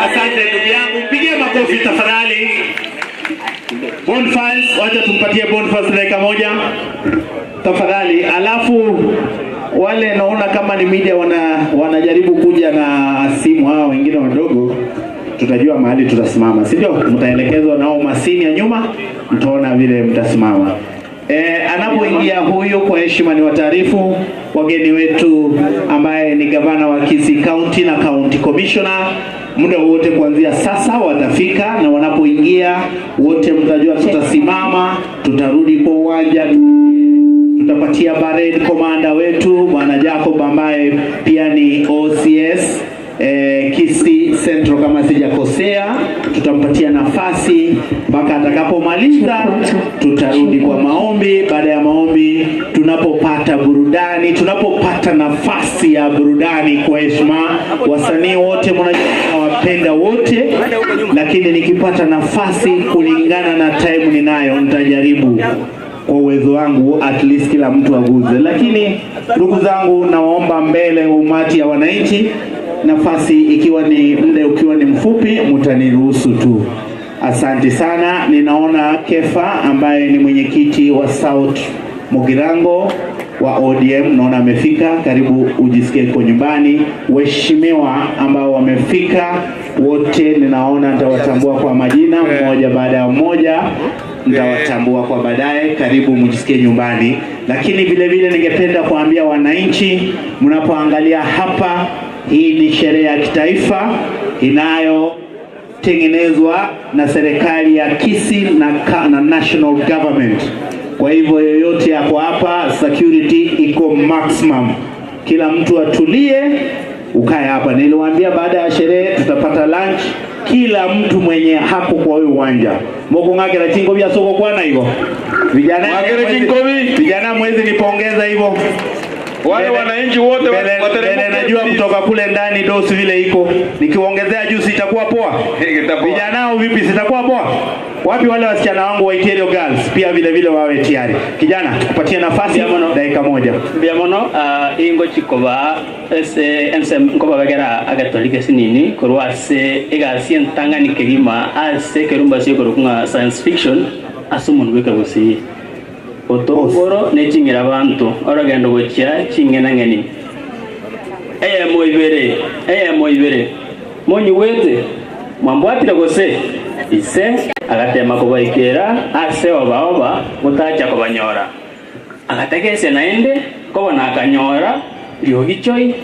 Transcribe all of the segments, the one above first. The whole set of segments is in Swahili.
Asante ndugu yangu, mpigie makofi tafadhali. Bonfires, wacha tumpatie Bonfires dakika moja tafadhali. Alafu wale naona kama ni media wanajaribu kuja na simu, hawa wengine wadogo, tutajua mahali tutasimama, si ndio? Mtaelekezwa nao masini ya nyuma, mtaona vile mtasimama. Anapoingia huyu, kwa heshima ni wataarifu wageni wetu ambaye ni gavana wa Kisii County na County Commissioner. Muda wote kuanzia sasa watafika, na wanapoingia wote mtajua tutasimama, tutarudi kwa uwanja, tutapatia parade commander wetu Bwana Jacob ambaye pia ni OCS Kisii Central kama sijakosea. Tutampatia nafasi mpaka atakapomaliza, tutarudi kwa maombi. Baada ya maombi, tunapopata burudani, tunapopata nafasi ya burudani, kwa heshima wasanii wote, mnajua nawapenda wote, lakini nikipata nafasi kulingana na time ninayo, nitajaribu kwa uwezo wangu at least kila mtu aguze. Lakini ndugu zangu, nawaomba mbele umati ya wananchi, nafasi ikiwa ni muda ukiwa ni mfupi, mtaniruhusu tu. Asante sana. Ninaona Kefa ambaye ni mwenyekiti wa South Mugirango wa ODM, naona amefika. Karibu ujisikie uko nyumbani. Waheshimiwa ambao wamefika wote, ninaona nitawatambua kwa majina mmoja baada ya mmoja, nitawatambua kwa baadaye. Karibu mjisikie nyumbani. Lakini vile vile ningependa kuambia wananchi, mnapoangalia hapa, hii ni sherehe ya kitaifa inayotengenezwa na serikali ya Kisii na national government. Kwa hivyo yoyote yako hapa, security iko maximum. Kila mtu atulie, ukae hapa. Niliwaambia baada ya sherehe tutapata lunch. Kila mtu mwenye hapo kwa huyu uwanja. Moko ngake la chingo bia soko kwana hivyo. Vijana vijana mwezi nipongeza hivyo. Wale wananchi wote wateremke. Najua kutoka kule ndani dosi vile iko. Nikiongezea juu sitakuwa poa. Vijana au vipi, sitakuwa poa? Wapi wale wasichana wangu wa Iterio Girls pia vile vile wawe tayari. Kijana, tukupatie nafasi dakika moja. Biamono ingo chikoba ese nsem nkoba bagera agatolike sinini korwa se egasi entangani kegima ase kerumba se korukunga science fiction asumun weka gosi otongoro nechingira bantu orogendo gochia chingena ngeni eye moibere monyi wete mwambwatire gose ise agatema kubaikera ase obaoba gutacha kubanyora agategese naende kobona akanyora riogichoi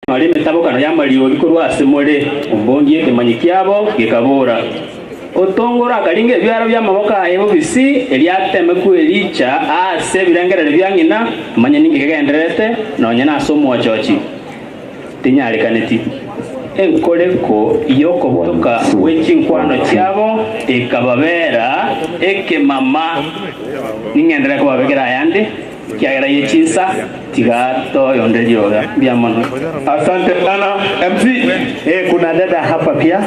mali metabokano ya malio gikorwa ase more ombongie kemanyikiabo gikabora otongora akalinga ebyaro bya maboko aye bobisi eliateme kwelicha ase birengerere byang'ina manye ningi kegenderete nonye nase omwochochi tinyarikaneti enkoreko yokobotoka wechinkwano chiabo ekababera ekemama ningendera kubabekera ayande kiagera yechinsa tigato yonde yoga biamono. Asante sana MC. Kuna dada hapa pia.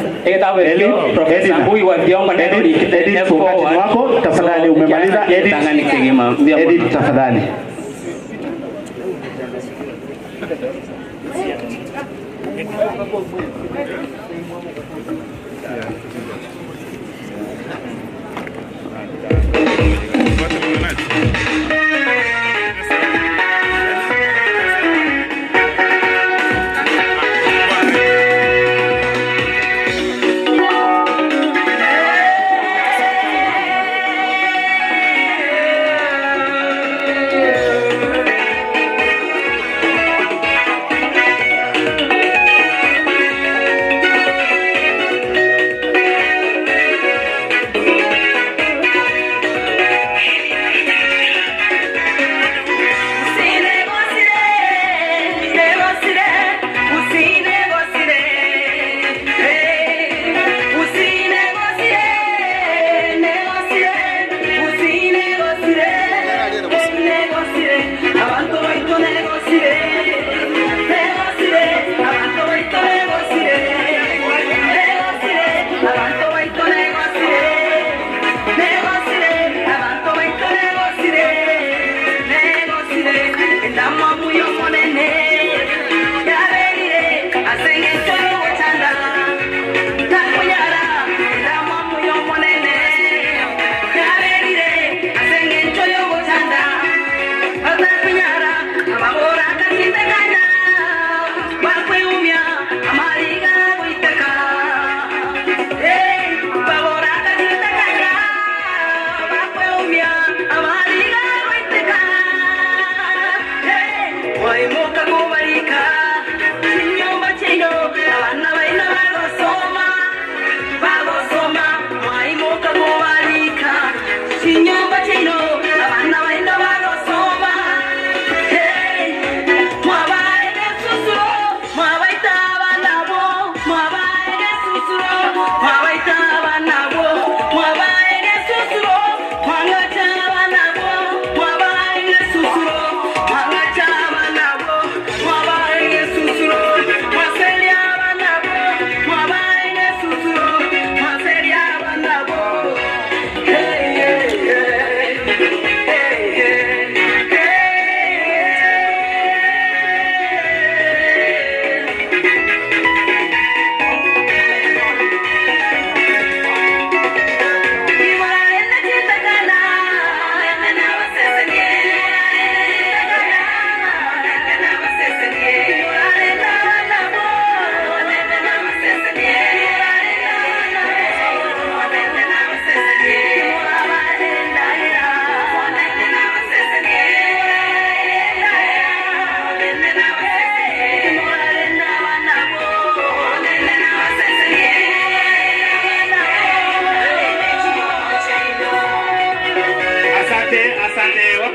Profesa Mbui wa Diongo na Edith, wakati wako tafadhali, umemaliza. Edith tafadhali.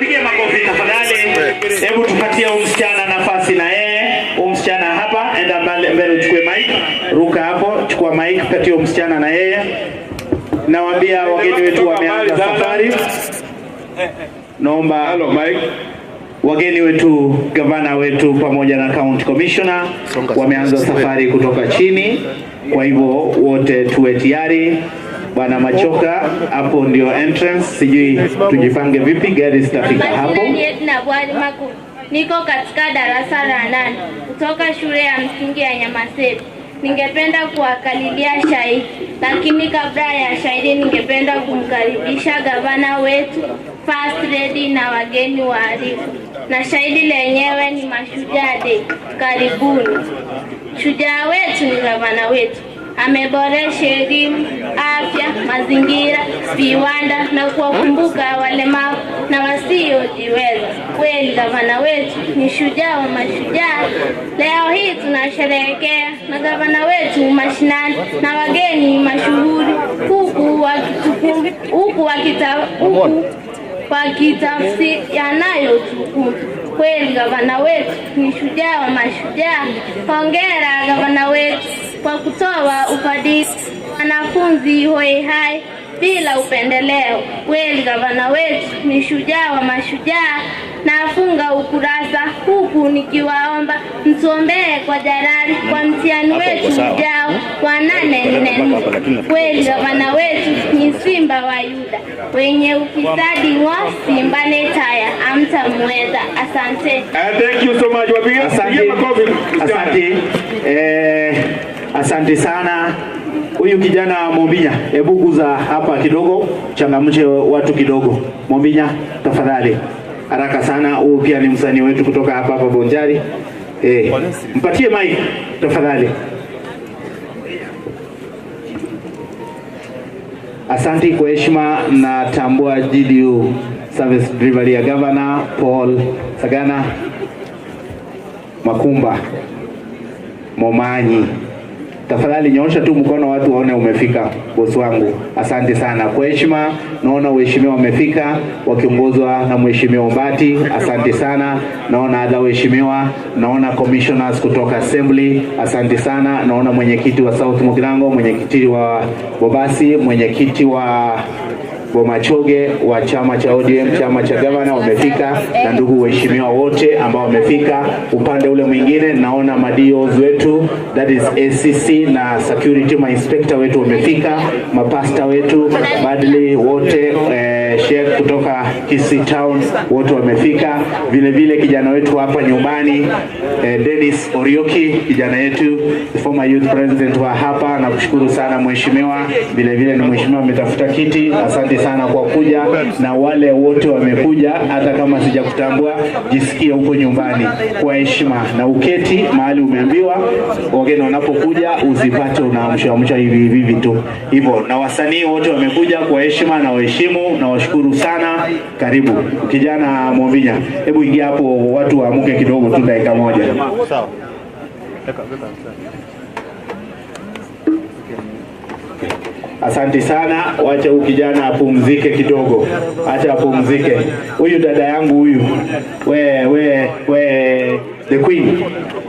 Tupigie makofi tafadhali. Hebu tupatie huyu msichana nafasi na yeye. Huyu msichana hapa, enda mbele mbele uchukue mic. Ruka hapo, chukua mic, patie huyu msichana na yeye. Nawaambia wageni wetu wameanza safari. Naomba Hello, Mike. Wageni wetu, gavana wetu pamoja na county commissioner wameanza safari kutoka chini. Kwa hivyo wote tuwe tayari. Bwana Machoka, hapo ndio entrance, sijui tujipange vipi, gari zitafika hapo. Majina ni Edna Bwali Maku. Niko katika darasa la 8 kutoka shule ya msingi ya Nyamasebu. Ningependa kuwakalilia shairi, lakini kabla ya shairi ningependa kumkaribisha gavana wetu, First Lady na wageni waalikwa. Na shairi lenyewe ni Mashujaa Day. Karibuni. Shujaa wetu ni gavana wetu. Ameboresha elimu, afya, mazingira, viwanda na kuwakumbuka walemavu na wasiojiweza. Kweli gavana wetu ni shujaa wa mashujaa. Leo hii tunasherehekea na gavana wetu mashinani na wageni mashuhuri, huku wakitafsiri yanayotukumba. Kweli gavana wetu ni shujaa wa mashujaa. Hongera gavana wetu kwa kutoa ufadhili wanafunzi hoi hai bila upendeleo. Kweli gavana wetu ni shujaa wa mashujaa. Nafunga ukurasa huku nikiwaomba mtuombee kwa jalali kwa mtihani wetu ujao wa 844. Kweli gavana wetu ni simba wa Yuda, wenye ufisadi wa simba netaya amtamweza. Asante. Thank you so much. Wapigie Asante. makofi. Asante. Asante sana. Huyu kijana Mombinya, hebu guza hapa kidogo, changamshe watu kidogo. Mombinya, tafadhali. Haraka sana. Huyu pia ni msanii wetu kutoka hapa hapa Bonjari. Mpatie mic tafadhali. Asante kwa heshima. Na tambua GDU Service Delivery ya Governor Paul Sagana Makumba Momanyi. Tafadhali nyoosha tu mkono watu waone umefika, bosi wangu. Asante sana kwa heshima. Naona waheshimiwa wamefika wakiongozwa na Mheshimiwa Ombati. Asante sana. Naona adha waheshimiwa, naona commissioners kutoka assembly. Asante sana. Naona mwenyekiti wa South Mugirango, mwenyekiti wa Bobasi, mwenyekiti wa Bomachoge wa chama cha ODM, chama cha gavana wamefika, na ndugu waheshimiwa wote ambao wamefika. Upande ule mwingine naona madios wetu, that is ACC na security ma inspector wetu wamefika, mapasta wetu Badley wote, Sheikh kutoka Kisii Town wote wamefika. Vile vile kijana wetu hapa nyumbani, Dennis Orioki, kijana yetu the former youth president wa hapa, nakushukuru sana mheshimiwa. Vile vile ni mheshimiwa ametafuta kiti, asante sana kwa kuja, na wale wote wamekuja, hata kama sijakutambua, jisikie huko nyumbani kwa heshima na uketi mahali umeambiwa. Wageni wanapokuja usipate unaamsha hivi hivi vitu hivyo. Na wasanii wote wamekuja kwa heshima na waheshimu na washukuru sana. Karibu kijana Mombinya, hebu ingia hapo, watu waamuke kidogo tu dakika moja. Sawa. Asante sana, wacha huyu kijana apumzike kidogo, acha apumzike. Huyu dada yangu huyu, we the queen,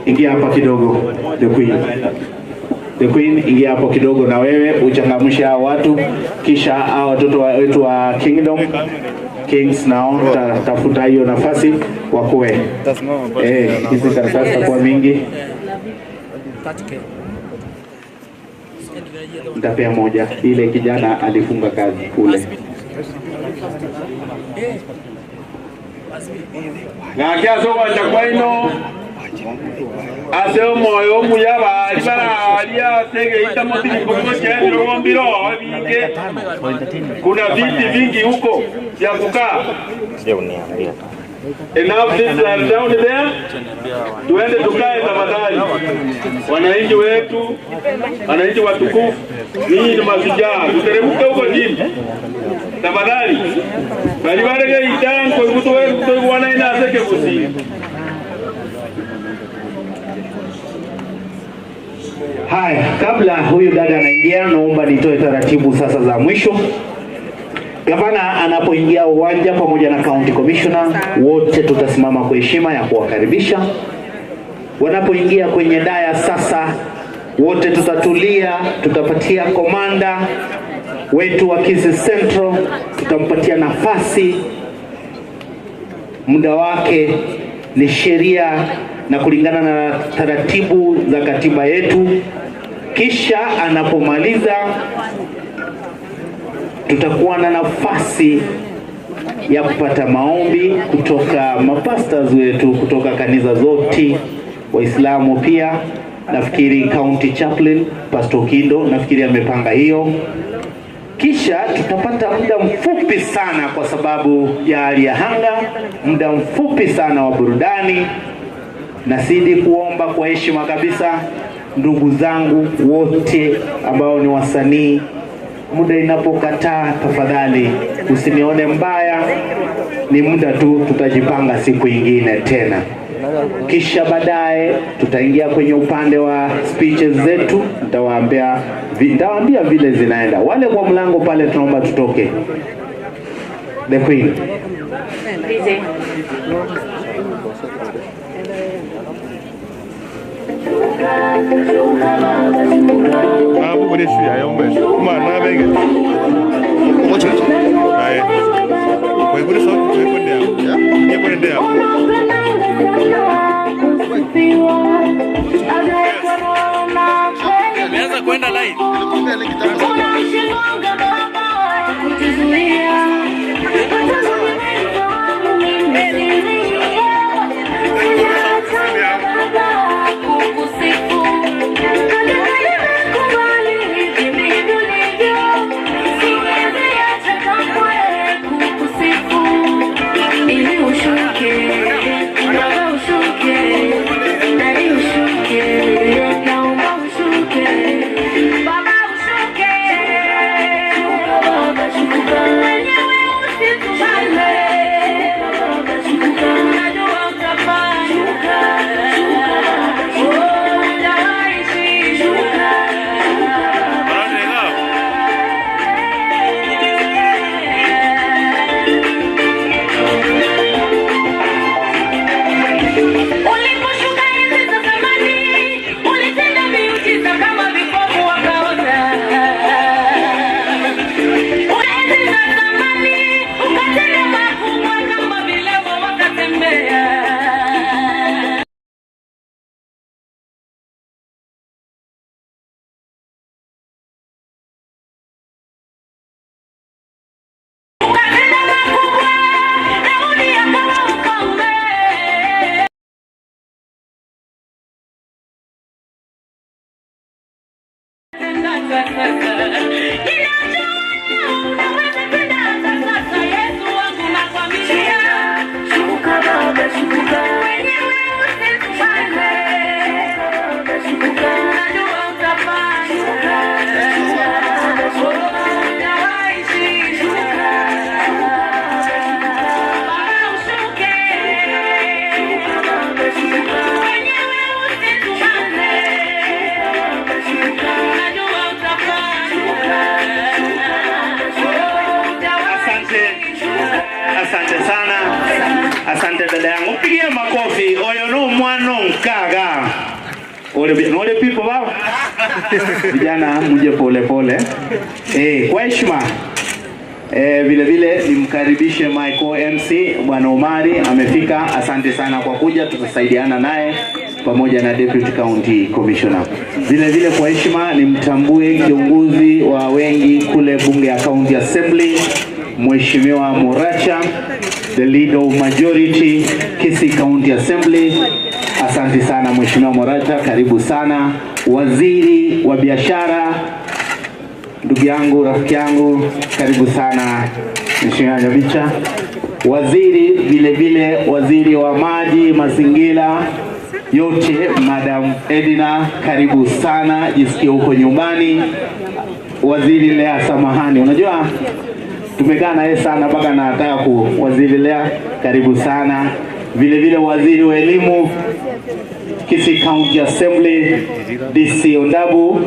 ingia hapa kidogo. The queen, the queen, ingia hapo kidogo na wewe uchangamshe hao watu, kisha hao watoto wetu wa Kingdom Kings nao tafuta hiyo nafasi wakuwe. Hizi karatasi zitakuwa mingi. Nitapea moja ile kijana alifunga kazi kule. Ngakia soko cha kwaino ase moyo muyaba alibara alia tege itamoti kongo chendro ngombiro binge. Kuna viti vingi huko vya kukaa. Enough seats are down there. Tuende tukae tafadhali. Wananchi wetu, wananchi watukufu, ninyi ni mashujaa. Tuteremke huko chini. Tafadhali. Bali barege itanko ikutowe kutowe ina aseke kusi. Haya, kabla huyu dada anaingia, naomba nitoe taratibu sasa za mwisho. Gavana anapoingia uwanja pamoja na county commissioner, wote tutasimama kwa heshima ya kuwakaribisha. Wanapoingia kwenye daya sasa, wote tutatulia, tutapatia komanda wetu wa Kisii Central, tutampatia nafasi, muda wake ni sheria na kulingana na taratibu za katiba yetu. Kisha anapomaliza tutakuwa na nafasi ya kupata maombi kutoka mapastors wetu kutoka kanisa zote, Waislamu pia. Nafikiri County Chaplain Pastor Kindo nafikiri amepanga hiyo. Kisha tutapata muda mfupi sana kwa sababu ya hali ya anga, muda mfupi sana wa burudani. Nazidi kuomba kwa heshima kabisa ndugu zangu wote ambao ni wasanii, muda inapokataa tafadhali usinione mbaya, ni muda tu, tutajipanga siku ingine tena. Kisha baadaye tutaingia kwenye upande wa speeches zetu, nitawaambia vile zinaenda. Wale kwa mlango pale tunaomba tutoke. The Queen. DJ. Ameanza kwenda live. Asante sana. Asante dada yangu. Mpigie makofi. Oyo no mwana nkaga. Ole people baba. Vijana muje pole pole. Kwa heshima. Vile vile nimkaribishe Michael MC Bwana Omari amefika. Asante sana kwa kuja, tutasaidiana naye pamoja na Deputy County Commissioner. Vile vile kwa heshima nimtambue kiongozi wa wengi kule bunge ya County Assembly, Mheshimiwa Moracha, the leader of majority Kisii County Assembly. Asante sana Mheshimiwa Moracha, karibu sana. Waziri wa biashara, ndugu yangu, rafiki yangu, karibu sana Mheshimiwa Nyabicha. Waziri vile vile, waziri wa maji, mazingira yote, Madam Edina, karibu sana, jisikie huko nyumbani. Waziri Lea, samahani, unajua tumekaa naye sana mpaka nataka ku Waziri Lea, karibu sana. Vile vile waziri wa elimu Kisii County Assembly DC Ondabu,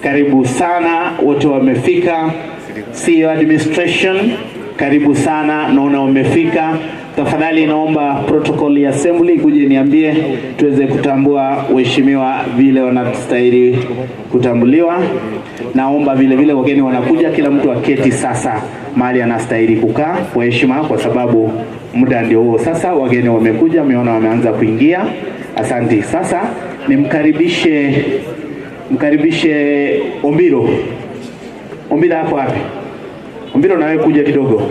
karibu sana, wote wamefika. CEO Administration Karibu sana, naona umefika. Tafadhali naomba protocol ya assembly kuje niambie tuweze kutambua waheshimiwa vile wanastahili kutambuliwa. Naomba vile vile wageni wanakuja, kila mtu aketi sasa mahali anastahili kukaa kwa heshima, kwa sababu muda ndio huo sasa. Wageni wamekuja, umeona wameanza kuingia. Asante. Sasa nimkaribishe mkaribishe Ombiro. Ombiro hapo wapi? Ombiro, nawe kuja kidogo.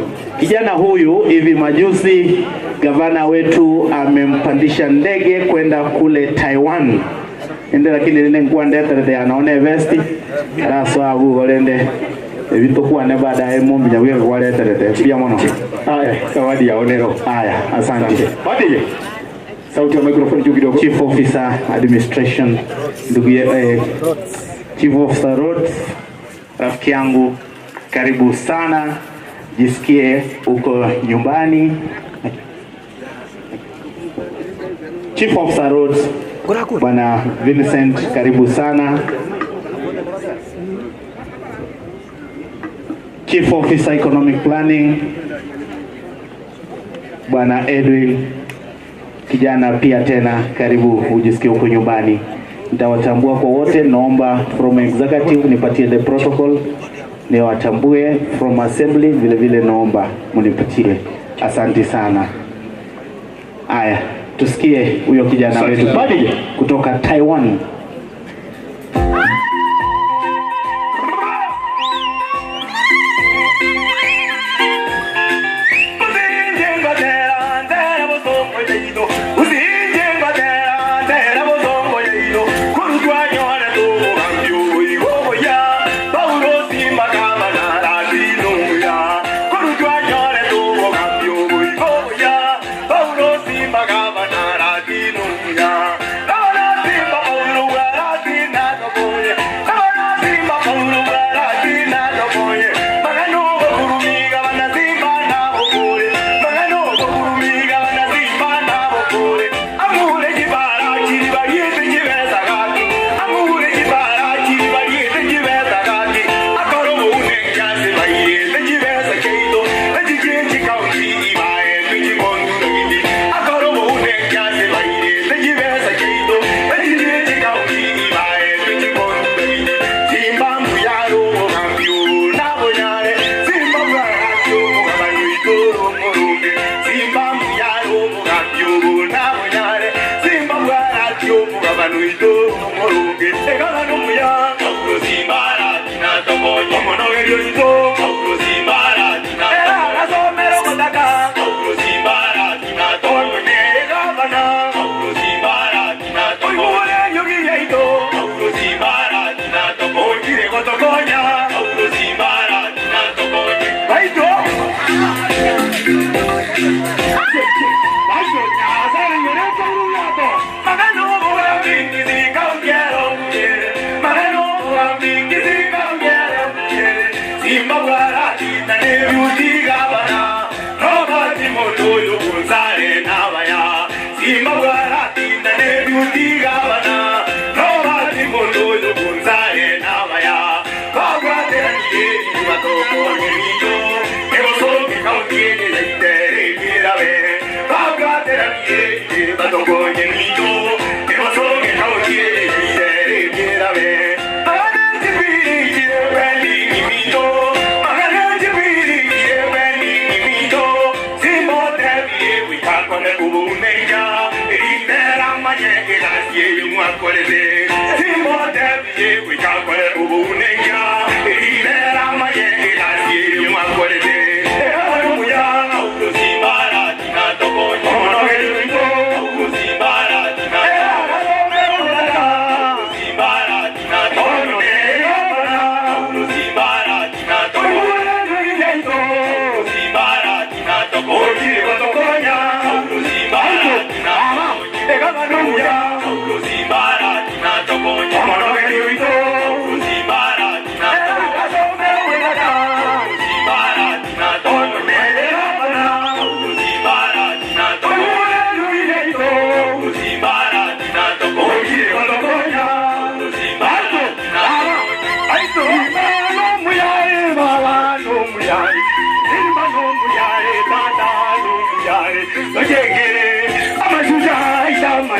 Kijana huyu hivi majuzi gavana wetu amempandisha ndege kwenda kule Taiwan. Ende lakini lene nkuwa ndete anaone vesti. Raswa abu golende. Ebitokuwa ne baadaye mombi nyawe kwa lete pia mono. Haya, zawadi ya onero. Haya, asante. Badige. Sauti ya microphone juu kidogo. Chief Officer Administration, ndugu Chief Officer Roads, rafiki yangu, karibu sana, jisikie uko nyumbani. Chief Officer Roads, Bwana Vincent, karibu sana. Chief Officer Economic Planning, Bwana Edwin, kijana pia tena, karibu ujisikie uko nyumbani. Nitawatambua kwa wote, naomba from executive nipatie the protocol niwatambue, from assembly vile vile naomba mnipatie. Asante sana. Aya, tusikie huyo kijana wetu kutoka Taiwan.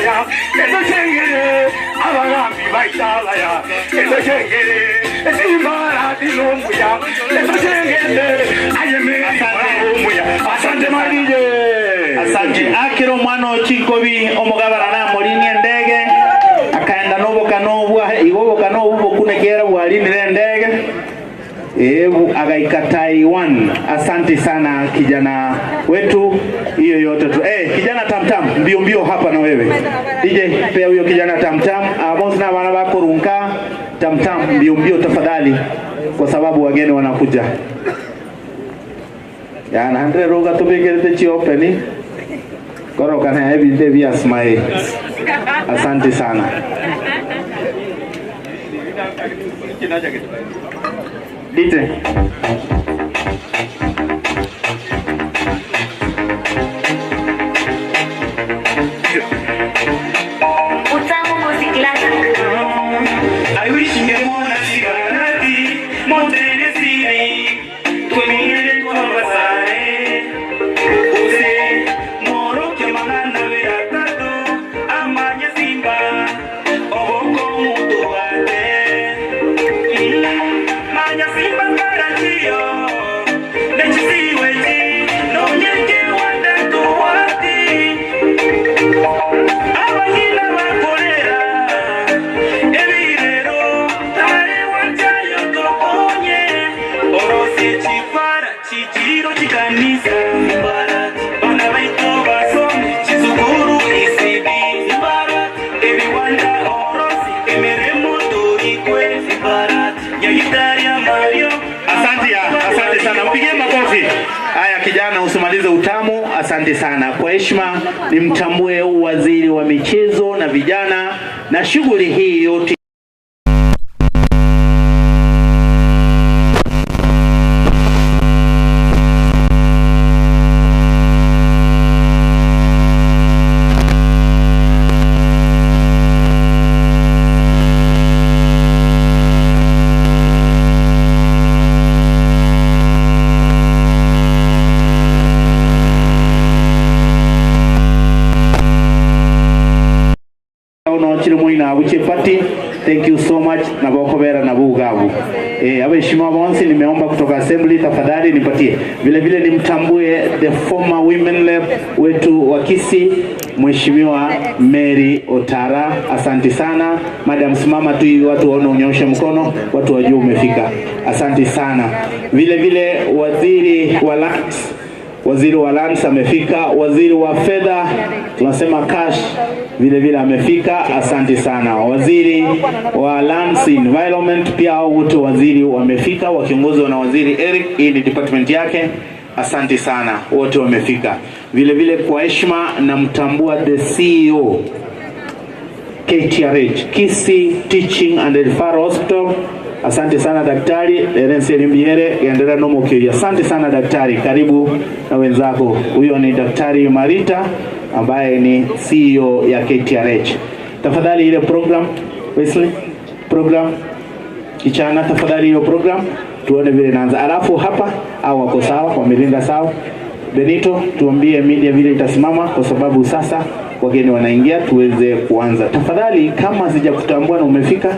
baya ezo chengere abagambi baitabaya ezo chengere esimbara dilombuya ezo chengere ayeme muya. Asante marije. Asante akiro mwana ochikobi omugabara na morini endege akaenda noboka nobwa igoboka nobubo kunekera bwalinire endege ebu agaika Taiwan. Asante sana kijana wetu, hiyo yote tu. Kijana Tamtam mbio mbio hapa na wewe. DJ pea huyo kijana Tamtam, abonsi na wana bako runka Tamtam mbio mbio tafadhali kwa sababu wageni wanakuja. Yana 100 roga tubekerete chi open. Koro kana hebi nde smile. Asante sana. Dite. Utamu Music Classic. I wish ningemwona Shigarati, Montenesini, tumire kwa basae. Use moroke mangana beratatu, amanye simba, oboko mutuate. Manya simba karachio, nechisiweji, no nyeke wandatu wati. Abanyina bakorera, ebirero, tare wachayo tokonye. Orose chipara, chichiro chikanisa, bana baito basome, chizukuru isibi, ebiwanda orosi, emeremo turikwe, nyagitaria Mario. Asante, asante sana. Mpigie makofi. Haya kijana, usimalize utamu. Asante sana. Kwa heshima nimtambue waziri wa michezo na vijana na shughuli hii yote Party. Thank you so much na bokobera na bugabu. Abeshima bonsi nimeomba kutoka assembly tafadhali nipatie. Vile vile nimtambue the former women rep wetu wa Kisii Mheshimiwa Mary Otara. Asante sana. Madam, simama tu ili watu waone, unyoshe mkono, watu wajue umefika. Asante sana. Vile vile waziri wa lands, waziri wa lands amefika, waziri wa fedha tunasema cash vile vile amefika. Asante sana. Waziri wa Lands Environment pia hao wote waziri wamefika wakiongozwa na waziri Eric, hii ni department yake. Asante sana, wote wamefika. Vile vile kwa heshima namtambua the CEO KTRH, Kisii Teaching and Referral Hospital. Asante sana daktari Ernest Limbiere, endelea nomo kiri. Asante sana daktari, karibu na wenzako. Huyo ni daktari Marita ambaye ni CEO ya KTRH. Tafadhali ile program Wesley, program kichana, tafadhali hiyo program tuone vile inaanza. Alafu hapa au wako sawa, wamelinda sawa. Benito, tuambie media vile itasimama kwa sababu sasa wageni wanaingia tuweze kuanza. Tafadhali kama sijakutambua na umefika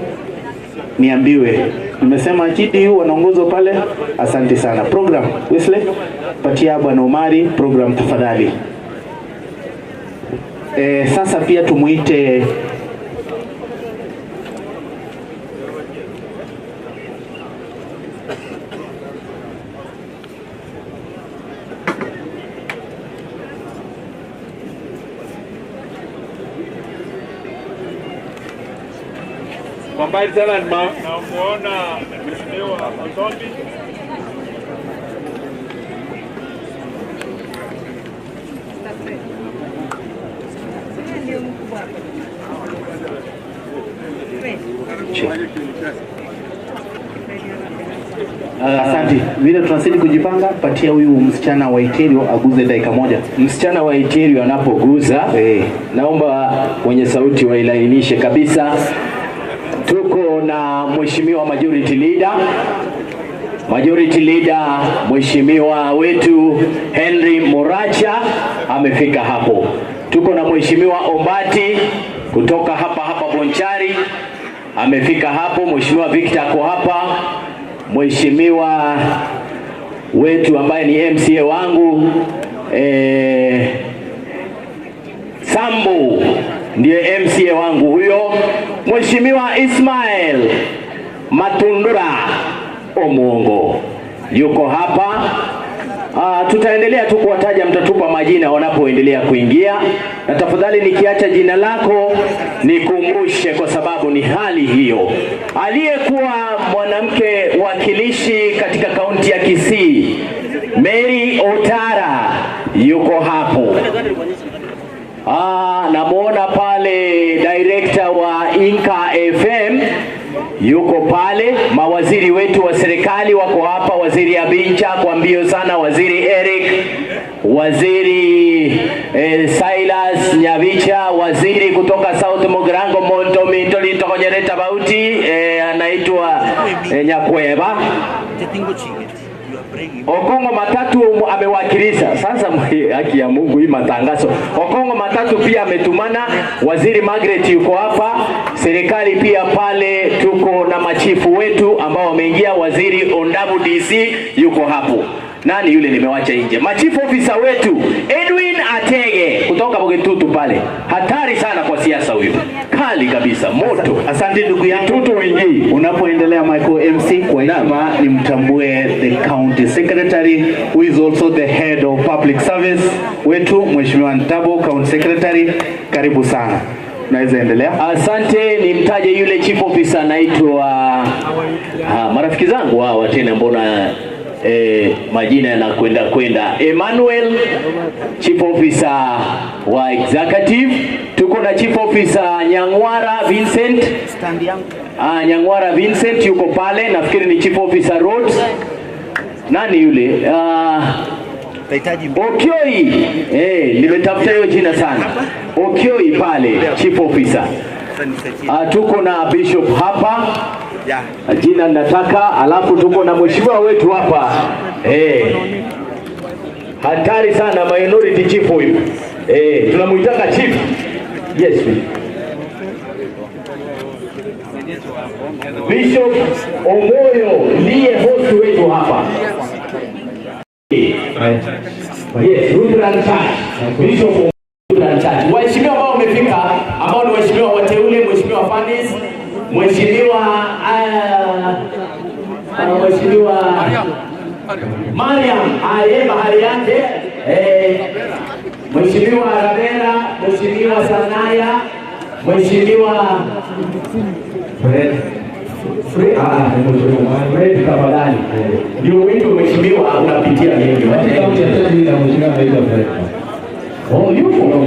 niambiwe. Nimesema GDU wanaongozwa pale. Asante sana. Program Wesley, patia Bwana Omari program tafadhali. Sasa pia tumuite Kwa mbali sana namuona Mheshimiwa Osombi. Asante. Vile tunazidi kujipanga, patia huyu msichana wa Iterio aguze dakika moja. Msichana wa Iterio anapoguza, naomba wenye sauti wailainishe kabisa. Tuko na Mheshimiwa Majority Leader. Majority Leader Mheshimiwa wetu Henry Moracha amefika hapo. Tuko na Mheshimiwa Ombati kutoka hapa hapa Bonchari, amefika hapo. Mheshimiwa Victor ako hapa, Mheshimiwa wetu ambaye ni MCA wangu Sambu ndiye MCA wangu huyo. Mheshimiwa Ismail Matundura Omuongo yuko hapa. Tutaendelea tu kuwataja, mtatupa majina wanapoendelea kuingia, na tafadhali nikiacha jina lako nikumbushe, kwa sababu ni hali hiyo. Aliyekuwa mwanamke wakilishi katika kaunti ya Kisii, Mary Otara, yuko hapo. Namuona pale director wa Inka FM yuko pale. Mawaziri wetu wa serikali wako hapa, Waziri Abincha kwa mbio sana, Waziri Eric, Waziri Silas Nyavicha, waziri kutoka South Mugirango Monto Mintoli Tokonyereta Bauti, anaitwa Nyakweba. Okongo Matatu amewakilisha. Sasa haki ya Mungu hii matangazo. Okongo Matatu pia ametumana. Waziri Margaret yuko hapa. Serikali pia pale tuko na machifu wetu ambao wameingia. Waziri Ondabu DC yuko hapo. Nani yule nimewacha nje? Machifu ofisa wetu Edwin Atege kutoka Bogetutu pale. Hatari sana kwa siasa huyu. Kali kabisa, moto. Asante ndugu yangu. Tutu wingi. Unapoendelea Michael MC, kwa heshima nimtambue the county secretary who is also the head of public service wetu, Mheshimiwa Ntabo, county secretary. Karibu sana. Naweza endelea. Asante, nimtaje yule chief officer anaitwa marafiki zangu hawa tena, mbona majina yanakwenda kwenda. Emmanuel, chief officer wa executive. Tuko na chief officer Nyangwara Vincent. Nyangwara Vincent yuko pale, nafikiri ni chief officer roads. Nani yule? Okioi. Nimetafuta hiyo jina sana. Okioi pale, chief officer. Tuko na bishop hapa. Jina nataka, alafu tuko na mheshimiwa wetu hapa. Hatari sana minority chief huyu. Tunamuitaka chief. Yes. Bishop Omoyo ndiye host wetu hapa. Yes, Lutheran Church. Bishop Lutheran Church. Waheshimiwa ambao wamefika, ambao ni waheshimiwa wateule, Mheshimiwa Fanis, Mheshimiwa Mheshimiwa Mariam aye bahari yake, Mheshimiwa Rabera, Mheshimiwa Sanaya, Mheshimiwa Fred Fred tafadhali. Ndio wito mheshimiwa unapitia mengi. Oh, yupo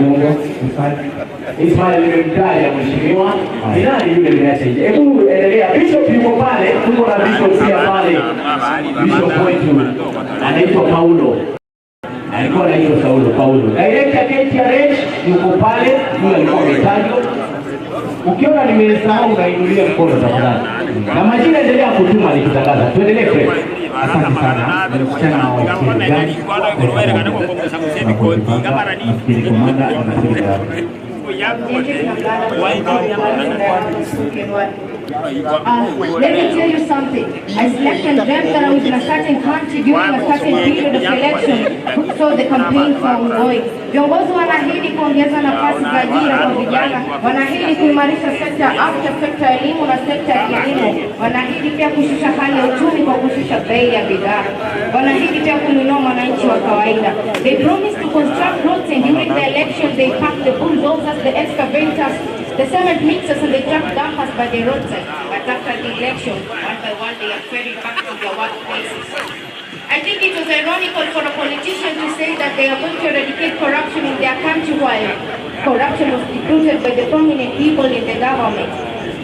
Ismail nimemtaja mheshimiwa. Ni nani yule nimeacha nje? Hebu endelea. Bishop yuko pale, tuko na bishop pia pale. Bishop wetu anaitwa Paulo. Alikuwa anaitwa Saulo Paulo. Director KTRH yuko pale, yule alikuwa ametajwa. Ukiona nimesahau unainulia mkono tafadhali. Na majina endelea kutuma nikitangaza. Tuendelee Fred. Asante sana. Msichana wa Let me tell you something. I slept and dreamt that I was in a certain country during a certain period of election, so the campaigns are ongoing. Viongozi wanaahidi kuongeza nafasi za ajira kwa vijana, wanaahidi kuimarisha sekta ya afya, sekta ya elimu na sekta ya kilimo, wanaahidi pia kushusha hali ya uchumi kwa kushusha bei ya bidhaa, wanaahidi pia kununua mwananchi wa kawaida. They promised to construct roads, and during the election they packed the bulldozers, the excavators, the cement mixers and the truck dumpers by the roadside. But after the election, one by one they are ferried back to their workplaces. I think it was ironical for a politician to say that they are going to eradicate corruption in their country while corruption was recruited by the prominent people in the government.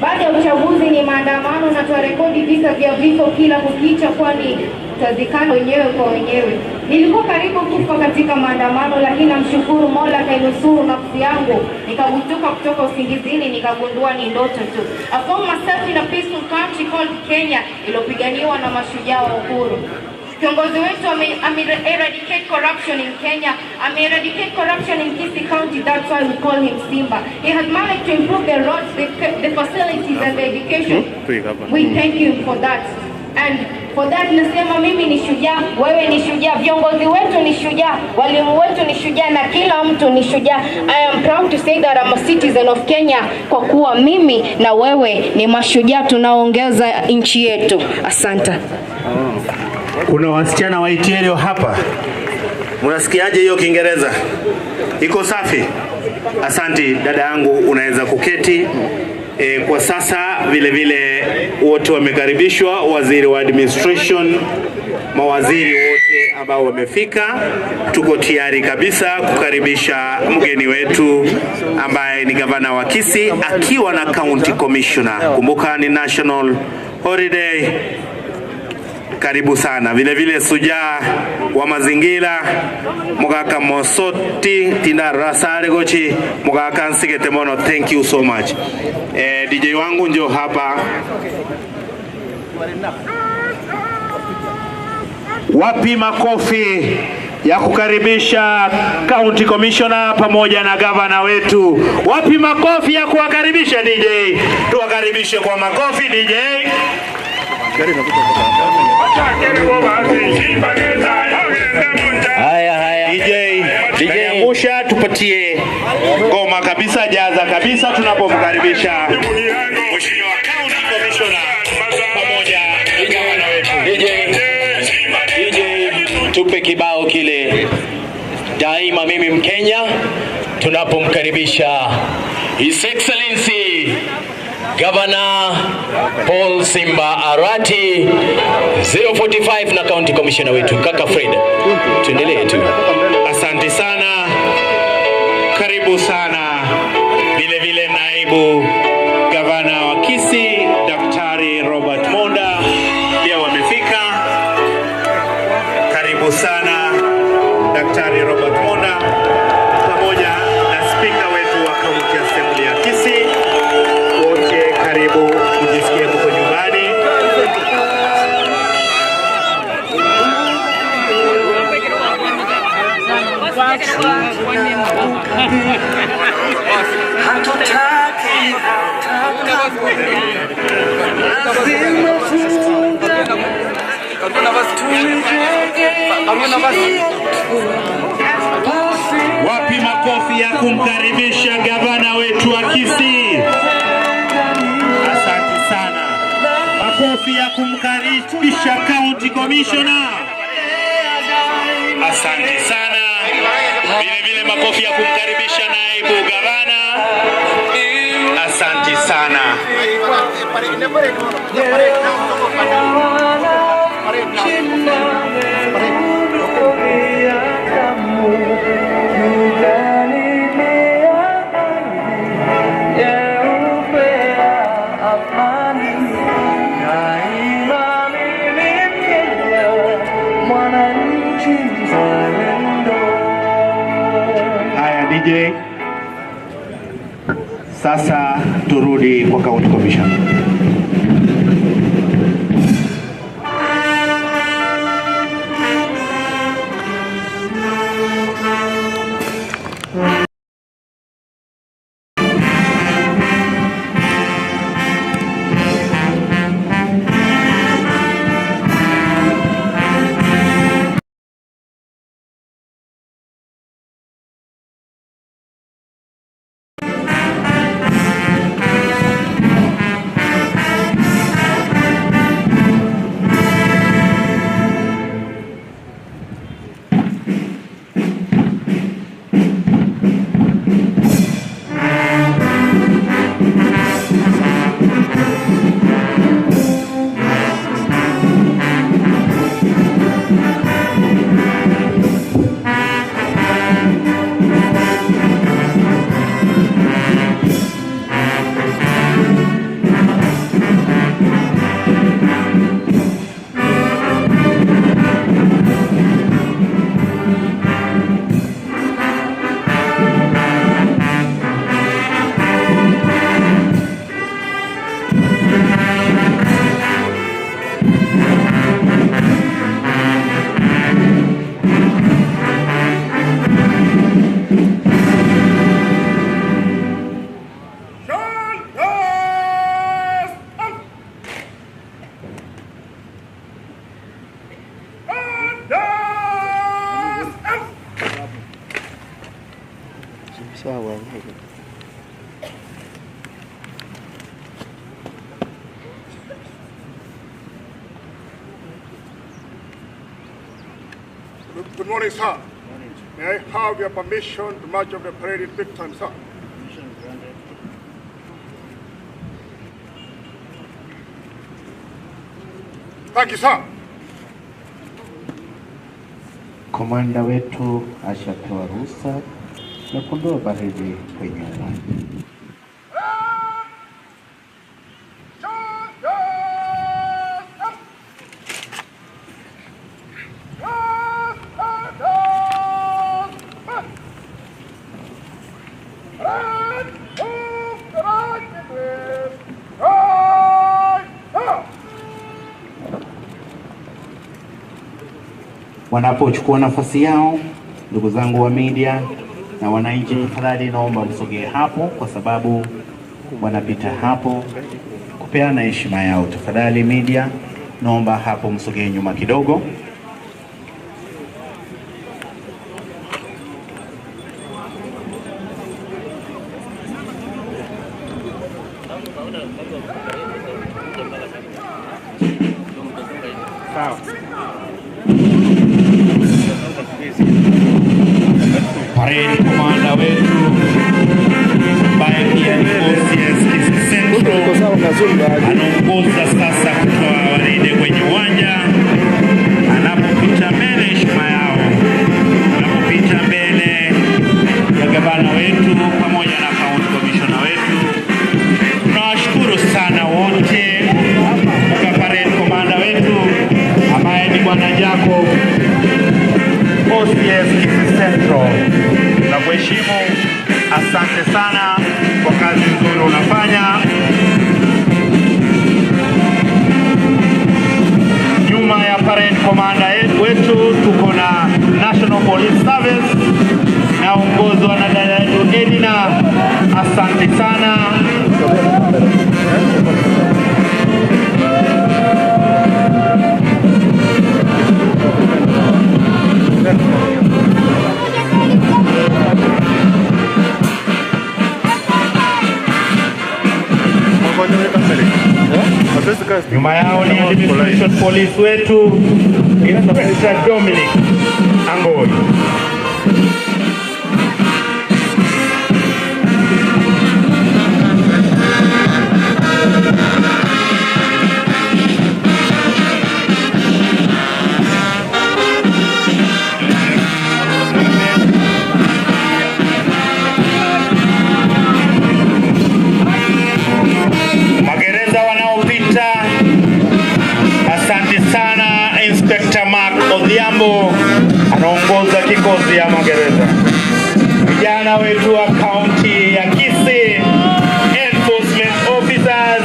Baada ya uchaguzi ni maandamano na tuwarekodi visa vya vifo kila kukicha, kwani tazikana wenyewe kwa wenyewe. Nilikuwa karibu kufa katika maandamano, lakini namshukuru Mola kainusuru nafsi yangu. Nikagutuka kutoka usingizini, nikagundua ni ndoto tu. I found myself in a peaceful country called Kenya, iliyopiganiwa na mashujaa wa uhuru. Kiongozi wetu ame eradicate corruption in Kenya, ame eradicate corruption in Kisii County. That's why we call him Simba. He has managed to improve the roads, the facilities and the education. We thank you for that. And for that nasema mimi ni shujaa, wewe ni shujaa, viongozi wetu ni shujaa, walimu wetu ni shujaa na kila mtu ni shujaa. I am proud to say that I'm a citizen of Kenya kwa kuwa mimi na wewe ni mashujaa tunaoongeza nchi yetu. Asante. Kuna wasichana wa Itielio hapa. Mnasikiaje hiyo Kiingereza? Iko safi? Asanti dada yangu, unaweza kuketi. Kwa sasa vile vile wote wamekaribishwa, waziri wa administration, mawaziri wote ambao wamefika. Tuko tayari kabisa kukaribisha mgeni wetu ambaye ni gavana wa Kisii akiwa na county commissioner. Kumbuka ni national holiday. Karibu sana. Vile vile sujaa wa mazingira Mugaka Mosoti Tinda Rasare Gochi Mugaka Nsigete Mono, thank you so much. DJ wangu njo hapa. Wapi makofi ya kukaribisha county commissioner pamoja na gavana wetu? Wapi makofi ya kuwakaribisha DJ? Tuwakaribishe kwa makofi DJ. Haya haya. DJ, DJ Angusha, tupatie ngoma kabisa, jaza kabisa tunapomkaribisha Mheshimiwa County Commissioner pamoja na gavana wetu. DJ, tupe kibao kile daima mimi Mkenya, tunapomkaribisha His Excellency Governor Paul Simba Arati 045 na County Commissioner wetu Kaka Fred. Tuendelee tu. Asante sana, karibu sana. Vile vile naibu gavana wa Kisii Daktari Robert Monda pia wamefika. Karibu sana Daktari Robert Monda pamoja na spika wetu wa County Assembly ya Kisii. Wote karibu, kujisikie mko nyumbani. Hatutaki lazima Wapi makofi ya kumkaribisha gavana wetu wa Kisii? Asante sana. Makofi ya kumkaribisha county commissioner. Asante sana. Vile vile makofi ya kumkaribisha naibu gavana. Asante sana. Haya DJ, sasa turudi kwa county commissioner. Good morning, sir. May I have your permission to march of the parade in big time, sir? Permission granted. Thank you, sir. Komanda wetu ashapewa ruhusa ya kuondoa baridi kwenye uwanja. Wanapochukua nafasi yao, ndugu zangu wa media na wananchi, tafadhali naomba msogee hapo, kwa sababu wanapita hapo kupeana heshima yao. Tafadhali media, naomba hapo msogee nyuma kidogo. Parade commander wetu ambaye pia ni OCS Kisii Central anaongoza sasa kutoa waridi kwenye uwanja, anapopita mbele heshima yao, anapopita mbele ya gavana wetu pamoja na county commissioner wetu. Tunawashukuru sana wote kwa parade commander wetu ambaye ni Bwana Jacob OCS Kisii Central. Na kuheshimu, asante sana kwa kazi nzuri unafanya. Nyuma ya parade commander wetu tuko na National Police Service inaongozwa na dada yetu Edina, asante sana. Nyuma yao ni Administration Police wetu Inspector Dominic Angoi. Magereza wanaopita, asante sana. Inspector Mark Odhiambo anaongoza kikosi ya magereza. Vijana wetu wa kaunti ya Kisii, enforcement officers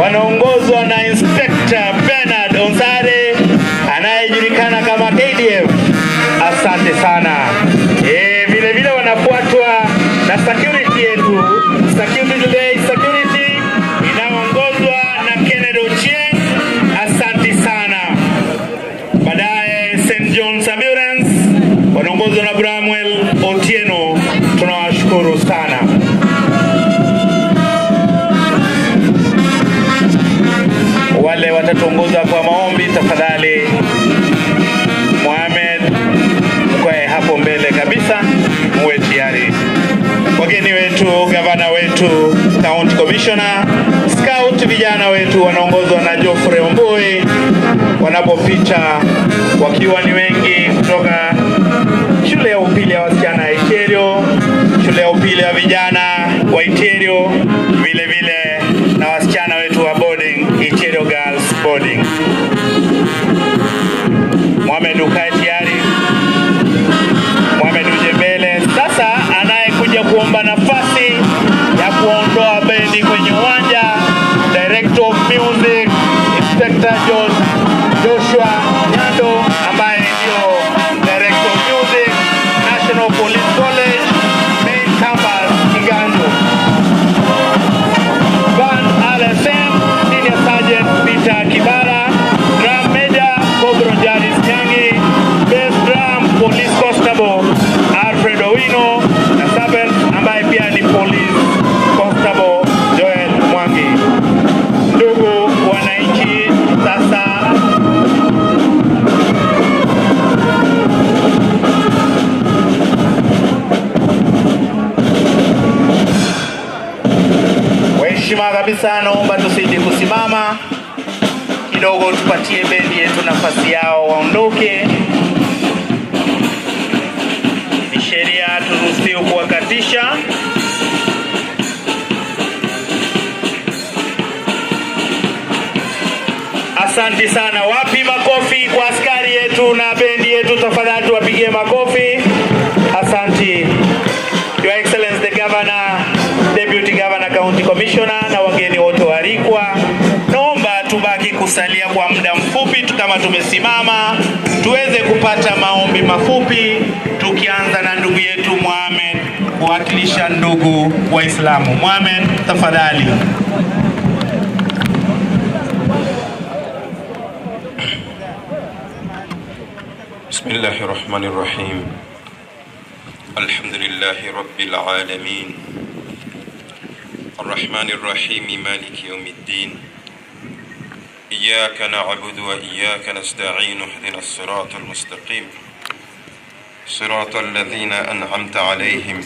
wanaongozwa na Inspector Bernard Onsare anayejulikana kama KDF, asante sana. Vile vile wanafuatwa na security yetu, security day, security inaongozwa na Kennedy Ochieng, asante sana. Baadaye St. John's Ambulance wanaongozwa na Bramwell Otieno, tunawashukuru sana. Wale watatuongoza kwa maombi, tafadhali Mohamed, mkae hapo mbele kabisa, muwe tayari. Wageni wetu, gavana wetu, county commissioner, scout vijana wetu wanaongozwa na Geoffrey Ombui wanapopita wakiwa ni wengi kutoka shule ya upili ya wasichana ya Iterio, shule ya upili ya vijana wa Iterio, vile vile na wasichana wetu wa boarding, Iterio Girls Boarding. Mohamed ukae tayari. Mohamed uje mbele. Sasa anayekuja kuomba nafasi ya kuondoa bendi kwenye uwanja, Director of Music Inspector Joshua Nyando ambaye ndio Director of Music, National Police College, Main Campus, Kiganjo. tumesimama kabisa, naomba tusije kusimama kidogo, tupatie bendi yetu nafasi yao waondoke. Ni sheria, turuhusiwe kuwakatisha. Asante sana. Wapi makofi kwa askari yetu na bendi yetu, tafadhali tuwapigie makofi. Asante. Your Excellency the Governor, Deputy Governor, County Commissioner na wageni wote waalikwa, naomba tubaki kusalia kwa muda mfupi tu kama tumesimama, tuweze kupata maombi mafupi, tukianza na ndugu yetu Mohamed kuwakilisha ndugu Waislamu. Mohamed, tafadhali. بسم الله الرحمن الرحيم. الحمد لله رب العالمين الرحمن الرحيم مالك يوم الدين إياك نعبد وإياك نستعين اهدنا الصراط المستقيم صراط الذين أنعمت عليهم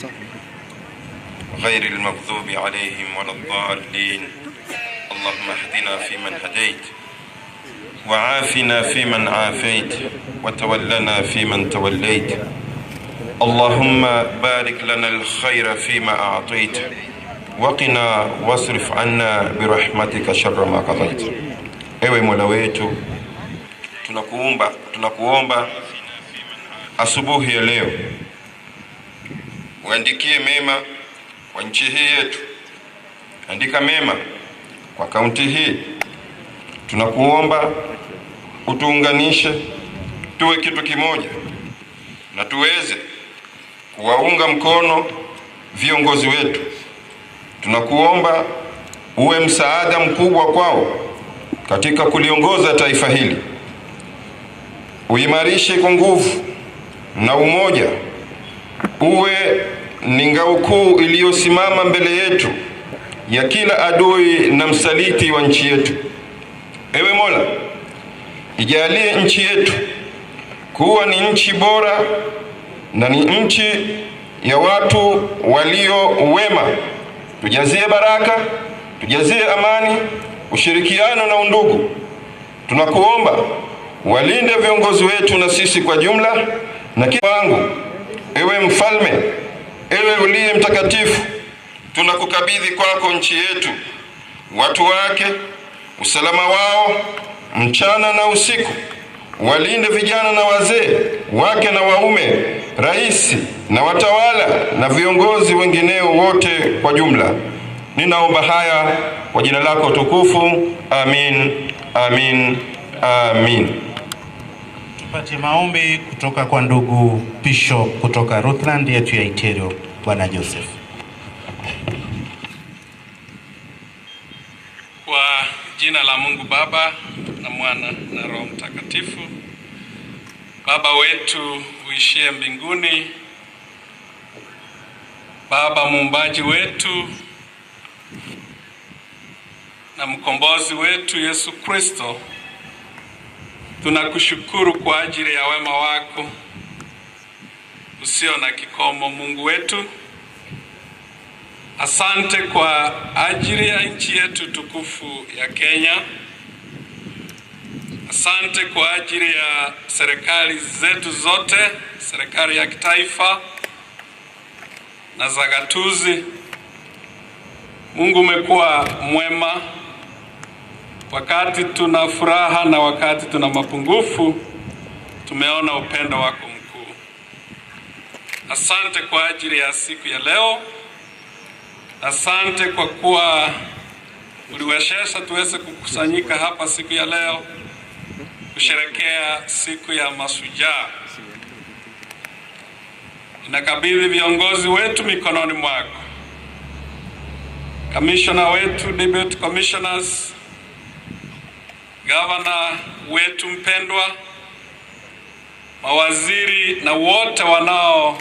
غير المغضوب عليهم ولا الضالين. اللهم اهدنا فيمن هديت وعافنا فيمن عافيت وتولنا فيمن توليت. اللهم بارك لنا الخير فيما أعطيت وقنا واصرف عنا برحمتك شر ما قضيت. Ewe Mola wetu, tunakuomba asubuhi ya leo uandikie mema kwa nchi hii yetu, andika mema kwa kaunti hii. Tunakuomba utuunganishe tuwe kitu kimoja na tuweze kuwaunga mkono viongozi wetu. Tunakuomba uwe msaada mkubwa kwao katika kuliongoza taifa hili. Uimarishe kwa nguvu na umoja, uwe ni ngao kuu iliyosimama mbele yetu ya kila adui na msaliti wa nchi yetu. Ewe Mola, ijalie nchi yetu kuwa ni nchi bora na ni nchi ya watu walio wema. Tujazie baraka, tujazie amani, ushirikiano na undugu. Tunakuomba walinde viongozi wetu na sisi kwa jumla na kila wangu. Ewe mfalme, ewe uliye mtakatifu, tunakukabidhi kwako nchi yetu, watu wake, usalama wao mchana na usiku. Walinde vijana na wazee, wake na waume, rais na watawala na viongozi wengineo wote kwa jumla. Ninaomba haya kwa jina lako tukufu. Amin, amin, amin. Tupate maombi kutoka kwa ndugu Bishop kutoka Rutland yetu ya Iterio, Bwana Joseph. Kwa jina la Mungu Baba na Mwana na Roho Mtakatifu. Baba wetu uishie mbinguni, Baba muumbaji wetu na mkombozi wetu Yesu Kristo, tunakushukuru kwa ajili ya wema wako usio na kikomo. Mungu wetu, asante kwa ajili ya nchi yetu tukufu ya Kenya. Asante kwa ajili ya serikali zetu zote, serikali ya kitaifa na za gatuzi. Mungu, umekuwa mwema wakati tuna furaha na wakati tuna mapungufu, tumeona upendo wako mkuu. Asante kwa ajili ya siku ya leo. Asante kwa kuwa uliwezesha tuweze kukusanyika hapa siku ya leo kusherekea siku ya mashujaa. Ninakabidhi viongozi wetu mikononi mwako, Commissioner wetu, deputy commissioners, governor wetu mpendwa, mawaziri na wote wanao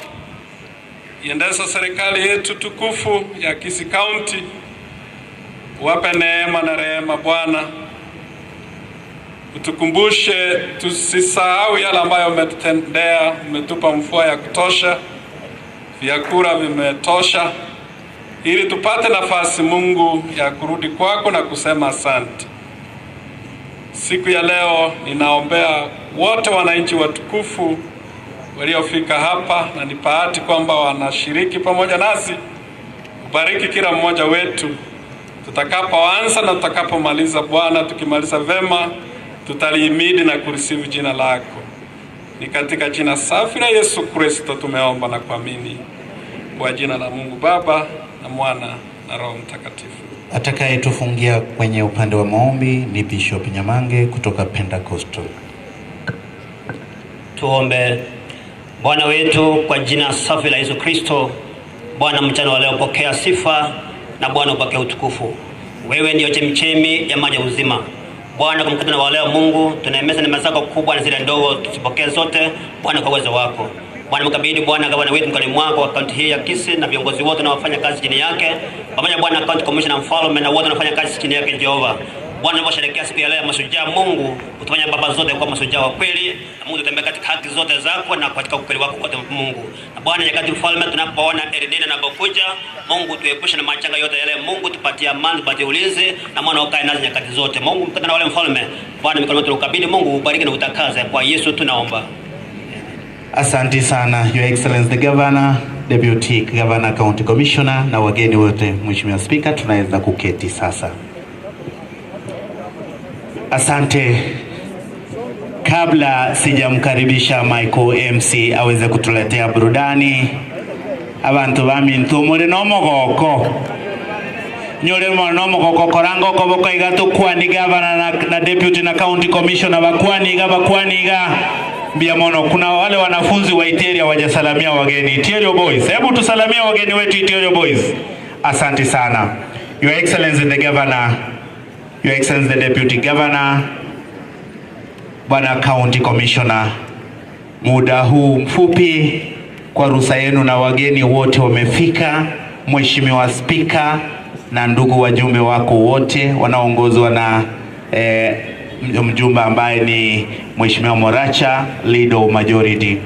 iendesha serikali yetu tukufu ya Kisii County. Wape neema na rehema Bwana. Utukumbushe tusisahau yale ambayo umetutendea. Umetupa mvua ya kutosha, vyakula vimetosha. ili tupate nafasi Mungu ya kurudi kwako na kusema asante. Siku ya leo ninaombea wote wananchi watukufu waliofika hapa, na ni bahati kwamba wanashiriki pamoja nasi. Ubariki kila mmoja wetu tutakapoanza na tutakapomaliza. Bwana, tukimaliza vema tutalihimidi na kulisifu jina lako. Ni katika jina safi la Yesu Kristo tumeomba na kuamini, kwa jina la Mungu Baba na Mwana na Roho Mtakatifu. Atakayetufungia kwenye upande wa maombi ni Bishop Nyamange kutoka Pentecostal. Tuombe. Bwana wetu, kwa jina safi la Yesu Kristo, Bwana, mchana wa leo pokea sifa na Bwana upokee utukufu. Wewe ndiyo chemchemi ya maji ya uzima. Bwana, kwa mkutano wa leo Mungu, tunaemeza neema zako kubwa na zile ndogo, tuzipokee zote Bwana kwa uwezo wako. Bwana, mkabidhi Bwana gavana wetu mkononi mwako wa kaunti hii ya Kisii na viongozi wote na wafanya kazi chini yake, pamoja Bwana county commissioner mfalme na wote wanafanya kazi chini yake Jehova. Bwana, tunaposherehekea siku ya leo ya mashujaa, Mungu utufanya baba zote kwa mashujaa wa kweli, na Mungu tutembee katika haki zote zako na katika ukweli wako wote Mungu. Na Bwana, nyakati mfalme, tunapoona El Nino inapokuja, Mungu tuepushe na majanga yote yale. Mungu tupatie amani, tupatie ulinzi na mwana ukae nasi nyakati zote. Mungu mkutana na wale mfalme, Bwana mikono yetu ukabidhi, Mungu ubariki na utakaze, kwa Yesu tunaomba. Asante sana Your Excellency the Governor, Deputy Governor, County Commissioner na wageni wote. Mheshimiwa Spika, tunaweza kuketi sasa. Asante. Kabla sijamkaribisha Michael MC aweze kutuletea burudani, abantu bamintu muri no mogoko nyore no mogoko korango koboko igatu kwani governor na deputy na county commissioner bakwaniga bakwaniga mbia mono. Kuna wale wanafunzi wa Iteria wajasalamia wageni. Iteria boys, hebu tusalamie wageni wetu Iteria boys. Asante sana Your Excellency the Governor, Your Excellency the Deputy Governor, Bwana County Commissioner, muda huu mfupi kwa ruhusa yenu na wageni wote wamefika, Mheshimiwa Spika na ndugu wajumbe wako wote wanaoongozwa na mjumbe ambaye ni Mheshimiwa Moracha, Leader of Majority.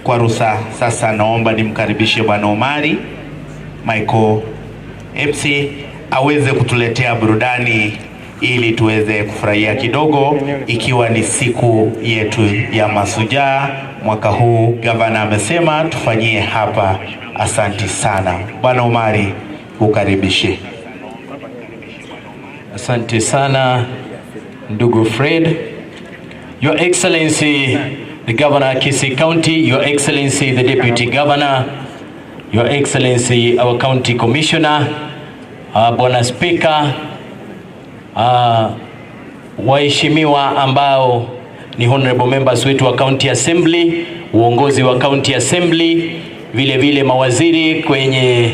Kwa ruhusa sasa naomba nimkaribishe Bwana Omari Michael MC aweze kutuletea burudani ili tuweze kufurahia kidogo, ikiwa ni siku yetu ya mashujaa mwaka huu. Gavana amesema tufanyie hapa. Asanti sana Bwana Omari, ukaribishe. Asante sana ndugu Fred. Your Excellency the Governor Kisii County, Your Excellency the Deputy Governor, Your Excellency our County Commissioner, Bwana Speaker, waheshimiwa ambao ni honorable members wetu wa County Assembly, uongozi wa County Assembly, vile vile mawaziri kwenye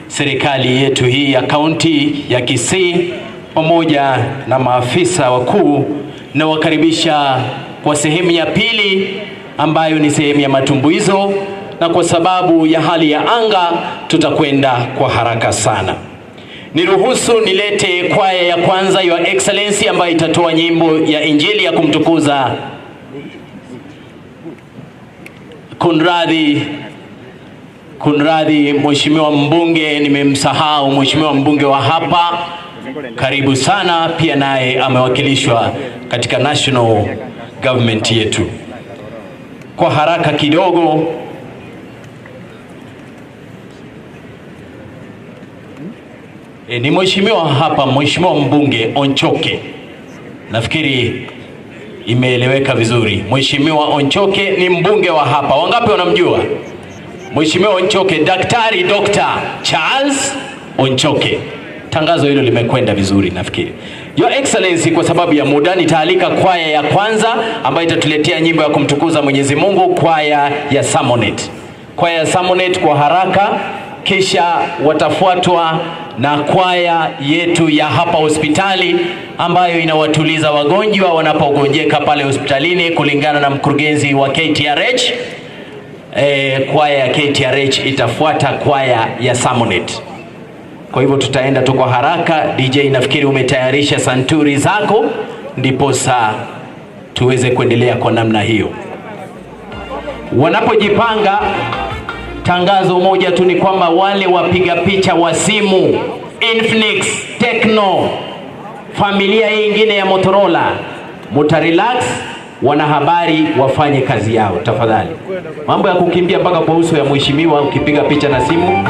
serikali yetu hii ya County ya Kisii, pamoja na maafisa wakuu, na wakaribisha kwa sehemu ya pili ambayo ni sehemu ya matumbuizo, na kwa sababu ya hali ya anga tutakwenda kwa haraka sana. Niruhusu nilete kwaya ya kwanza, Your Excellency, ambayo itatoa nyimbo ya Injili ya kumtukuza Kunradhi Mheshimiwa mbunge, nimemsahau Mheshimiwa mbunge wa hapa, karibu sana, pia naye amewakilishwa katika national government yetu. Kwa haraka kidogo, ni mheshimiwa hapa, Mheshimiwa mbunge Onchoke, nafikiri imeeleweka vizuri. Mheshimiwa Onchoke ni mbunge wa hapa, wangapi wanamjua Mheshimiwa Onchoke? Daktari Dr. Charles Onchoke. Tangazo hilo limekwenda vizuri nafikiri. Your Excellency, kwa sababu ya muda nitaalika kwaya ya kwanza ambayo itatuletea nyimbo ya kumtukuza Mwenyezi Mungu, kwaya ya Samonet. Kwaya ya Samonet kwa haraka, kisha watafuatwa na kwaya yetu ya hapa hospitali ambayo inawatuliza wagonjwa wanapogonjeka pale hospitalini kulingana na mkurugenzi wa KTRH. Kwaya ya KTRH itafuata kwaya ya Samonet. Kwa hivyo tutaenda tu kwa haraka. DJ, nafikiri umetayarisha santuri zako, ndiposa tuweze kuendelea kwa namna hiyo. Wanapojipanga Tangazo moja tu ni kwamba wale wapiga picha wa simu Infinix, Tecno, familia hii ingine ya Motorola, mutarelax, wanahabari wafanye kazi yao tafadhali. Mambo ya kukimbia mpaka kwa uso ya mheshimiwa ukipiga picha na simu.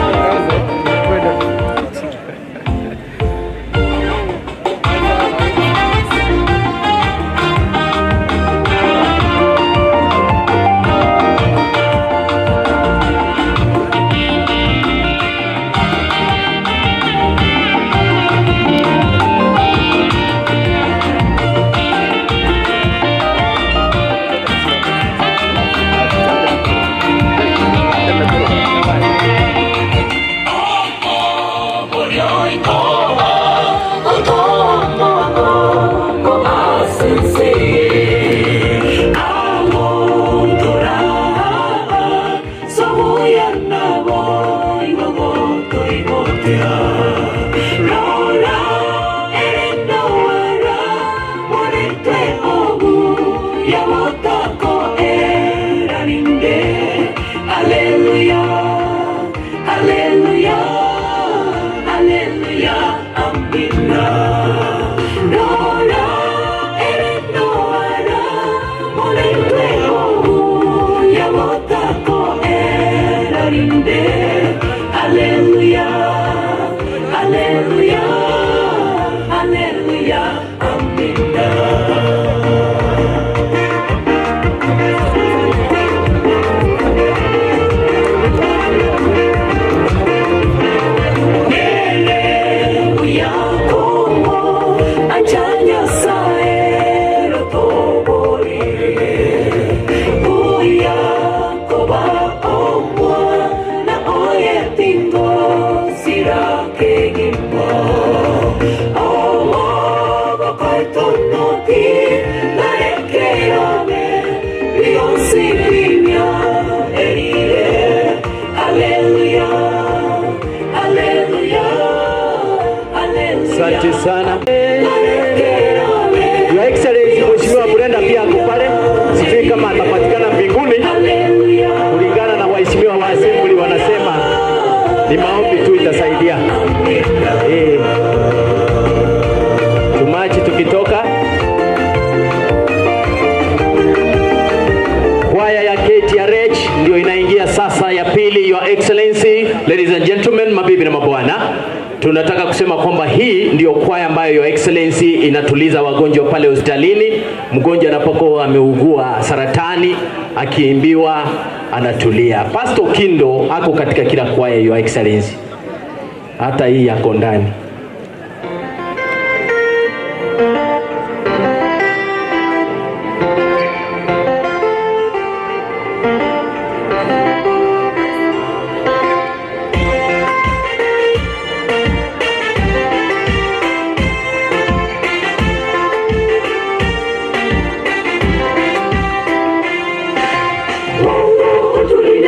Asante sana. Your Excellency, Mheshimiwa Brenda pia ako pale. Sijui kama atapatikana mbinguni. Kulingana na waheshimiwa wa assembly wanasema ni maombi tu itasaidia. Tumachi tukitoka. Kwaya ya KTRH ndio inaingia sasa ya pili. Your Excellency, ladies and gentlemen, mabibi na mabwana, tunataka kusema kwamba hii ndio kwaya ambayo Your Excellency inatuliza wagonjwa pale hospitalini. Mgonjwa anapokuwa ameugua saratani, akiimbiwa anatulia. Pastor Kindo ako katika kila kwaya, Your Excellency. Hata hii yako ndani.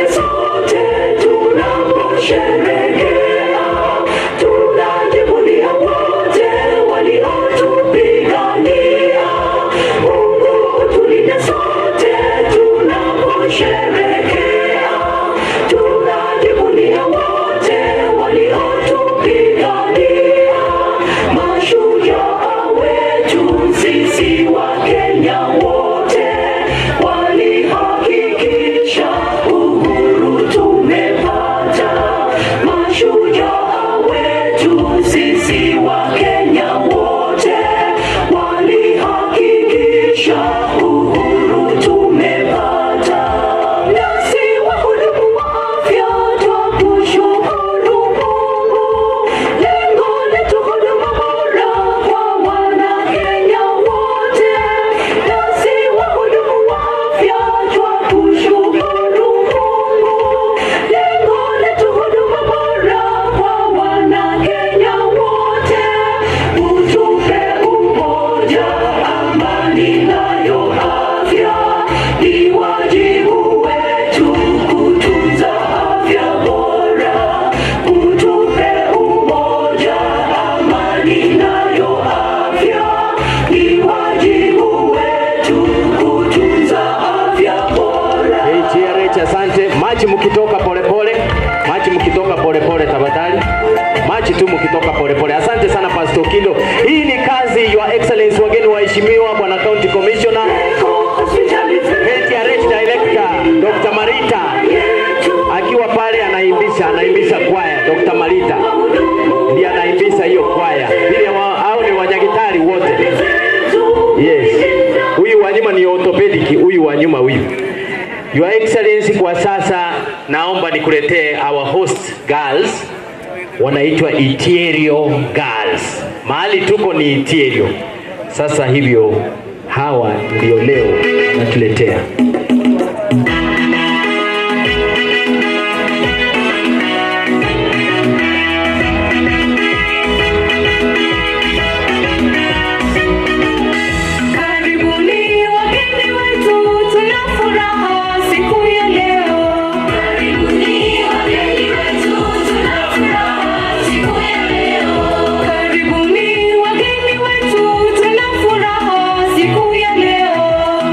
Sote tunaposherehekea, tunajibu polepole. Asante sana Pastor Kindo. Hii ni kazi, Your Excellency, wageni waheshimiwa, Bwana County Commissioner, HRH Director Dr. Marita akiwa pale anaimbisha kwaya. Dr. Marita ndiye anaimbisha hiyo kwaya. Vile hao ni wanyagitari wote. Yes. Huyu wa nyuma ni orthopedic, huyu wa nyuma huyu. Your Excellency, kwa sasa naomba nikuletee our host girls, wanaitwa Itierio Girls. Mahali tuko ni Itierio. Sasa hivyo hawa ndio leo natuletea. Karibuni wageni wetu, tuna furaha siku ya leo. Karibuni wageni wetu, tuna furaha siku ya leo. Karibuni wageni wetu, tuna furaha siku ya leo.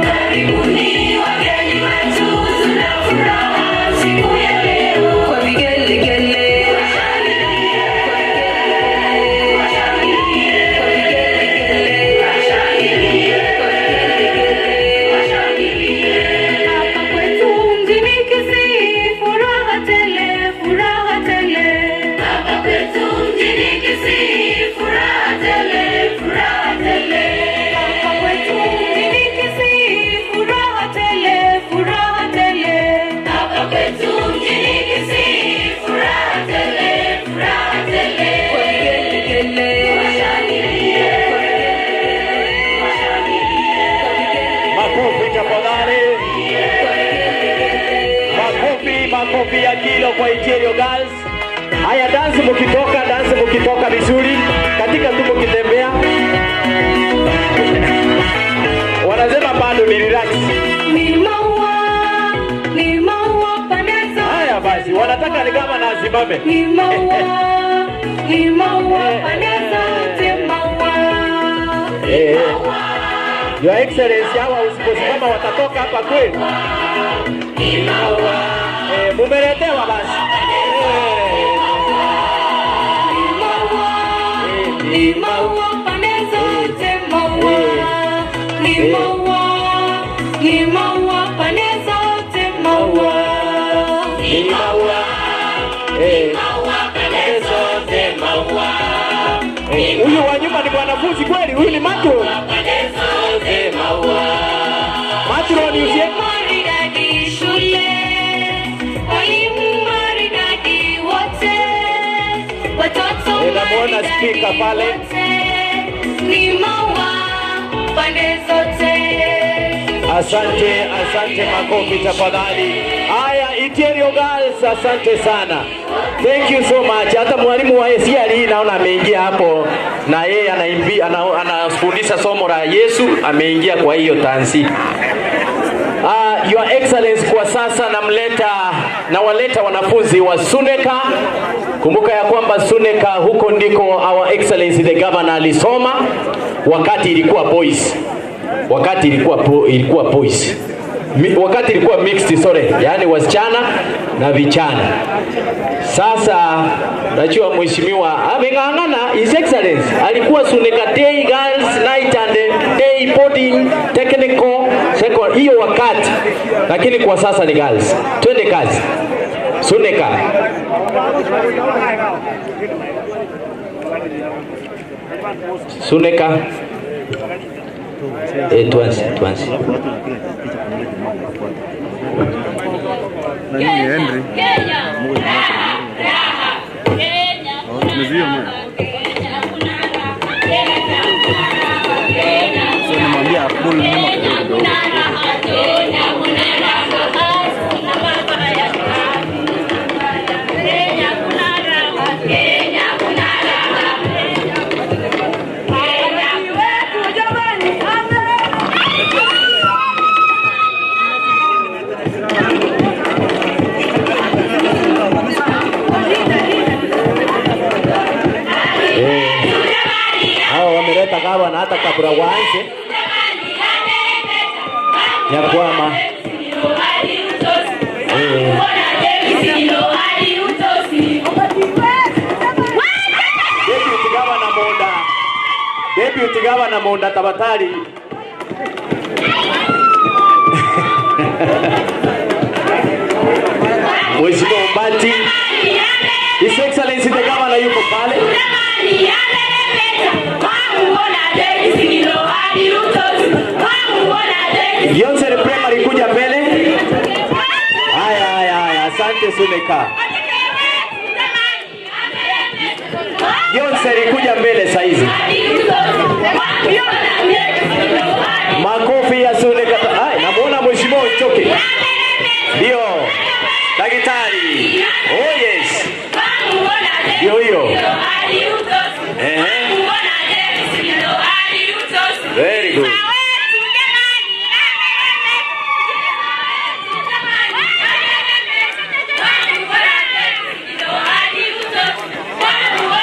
Karibuni wageni wetu, tuna furaha siku ya leo. Kwa vigelegele, hapa kwetu mjini Kisii, furaha tele, furaha tele. Hapa kwetu mjini Kisii, furaha tele, furaha tele. Hapa kwetu mjini Kisii, furaha tele, furaha tele. Hapa kwetu mjini Kisii, furaha tele, furaha tele. Kwa vigelegele, washangilie, Makofi tafadhali. Makofi, makofi ya kilo kwa Itierio Girls. Haya, dance mkitoka, dance mkitoka vizuri. Katika tu mkitembea. Wanasema bado ni relax. Ni maua, ni maua pande zote. Haya basi, wanataka ni kama na asimame. Ni maua, ni maua pande zote maua. Eh. Your Excellency, hawa usiposimama watatoka hapa kweli. Eh, mumeletewa basi. Ni maua pande zote maua. Ni maua, ni maua pande zote maua. Ni maua. Eh. Pande zote maua. Huyu wa nyuma ni mwanafunzi kweli, huyu ni matron. Matron usie Maridadi shule, walimu maridadi wote, watoto Namuona spika pale. ni maua pande zote. Asante, asante, makofi tafadhali. Haya, Itierio Girls, asante sana. Thank you so much. Hata mwalimu wa SRE naona ameingia hapo na yeye anafundisha somo la Yesu, ameingia kwa hiyo tansi. Your Excellency, kwa sasa nawaleta wanafunzi wa Suneka. Kumbuka ya kwamba Suneka huko ndiko Our Excellency the Governor alisoma wakati ilikuwa boys. Wakati ilikuwa boys. Wakati ilikuwa mixed, sorry, yaani wasichana na vijana. Sasa najua mheshimiwa ameng'ang'ana, His Excellency alikuwa Suneka Day Girls Night and Day Boarding Technical Second hiyo wakati, lakini kwa sasa ni girls. Twende kazi. Suneka. Suneka. Tuanze. Kenya, raha, Kenya, Hawa wameleta kawa na hata kabla waanze Nyakwama. Deputy Governor Monda. Deputy Governor Monda tafadhali. Mheshimiwa Ombati, His Excellency the Governor yuko pale. Johnson Primary kuja mbele. Haya haya haya, asante Suneka. Johnson kuja mbele saizi. Makofi ya Suneka. Hai, namuona Mheshimiwa Ochoke. Ndio. Daktari. Oh yes. Ndio hiyo. Very good.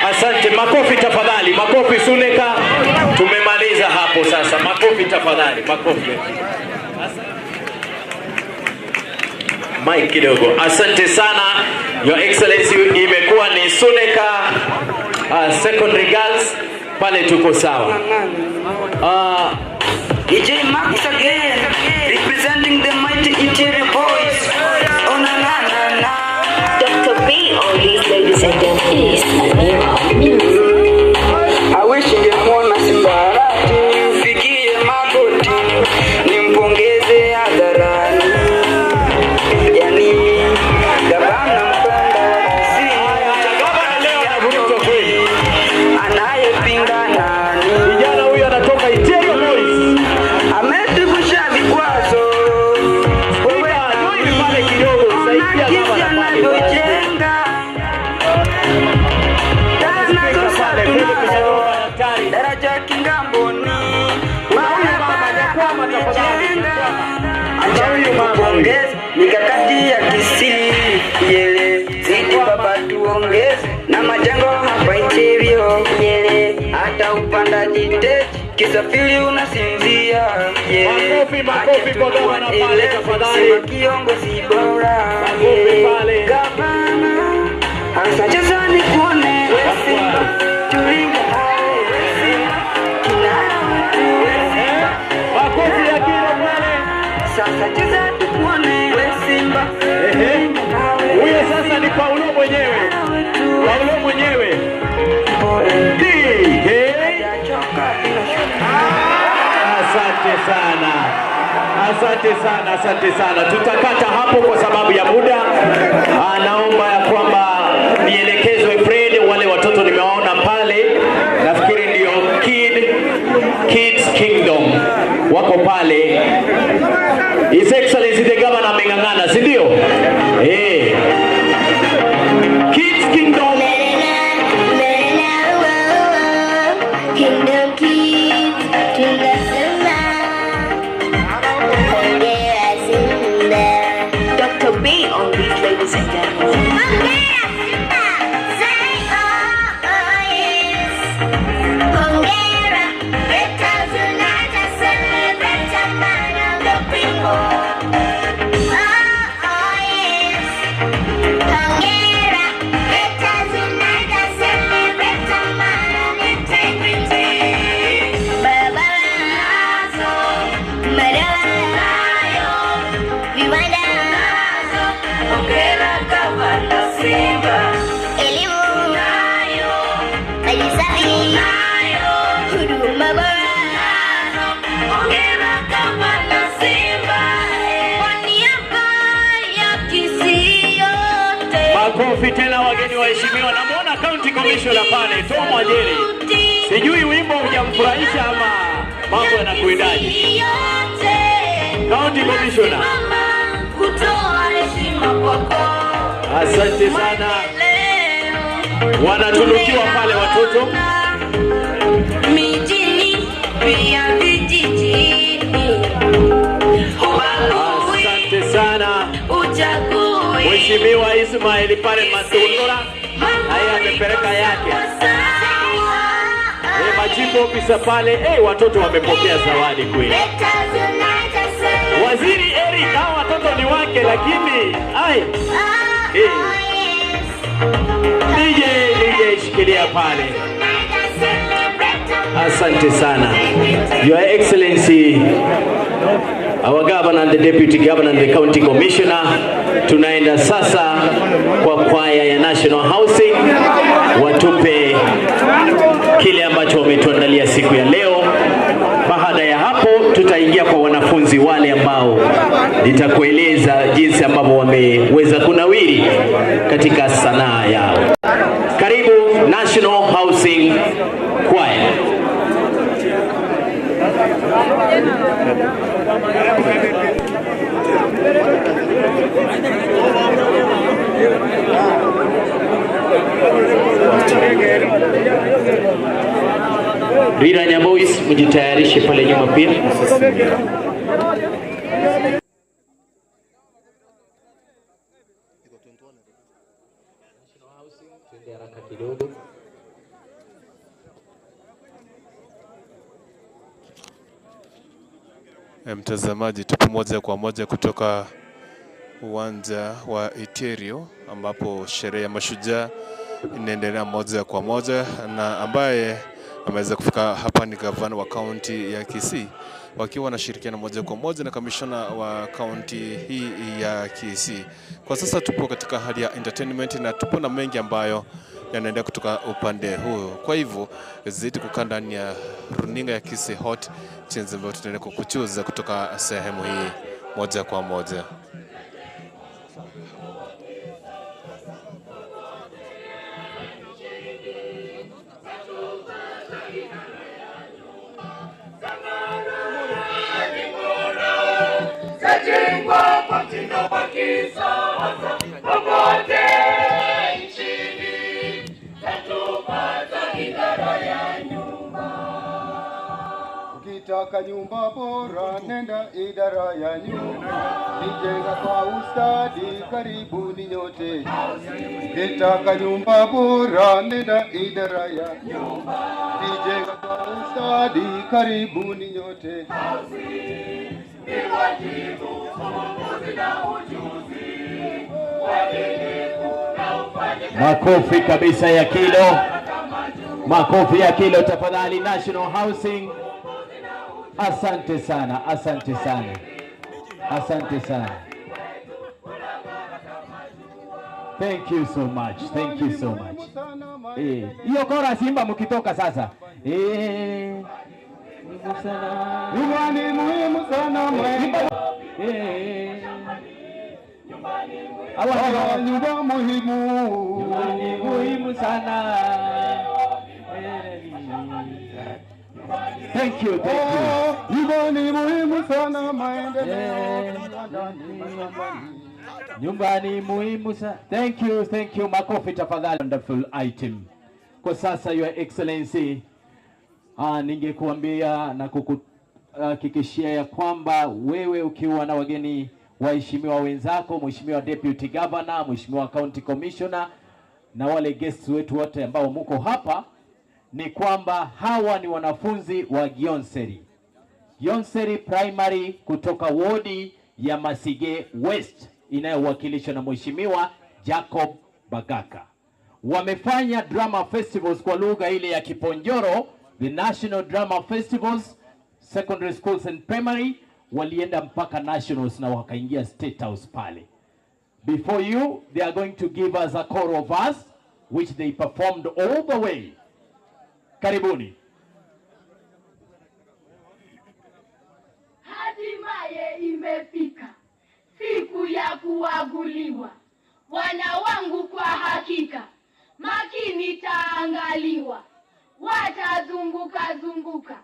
Asante, makofi tafadhali, makofi Suneka. Tumemaliza hapo sasa. Makofi tafadhali, makofi. Mike kidogo. Asante sana Your Excellency, imekuwa ni Suneka Secondary Girls pale, tuko sawa. DJ Max again, representing the mighty Interior Boys. Oh na na na na. Dr. B on these ladies and gentlemen is an era of music. I wish ningemwona Simbarati, nimfikie magoti, nimpongeze hadharani. Yani gavana mpenda wa Kisii, gavana leo anavurutwa kweli. Anayepinga nani? Kijana huyu anatoka Interior Boys. Ametuvusha vikwazo. Wewe pale kidogo, saidia gavana pale. Daraja Kingamboni, barabara amejenga. Acha tukupongeze mikakati ya Kisii, yele zidi baba tuongeze na majengo hapa Interior, yele hata upandaji teji kisafiri unasinzia, yele Makofi, makofi kwa gavana pale tafadhali. Sema kiongozi bora, Makofi pale. Gavana hasa cheza nikuone, tulinga makofi ya kilo pale. Sasa cheza tukuone, we Simba. Huyo sasa ni Paulo mwenyewe. Paulo mwenyewe. Asante sana. Asante sana, asante sana. Tutakata hapo kwa sababu ya muda. Naomba ya kwamba nielekezwe Fred, wale watoto nimewaona pale. Nafikiri ndio Kids Kingdom wako pale. His Excellency the Governor ameng'ang'ana, si ndio? Eh. Kids Kingdom. Kingdom Kids, tunasema hongera Simba. Dr. B on these ladies and gentlemen. Hongera Simba, say oh, oh yes. Hongera, better tonight, I celebrate a man of the people. Oh, oh yes. Hongera, better tonight, I celebrate a man of integrity. Barabara nazo, madawa nayo, viwanda nazo. Hongera gavana Simba. Elimu nayo, maji safi nayo, huduma bora nazo. Hongera gavana Simba. Kwa niaba ya Kisii yote. Makofi tena wageni waheshimiwa. Namuona County Commissioner pale Tom Wajeri. Sijui wimbo hujamfurahisha ama mambo yanakuendaje? County Commissioner. Kutoa heshima kwako. Asante sana. Wanatunukiwa pale watoto. Mijini pia vijijini. Asante sana. Uchagui. Mheshimiwa Ismail pale Matundura naye amepeleka yake. Majimbo ofisa pale, watoto wamepokea zawadi kweli. Waziri Eric, hao watoto ni wake lakini ai. DJ shikilia pale. Asante sana. Your Excellency, our governor and the deputy governor and the county commissioner, tunaenda sasa kwa kwaya ya National Housing watupe kile ambacho wametuandalia siku ya leo. Baada ya hapo, tutaingia kwa wanafunzi wale ambao nitakueleza jinsi ambavyo wameweza kunawiri katika sanaa yao. Karibu National Housing Choir. Riranya Boys, mjitayarishe pale nyuma pia. Mtazamaji, tupo moja kwa moja kutoka uwanja wa Iterio ambapo sherehe ya mashujaa inaendelea moja kwa moja, na ambaye ameweza kufika hapa ni gavana wa kaunti ya Kisii wakiwa wanashirikiana moja kwa moja na kamishona wa kaunti hii ya Kisii. Kwa sasa tupo katika hali ya entertainment na tupo na mengi ambayo yanaendelea kutoka upande huu. Kwa hivyo zidi kukaa ndani ya runinga ya Kisii Hot, jinsi ambayo tunaendelea kukujuza kutoka sehemu hii moja kwa moja. Zajengwa kwa mtindo wa kisasa popote nchini, tatupata idara ya nyumba. Ukitaka nyumba bora nenda idara ya nyumba, nijenga kwa ustadi, karibuni nyote. Ukitaka nyumba bora nenda idara ya nyumba, nijenga kwa ustadi, karibuni nyote. Ni wajibu, uvumbuzi na ujuzi, uadilifu na ufanye Makofi kabisa ya kilo, makofi ya kilo tafadhali. National Housing, asante sana, asante sana, asante sana. Thank you so much, thank you so much. Hiyo kora Simba mkitoka sasa. Nyumba ni muhimu sana nyumba muhimu, nyumba ni muhimu sana. Thank you, thank you. Nyumba ni muhimu sana maendeleo. Nyumba ni muhimu sana. Thank you, thank you. Makofi tafadhali. Wonderful item. Kwa sasa, Your Excellency, ningekuambia na kukuhakikishia ya kwamba wewe ukiwa na wageni waheshimiwa wenzako, Mheshimiwa Deputy Governor, Mheshimiwa County Commissioner na wale guests wetu wote ambao muko hapa, ni kwamba hawa ni wanafunzi wa Gionseri, Gionseri Primary kutoka wodi ya Masige West inayowakilishwa na Mheshimiwa Jacob Bagaka. Wamefanya drama festivals kwa lugha ile ya Kiponjoro, the National Drama Festivals, secondary schools and primary, walienda mpaka nationals na wakaingia State House pale. Before you, they are going to give us a choral verse which they performed all the way. Karibuni. Hatimaye imefika siku ya kuaguliwa, wana wangu kwa hakika makini taangaliwa, watazunguka zunguka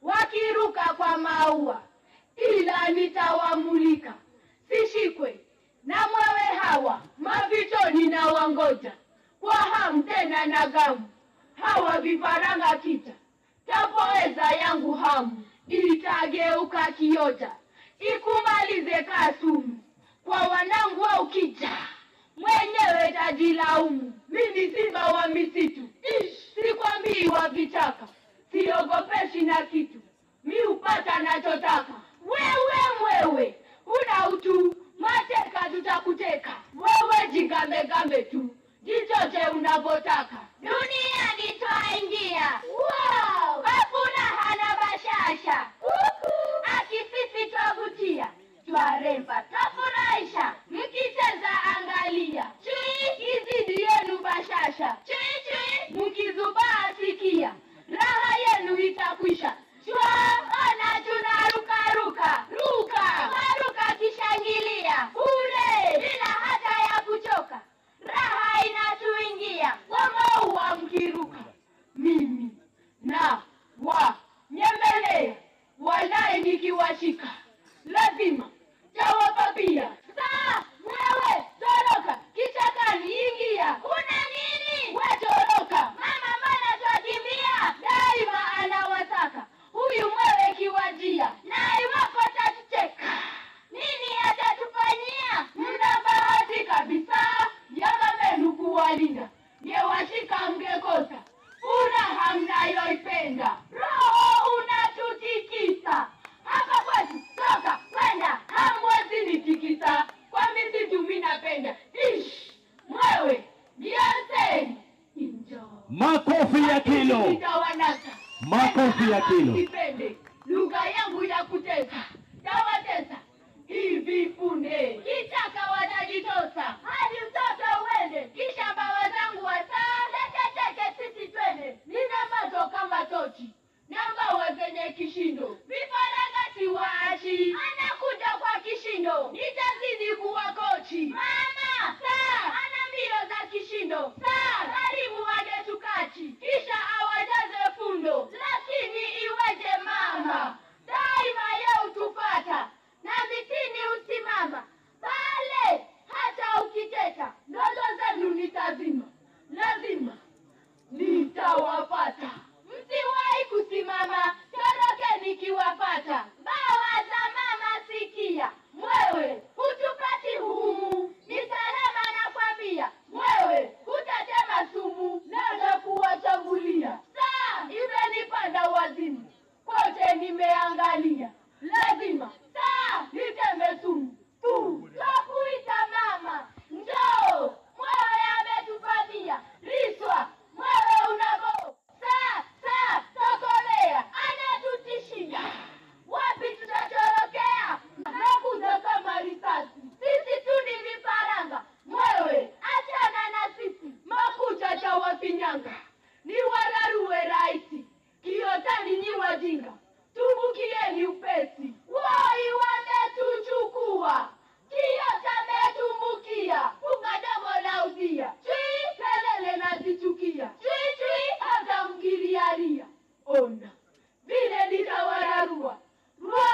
wakiruka kwa maua, ila nitawamulika sishikwe na mwewe hawa mavichoni na wangoja kwa hamu tena na gamu, hawa vifaranga kita tapoeza yangu hamu itageuka kiota ikumalize kasumu kwa wanangu wa ukija mwenyewe tajilaumu. Mimi simba wa misitu, sikwambii wa vichaka, siogopeshi na kitu, mi upata nachotaka. Wewe mwewe una utu, mateka tutakuteka. Wewe jigambe tu, jichoche unavotaka. Duniani twaingia, wow, hakuna Na wa nyemelea, walahi nikiwashika lazima tawapapia. Saa mwewe toroka, kichakani ingia. Kuna nini? We toroka mama, mbona twakimbia? Daima anawataka huyu mwewe kiwajia, na iwapo tatucheka nini atatufanyia? Mna bahati kabisa ya mamenu kuwalinda, ngewashika mngekosa furaha mnayoipenda. Roho unatutikisa hapa kwetu, toka kwenda hamwezi nitikisa, kwa misitu mimi napenda. Ish mwewe Beyonce injo. Makofi ya kilo, Nitawanasa makofi ya kilo. Sipende lugha yangu ya kutesa, tawatesa hivi punde, kichaka watajitosa hadi mtoto uende, kisha bawa zangu wasaa cheke sisi twende. Nina macho kama tochi na mbawa zenye kishindo, vifaranga siwaachi, anakuja kwa kishindo, nitazidi kuwa kochi. Mama saa ana mbio za kishindo, saa karibu waje tukachi, kisha awajaze fundo. Lakini iweje mama, daima ye utupata na mitini usimama pale, hata ukiteta ndoto zenu nitazima, lazima nitawapata. Msiwahi kusimama, torokeni nikiwapata. Bawa za mama sikia, mwewe hutupati humu, ni salama nakwambia, mwewe hutatema sumu, naza kuwachambulia. Saa imenipanda wazimu, kote nimeangalia, lazima saa niteme sumu tu. Twakuita mama, njoo, mwewe ametuvamia, riswa mwewe unabo saa saa tokolea, anatutishia wapi tutatorokea? Nakuja kama risasi, sisi tu ni vifaranga, mwewe achana na sisi, makucha tawafinyanga, ni wararue raisi, kiotani ni wajinga, tumbukieni upesi. Woi wametuchukua, kiota metumbukia, funga domo la uzia, chui kelele nazichukia, chui chui hata mkilialia, ona vile nitawararua rwa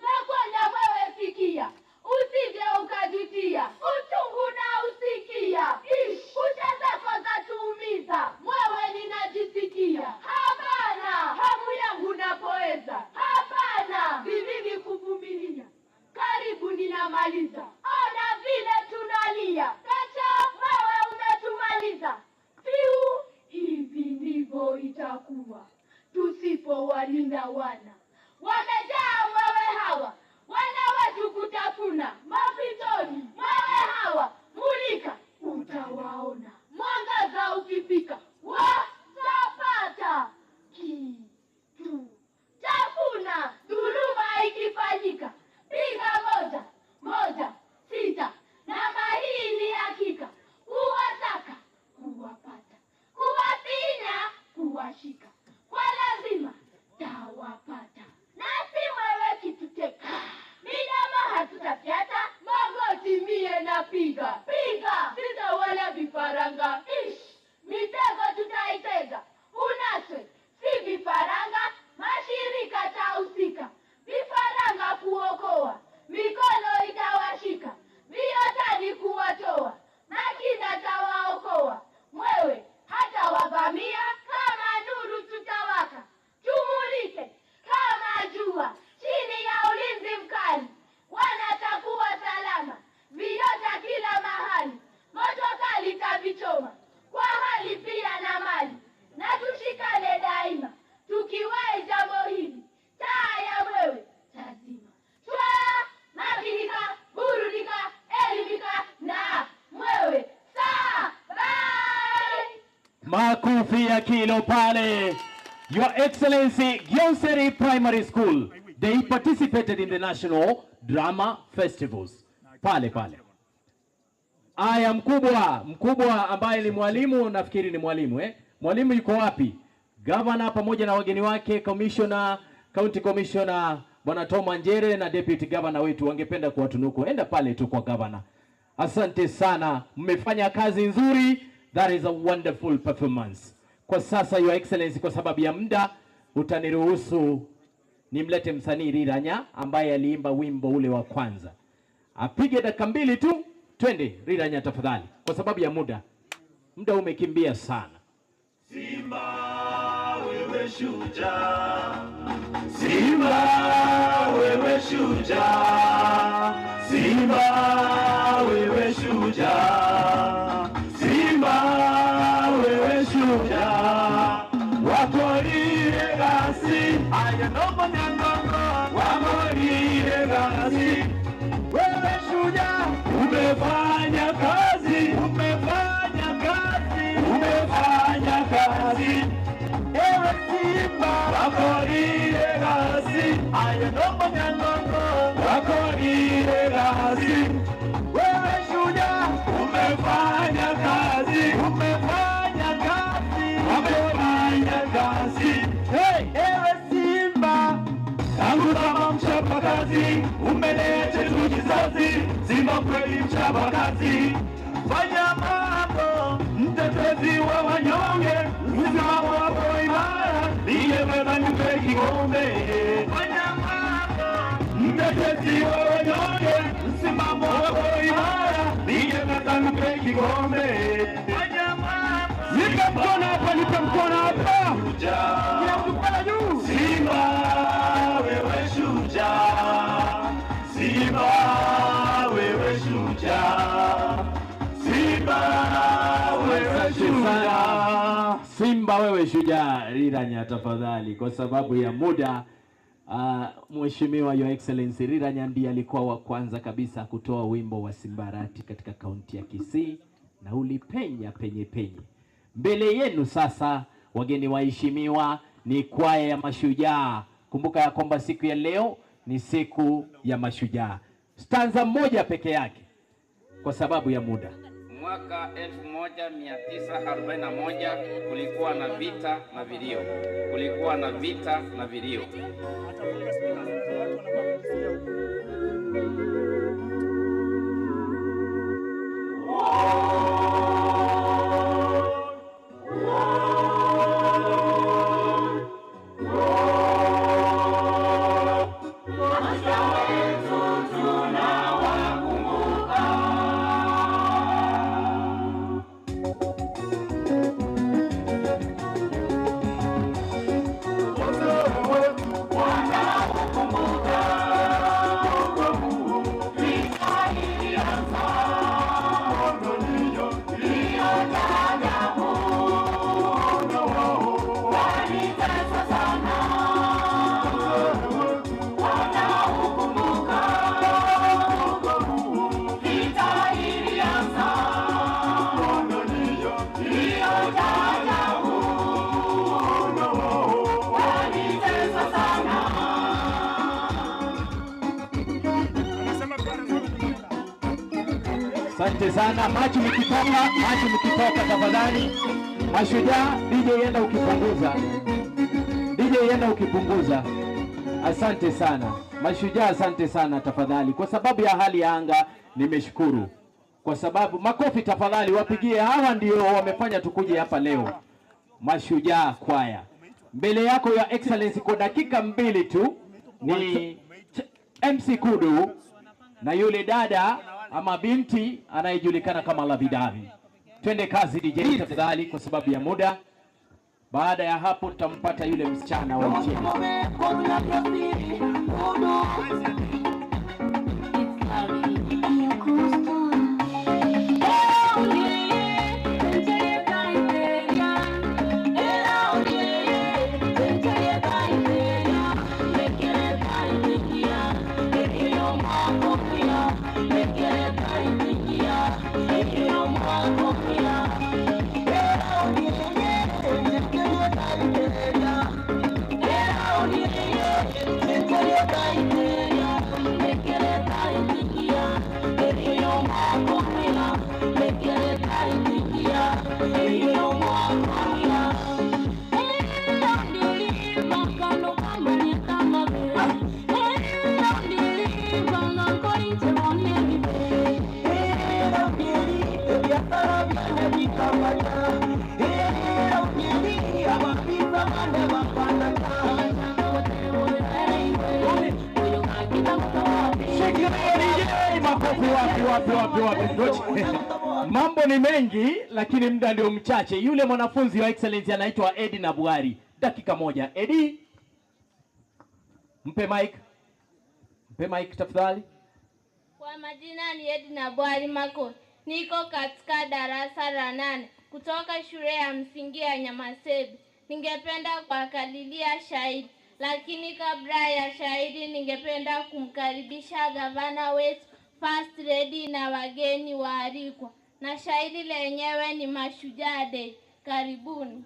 na kwenda mwewe sikia, usije ukajutia, uchungu na usikia. Ish, kucha zako zatuumiza, mwewe ninajisikia. Hapana, hamu yangu napoeza, hapana, si mimi kuvumilia, karibu ninamaliza. Ona vile tunalia, kacha mwewe umetumaliza. Fiu, hivi ndivyo itakuwa tusipowalinda wana. Wamejaa mwewe hawa, wana wetu kutafuna mapitoni. Mwewe hawa mulika, utawaona mwangaza ukifika, watapata kitu tafuna. Dhuluma ikifanyika, piga 1 1 6. Namba hii ni hakika, kuwasaka, kuwapata, kuwafinya, kuwashika, kwa lazima tawapata. Nasi mwewe kituteka, midomo hatutafyata, magoti mie napiga piga, sitawala vifaranga. Ish, mitego tutaitega, unaswe si vifaranga, mashirika tahusika, vifaranga kuokoa, mikono itawashika, viotani kuwatoa, makina tawaokoa, mwewe hata wavamia, kama nuru tutawaka, tumulike kama jua, chini ya ulinzi mkali, wanatakuwa salama, viota kila mahali, moto kali tavichoma, kwa hali pia na mali, na tushikane daima, tukiwahi jambo hili, taa ya mwewe tazima. Twaa, makinika, burudika, elimika na mwewe. Saa, bye! Makofi ya kilo pale. Your Excellency, Gyonseri Primary School, they participated in the National Drama Festivals. Pale pale. Aya, mkubwa ambaye ni mwalimu, nafikiri ni mwalimu eh? Mwalimu yuko wapi? Governor pamoja na wageni wake, commissioner, county commissioner Bwana Tom Anjere na deputy governor wetu wangependa kuwatunuku. Enda pale tu kwa governor. Asante sana, mmefanya kazi nzuri. That is a wonderful performance. Kwa sasa, Your Excellency, kwa sababu ya muda Utaniruhusu nimlete msanii Riranya ambaye aliimba wimbo ule wa kwanza. Apige dakika 2 tu. Twende Riranya tafadhali, kwa sababu ya muda. Muda umekimbia sana. Simba wewe shujaa, Simba wewe shujaa, Simba wewe shujaa, Simba wewe shujaa. Wakorire gasi aya no nyangongo, wakorire gasi. Wewe shujaa, umefanya kazi, umefanya kazi, umefanya kazi. Ewe Simba, wakorire gasi aya no nyangongo, wakorire gasi. Wewe shujaa, umefanya kazi, umefanya kazi, umefanya kazi. Hey, ewe Simba, tangu kama mchapakazi, umeleta tu kizazi. Simba kweli mchapakazi, fanya mambo, mtetezi wa wanyonge, msimamo wako imara, niyebeba nipe kikombe. Fanya mambo, mtetezi wa wanyonge, msimamo wako imara, niyebeba nipe kikombe. Fanya mambo, nipe mkono hapa, nipe mkono hapa, kila mtu pale juu. Simba wewe shujaa, Simba wewe shujaa, Simba wewe shujaa, Simba wewe shujaa. Riranya tafadhali, kwa sababu ya muda. Mheshimiwa Your Excellency Riranya ndiye alikuwa wa kwanza kabisa kutoa wimbo wa Simbarati katika kaunti ya Kisii na ulipenya penye penye. Mbele yenu sasa, wageni waheshimiwa, ni kwaya ya mashujaa. Kumbuka ya kwamba siku ya leo ni siku ya mashujaa. Stanza moja peke yake kwa sababu ya muda. Mwaka 1941 kulikuwa na vita na vilio. Kulikuwa na vita na vilio. Asante sana. Machi mkitoka, machi mkitoka tafadhali. Mashujaa, DJ enda ukipunguza. DJ enda ukipunguza. Asante sana. Mashujaa, asante sana tafadhali. Kwa sababu ya hali ya anga nimeshukuru. Kwa sababu makofi tafadhali wapigie, hawa ndio wamefanya tukuje hapa leo. Mashujaa kwaya. Mbele yako ya Excellency kwa dakika 2 tu ni MC Kudu na yule dada ama binti anayejulikana kama Lavidavi. Twende kazi DJ tafadhali kwa sababu ya muda. Baada ya hapo tutampata yule msichana wa nchi. Bye. DJ, makofi wapi wapi wapi wapi. Mambo ni mengi lakini muda ndio mchache. Yule mwanafunzi wa Excellency anaitwa Edi Nabwari. Dakika moja. Edi, mpe mic. Mpe mic tafadhali. Kwa majina ni Edna Bwari Mako. Niko katika darasa la 8 kutoka shule ya msingi ya Nyamasebi. Ningependa kuwakalilia shahidi, lakini kabla ya shahidi ningependa kumkaribisha gavana wetu First Lady na wageni waalikwa. Na shahidi lenyewe ni Mashujaa Day. Karibuni.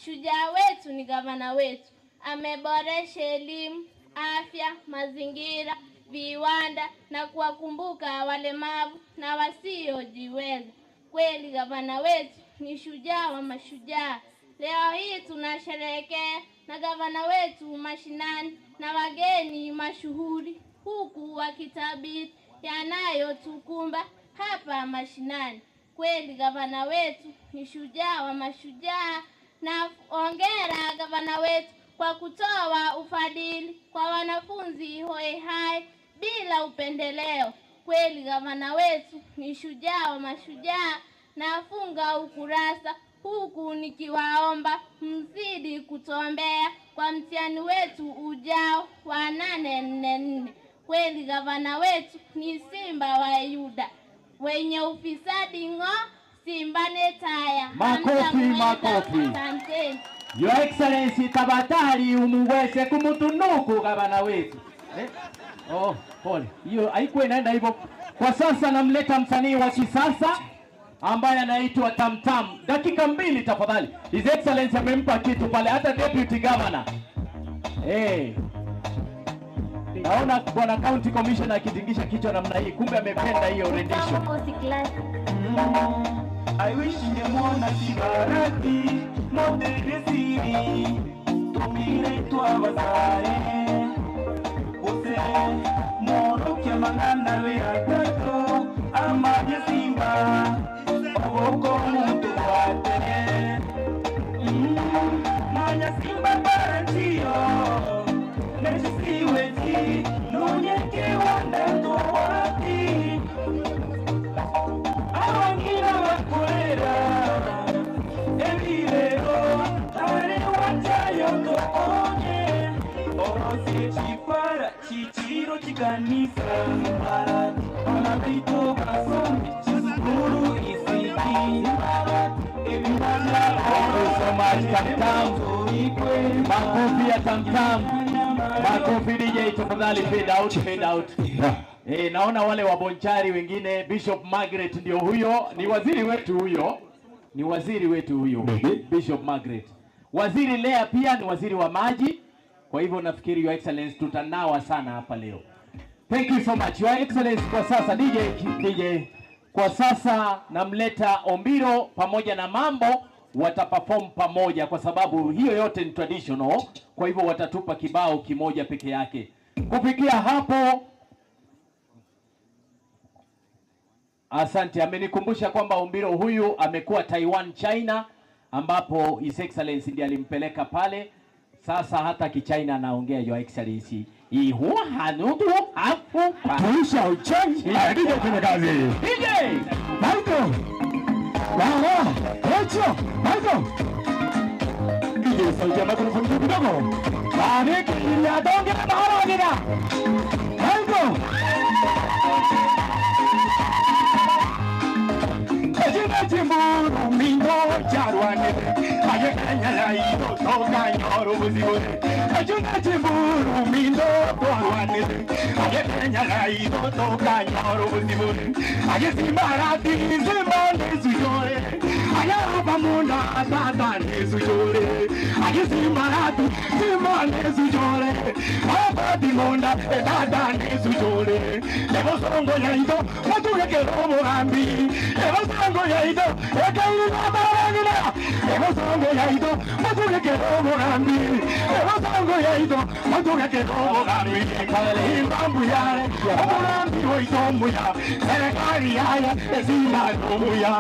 Shujaa wetu ni gavana wetu. Ameboresha elimu, afya, mazingira, viwanda na kuwakumbuka walemavu na wasiojiweza. Kweli gavana wetu ni shujaa wa mashujaa. Leo hii tunasherehekea na gavana wetu mashinani na wageni mashuhuri, huku wakitabiri yanayotukumba hapa mashinani. Kweli gavana wetu ni shujaa wa mashujaa. Na hongera gavana wetu kwa kutoa ufadhili kwa wanafunzi hoe hai bila upendeleo. Kweli gavana wetu ni shujaa wa mashujaa. Nafunga ukurasa huku nikiwaomba mzidi kutuombea kwa mtihani wetu ujao wa 844. Kweli gavana wetu ni simba wa Yuda, wenye ufisadi ngo simba netaya. Makofi, makofi. Asante. Your Excellency, tabatari umuweze kumutunuku gavana wetu. Oh, pole. Hiyo haikuwa inaenda hivyo. Kwa sasa namleta msanii wa kisasa ambaye anaitwa Tamtam. Dakika 2 tafadhali. His Excellency amempa kitu pale, hata Deputy Governor. Naona bwana County Commissioner akitingisha kichwa namna hii, kumbe amependa hiyo rendition. I wish ningemwona Kibarati Motegresiri tumire twabazare Ose morokia mangana we atako amaje simba Oboko muntu wate Manya simba parantio Nejisiweti Nonyeke wanda tuwati Awangina wakulera Emirero Tare wachayo tokonye Ose chipara chichiro chikanisa Anabito kasome Chizukuru isiki Thank you so much, Tamtam. Makofi ya Tamtam. Makofi DJ tafadhali, fade out, fade out. Naona wale wabonchari wengine, Bishop Margaret ndio huyo, ni waziri wetu huyo. Ni waziri wetu huyo, Bishop Margaret. Waziri Lea pia ni waziri wa maji. Kwa hivyo nafikiri Your Excellency tutanawa sana hapa leo. Thank you so much Your Excellency. Kwa sasa DJ kwa sasa namleta Ombiro pamoja na Mambo, wataperform pamoja kwa sababu hiyo yote ni traditional. Kwa hivyo watatupa kibao kimoja peke yake. Kufikia hapo, asante. Amenikumbusha kwamba Ombiro huyu amekuwa Taiwan, China, ambapo His Excellency ndiye alimpeleka pale. Sasa hata kichina anaongea Your Excellency. Ihu hanudu hafu tuisha uchangi. DJ kwenye kazi. DJ Michael. Wawa, Echo, Michael. DJ sauti ya microphone kidogo. Bariki ya donge na mahara. Michael. Kajina jimburu mindo charwane. Aye kanya la ido toka nyoro buzibore. Kajina jimburu mindo charwane. Aye kanya la ido toka nyoro buzibore. Aye simbarati zimbane sujore. Aye abamuna tata sujore. Aye simbarati zimbane sujore. Abadimona tata sujore. Lebo songo ya ido mature ke robo ambi. Lebo songo ya ido ekairi na barangina. Lebo songo ya ido mature ke robo ambi. Lebo songo ya ido mature ke robo ambi. Imambu yare omurambi oitomu ya serikali yaya ezima nomu ya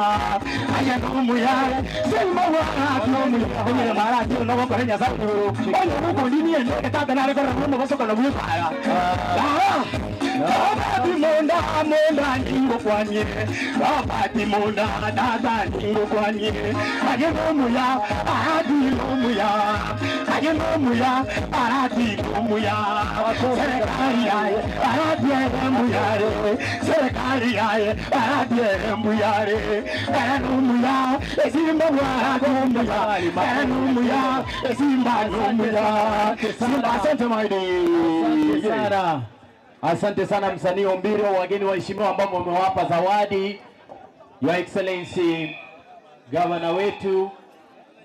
aya nomu yare sima wa nomu ya onye marati no ko henya sa onye uko lini ene tata na ko Karamu basokana bufaya. Babati monda monda ningo kwanye. Babati monda dada ningo kwanye. Aye no muya, adi no muya. Aye no muya, adi no muya. Serikali aye, adi muya. Serikali aye, adi muya. Era no muya, simba wa no muya. Era no muya, simba no muya. Simba, asante maidi. Sana. Asante sana msanii Ombiro, wageni waheshimiwa ambao mmewapa zawadi. Your Excellency Governor wetu,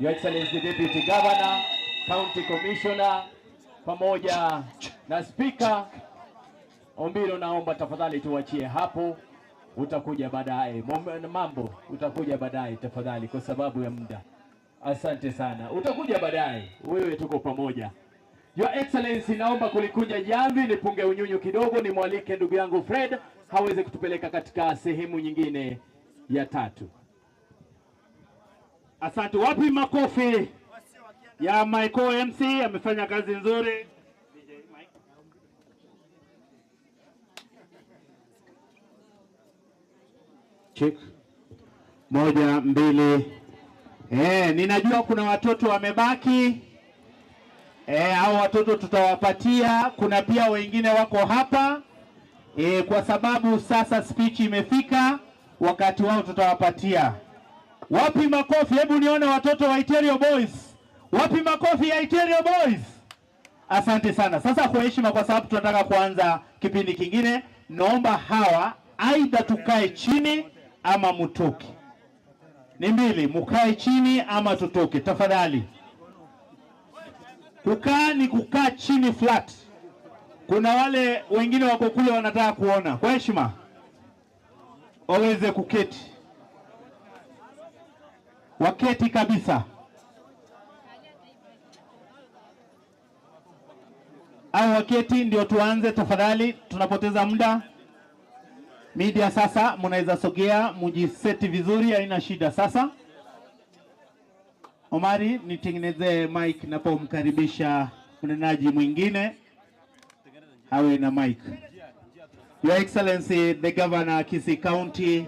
Your Excellency Deputy Governor, County Commissioner pamoja na Speaker Ombiro, naomba tafadhali tuachie hapo, utakuja baadaye. Mambo utakuja baadaye tafadhali kwa sababu ya muda. Asante sana. Utakuja baadaye. Wewe tuko pamoja. Your Excellency, naomba kulikunja jamvi, nipunge unyunyu kidogo, nimwalike ndugu yangu Fred haweze kutupeleka katika sehemu nyingine ya tatu. Asante. Wapi makofi ya Michael MC, amefanya kazi nzuri. Check. 1, 2. Ninajua kuna watoto wamebaki. Hao watoto tutawapatia. Kuna pia wengine wako hapa. Kwa sababu sasa speech imefika, wakati wao tutawapatia. Wapi makofi? Hebu nione watoto wa Iterio Boys. Wapi makofi ya Iterio Boys? Asante sana. Sasa kwa heshima, kwa sababu tunataka kuanza kipindi kingine, naomba hawa aidha tukae chini ama mutoke. Ni mbili, mukae chini ama tutoke tafadhali. Kukaa ni kukaa chini flat. Kuna wale wengine wako kule wanataka kuona. Kwa heshima waweze kuketi. Waketi kabisa. Au waketi ndio tuanze tafadhali, tunapoteza muda. Media sasa mnaweza sogea, mujiseti vizuri, haina shida sasa. Omari, nitengeneze mic napomkaribisha mnenaji mwingine awe na mic. Your Excellency the Governor Kisii County,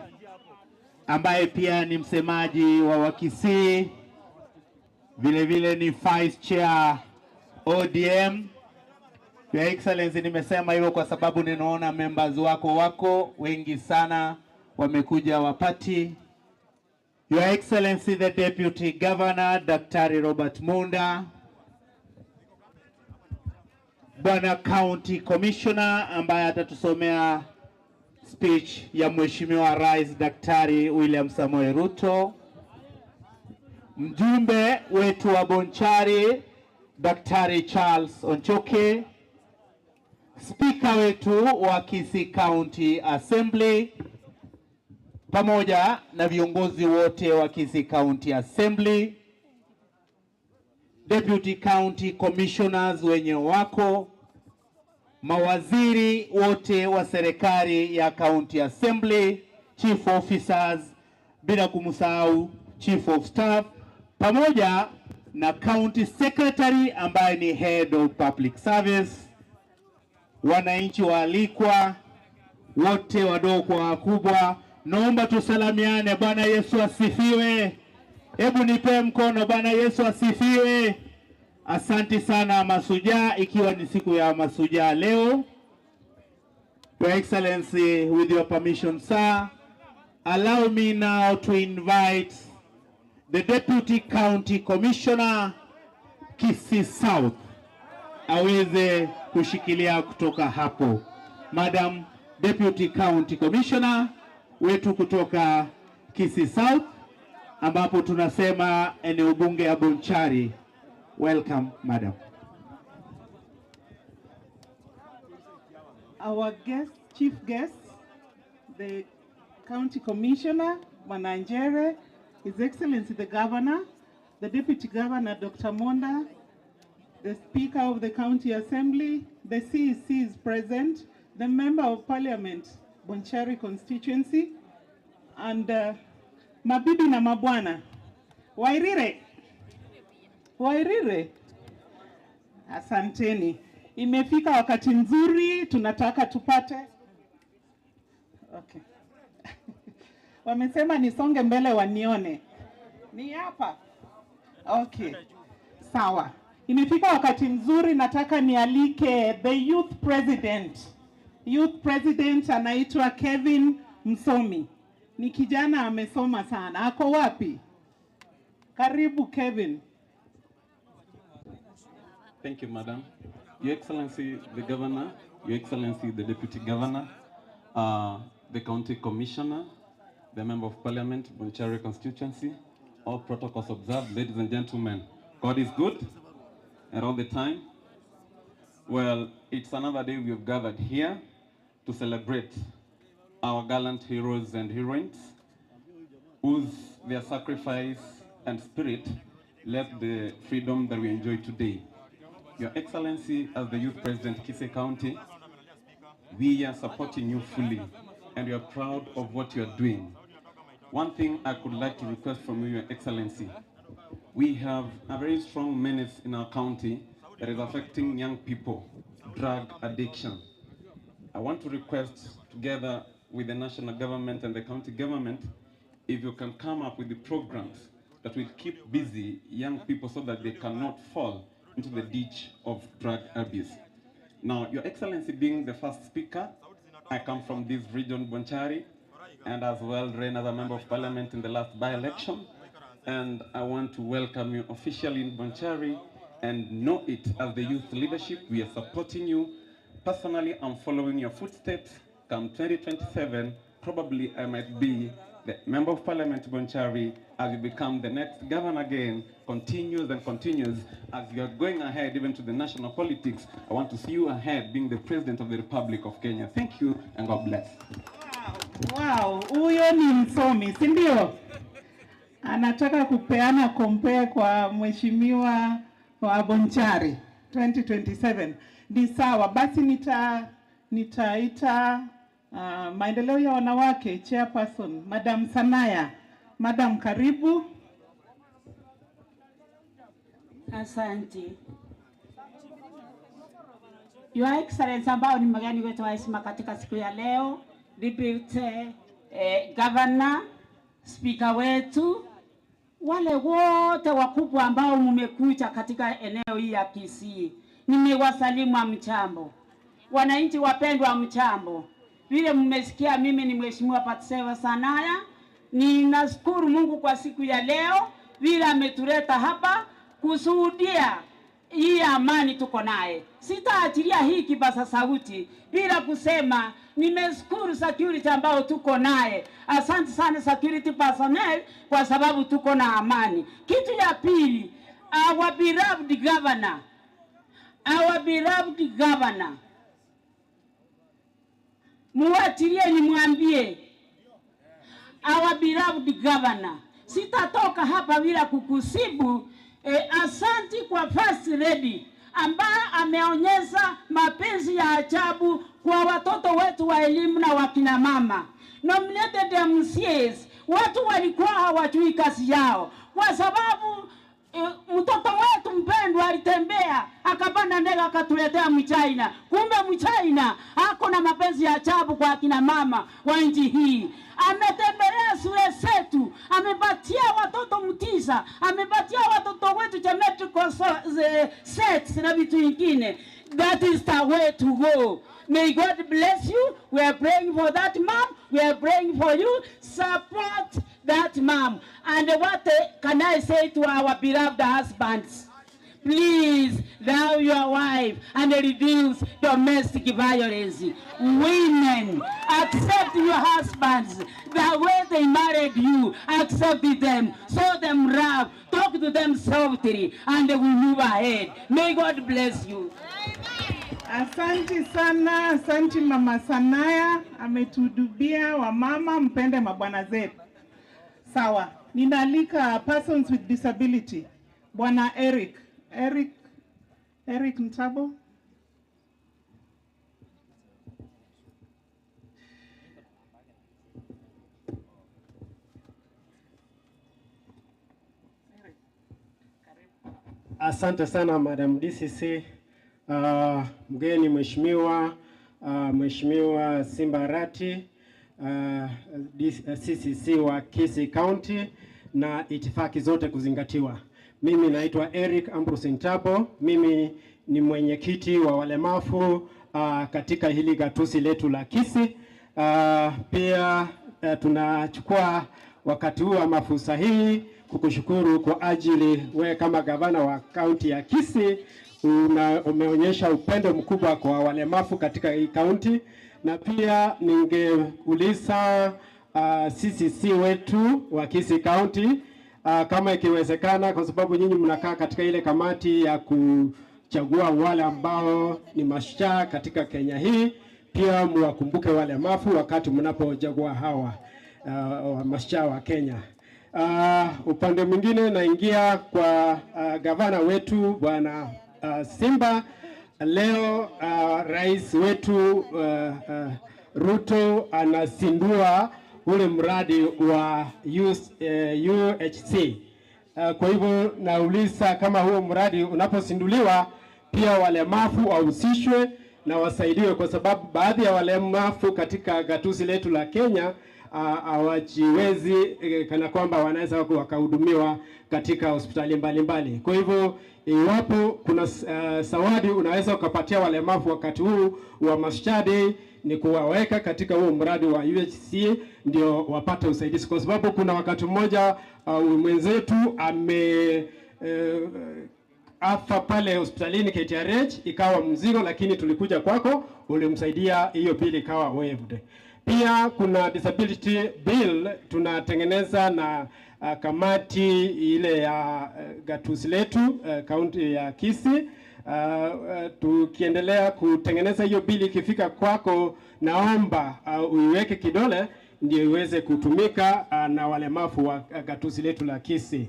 ambaye pia ni msemaji wa Wakisii, vile vile ni Vice Chair ODM. Your Excellency, nimesema hivyo kwa sababu ninaona members wako wengi sana wamekuja wapati. Your Excellency the Deputy Governor Daktari Robert Munda, Bwana County Commissioner ambaye atatusomea speech ya Mheshimiwa Rais Daktari William Samoei Ruto, mjumbe wetu wa Bonchari Daktari Charles Onchoke, Speaker wetu wa Kisii County Assembly pamoja na viongozi wote wa Kisii County Assembly, Deputy County Commissioners wenye wako, mawaziri wote wa serikali ya County Assembly, Chief Officers, bila kumsahau Chief of Staff, pamoja na County Secretary ambaye ni Head of Public Service. Wananchi waalikwa wote, wadogo kwa wakubwa, naomba tusalamiane. Bwana Yesu asifiwe. Hebu nipe mkono. Bwana Yesu asifiwe. Asante sana masujaa, ikiwa ni siku ya masujaa leo. Your Excellency, with your permission sir, allow me now to invite the Deputy County Commissioner Kisii South aweze kushikilia kutoka hapo. Madam Deputy County Commissioner wetu kutoka Kisii South, ambapo tunasema eneo bunge ya Bonchari. Welcome, madam. Our guest, chief guest, the County Commissioner, Wananjere, His Excellency the Governor, the Deputy Governor, Dr. Monda, the Speaker of the County Assembly, the CEC is present, the Member of Parliament, Bonchari constituency, and mabibi na mabwana. Wairire. Wairire. Asanteni. Imefika wakati mzuri, tunataka tupate. Okay. Wamesema nisonge mbele wanione. Ni hapa. Okay. Sawa. Imefika wakati mzuri, nataka nialike the youth president. Youth president anaitwa Kevin Msomi. Ni kijana amesoma sana. Ako wapi? Karibu Kevin. Thank you, Madam. Your Excellency, the Governor, Your Excellency, the Deputy Governor, the County Commissioner, the Member of Parliament, Bonchari Constituency, all protocols observed, ladies and gentlemen, God is good and all the time. Well, it's another day we have gathered here to celebrate our gallant heroes and heroines whose their sacrifice and spirit led the freedom that we enjoy today. Your Excellency, as the Youth President, Kisii County, we are supporting you fully and we are proud of what you are doing. One thing I could like to request from you, Your Excellency, we have a very strong menace in our county that is affecting young people, drug addiction. I want to request, together with the national government and the county government, if you can come up with the programs that will keep busy young people so that they cannot fall into the ditch of drug abuse. Now, Your Excellency being the first speaker, I come from this region, Bonchari, and as well ran as a member of parliament in the last by-election. And I want to welcome you officially in Bonchari and know it as the youth leadership. We are supporting you. Personally, I'm following your footsteps. Come 2027, probably I might be the member of parliament Bonchari as you become the next governor again, continues and continues as you are going ahead even to the national politics. I want to see you ahead being the president of the Republic of Kenya. Thank you and God bless. Wow, huyo ni msomi, si ndio? Anataka kupeana compare kwa mheshimiwa wa Bonchari 2027. Ni sawa, basi nitaita maendeleo ya wanawake chairperson Madam Sanaya. Madam, karibu. Asante. Your Excellency, ambao ni mgeni wetu wa heshima katika siku ya leo, Deputy Governor, Speaker wetu, wale wote wakubwa ambao mmekuja katika eneo hii ya Kisii, nimewasalimu mchambo. Wananchi wapendwa, mchambo. Vile mmesikia, mimi ni Mheshimiwa Patseva Sanaya. Ninashukuru Mungu kwa siku ya leo vile ametuleta hapa kushuhudia hii amani tuko naye. Sitaachilia hii kipaza sauti bila kusema nimeshukuru security ambao tuko naye. Asante sana security personnel kwa sababu tuko na amani. Kitu ya pili, our beloved governor, our beloved governor, muachilie nimwambie our beloved governor, sitatoka hapa bila kukusibu. Asanti kwa First Lady ambaye ameonyesha mapenzi ya ajabu kwa watoto wetu wa elimu na wakina mama. Nominated MCAs, watu walikuwa hawajui kazi yao kwa sababu mtoto wetu mpendwa alitembea akapanda ndege akatuletea Mchina. Kumbe Mchina ako na mapenzi ya ajabu kwa akina mama wa nchi hii. Ametembelea shule zetu, amepatia watoto mtisa, amepatia watoto wetu geometrical sets na vitu vingine. That is the way to go. May God bless you. We are praying for that mom. We are praying for you. Support that mom. And what can I say to our beloved husbands? Please love your wife and reduce domestic violence. Women, accept your husbands the way they married you. Accept them, show them love, talk to them softly, and we move ahead. May God bless you. Asante sana, asante Mama Sanaya, ametudubia wamama, mpende mabwana zetu. Sawa, ninaalika persons with disability, Bwana Eric. Eric Ntabo. Asante sana Madam DCC. Mgeni mheshimiwa, Mheshimiwa Simba Arati, CCC wa Kisii County, na itifaki zote kuzingatiwa. Mimi naitwa Eric Ambrose Ntabo, mimi ni mwenyekiti wa walemavu katika hili gatuzi letu la Kisii. Pia tunachukua wakati huu ama fursa hii kukushukuru kwa ajili we kama gavana wa kaunti ya Kisii umeonyesha upendo mkubwa kwa walemavu katika hii kaunti, na pia ningeuliza CCC wetu wa Kisii County kama ikiwezekana, kwa sababu nyinyi mnakaa katika ile kamati ya kuchagua wale ambao ni mashujaa katika Kenya hii, pia mwakumbuke walemavu wakati mnapochagua hawa mashujaa wa Kenya. Upande mwingine naingia kwa gavana wetu Bwana Simba. Leo rais wetu Ruto anazindua ule mradi wa UHC. Kwa hivyo nauliza kama huo mradi unapozinduliwa pia walemavu wahusishwe na wasaidiwe, kwa sababu baadhi ya walemavu katika gatuzi letu la Kenya hawajiwezi kana kwamba wanaweza wakahudumiwa katika hospitali mbalimbali. Kwa hivyo iwapo kuna zawadi unaweza ukapatia walemavu wakati huu wa Mashujaa Day ni kuwaweka katika huo mradi wa UHC ndio wapate usaidizi, kwa sababu kuna wakati mmoja mwenzetu ame afa pale hospitalini KTRH ikawa mzigo, lakini tulikuja kwako ulimsaidia, hiyo bili ikawa waived. Pia kuna disability bill tunatengeneza na kamati ile ya gatuzi letu kaunti ya Kisii. Tukiendelea kutengeneza hiyo bili, ikifika kwako naomba uiweke kidole ndio iweze kutumika na walemavu wa gatuzi letu la Kisii.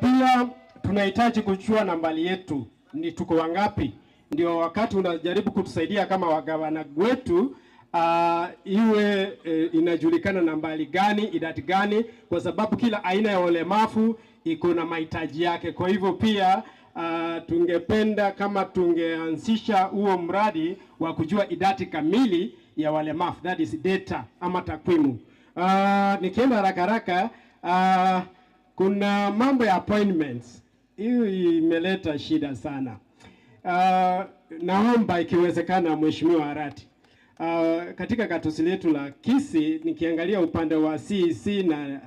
Pia tunahitaji kujua nambari yetu ni tuko wangapi, ndio wakati unajaribu kutusaidia kama wagavana wetu iwe inajulikana nambari gani, idadi gani, kwa sababu kila aina ya ulemavu iko na mahitaji yake. Kwa hivyo pia tungependa kama tungeanzisha huo mradi wa kujua idadi kamili ya walemavu, that is data ama takwimu. Nikienda haraka haraka, kuna mambo ya appointments. Hiyo imeleta shida sana. Naomba ikiwezekana Mheshimiwa Arati, katika gatuzi letu la Kisii nikiangalia upande wa CEC na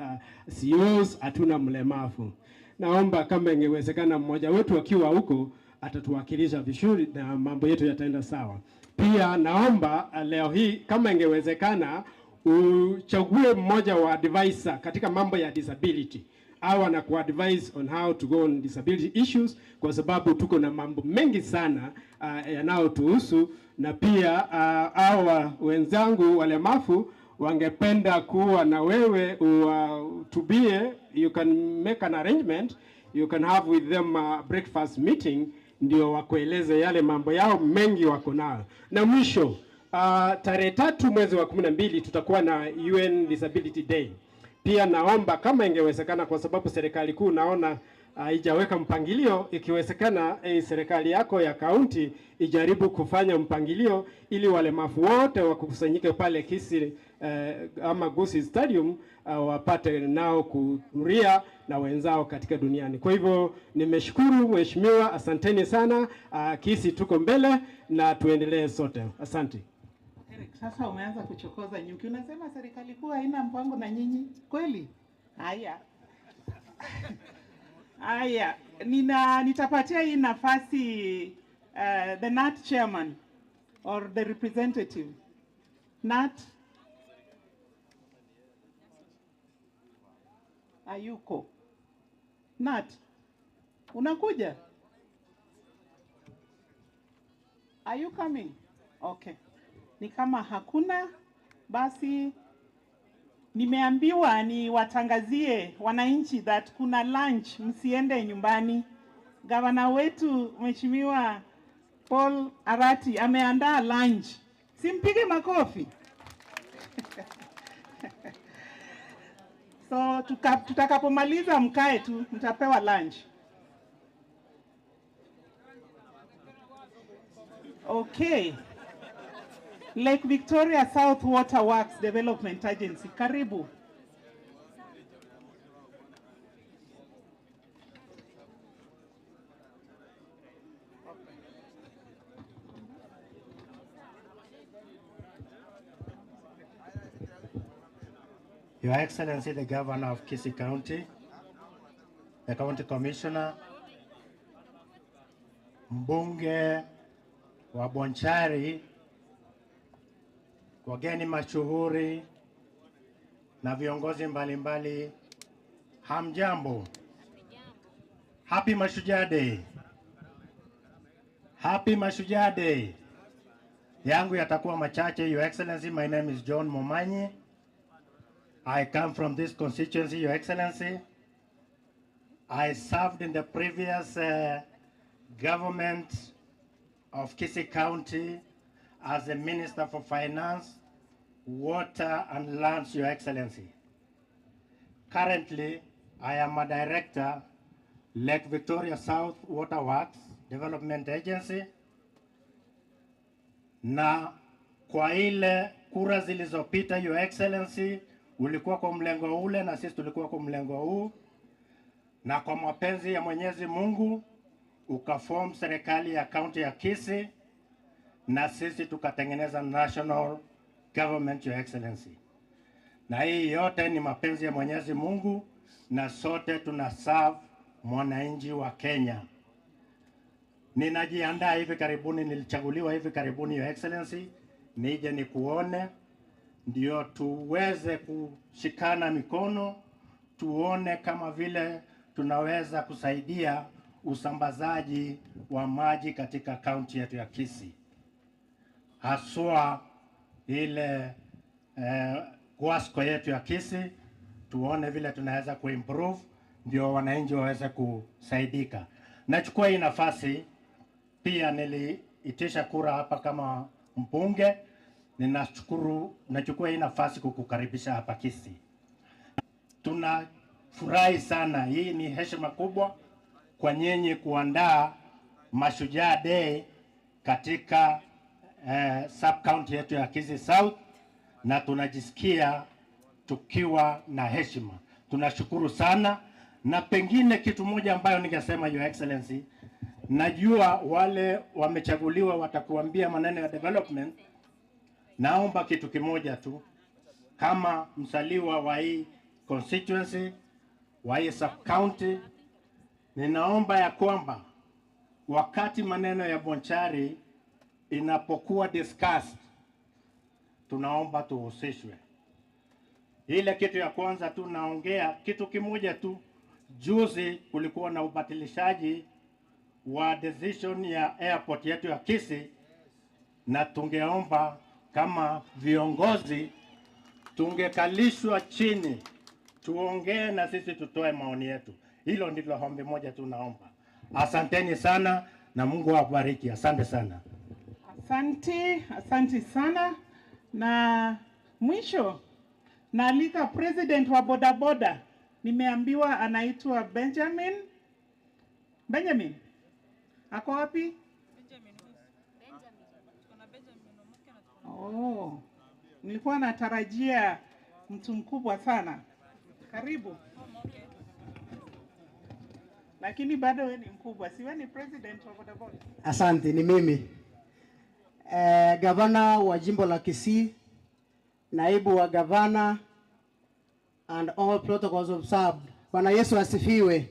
CEOs hatuna mlemavu. Naomba kama ingewezekana mmoja wetu akiwa huko atatuwakilisha vizuri na mambo yetu yataenda sawa. Pia naomba leo hii kama ingewezekana uchague mmoja wa advisor katika mambo ya disability au anakuadvise on how to go on disability issues, kwa sababu tuko na mambo mengi sana yanayotuhusu, na pia hawa wenzangu walemavu wangependa kuwa na wewe uwahutubie. You can make an arrangement, you can have with them a breakfast meeting, ndio wakueleze yale mambo yao mengi wako nayo. Na mwisho tarehe 3 mwezi wa 12 tutakuwa na UN Disability Day. Pia naomba kama ingewezekana, kwa sababu serikali kuu naona haijaweka mpangilio, ikiwezekana serikali yako ya kaunti ijaribu kufanya mpangilio ili walemavu wote wakusanyike pale Kisii ama Gusii Stadium wapate nao kuhudhuria na wenzao katika duniani. Kwa hivyo nimeshukuru mheshimiwa, asanteni sana. Kisii tuko mbele na tuendelee sote. Asante. Eric, sasa umeanza kuchokoza nyuki. Unasema serikali kuu haina mpango na nyinyi. Kweli? Haya. Haya, nitapatia hii nafasi the NAT chairman or the representative. NAT Ayuko. NAT, unakuja? Are you coming? Okay. Ni kama hakuna, basi nimeambiwa ni watangazie wananchi that kuna lunch, msiende nyumbani. Gavana wetu Mheshimiwa Paul Arati ameandaa lunch. Simpige makofi. So tutakapomaliza mkae tu, mtapewa lunch. Okay. Lake Victoria South Water Works Development Agency. Karibu. Your Excellency, the Governor of Kisii County, the County Commissioner, mbunge wa Bonchari, wageni mashuhuri na viongozi mbalimbali, hamjambo. Happy Mashujaa Day. Happy Mashujaa Day. Yangu yatakuwa machache. Your Excellency, my name is John Momanyi. I come from this constituency, Your Excellency. I served in the previous government of Kisii County as the Minister for Finance, Water and Lands, Your Excellency. Currently, I am a director, Lake Victoria South Water Works Development Agency. Na kwa ile kura zilizopita, Your Excellency, ulikuwa kwa mlengo ule na sisi tulikuwa kwa mlengo huu, na kwa mapenzi ya Mwenyezi Mungu ukaform serikali ya county ya Kisii na sisi tukatengeneza national government, Your Excellency. Na hii yote ni mapenzi ya Mwenyezi Mungu na sote tuna serve mwananchi wa Kenya. Ninajiandaa hivi karibuni, nilichaguliwa hivi karibuni, Your Excellency, nije nikuone ndio tuweze kushikana mikono, tuone kama vile tunaweza kusaidia usambazaji wa maji katika kaunti yetu ya Kisii, haswa ile Gwasco yetu ya Kisii, tuone vile tunaweza kuimprove ndio wananchi waweze kusaidika. Nachukua hii nafasi pia, niliitisha kura hapa kama mbunge. Ninashukuru, nachukua hii nafasi kukukaribisha hapa Kisii. Tunafurahi sana, hii ni heshima kubwa kwa nyinyi kuandaa Mashujaa Day katika sub county yetu ya Kisii South, na tunajisikia tukiwa na heshima. Tunashukuru sana. Na pengine kitu moja ambayo ningesema, Your Excellency, najua wale wamechaguliwa watakuambia maneno ya development. Naomba kitu kimoja tu, kama msaliwa wa hii constituency, wa hii sub county, ninaomba ya kwamba wakati maneno ya Bonchari inapokuwa discussed, tunaomba tuhusishwe. Ile kitu ya kwanza tu naongea kitu kimoja tu. Juzi kulikuwa na ubatilishaji wa decision ya airport yetu ya Kisii, na tungeomba kama viongozi tungekalishwa chini tuongee na sisi tutoe maoni yetu. Hilo ndilo ombi moja tu naomba. Asanteni sana na Mungu awabariki. Asante sana. Asante, asante sana. Na mwisho naalika president wa bodaboda. Nimeambiwa anaitwa Benjamin. Benjamin, ako wapi? Oh, nilikuwa natarajia mtu mkubwa sana. Karibu. Lakini bado wewe ni mkubwa, si wewe ni president wa bodaboda? Asante, ni mimi. Gavana wa jimbo la Kisii, naibu wa gavana, and all protocols observed. Bwana Yesu asifiwe. Amen.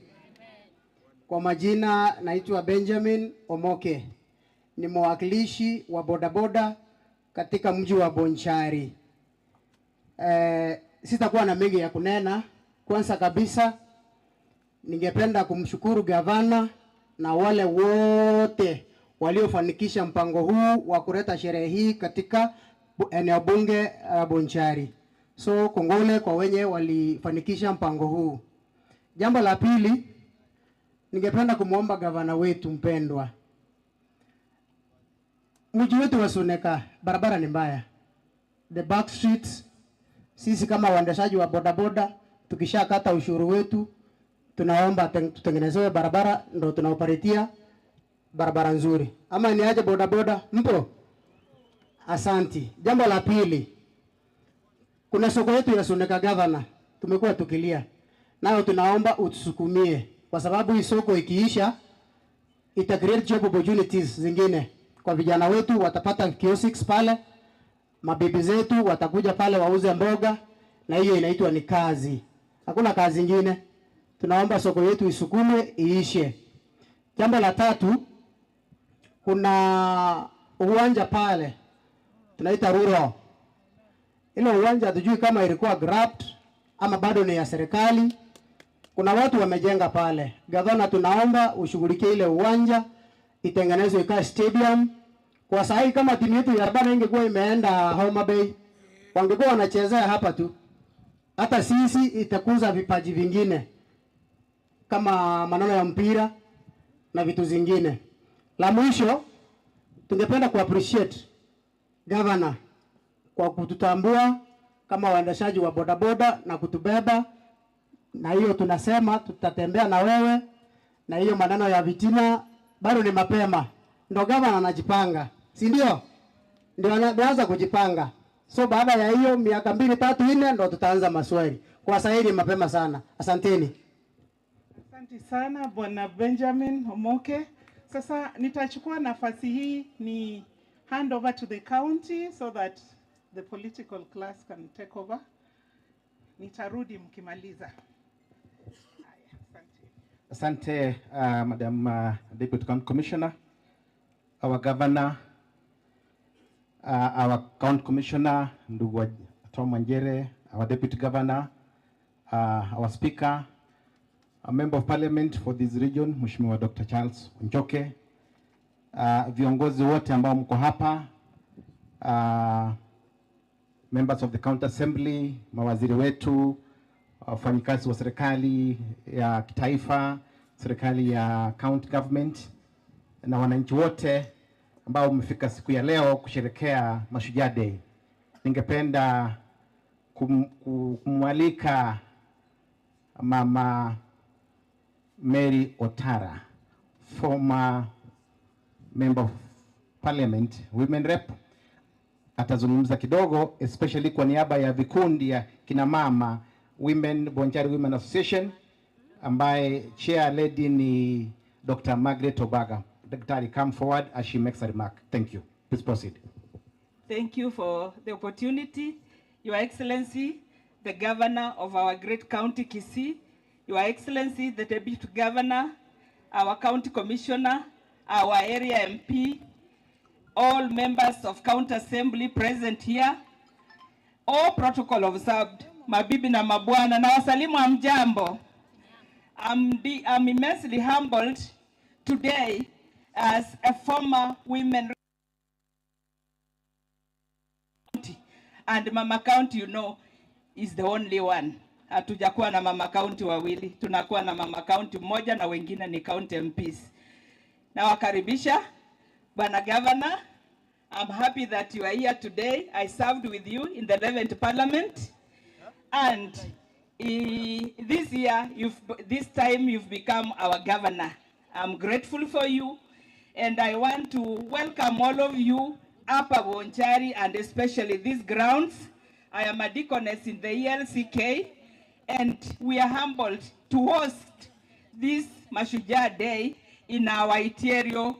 Kwa majina naitwa Benjamin Omoke. Ni mwakilishi wa bodaboda katika mji wa Bonchari. Sitakuwa na mengi ya kunena. Kwanza kabisa ningependa kumshukuru gavana na wale wote waliofanikisha mpango huu wa kuleta sherehe hii katika eneo bunge Bonchari. So kongole kwa wenye walifanikisha mpango huu. Jambo la pili, ningependa kumuomba gavana wetu mpendwa. Mji wetu wa Suneka, barabara ni mbaya. The back streets, sisi kama waendeshaji wa bodaboda tukishakata ushuru wetu tunaomba tutengenezewe barabara, ndo tunaoparitia barabara nzuri. Ama niaje bodaboda? Mpo? Asanti. Jambo la pili, kuna soko yetu ya Suneka Governor, tumekuwa tukilia nayo, tunaomba utusukumie, kwa sababu hii soko ikiisha ita create job opportunities zingine kwa vijana wetu, watapata kiosks pale, mabibi zetu watakuja pale wauze mboga, na hiyo inaitwa ni kazi. Hakuna kazi nyingine. Tunaomba soko yetu isukumwe iishe. Jambo la tatu, kuna uwanja pale tunaita rural. Ile uwanja hatujui kama ilikuwa grabbed ama bado ni ya serikali. Kuna watu wamejenga pale. Gavana, tunaomba ushughulikie ile uwanja itengenezwe ikae stadium. Kwa sahi kama timu yetu ya bana ingekuwa imeenda Homa Bay, wangekuwa wanachezea hapa tu. Hata sisi itakuza vipaji vingine kama maneno ya mpira na vitu zingine. La mwisho, tungependa ku appreciate Governor kwa kututambua kama waendeshaji wa bodaboda na kutubeba, na hiyo tunasema tutatembea na wewe, na hiyo maneno ya vitina bado ni mapema. Ndo Governor anajipanga, si ndio? Ndio anaanza kujipanga. So baada ya hiyo miaka 2, 3, 4 ndo tutaanza maswali. Kwa sasa ni mapema sana. Asanteni. Asante sana Bwana Benjamin Omoke. Sasa nitachukua nafasi hii ni hand over to the county so that the political class can take over. Nitarudi mkimaliza. Asante, Madam Deputy County Commissioner, our Governor, our County Commissioner, Ndugu Tom Wanjere, our Deputy Governor, our Speaker, a Member of Parliament for this region, Mheshimiwa Dr. Charles Onchoke, viongozi wote ambao mko hapa, members of the County Assembly, mawaziri wetu, wafanyikazi wa serikali ya kitaifa, serikali ya county government, na wananchi wote ambao mmefika siku ya leo kusherekea Mashujaa Day. Ningependa kumwalika Mama Mary Otara, former member of parliament, women rep, atazungumza kidogo especially kwa niaba ya vikundi ya kina mama Women Bonchari Women Association, ambaye chair lady ni Dr. Margaret Obaga. Daktari, come forward as she makes a remark. Thank you. Please proceed. Thank you for the opportunity. Your Excellency, the Governor of our great county, Kisii, Your Excellency, the Deputy Governor, our County Commissioner, our area MP, all members of County Assembly present here, all protocol observed, mabibi na mabwana, na wasalimu hamjambo. I'm immensely humbled today as a former women and Mama County, you know, is the only one. Hatujakuwa na Mama County wawili, tunakuwa na Mama County mmoja na wengine ni County MPs. Nawakaribisha Bwana Governor. I'm happy that you are here today. I served with you in the 11th Parliament, and this year, this time you've become our governor. I'm grateful for you, and I want to welcome all of you up at Bonchari and especially these grounds. I am a deaconess in the ELCK, and we are humbled to host this Mashujaa Day in our Iterio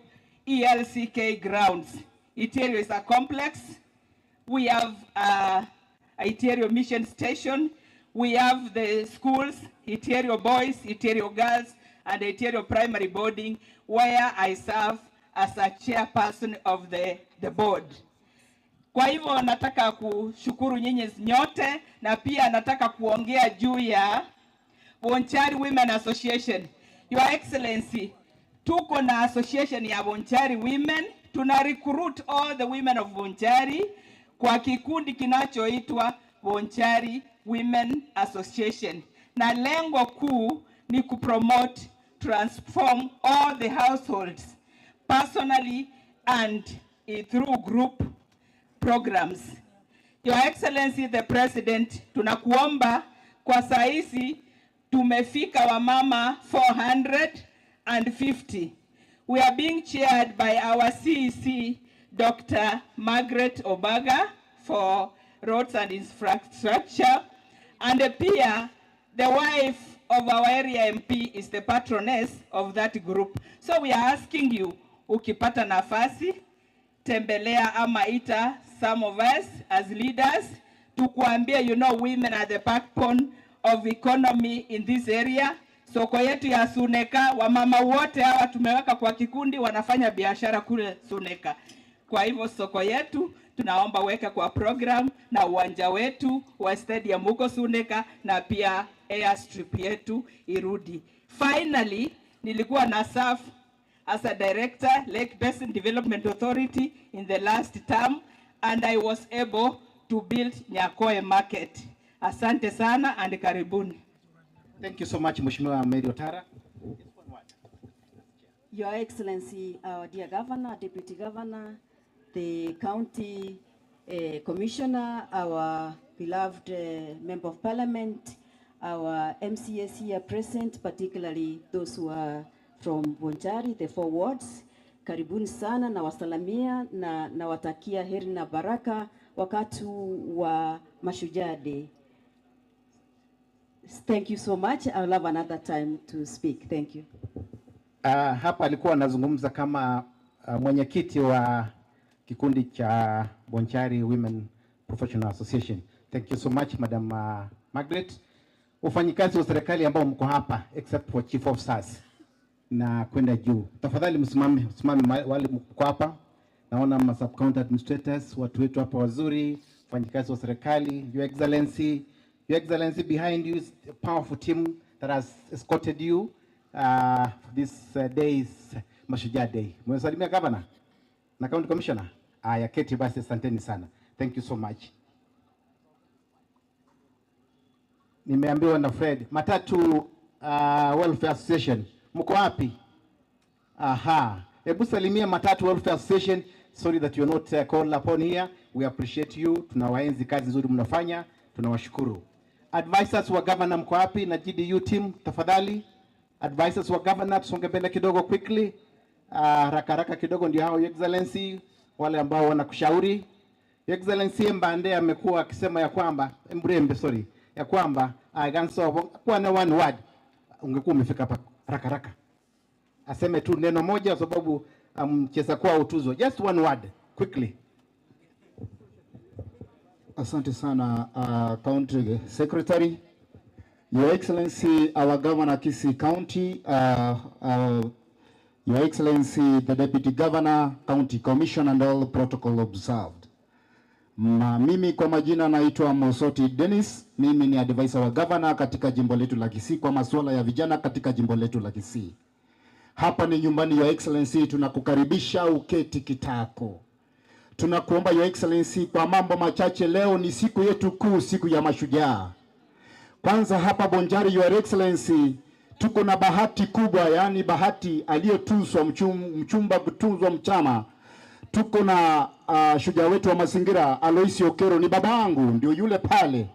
ELCK grounds. Iterio is a complex. We have Iterio Mission Station. We have the schools, Iterio Boys, Iterio Girls, and Iterio Primary Boarding, where I serve as a chairperson of the board. Kwa hivyo nataka kushukuru nyinyi nyote, na pia nataka kuongea juu ya Bonchari Women Association. Your Excellency, tuko na association ya Bonchari Women. Tuna recruit all the women of Bonchari kwa kikundi kinachoitwa Bonchari Women Association. Na lengo kuu ni kupromote, transform all the households personally and through group programs. Your Excellency the President, tunakuomba kwa saisi tumefika wamama 450. We are being chaired by our CEC, Dr. Margaret Obaga, for Roads and Infrastructure. And pia, the wife of our area MP is the patroness of that group. So we are asking you, ukipata nafasi, tembelea ama ita some of us as leaders, tukuambie, you know, women are the backbone of economy in this area. Soko yetu ya Suneka, wamama wote hawa tumeweka kwa kikundi, wanafanya biashara kule Suneka. Kwa hivyo soko yetu tunaomba weka kwa program, na uwanja wetu wa stadium huko Suneka, na pia airstrip yetu irudi. Finally, nilikuwa na serve as a director Lake Basin Development Authority in the last term, and I was able to build Nyakoe Market. Asante sana and karibuni. Thank you so much, Mheshimiwa Mary Otara. Your Excellency, our dear Governor, Deputy Governor, the County Commissioner, our beloved Member of Parliament, our MCAs here present, particularly those who are from Bonchari, the four wards. Karibuni sana na wasalamia na nawatakia heri na baraka wakati wa Mashujaa Day. Thank you so much. I'll have another time to speak. Thank you. Hapa alikuwa anazungumza kama mwenyekiti wa kikundi cha Bonchari Women Professional Association. Thank you so much, Madam Margaret. Wafanyikazi wa serikali ambao mko hapa except for chief officers na kwenda juu, tafadhali msimame, msimame wale mko hapa. Naona ma sub county administrators, watu wetu hapa wazuri, wafanyikazi wa serikali, Your Excellency, Your Excellency, behind you is a powerful team that has escorted you for this day's Mashujaa Day. Mwesalimia Governor na County Commissioner. Aya, keti basi, asanteni sana. Thank you so much. Nimeambiwa na Fred, Matatu Welfare Association, mko wapi? Aha. Hebu salimia Matatu Welfare Association. Sorry that you're not called upon here. We appreciate you. Tunawaenzi kazi nzuri mnafanya. Tunawashukuru. Advisors wa governor mko wapi na GDU team tafadhali? Advisors wa governor tusonge mbele kidogo quickly. Haraka haraka kidogo ndio hao, Your Excellency, wale ambao wanakushauri. Your Excellency Mbande amekuwa akisema ya kwamba Mbrembe, sorry, ya kwamba I kwa na one word ungekuwa umefika hapa haraka haraka. Aseme tu neno moja kwa sababu mcheza kwa utuzo. Just one word quickly. Asante sana, County Secretary. Your Excellency, our Governor Kisii County, Your Excellency, the Deputy Governor, County Commission and all protocol observed. Mimi kwa majina naitwa Mosoti Dennis, mimi ni advisor wa governor katika jimbo letu la Kisii kwa masuala ya vijana katika jimbo letu la Kisii. Hapa ni nyumbani, Your Excellency, tunakukaribisha uketi kitako. Tunakuomba Your Excellency kwa mambo machache. Leo ni siku yetu kuu, siku ya mashujaa. Kwanza hapa Bonchari, Your Excellency, tuko na bahati kubwa, yani bahati aliyotuzwa mchumba kutuzwa mchama. Tuko na shujaa wetu wa mazingira Aloisi Okero, ni baba yangu, ndio yule pale.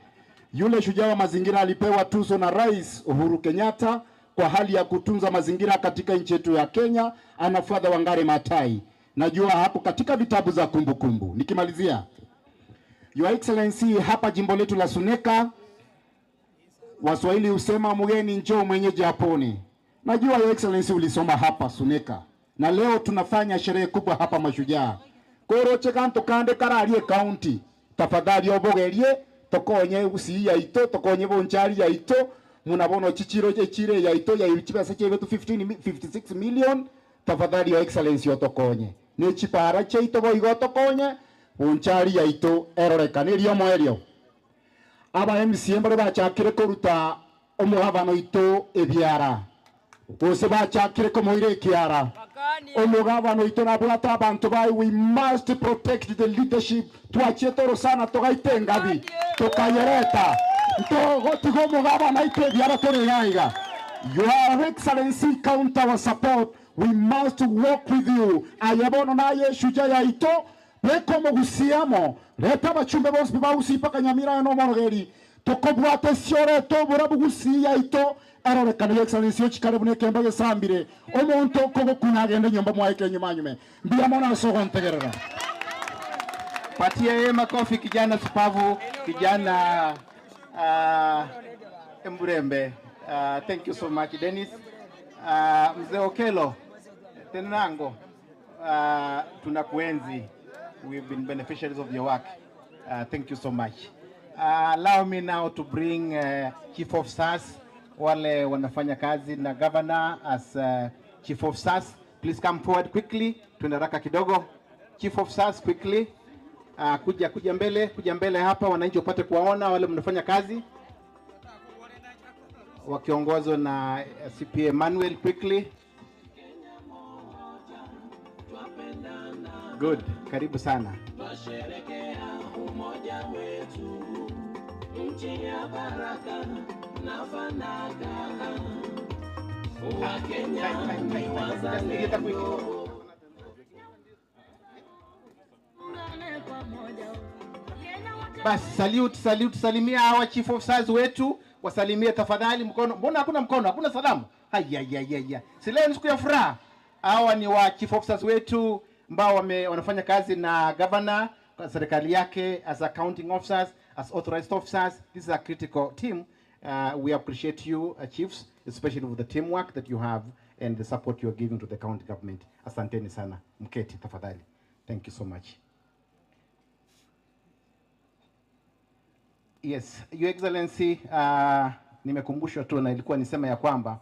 Yule shujaa wa mazingira alipewa tuzo na Rais Uhuru Kenyatta kwa hali ya kutunza mazingira katika nchi yetu ya Kenya. Anafuata Wangari Maathai. Najua hapo katika vitabu za kumbukumbu. Nikimalizia, Your Excellency, hapa jimbo letu la Suneka, Waswahili husema mgeni njoo mwenyeji haponi. Najua Your Excellency ulisoma hapa Suneka, na leo tunafanya sherehe kubwa hapa Mashujaa. Koroche kanto kande kararie county, tafadhali obogerie tokonye usii ya ito, tokonye Bonchari ya ito, munabono chichiro chire ya ito ya chibesa chebetu 56 million. Tafadhali Your Excellency otokonye. Ni chipara cheito boigo tokonye, Bonchari ya ito erorekanerio moerio. Aba MCM bare bachakire koruta omuhabano ito ebiara. Bose bachakire komoire kiara. Omugabano ito na bwata abantu bai, we must protect the leadership. Tuachie toro sana togaitengabi. Tokayereta. Ntogo mugabano ito ebiara toregaiga. Your Excellency, count our support. We must work with you. Ayebono naye shujaa ya ito. Beko mogusiamo. Leta bachumbe bose bausi paka Nyamira no morogeri. Tukobwate siore tobora bugusi yaito erorekana Your Excellency ochikare bune kemba gesambire omonto kogokuna agende nyomba mwaike nyuma nyume mbia mona sogontegerera. Patia yeye makofi kijana supavu, kijana Mburembe. Thank you so much Dennis. Mzee Okelo Tenango, tunakuenzi. We've been beneficiaries of your work. Thank you so much. Allow me now to bring chief officers wale wanafanya kazi na governor as chief officers. Please come forward quickly. Tunaraka kidogo. Chief officers quickly. Kuja mbele hapa wananchi wapate kuwaona wale mnafanya kazi wakiongozwa na CPA Manuel quickly. Good, karibu sana. Umoja wetu, nchi ya baraka na fanaka. Wakenya ni wazalendo. Basi salute, salimia hawa chief officers wetu, wasalimie tafadhali mkono. Mbona hakuna mkono, hakuna salamu? Haya. Si leo ni siku ya furaha. Hawa ni wa chief officers wetu ambao wanafanya kazi na governor kwa serikali yake as accounting officers, as authorized officers. This is a critical team. We appreciate you chiefs, especially with the teamwork that you have and the support you are giving to the county government. Asanteni sana. Mketi tafadhali. Thank you so much. Yes, Your Excellency, nimekumbushwa tu na ilikuwa nisema ya kwamba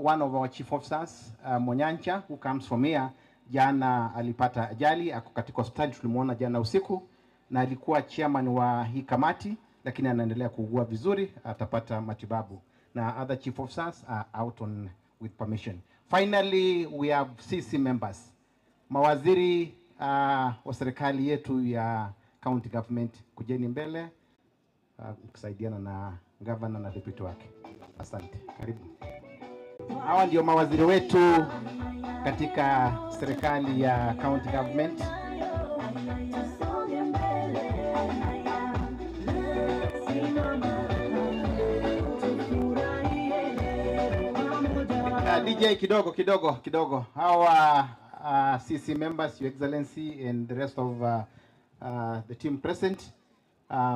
one of our chief officers, Monyancha, who comes from here, jana alipata ajali, ako katika hospitali, tulimuona jana usiku, na alikuwa chairman wa hii kamati, lakini anaendelea kuugua vizuri, atapata matibabu. Na other chief officers are out on with permission. Finally, we have CC members, mawaziri wa serikali yetu ya county government, kujeni mbele kusaidiana na governor na deputy wake. Asante, karibu. Hawa ndio mawaziri wetu katika serikali ya county government. DJ kidogo. Hawa CC members, Your Excellency, and the rest of the team present,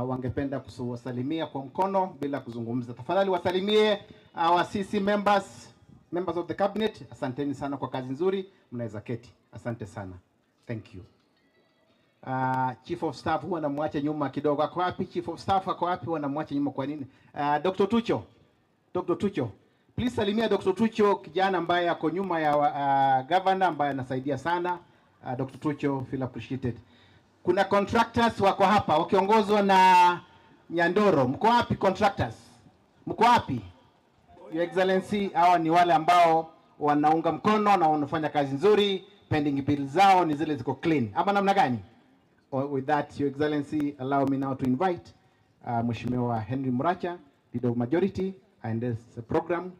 wangependa kuwasalimia kwa mkono bila kuzungumza. Tafadhali wasalimie our CC members, members of the cabinet. Asanteni sana kwa kazi nzuri, mnaweza keti. Asante sana. Thank you. Chief of Staff huwa namwacha nyuma kidogo. Ako wapi Chief of Staff? Ako wapi? Huwa namwacha nyuma kwa nini? Dr. Tucho. Dr. Tucho. Please salimia Dr. Tucho, kijana ambaye ako nyuma ya governor ambaye anasaidia sana. Dr. Tucho, feel appreciated. Kuna contractors wako hapa wakiongozwa na Nyandoro. Mko wapi contractors? Mko wapi? Your Excellency, hawa ni wale ambao wanaunga mkono na wanafanya kazi nzuri. Pending bills zao ni zile ziko clean. Ama namna gani? With that, Your Excellency, allow me now to invite Mheshimiwa Henry Muracha, leader of majority, and this program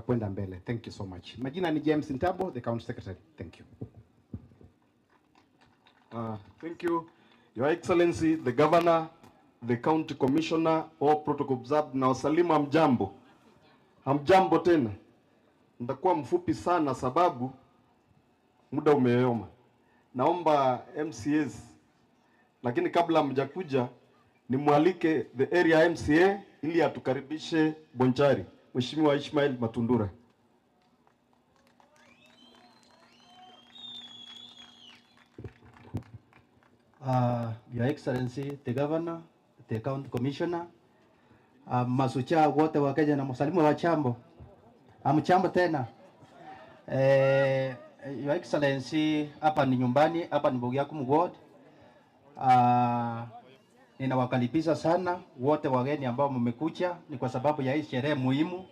kwenda mbele. Thank you so much. Majina ni James Ntabo, the County Secretary. Thank you. Thank you, Your Excellency, the Governor, the County Commissioner, all protocol observed. Na wasalimu hamjambo. Hamjambo tena. Nitakuwa mfupi sana sababu muda umeyoma. Naomba MCAs, lakini kabla mjakuja nimwalike the area MCA ili atukaribishe Bonchari, Mheshimiwa Ishmael Matundura. Your Excellency, the Governor, the County Commissioner, masucha wote wa Kenya na msalimu wa chambo. Amchambo tena. Your Excellency, hapa ni nyumbani, hapa ni Bogiakumu Ward. Ninawakaribisha sana wote wageni ambao mmekuja, ni kwa sababu ya hii sherehe muhimu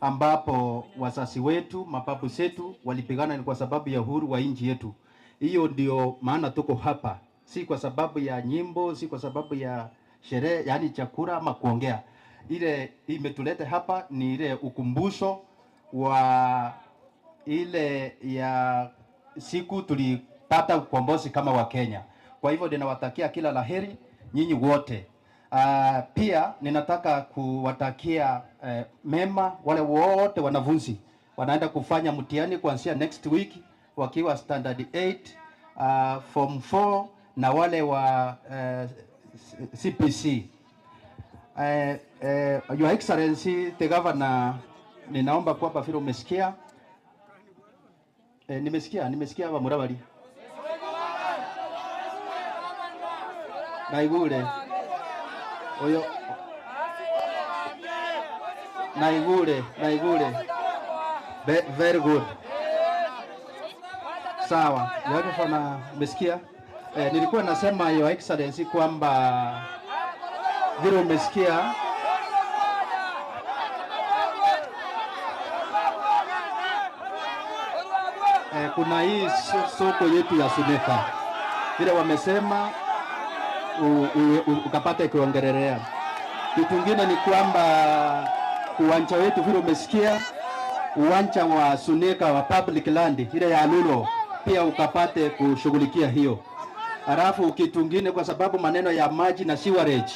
ambapo wazazi wetu, mababu zetu walipigana, ni kwa sababu ya uhuru wa nchi yetu. Hiyo ndio maana tuko hapa, si kwa sababu ya nyimbo, si kwa sababu ya sherehe, yani chakula ama kuongea. Ile imetuleta hapa ni ile ukumbusho wa ile ya siku tulipata ukombozi kama wa Kenya. Kwa hivyo ninawatakia kila laheri nyinyi wote. Pia ninataka kuwatakia mema wale wote wanafunzi wanaenda kufanya mtihani kuanzia next week wakiwa standard 8, form 4 na wale wa CPC. Your Excellency the Governor, ninaomba kwamba vile umesikia, nimesikia hapa Murabari Naigure oyo Naigure very good, sawa. Yako umesikia. Nilikuwa nasema Your Excellency kwamba vile umesikia kuna hii soko yetu ya Suneka vile wamesema ukapate kuongelelea. Kitu kingine ni kwamba uwanja wetu vile umesikia, uwanja wa Suneka wa public land ile ya Lulo pia ukapate kushughulikia hiyo. Halafu kitu kingine, kwa sababu maneno ya maji na sewerage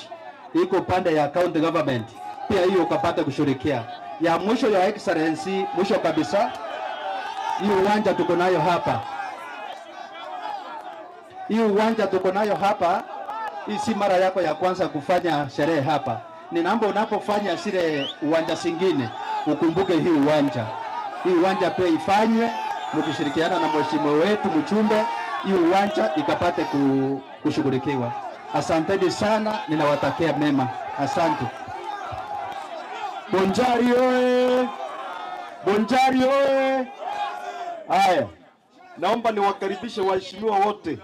iko pande ya county government, pia hiyo ukapate kushughulikia. Ya mwisho ya Excellency, mwisho kabisa, hii uwanja tuko nayo hapa, hii uwanja tuko nayo hapa, hii si mara yako ya kwanza kufanya sherehe hapa. Ninaomba unapofanya zile uwanja zingine ukumbuke hii uwanja. Hii uwanja pia ifanywe mkishirikiana na mheshimiwa wetu Mchumbe, hii uwanja ikapate kushughulikiwa. Asanteni sana, ninawatakia mema. Asante. Bonjari oye! Bonjari oye! Haya, naomba niwakaribishe waheshimiwa wote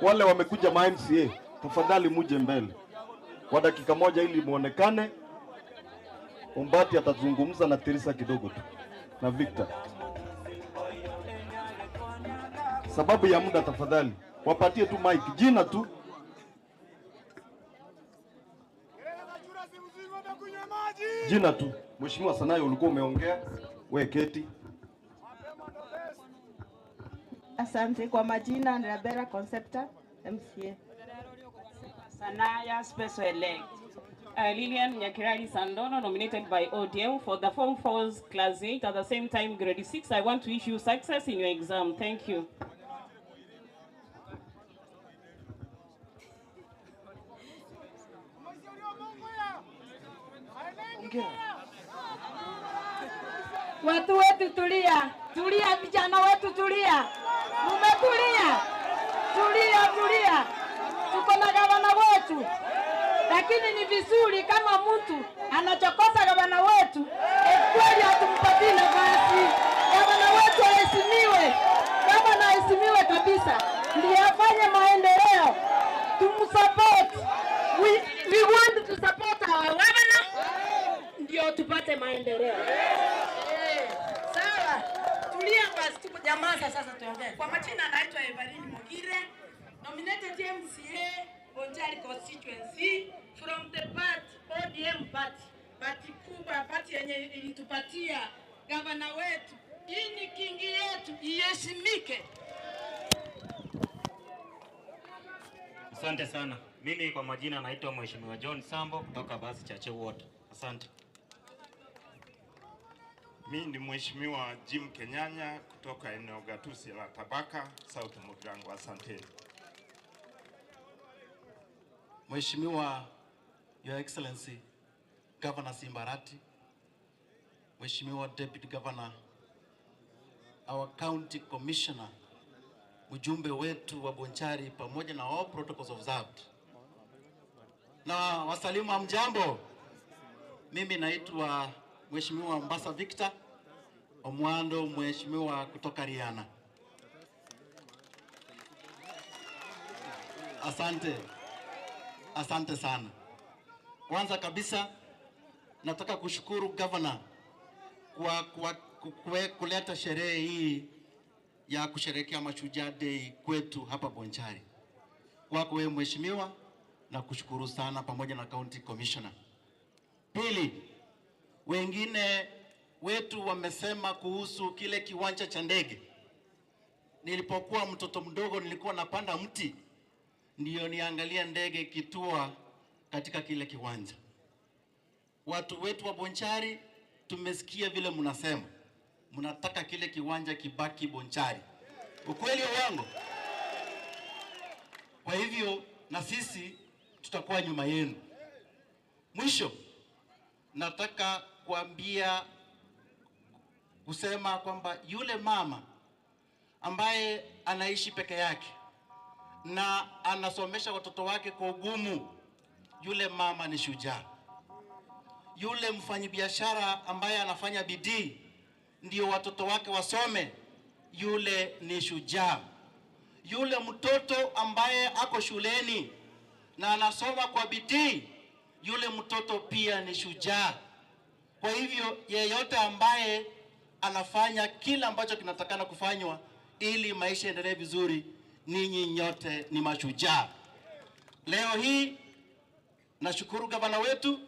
wale wamekuja ma MCA, tafadhali muje mbele kwa dakika moja ili muonekane. Ombati atazungumza na Teresa kidogo tu na Victor. Sababu ya muda, tafadhali wapatie tu mic, jina tu. Jina tu. Mheshimiwa Sanayo, ulikuwa umeongea, wewe keti. Asante. Kwa majina ni Rabera Concepta, MCA. Sanaya Special Elect. Lillian Nyakirali Sandono, nominated by ODM for the Form 4 Class 8, at the same time Grade 6. I want to wish you success in your exam. Thank you. Watu wetu tulia, tulia, vijana wetu tulia, mumetulia, tulia, tulia. Tuko na gavana wetu, lakini ni vizuri kama mtu anachokosa gavana wetu, kweli hatumpatii nafasi. Gavana wetu aheshimiwe, gavana aheshimiwe kabisa, ndiye afanye maendeleo, tumsupport. We want to support our governor, ndio tupate maendeleo. Sawa, tulia basi, tuko jamaa sasa tuongee. Kwa majina naitwa Evelyn Mogire, nominated MCA Bonjari constituency from the party ODM party, party kubwa, party yenye ilitupatia gavana wetu. Hii ni kingi yetu, iheshimike. Asante sana. Mimi kwa majina naitwa Mheshimiwa John Sambo kutoka Basi Chache Ward. Asante. Mimi ni Mheshimiwa Jim Kenyanya kutoka eneo gatusi la Tabaka, South Mugirango. Asante. Mheshimiwa Your Excellency Governor Simbarati, Mheshimiwa Deputy Governor, our County Commissioner, mjumbe wetu wa Bonchari pamoja na all protocols observed. Na wasalimu hamjambo. Mimi naitwa Mheshimiwa Mbasa Victor Omwando, mheshimiwa kutoka Riana. Asante. Asante sana. Kwanza kabisa nataka kushukuru governor kwa kuleta sherehe hii ya kusherehekea Mashujaa Day kwetu hapa Bonchari. Kwako wewe mheshimiwa, na kushukuru sana pamoja na County Commissioner. Pili, wengine wetu wamesema kuhusu kile kiwanja cha ndege. Nilipokuwa mtoto mdogo nilikuwa napanda mti ndio niangalia ndege ikitua katika kile kiwanja. Watu wetu wa Bonchari, tumesikia vile mnasema mnataka kile kiwanja kibaki Bonchari. Ukweli wangu? Kwa hivyo na sisi tutakuwa nyuma yenu. Mwisho nataka kusema kwamba yule mama ambaye anaishi peke yake na anasomesha watoto wake kwa ugumu, yule mama ni shujaa. Yule mfanyibiashara ambaye anafanya bidii ndio watoto wake wasome, yule ni shujaa. Yule mtoto ambaye ako shuleni na anasoma kwa bidii, yule mtoto pia ni shujaa. Kwa hivyo yeyote ambaye anafanya kila ambacho kinatakana kufanywa ili maisha endelee vizuri, ninyi nyote ni mashujaa. Leo hii nashukuru gavana wetu,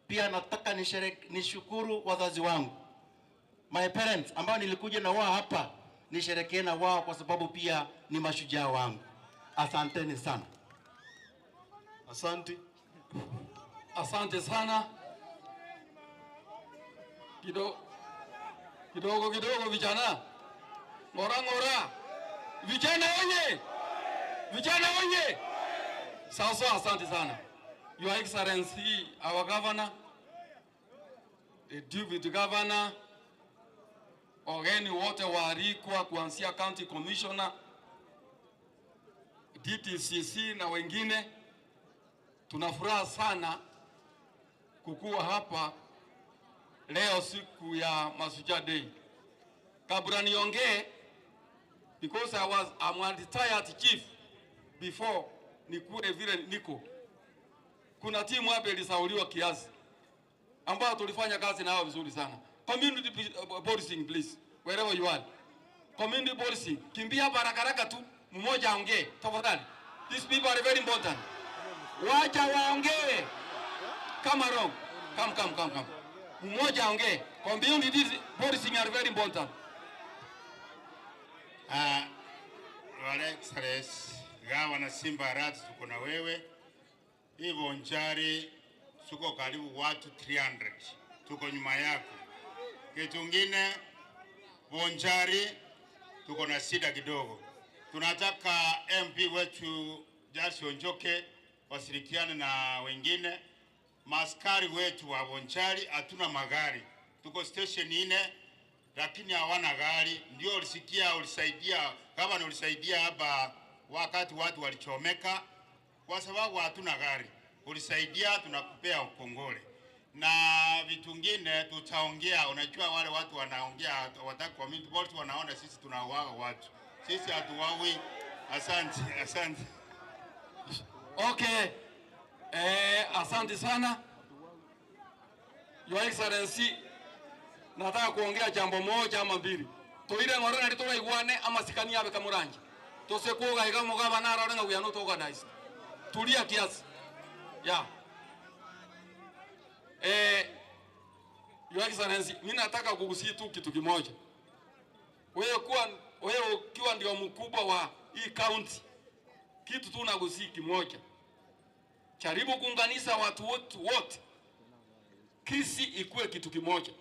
pia nataka nishukuru wazazi wangu, my parents ambao nilikuja na wao hapa, nisherekee na wao kwa sababu pia ni mashujaa wangu. Asanteni sana. Asante. Asante sana. Kidogo kidogo vijana. Ngora ngora. Vijana wenye. Vijana wenye. Sasa asante sana. Your Excellency, our governor, the deputy governor, wageni wote waalikwa kuanzia county commissioner, DTCC na wengine, tunafuraha sana kukua hapa leo siku ya Mashujaa Day. Kabla niongee, because I'm a retired chief before nikuwe vile niko. Kuna timu hapa ilisauliwa kiasi ambayo tulifanya kazi nao vizuri sana. Community policing please, wherever you are. Community policing, kimbia haraka haraka tu, mmoja aongee tafadhali. These people are very important. Wacha waongee. Come around. Come. Mmoja aongee. Community policing are very important. Your Excellency, Gavana Simba Arati, tuko na wewe. Hii Bonchari tuko karibu watu 300. Tuko nyuma yako. Kitu kingine, Bonchari tuko na shida kidogo. Tunataka MP wetu Jackson Njoke washirikiane na wengine. Maskari wetu wa Bonchari hatuna magari. Tuko station 4 lakini hawana gari. Ndio ulisikia, ulisaidia, kama ulisaidia hapa wakati watu walichomeka, kwa sababu hatuna gari. Ulisaidia, tunakupea ukongole. Na vitu vingine tutaongea. Unajua wale watu wanaongea wataka community board, wanaona sisi tunauawa watu. Sisi hatuwaui. Asante, asante. Okay. Asante sana. Your Excellency, nataka kuongea jambo moja ama mbili. Toire ngorana ritola iguane ama sikani yabe kamuranje. Tose kuoga iga mugaba na rarenga we are not organized. Tulia kiasi. Yeah. Your Excellency, mimi nataka kugusia tu kitu kimoja. Wewe ukiwa ndio mkubwa wa hii county, kitu tu nagusia kimoja. Jaribu kuunganisha watu wote. Kisii ikuwe kitu kimoja.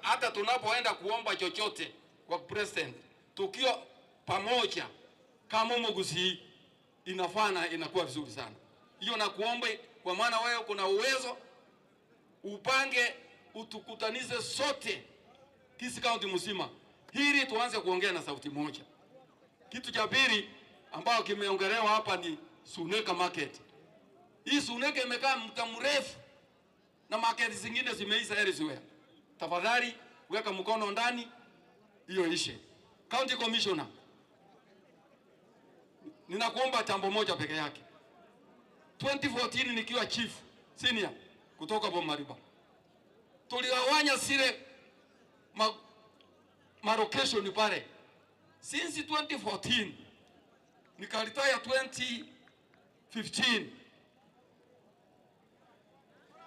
Hata tunapoenda kuomba chochote kwa president, tukiwa pamoja kama Mugusi inafana, inakuwa vizuri sana. Hiyo nakuomba, kwa maana wewe kuna uwezo, upange utukutanize sote Kisii County mzima, ili tuanze kuongea na sauti moja. Kitu cha pili ambao kimeongelewa hapa ni Suneka Market. Hii Suneka imekaa muda mrefu na market zingine zimeisha elsewhere. Tafadhali weka mkono ndani hiyo ishe. County Commissioner, ninakuomba jambo moja peke yake. 2014 nikiwa chief senior kutoka Bomariba, tuligawanya sile ma location pale. Since 2014 nikaretire 2015,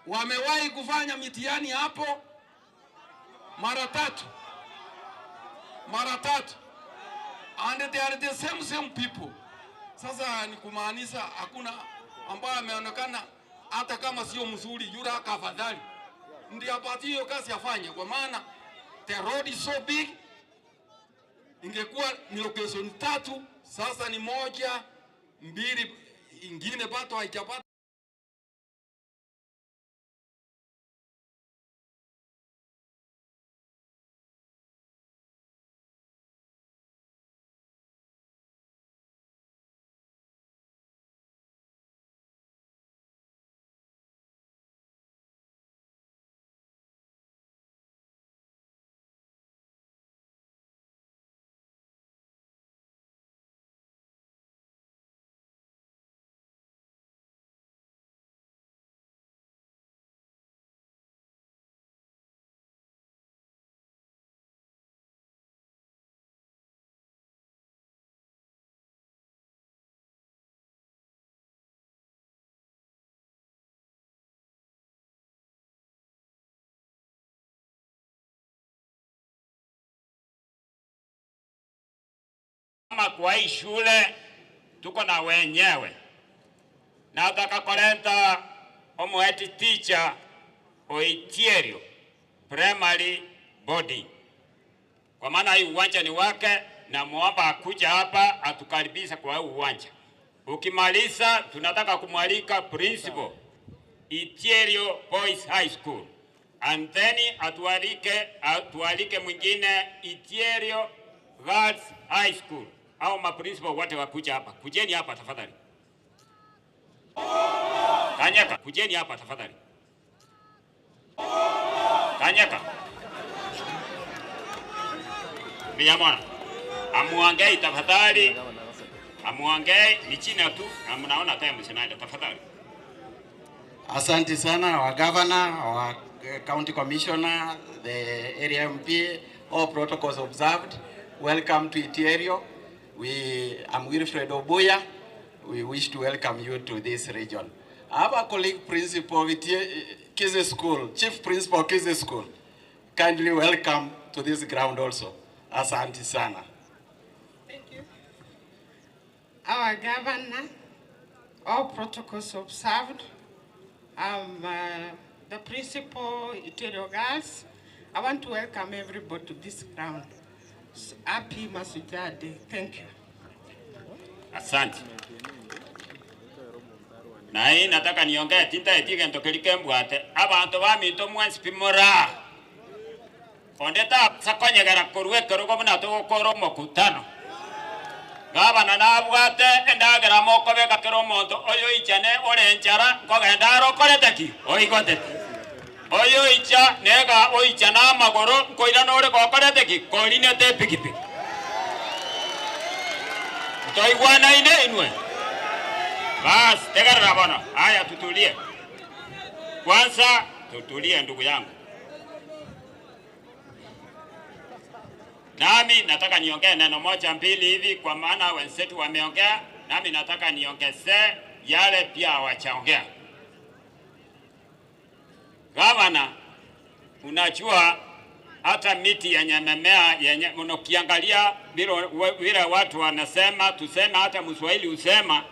wamewahi kufanya mitihani hapo mara tatu. And they are the same people. Sasa ni kumaanisha hakuna ambaye ameonekana hata kama sio mzuri, yule afadhali ndiye apatie hiyo kazi afanye, kwa maana the road is so big. Ingekuwa ni location 3, sasa ni 1, 2, ingine bado haijapata. Kwa hii shule tuko na wenyewe, nataka koleta omuheti teacher Oitierio primary boarding, kwa maana hii uwanja ni wake, na muomba akuja hapa atukaribisha kwa huu uwanja. Ukimaliza tunataka kumwalika principal Itierio Boys High School, and then atualike mwingine Itierio Girls High School. Au maprincipal wote wakuja hapa. Kujeni hapa tafadhali. Kanyaka, kujeni hapa tafadhali. Kanyaka. Miyamona. Amuangei tafadhali. Amuangei ni chini tu na mnaona time sinaenda tafadhali. Asante sana our governor, our county commissioner, the area MP, all protocols observed. Welcome to Itierio. I'm Wilfred Obuya. We wish to welcome you to this region. I have a colleague principal of Kisii School, Chief Principal of Kisii School. Kindly welcome to this ground also. Asante sana. Thank you. Our governor, all protocols observed. I'm the principal, Itierio Girls. I want to welcome everybody to this ground. Happy Mashujaa Day. Thank you. Asante. Na hii nataka niongee tinta etige ntokelike mbwate abantu baminto mwensi pimora ondeta sakonyegera korwe kerugo buna togokora omokutano gabana nabwate endagera mokobeka kero omonto oyo ichane ore enchara nkogenda arokorete ki oigotete oyo icha nega oicha na amagoro nkoira nore gokorete ki korinete pikipiki ntoigwana ine inwe. Bas, tegarra bwana. Haya, tutulie. Kwanza tutulie ndugu yangu. Nami nataka niongee neno moja mbili hivi, kwa maana wenzetu wameongea, nami nataka niongezee yale pia hawachaongea. Gavana, unajua hata miti yenye mimea yenye unakiangalia vile watu wanasema, tuseme hata Mswahili usema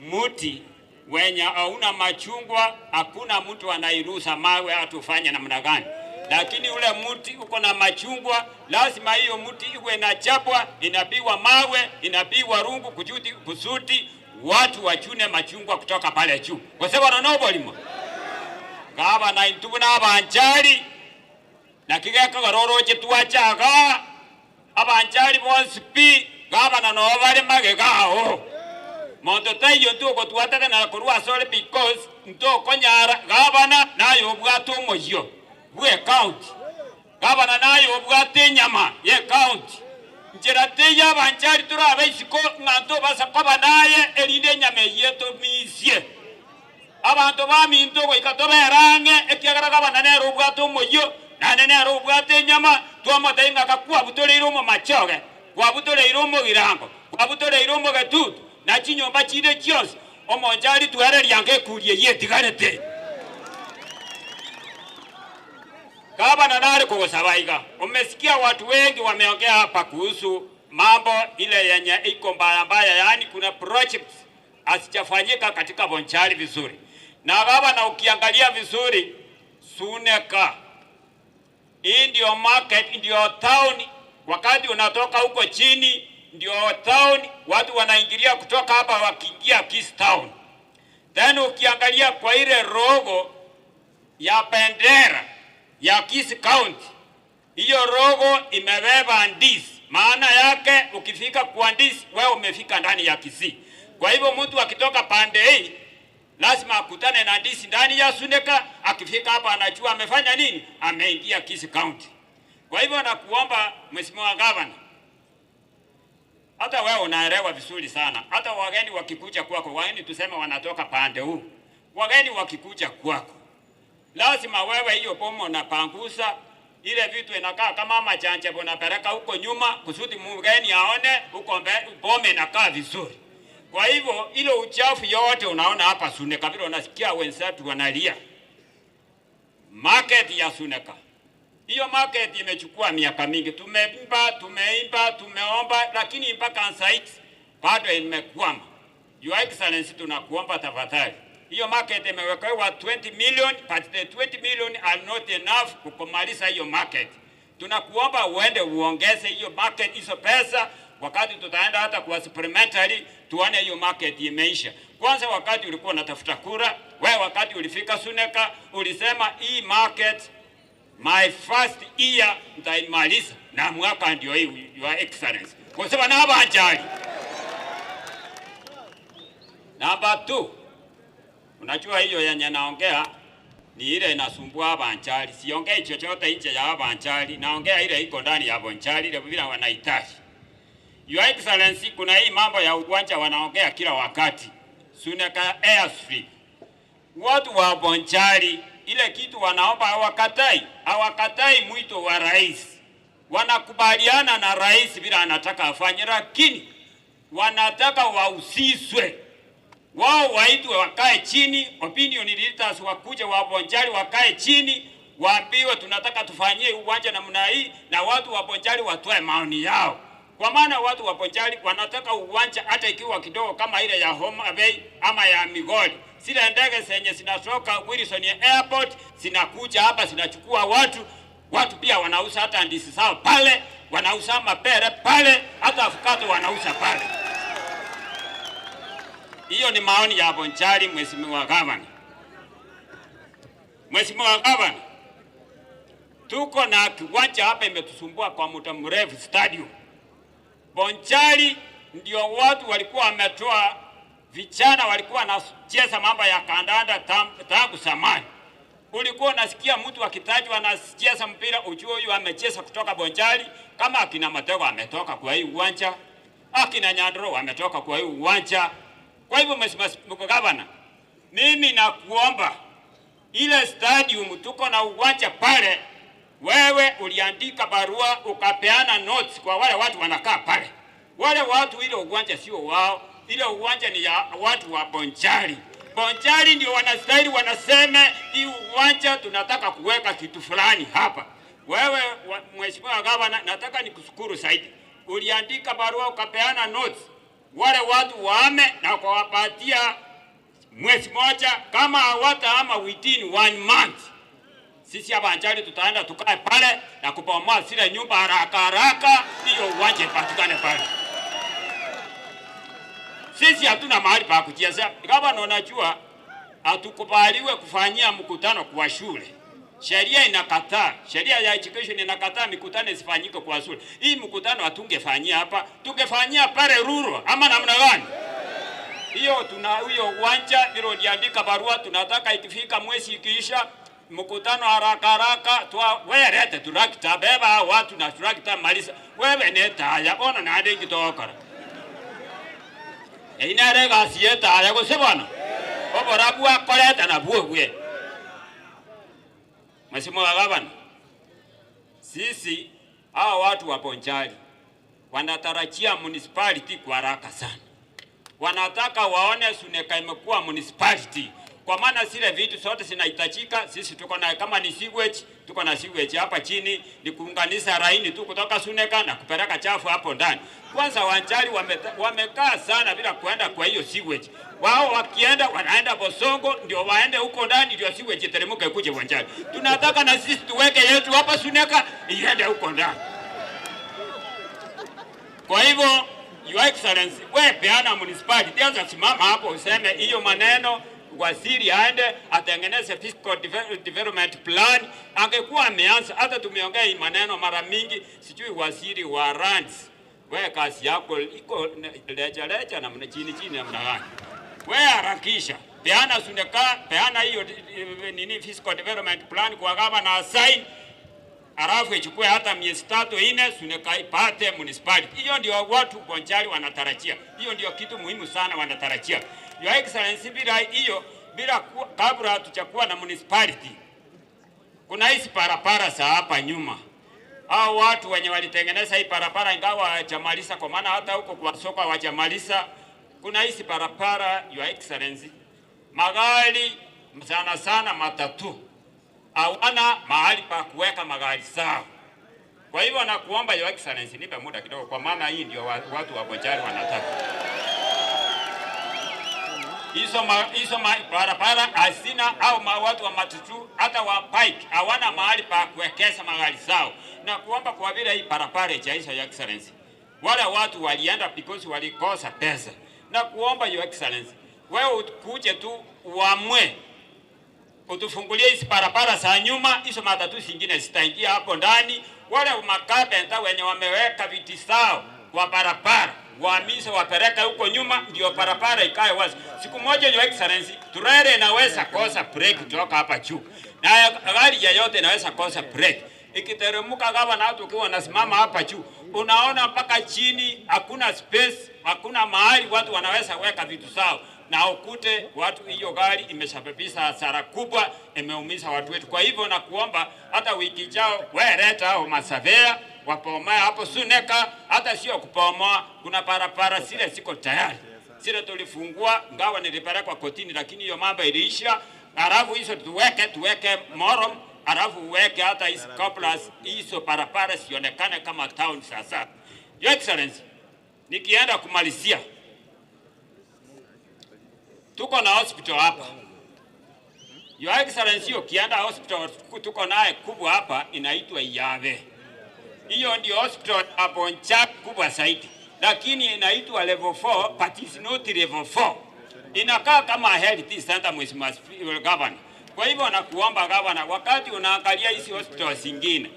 muti wenye hauna machungwa hakuna mtu anairusa mawe atufanye namna gani. Lakini ule muti uko na machungwa, lazima hiyo muti iwe na chapwa, inapigwa mawe, inapigwa rungu kujuti kusuti watu wachune machungwa kutoka pale juu. Kwa sababu wanaobolimo. Gavana intuna abanchari na kigeka garoroche tuachaga abanchari bonsi pi gavana no bari magegao. Monto tayo ntuko tuataka na korwa sole because ntoko nyara gavana nayo obwate omoyio bwe county. Gavana nayo obwate nyama ye county. Njera teya abanchari turabaisiko nganto basakoba naye erinde nyama yeto misie. Abantu baminto goika toberange ekiagera gavana nero obwate omoyio nane nero obwate nyama twamotenga kakwabutoreire omo machoge kwabutoreire omogirango kwabutoreire omogetutu na chinyomba chinde chionsi omonjari twereria ngekurie yetigarete. Gavana nare kugosabaiga. Umesikia watu wengi wameongea hapa kuhusu mambo ile yenye iko mbaya mbaya, yaani kuna projects hazijafanyika katika Bonchari vizuri. Na gavana, ukiangalia vizuri Suneka hii ndio market, ndio town. Wakati unatoka huko chini ndio town, watu wanaingilia kutoka hapa wakiingia Kisii town. Then ukiangalia kwa ile logo ya bendera ya Kisii County, hiyo logo imebeba ndizi. Maana yake ukifika kwa ndizi, wewe umefika ndani ya Kisii. Kwa hivyo mtu akitoka pande hii lazima akutane na ndizi ndani ya Suneka. Akifika hapa anajua amefanya nini, ameingia Kisii County. Kwa hivyo nakuomba Mheshimiwa Gavana, hata wewe unaelewa vizuri sana. Hata wageni wakikuja kwako, wageni tuseme wanatoka pande huu, wageni wakikuja kwako, lazima wewe hiyo bomo unapangusa ile vitu inakaa kama machanja unapeleka huko nyuma kusudi mgeni aone huko bomo inakaa vizuri. Kwa hivyo ile uchafu yote unaona hapa Suneka, vile unasikia wenzetu wanalia market ya Suneka. Hiyo market imechukua miaka mingi, tumeimba, tumeimba, tumeomba, lakini mpaka site bado imekwama. Your Excellency, tunakuomba tafadhali, hiyo market imewekewa 20 million, but the 20 million are not enough kukumaliza hiyo market. Tunakuomba uende uongeze hiyo market, hizo pesa, wakati tutaenda hata kwa supplementary tuone hiyo market imeisha. Kwanza wakati ulikuwa unatafuta kura, wewe wakati ulifika Suneka ulisema hii market my first year nitaimaliza, na mwaka ndio hii, Your Excellency. Kwa sababu na banjali. Namba 2, unajua hiyo yenye naongea ni ile inasumbua banjali. Siongei chochote nje ya banjali, naongea ile iko ndani ya banjali, ile vile wanahitaji. Your Excellency, kuna hii mambo ya uwanja wanaongea kila wakati. Suneka Airstrip. Watu wa Bonchari ile kitu wanaomba hawakatai, hawakatai mwito wa rais. Wanakubaliana na rais bila anataka afanye, lakini wanataka wahusishwe. Wao waitwe wakae chini, opinion leaders wakuje wa Bonchari wakae chini, waambiwe tunataka tufanyie uwanja namna hii, na watu wa Bonchari watoe maoni yao. Kwa maana watu wa Bonchari wanataka uwanja hata ikiwa kidogo kama ile ya Homa Bay ama ya Migori. Zile ndege zenye zinatoka Wilson Airport zinakuja hapa zinachukua watu. Watu pia wanauza hata ndizi zao pale, wanauza mapere pale, hata avocado wanauza pale. Hiyo ni maoni ya Bonchari, Mheshimiwa Gavana. Mheshimiwa Gavana, tuko na kiwanja hapa imetusumbua kwa muda mrefu, stadium. Bonchari ndio watu walikuwa wametoa, vijana walikuwa wanacheza mambo ya kandanda tangu zamani. Ulikuwa unasikia mtu akitajwa anacheza mpira, ujue huyu amecheza kutoka Bonchari. Kama akina Matego ametoka kwa hii uwanja, akina Nyandro ametoka kwa hii uwanja. Kwa hivyo Mheshimiwa Gavana, mimi nakuomba ile stadium tuko na uwanja pale, wewe uliandika barua ukapeana notes kwa wale watu wanakaa pale. Wale watu ile uwanja sio wao, ile uwanja ni ya watu wa Bonchari. Bonchari ndio wanastahili wanasema hii uwanja tunataka kuweka kitu fulani hapa. Wewe Mheshimiwa Gavana, nataka nikushukuru zaidi. Uliandika barua ukapeana notes wale watu waame na kuwapatia mwezi moja, kama hawataama within 1 month, sisi hapa Bonchari tutaenda tukae pale na kubomoa zile nyumba haraka haraka, hiyo uwanja ipatikane pale. Sisi hatuna mahali pa kuchezea. Gavana, unajua hatukubaliwe kufanyia mkutano kwa shule. Sheria inakataa, sheria ya education inakataa mikutano isifanyike kwa shule. Hii mkutano hatungefanyia hapa, tungefanyia pale Ruro ama namna gani? Hiyo tuna hiyo uwanja vile uliandika barua, tunataka ikifika mwezi ikiisha mkutano haraka haraka twa wewe lete turakita beba watu na turakita malisa wewe neta ya ona na ade kitokora ina rega sieta ya gosebana obora bwa koleta na bwe. Mheshimiwa Gavana, sisi hawa watu wa Bonchari wanatarajia municipality kwa haraka sana. Wanataka waone Suneka imekuwa municipality. Kwa maana zile vitu zote zinahitajika, sisi tuko na, kama ni sewage, tuko na sewage hapa chini, ni kuunganisha raini tu kutoka Suneka na kupeleka chafu hapo ndani. Kwanza Wanjari wamekaa sana bila kuenda kwa hiyo sewage. Wao wakienda wanaenda Bosongo ndio waende huko ndani ndio sewage iteremke kuje Wanjari. Tunataka na sisi tuweke yetu hapa Suneka iende huko ndani. Kwa hivyo, Your Excellency, we peana municipality, anza simama hapo useme hiyo maneno, waziri aende atengeneze fiscal development plan. Angekuwa ameanza, hata tumeongea hii maneno mara mingi, sijui waziri wa lands, we kazi yako iko lecha lecha na chini chini namna gani? We harakisha, peana Suneka, peana hiyo nini fiscal development plan kwa gavana assign, alafu ichukue hata miezi 3 4, Suneka ipate municipality. Hiyo ndio watu Bonchari wanatarajia. Hiyo ndio kitu muhimu sana wanatarajia. Your Excellency, bila hiyo, bila kabla hatujakuwa na municipality, kuna hizi barabara za hapa nyuma. Hao watu wenye walitengeneza hii barabara ingawa hawajamaliza, kwa maana hata huko kwa soko hawajamaliza. Kuna hizi barabara, Your Excellency, magari sana sana matatu hawana mahali pa kuweka magari zao. Kwa hivyo nakuomba Your Excellency, nipe muda kidogo, kwa maana hii ndio watu wa Bonchari wanataka. Hizo barabara hazina au watu wa matatu hata wa bike hawana mahali pa kuwekeza magari zao. Na kuomba kwa vile hii barabara haijaisha, Your Excellency, wale watu walienda because walikosa pesa. Na kuomba Your Excellency, wewe ukuje tu uamue utufungulie hizi barabara za nyuma, hizo matatu zingine zitaingia hapo ndani. Wale makapenta wenye wameweka viti zao kwa barabara wahamishe wapeleke huko nyuma, ndio barabara ikae wazi. Siku moja, Your Excellency, trailer inaweza kosa brake kutoka hapa juu, na gari yoyote inaweza kosa brake ikiteremka. Gavana, hata ukiwa unasimama hapa juu unaona mpaka chini, hakuna space, hakuna mahali watu wanaweza weka vitu zao, na ukute watu, hiyo gari imesababisha hasara kubwa, imeumiza watu wetu. Kwa hivyo nakuomba hata wiki ijao wewe leta hao masurveyor wapomoe hapo Suneka, hata sio kupomoa, kuna barabara zile ziko tayari, zile tulifungua, ngawa nilipelekwa kotini, lakini hiyo mambo iliisha. Halafu hizo tuweke murram, halafu uweke hata hizo couplers, hizo barabara sionekane kama town sasa. Your Excellency, nikienda kumalizia, tuko na hospital hapa. Your Excellency, ukienda hospital tuko naye kubwa hapa inaitwa Iyave. Hiyo ndio hospital ya Bonchari kubwa zaidi, lakini inaitwa level 4 but it's not level 4. Inakaa kama health center, Mheshimiwa Governor. Kwa hivyo nakuomba Governor, wakati unaangalia hizi hospital zingine,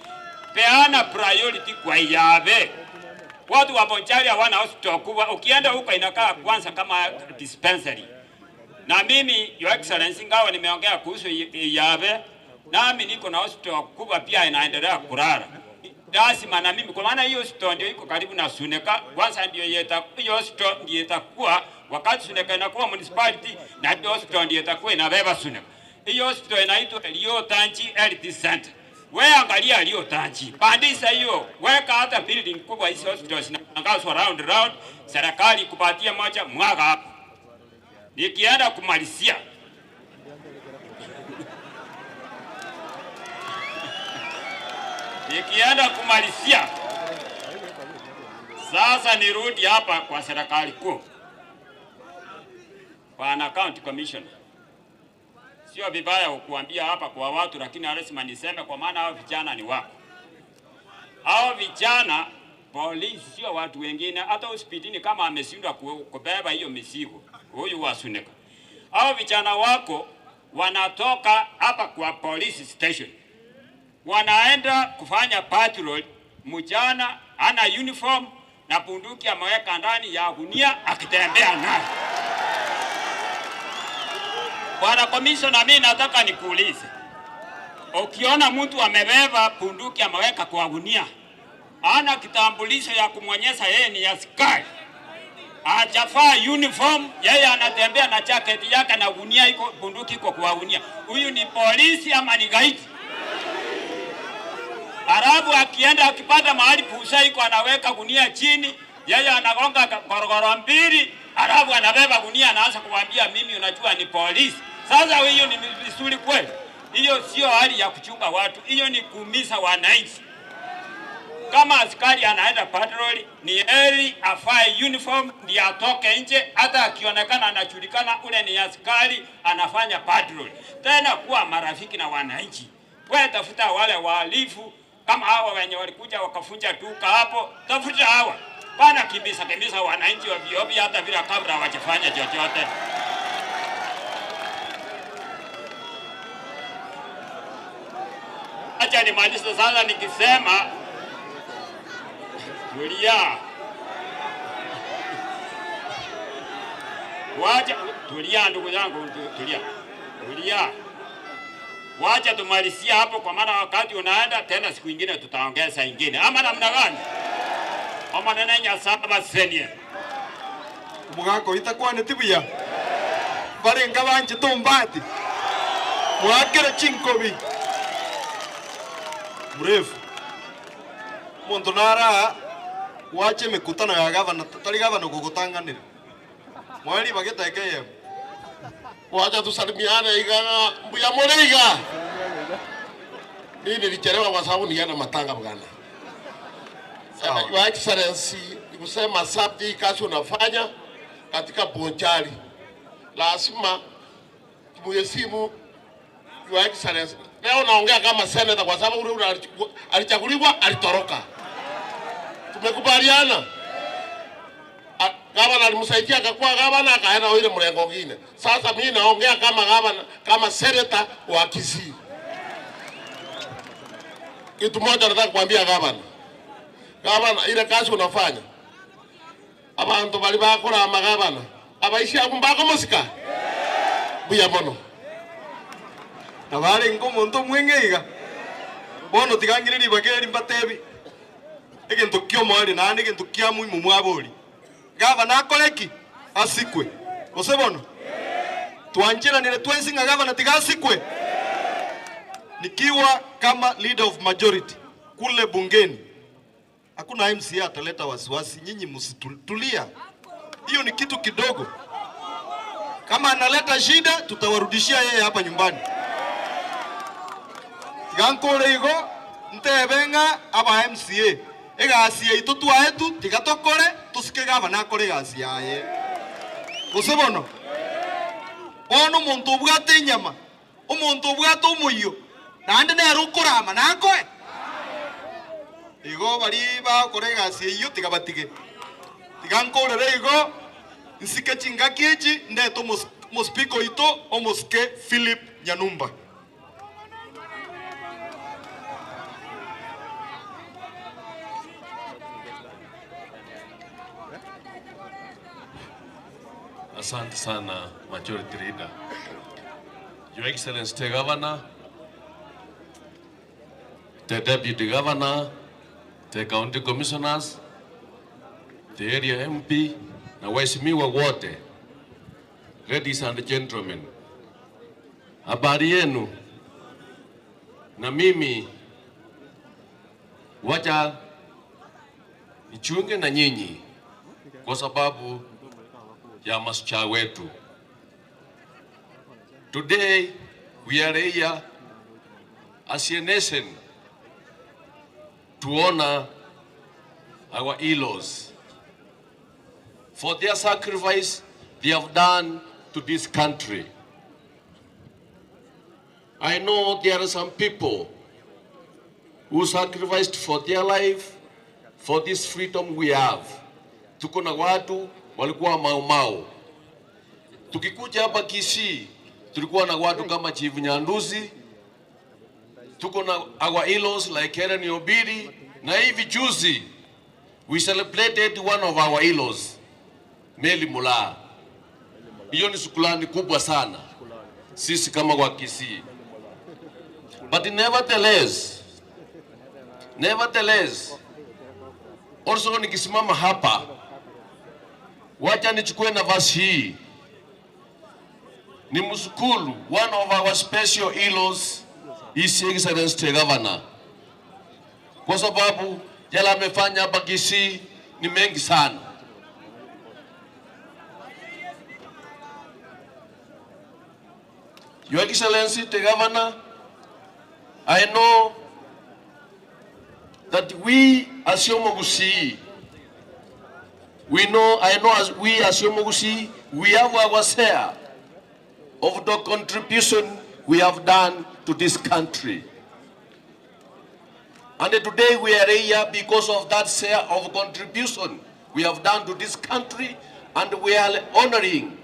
peana priority kwa Iyave. Watu wa Bonchari hawana hospital kubwa. Ukienda huko inakaa kwanza kama dispensary. Na mimi, Your Excellency, ingawa nimeongea kuhusu Iyave, nami niko na hospital kubwa pia inaendelea kulala. Lazima na mimi, kwa maana hiyo hospital ndio iko karibu na Suneka, kwanza ndio hiyo hospital ndio itakuwa wakati Suneka inakuwa municipality, na hiyo hospital ndio itakuwa inabeba Suneka. Hiyo hospital inaitwa Riotanji Health Center. Wewe angalia Riotanji, pandisha hiyo, weka hata building kubwa. Hizo hospital zinatangazwa round round, serikali kupatia moja mwaga hapo. Nikienda kumalizia, sasa nirudi hapa kwa serikali kuu. Bwana County Commissioner, sio vibaya kukuambia hapa kwa watu, lakini lazima niseme, kwa maana hao vijana ni wako. Hao vijana polisi sio watu wengine, hata hospitalini kama ameshindwa kubeba hiyo mizigo, huyu wa Suneka. Hao vijana wako wanatoka hapa kwa police station, wanaenda kufanya patrol mchana, ana uniform na bunduki ameweka ndani ya gunia akitembea nayo. Bwana Commissioner, mimi nataka nikuulize, ukiona mtu amebeba bunduki ameweka kwa gunia, ana kitambulisho ya kumwonyesha yeye ni askari, hajavaa uniform, yeye anatembea na jacket yake na gunia iko, bunduki iko kwa gunia, huyu ni polisi ama ni gaidi? Halafu akienda akipata mahali pusa iko, anaweka gunia chini, yeye anagonga gorogoro mbili, halafu anabeba gunia, anaanza kuambia mimi unajua ni polisi. Sasa hiyo ni vizuri kweli? Hiyo sio hali ya kuchunga watu, hiyo ni kuumiza wananchi. Kama askari anaenda patrol, ni heri afae uniform ndiye atoke nje, hata akionekana anajulikana ule ni askari anafanya patrol. Tena kuwa marafiki na wananchi, wewe tafuta wale wahalifu kama hawa wenye walikuja wakafunja duka hapo, tafuta hawa bana, kimbisa kimbisa wananchi wa ovyo, hata bila kabla hawajafanya chochote. Acha nimalize sasa nikisema tulia, wacha tulia, ndugu zangu, tulia, tulia, wacha tumalizie hapo, kwa maana wakati unaenda tena, siku ingine tutaongeza ingine, ama namna gani? Omanene Nyasaye basenie Omogaka itakwane tibuya barenga banje tombati mwakere chinkobi mrefu muntu nara wache mikutano ya gavana tari gavana gugutanganira mweri bagetaekeye. Wacha tusalimiane igana mbuya moreiga. Mimi nilichelewa kwa sababu nilienda matanga bwana. Your Excellency, nikusema sabti kazi unafanya katika Bonchari. Lazima tumuheshimu Your Excellency. Leo naongea kama senator kwa sababu ule alichaguliwa alitoroka. Tumekubaliana. Gavana alimsaidia akakuwa gavana akaenda ile mrengo mwingine. Sasa mimi naongea kama gavana, kama senator wa Kisii. Kitu moja nataka kuambia gavana. Gavana, ile kazi unafanya. Abantu bali bakora amagavana. Abaishi akumbako musika. Buya mono. Nabare ngo muntu mwenge iga. Bono tigangiriri bageri mbatebi. Egento kio mwari na egento kia muimu mwabori. Gavana akoreki asikwe. Gose bono. Tuanchiranire twensinga gavana tigasikwe. Nikiwa kama leader of majority kule bungeni, hakuna MCA ataleta wasiwasi. Nyinyi msitulia. Hiyo ni kitu kidogo. Kama analeta shida tutawarudishia yeye hapa nyumbani. Tigankore igo ntebenga aba MCA egasi yaitu twaetu tigatokore tusike gavana akore egasi yaye. Gose bono bono omonto obwate enyama, omonto obwate omoyio naende nere okorama nakoe igo bari bakora egasi eyio tigabatige. Tigankorere igo nsike chingaki echi ndete omospika oito omosike Philip Nyanumba. Asante sana Majority Leader. Your Excellency the Governor, the Deputy Governor, the County Commissioners, the Area MP, na waheshimiwa wote, ladies and gentlemen, habari yenu. Na mimi wacha nichunge na nyinyi kwa sababu ya mashujaa wetu. Today we are here as a nation to honor our heroes for their sacrifice they have done to this country. I know there are some people who sacrificed for their life for this freedom we have. Tuko na watu walikuwa Mau Mau. Tukikuja hapa Kisii tulikuwa na watu kama Chief Nyandusi, tuko na our heroes like Helen Obiri, na hivi juzi we celebrated one of our heroes, Meli Mula. Hiyo ni shukrani kubwa sana sisi kama wa Kisii. But nevertheless, also nikisimama hapa, wacha nichukue nafasi hii nimshukuru one of our special heroes, His Excellency the Governor, kwa sababu yale amefanya hapa Kisii ni mengi sana. Your Excellency, the Governor, I know that we as Omogusii, we know, I know as we as Omogusii, we have our share of the contribution we have done to this country. And today we are here because of that share of contribution we have done to this country, and we are honoring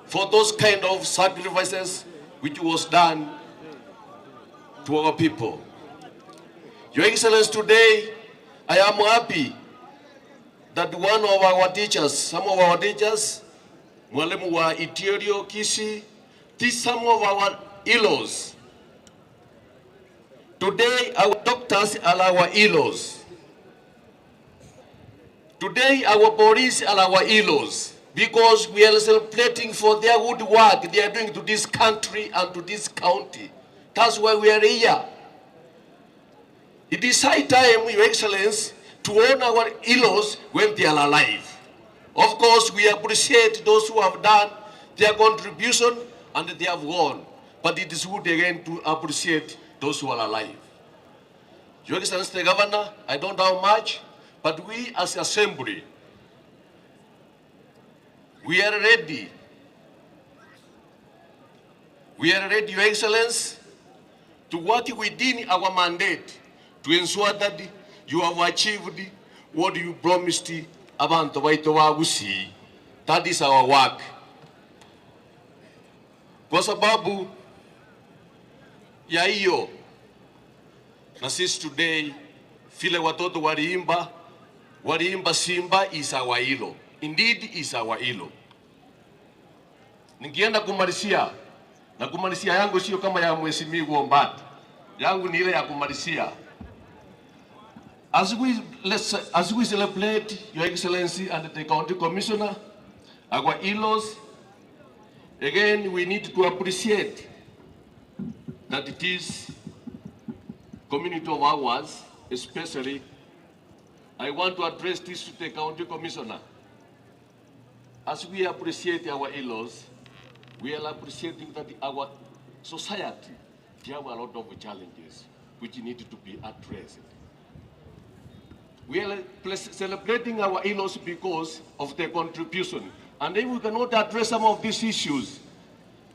for those kind of sacrifices which was done to our people. Your Excellency, today I am happy that one of our teachers, some of our teachers, Mwalimu wa Itierio Kisii, teach some of our in-laws. Today our doctors are our in-laws. Today our police are our in-laws, because we are celebrating for their good work they are doing to this country and to this county. That's why we are here. It is high time, Your Excellency, to honor our in-laws when they are alive. Of course, we appreciate those who have done their contribution and they have gone. But it is good again to appreciate those who are alive. Your Excellency, the Governor, I don't have much, but we as Assembly, we are ready. We are ready, Your Excellency, to work within our mandate to ensure that you have achieved what you promised abantu baito ba Gusii. That is our work. Kwa sababu ya hiyo, na sisi today vile watoto waliimba Simba is our hero. Indeed is our hero. Ningienda kumalizia, na kumalizia yangu sio kama ya Mheshimiwa Ombati. Yangu ni ile ya kumalizia. As we celebrate Your Excellency and the County Commissioner, our in-laws, again we need to appreciate that it is community of ours, especially, I want to address this to the County Commissioner. As we appreciate our in-laws, we are appreciating that our society, there are a lot of challenges which need to be addressed. We are celebrating our in-laws because of their contribution. And if we cannot address some of these issues,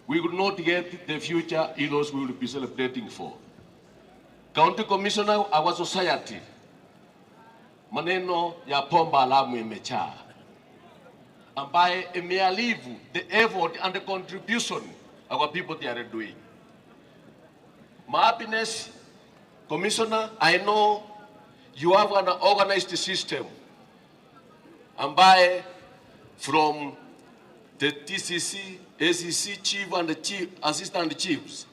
we will not get the future in-laws we will be celebrating for. County Commissioner, our society, maneno ya pomba alamu imechaa, ambaye imealivu the effort and the contribution our people they are doing. My happiness, Commissioner, I know you have an organized system ambaye from the TCC, ACC chief and the chief, assistant chiefs,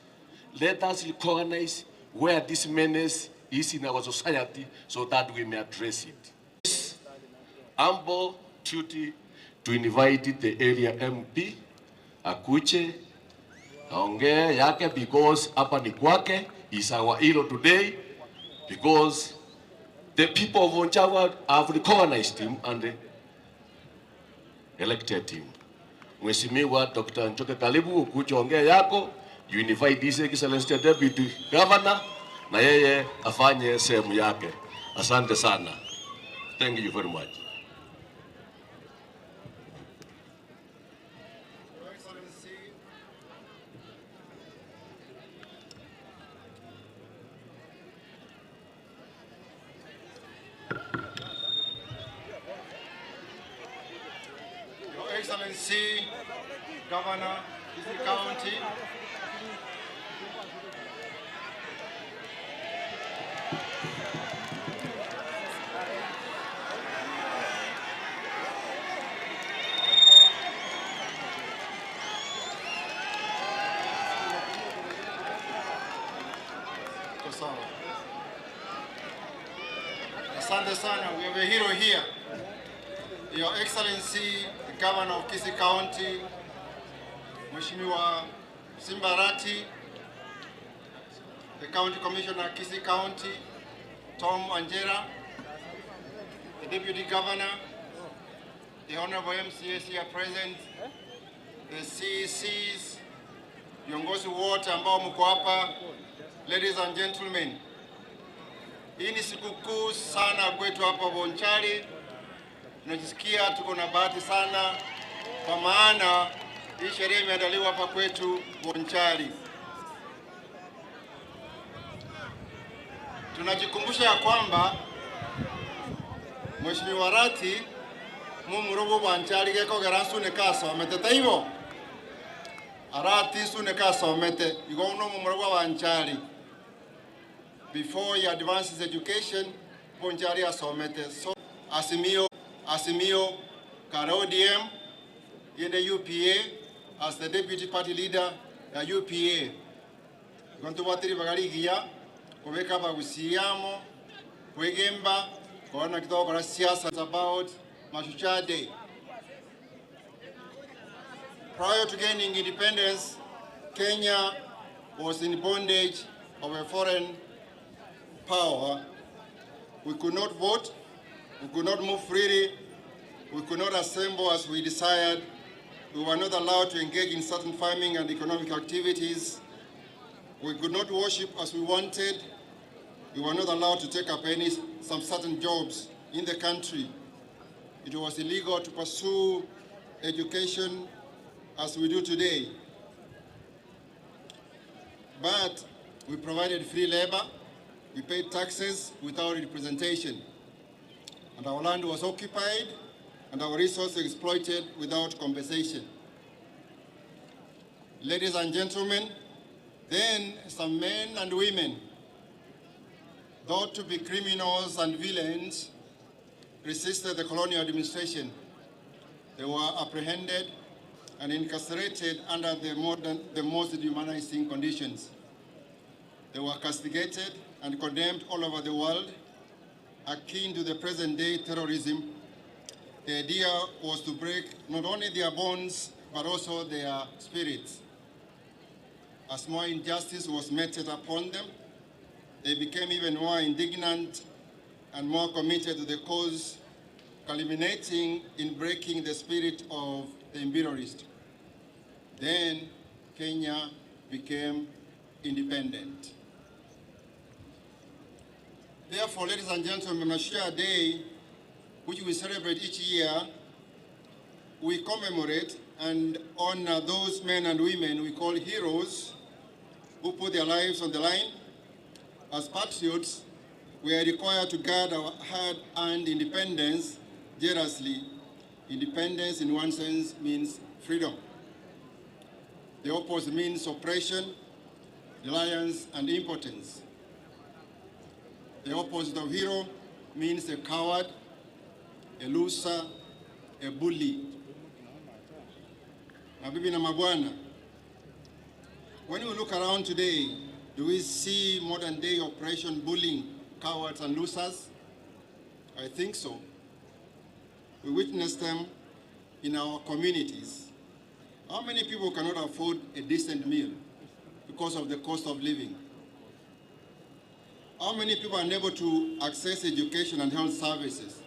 let us recognize where this menace is in our society so that we may address it. This humble duty to invite the area MP akuje aongee yake, because hapa ni kwake, is our hero today, because the people of Bonchari have recognized him and elected him. Mheshimiwa Dr. Njoke, karibu ukuje ongea yako, you invite His Excellency the Deputy Governor na yeye afanye sehemu yake. Asante sana. Thank you very much. Your Excellency, Governor, Kisii County, Sawa. Asante sana. We have a hero here. Your Excellency, the Governor of Kisii County, Mheshimiwa Simba Arati, the County Commissioner, Kisii County, Tom Angera, the Deputy Governor, the Honorable MCAs here present, the CECs, Viongozi wote ambao mko hapa, ladies and gentlemen, hii ni sikukuu sana kwetu hapa Bonchari. Tunajisikia tuko na bahati sana kwa maana hii sherehe imeandaliwa hapa kwetu Bonchari. Tunajikumbusha ya kwamba Mheshimiwa Arati mumurobo Bonchari gekogera nsune kasomete taibo Arati nsune kasomete igo uno mumurobo Bonchari. Before he advances education, Bonchari asomete. So Azimio kara ODM in the UPA as the deputy party leader ya UPA. Gontu batiri bagarigia kubeka bagusiamo kwegemba kona kitoko siasa about Mashujaa Day. Prior to gaining independence, Kenya was in bondage of a foreign power. We could not vote, we could not move freely, we could not assemble as we desired, we were not allowed to engage in certain farming and economic activities, we could not worship as we wanted, we were not allowed to take up some certain jobs in the country. It was illegal to pursue education as we do today. But we provided free labor, we paid taxes without representation, and our land was occupied and our resources exploited without compensation. Ladies and gentlemen, then some men and women, thought to be criminals and villains, resisted the colonial administration. They were apprehended and incarcerated under the most dehumanizing conditions. They were castigated and condemned all over the world, akin to the present-day terrorism. The idea was to break not only their bonds, but also their spirits. As more injustice was meted upon them, they became even more indignant and more committed to the cause, culminating in breaking the spirit of the imperialist. Then Kenya became independent. Therefore, ladies and gentlemen, Mashujaa Day, which we celebrate each year, we commemorate and honor those men and women we call heroes who put their lives on the line. As patriots, we are required to guard our hard-earned independence jealously. Independence, in one sense, means freedom. The opposite means oppression, reliance, and impotence. The opposite of hero means a coward, a loser, a bully. Mabibi na mabwana, when we look around today, do we see modern day oppression, bullying, cowards and losers? I think so. We witness them in our communities. How many people cannot afford a decent meal because of the cost of living? How many people are unable to access education and health services?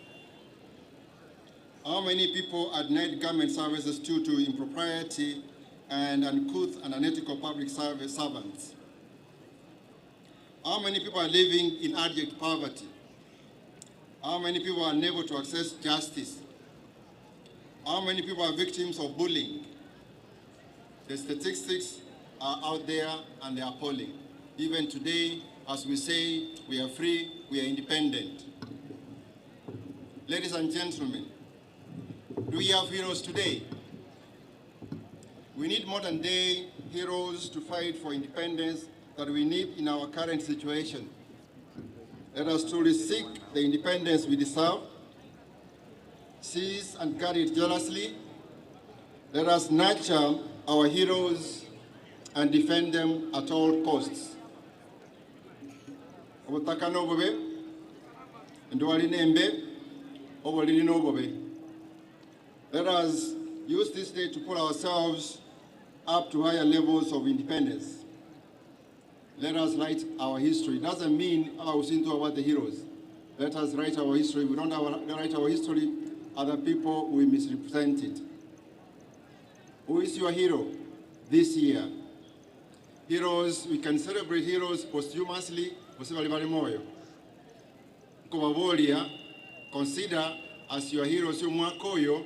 How many people are denied government services due to impropriety and uncouth and unethical public service servants? How many people are living in abject poverty? How many people are unable to access justice? How many people are victims of bullying? The statistics are out there and they are appalling. Even today, as we say, we are free, we are independent. Ladies and gentlemen, do we have heroes today? We need modern day heroes to fight for independence that we need in our current situation. Let us truly seek the independence we deserve, seize and guard it jealously. Let us nurture our heroes and defend them at all costs. Obutaka n'obubi, endwali n'embe, obuliri n'obubi. Let us use this day to pull ourselves up to higher levels of independence. Let us write our history. It doesn't mean our about the heroes. Let us write our history. We don't write our history, other people will misrepresent it. Who is your hero this year? Heroes, we can celebrate heroes posthumously, gose bali bali moyo. Nkobabolia, consider as your heroes omwaka oyo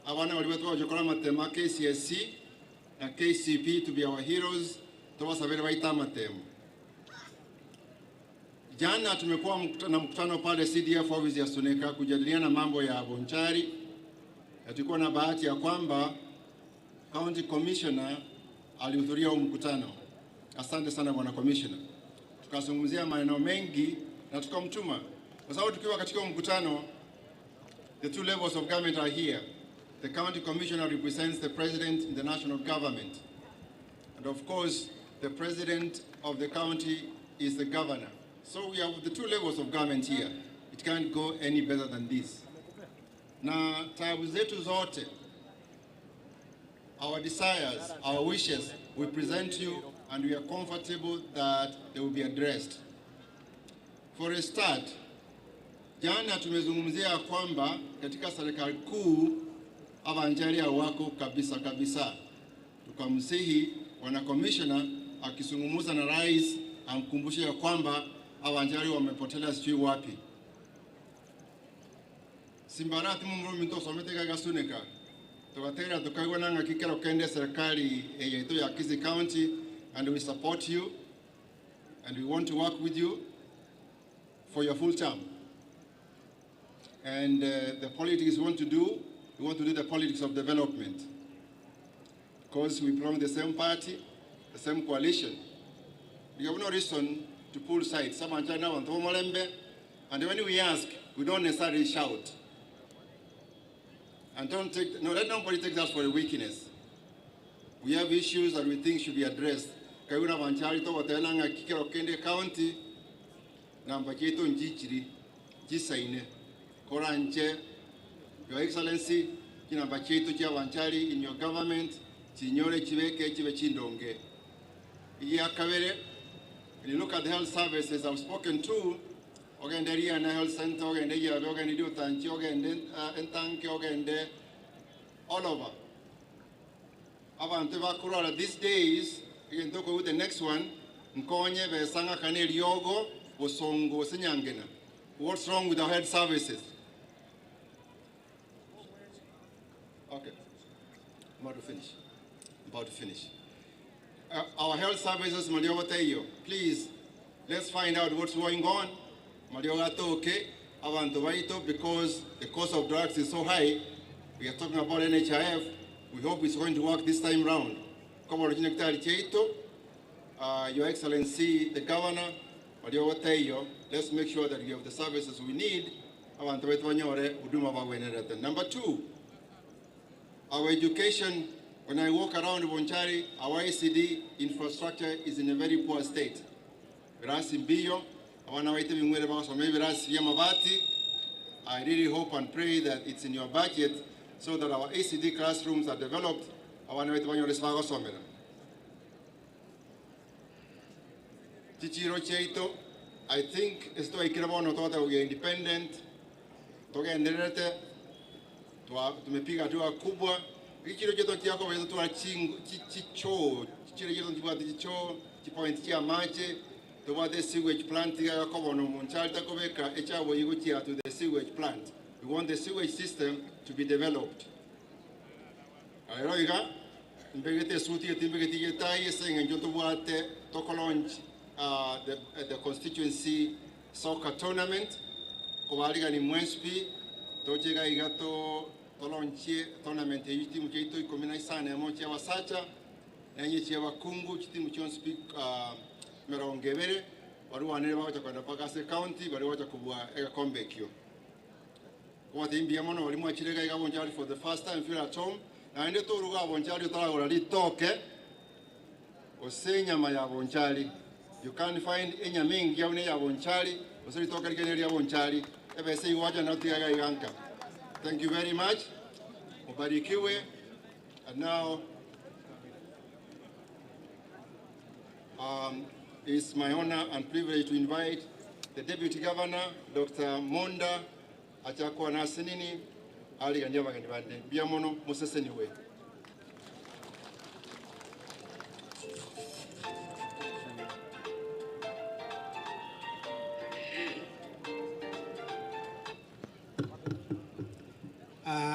abana bali batwajokora amatema KCSE na KCP to be our heroes, tobasabere baita amatemo. Jana tumekuwa na mkutano pale CDF office ya Suneka kujadiliana mambo ya Bonchari, na tulikuwa na bahati ya kwamba County Commissioner alihudhuria huu mkutano. Asante sana bwana Commissioner. Tukazungumzia maneno mengi na tukamtuma. Kwa sababu tukiwa katika mkutano, the two levels of government are here. The County Commissioner represents the President in the national government. And of course, the President of the county is the governor. So we have the two levels of government here. It can't go any better than this. Na taabu zetu zote, our desires, our wishes, we present you and we are comfortable that they will be addressed. For a start, jana tumezungumzia kwamba katika serikali kuu Abanchari wako kabisa kabisa. Tukamsihi wana commissioner akizungumza na rais amkumbushe ya kwamba Abanchari wamepotelea sijui wapi. Simbarati mumrumi tosomete gasuneka. Tugatera tukaigwa nanga kikero kende serikali yetu ya Kisii County, and we support you and we want to work with you for your full term. And the politics we want to do, we want to do the politics of development. Because we belong to the same party, the same coalition. We have no reason to pull sides. And when we ask, we don't necessarily shout. And don't take, no, let nobody take that for a weakness. We have issues that we think should be addressed. Kayuna Banchari to Watelanga Kikero Kende County, Nambacheto Njichiri, Jisaine, Koranche, Your Excellency, Kinambacheto Chia Banchari in your government, Chinyore Chiveke Chive Chindonge. Iya Kavere, when you look at the health services I've spoken to, Ogende Riana Health Center, Ogende Yabe, Ogende Dutanchi, Ogende Entanke, Ogende, all over. Abantu bakurara these days, you can talk about the next one, Nkonye Besanga Kane Ryogo, Osongo Senyangena. What's wrong with our health services? Okay, I'm about to finish. I'm about to finish. Our health services, Maliobateyo, please, let's find out what's going on. Maliogato, abantu baito, because the cost of drugs is so high. We are talking about NHIF. We hope it's going to work this time round. Your Excellency, the Governor, let's make sure that we have the services we need. Number two, our education. When I walk around Bonchari, our ICD infrastructure is in a very poor state. I really hope and pray that it's in your budget so that our ACD classrooms are developed. I think we are independent. Tumepiga hatua kubwa. Ichiro chetu chako wetu twa chicho chichiro chetu chibwate chicho chipoint chia mache tobwate sewage plant ya kobono Bonchari takobeka echabo yigo chia to the sewage plant. We want the sewage system to be developed. Aero iga mbegete suti timbegete yetai senga njo tobwate tokolaunch the constituency soccer tournament kobaliga ni mwenspi tochega igato tolonchie tournament ya timu cheito 15 mocha wasacha nenye chia bakungu timu chonspi merongebere baruwanere bacha kwenda paka se county bari wacha kubwa ega kio kwa timbia mono bali mwachirega iga Bonchari for the first time feel at home na ende toruga Bonchari taragora litoke ose nyama ya Bonchari. You can't find enyama engi ya ya Bonchari ose litoke likene ya Bonchari ebese iwaja na tiga iganka. Thank you very much. Mubarikiwe. And now, it's my honor and privilege to invite the Deputy Governor, Dr. Monda Achakwa Nasinini, Ali Ganjaba Gandibande. Biamono Moseseniwe.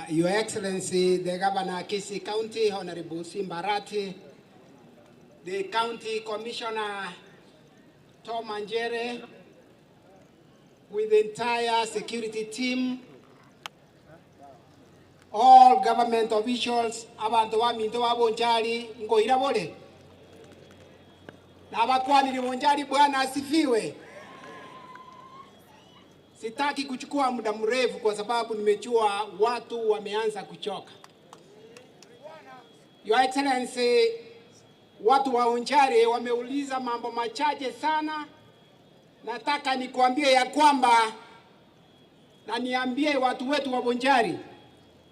Your Excellency, the Governor Kisii County, Honorable Simba Arati, the County Commissioner, Tom Anjere, with the entire security team, all government officials, abantu baminto ba Bonchari, ngoira bole. Na abakwaniri Bonchari, Bwana asifiwe. Sitaki kuchukua muda mrefu kwa sababu nimejua watu wameanza kuchoka. Your Excellency, watu wa Bonchari wameuliza mambo machache sana. Nataka nikuambie ya kwamba, na niambie watu wetu wa Bonchari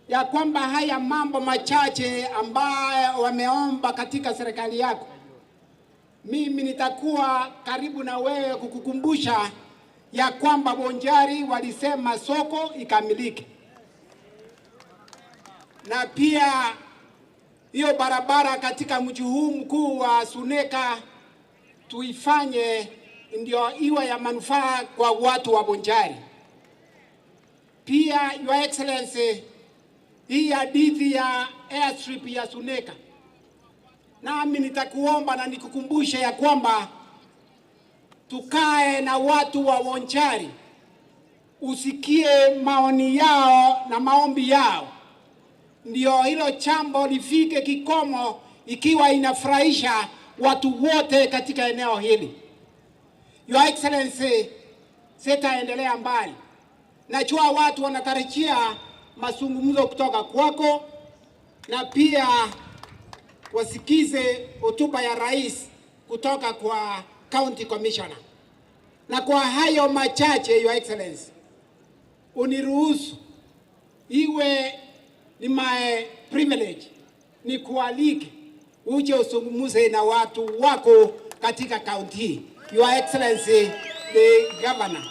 ya kwamba haya mambo machache ambayo wameomba katika serikali yako, mimi nitakuwa karibu na wewe kukukumbusha ya kwamba Bonchari walisema soko ikamilike, na pia hiyo barabara katika mji huu mkuu wa Suneka tuifanye ndio iwe ya manufaa kwa watu wa Bonchari. Pia Your Excellency, hii hadithi ya airstrip ya Suneka, nami nitakuomba na nikukumbushe ya kwamba tukae na watu wa Bonchari, usikie maoni yao na maombi yao, ndio hilo chambo lifike kikomo, ikiwa inafurahisha watu wote katika eneo hili. Your Excellency, sitaendelea mbali. Najua watu wanatarajia mazungumzo kutoka kwako, na pia wasikize hotuba ya rais kutoka kwa County Commissioner. Na kwa hayo machache, Your Excellency, uniruhusu iwe ni my privilege nikualike uje usungumuze na watu wako katika county hii. Your Excellency, the Governor.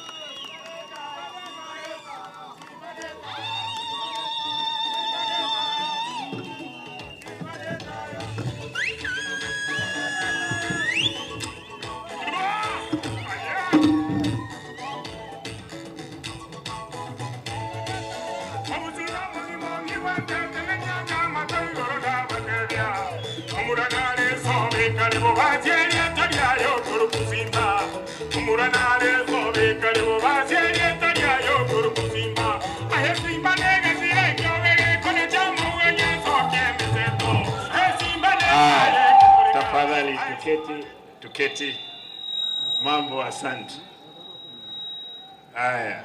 Tafadhali tuketi, tuketi. Mambo, asante. Haya.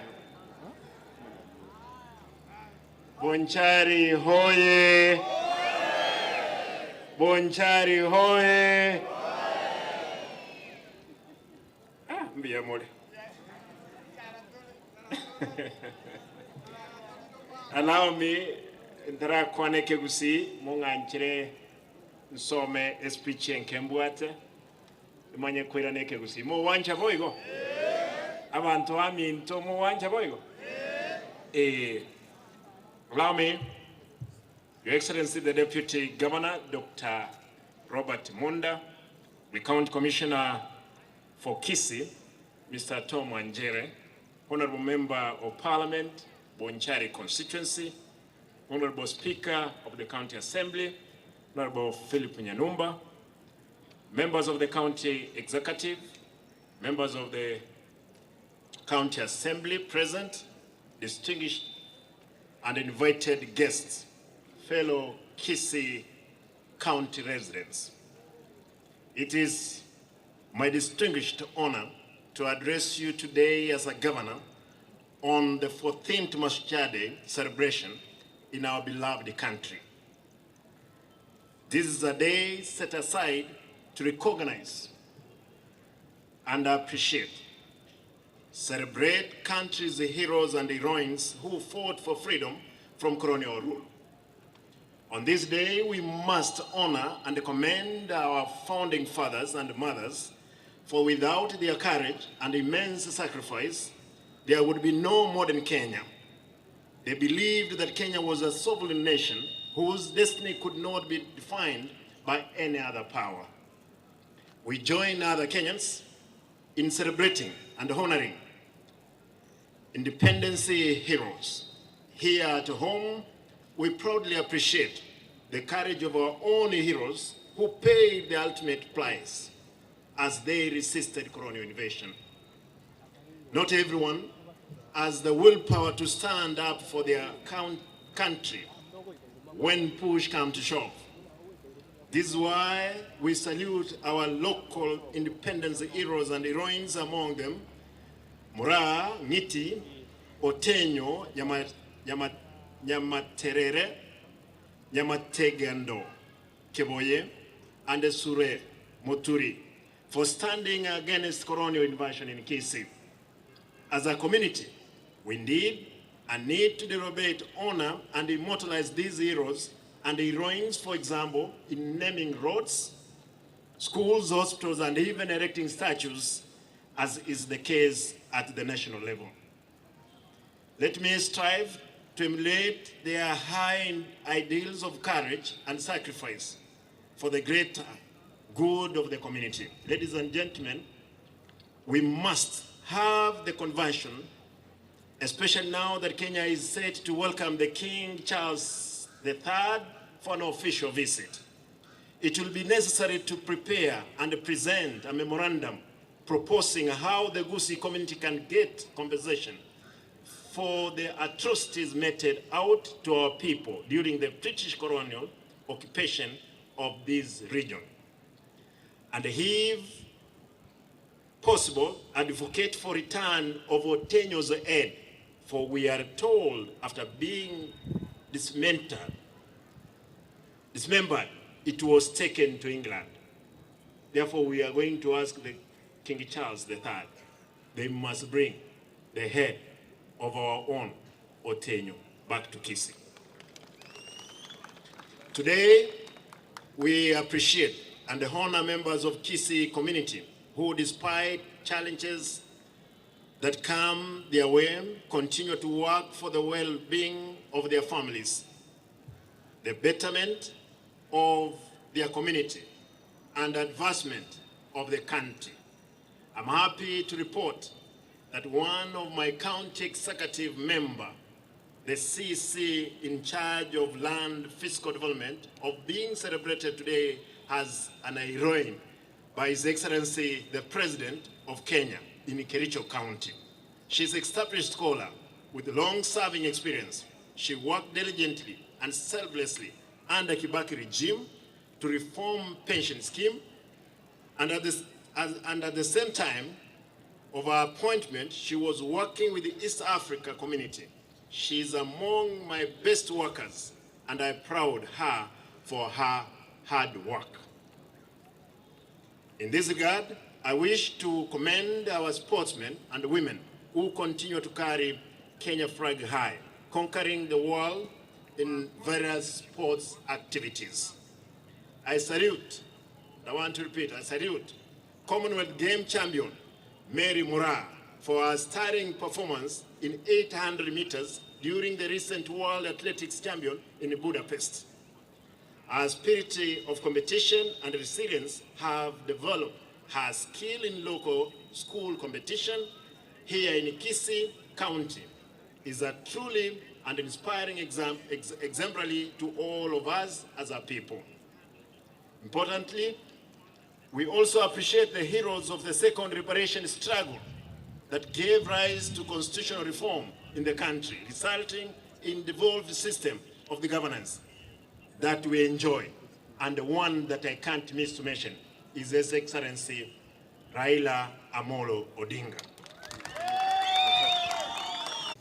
Bonchari hoye! Bonchari hoye! Ah, mbia mole. Allow me ndara kwane kegusi munganchire nsome speech enkembwate manye kwirana ekegusi mu wancha boigo abantu aminto mu wancha boigo. Allow me, Your Excellency the Deputy Governor Dr. Robert Monda, the County Commissioner for Kisii, Mr. Tom Anjere, Honorable Member of Parliament, Bonchari Constituency, Honorable Speaker of the County Assembly, Honorable Philip Nyanumba, members of the County Executive, members of the County Assembly present, distinguished and invited guests, fellow Kisii County residents. It is my distinguished honor to address you today as a governor on the 14th Mashujaa Day celebration in our beloved country. This is a day set aside to recognize and appreciate, celebrate country's heroes and heroines who fought for freedom from colonial rule. On this day, we must honor and commend our founding fathers and mothers, for without their courage and immense sacrifice, there would be no modern Kenya. They believed that Kenya was a sovereign nation whose destiny could not be defined by any other power. We join other Kenyans in celebrating and honoring independence heroes here at home We proudly appreciate the courage of our own heroes who paid the ultimate price as they resisted colonial invasion. Not everyone has the willpower to stand up for their country when push comes to shove. This is why we salute our local independence heroes and heroines, among them Mura, Ngiti, Otenyo, Nyamaterere, Nyamategando, Keboye, and Sure Moturi for standing against colonial invasion in Kisii. As a community, we indeed need to deliberate, honor, and immortalize these heroes and heroines, for example, in naming roads, schools, hospitals, and even erecting statues, as is the case at the national level. Let me strive to emulate their high ideals of courage and sacrifice for the greater good of the community. Ladies and gentlemen, we must have the convention, especially now that Kenya is set to welcome the King Charles III for an official visit. It will be necessary to prepare and present a memorandum proposing how the Gusii community can get compensation for the atrocities meted out to our people during the British colonial occupation of this region. And if possible, advocate for return of Otenyo's aid, for we are told after being dismembered, it was taken to England. Therefore, we are going to ask the King Charles III, they must bring the head of our own Otenyo back to Kisii. Today, we appreciate and honor members of Kisii community who, despite challenges that come their way, continue to work for the well-being of their families, the betterment of their community, and advancement of the country. I'm happy to report that one of my county executive member, the CC in charge of land fiscal development, of being celebrated today as an heroine by His Excellency the President of Kenya in Kericho County. She's an established scholar with long-serving experience. She worked diligently and selflessly under Kibaki regime to reform pension scheme, and at the same time of her appointment, she was working with the East Africa community. She is among my best workers, and I proud her for her hard work. In this regard, I wish to commend our sportsmen and women who continue to carry Kenya flag high, conquering the world in various sports activities. I salute, I want to repeat, I salute Commonwealth Game champion Mary Mura for her starring performance in 800 meters during the recent World Athletics Champion in Budapest. Her spirit of competition and resilience have developed her skill in local school competition here in Kisii County is a truly and inspiring exemplary to all of us as a people. Importantly, we also appreciate the heroes of the second liberation struggle that gave rise to constitutional reform in the country, resulting in devolved system of the governance that we enjoy. And the one that I can't miss to mention is His Excellency Raila Amolo Odinga.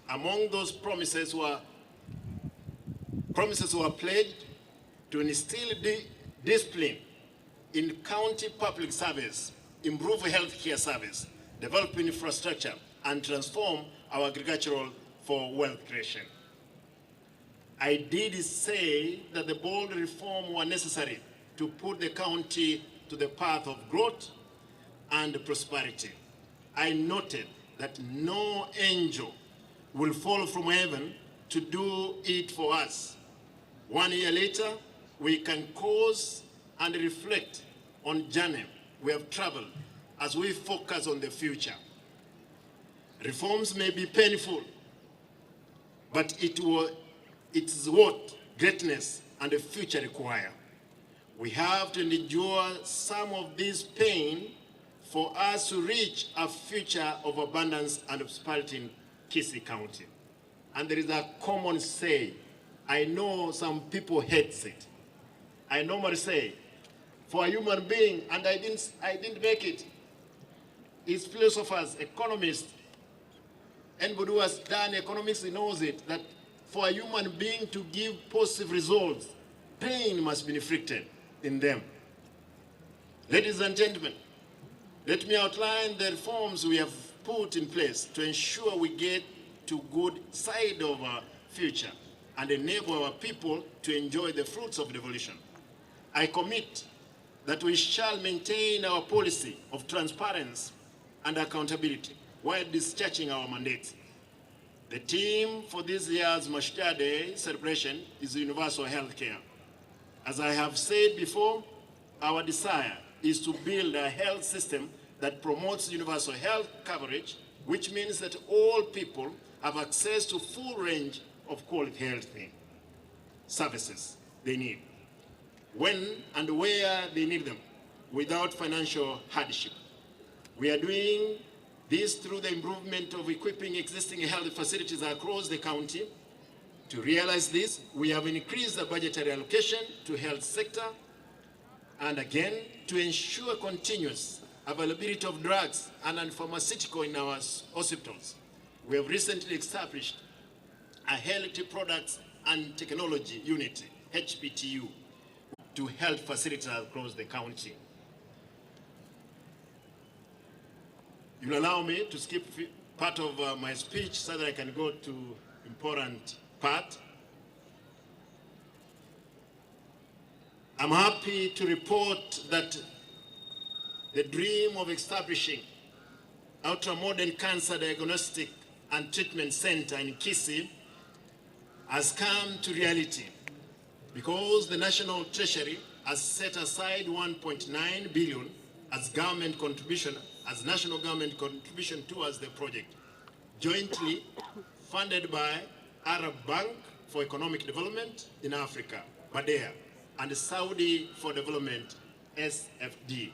Among those promises were pledged to instill discipline in county public service, improve healthcare service, develop infrastructure, and transform our agricultural for wealth creation. I did say that the bold reform were necessary to put the county to the path of growth and prosperity. I noted that no angel will fall from heaven to do it for us. 1 year later, we can cause and reflect on journey we have traveled as we focus on the future. Reforms may be painful, but it is what greatness and the future require. We have to endure some of this pain for us to reach a future of abundance and prosperity in Kisii County. And there is a common say, I know some people hate it. I normally say, for a human being, and I didn't make it, is philosophers, economists, anybody who has done economics knows it, that for a human being to give positive results, pain must be inflicted in them. Ladies and gentlemen, let me outline the reforms we have put in place to ensure we get to good side of our future and enable our people to enjoy the fruits of devolution. I commit that we shall maintain our policy of transparency and accountability while discharging our mandates. The theme for this year's Mashujaa Day celebration is universal health care. As I have said before, our desire is to build a health system that promotes universal health coverage, which means that all people have access to full range of quality health services they need, when and where they need them, without financial hardship. We are doing this through the improvement of equipping existing health facilities across the county. To realize this, we have increased the budgetary allocation to health sector, and again, to ensure continuous availability of drugs and pharmaceutical in our hospitals. We have recently established a Health Products and Technology Unit, HPTU, to health facilities across the county. You'll allow me to skip part of my speech so that I can go to important part. I'm happy to report that the dream of establishing ultra-modern cancer diagnostic and treatment center in Kisii has come to reality because the National Treasury has set aside 1.9 billion as government contribution, as national government contribution towards the project, jointly funded by Arab Bank for Economic Development in Africa, BADEA, and Saudi for Development, SFD.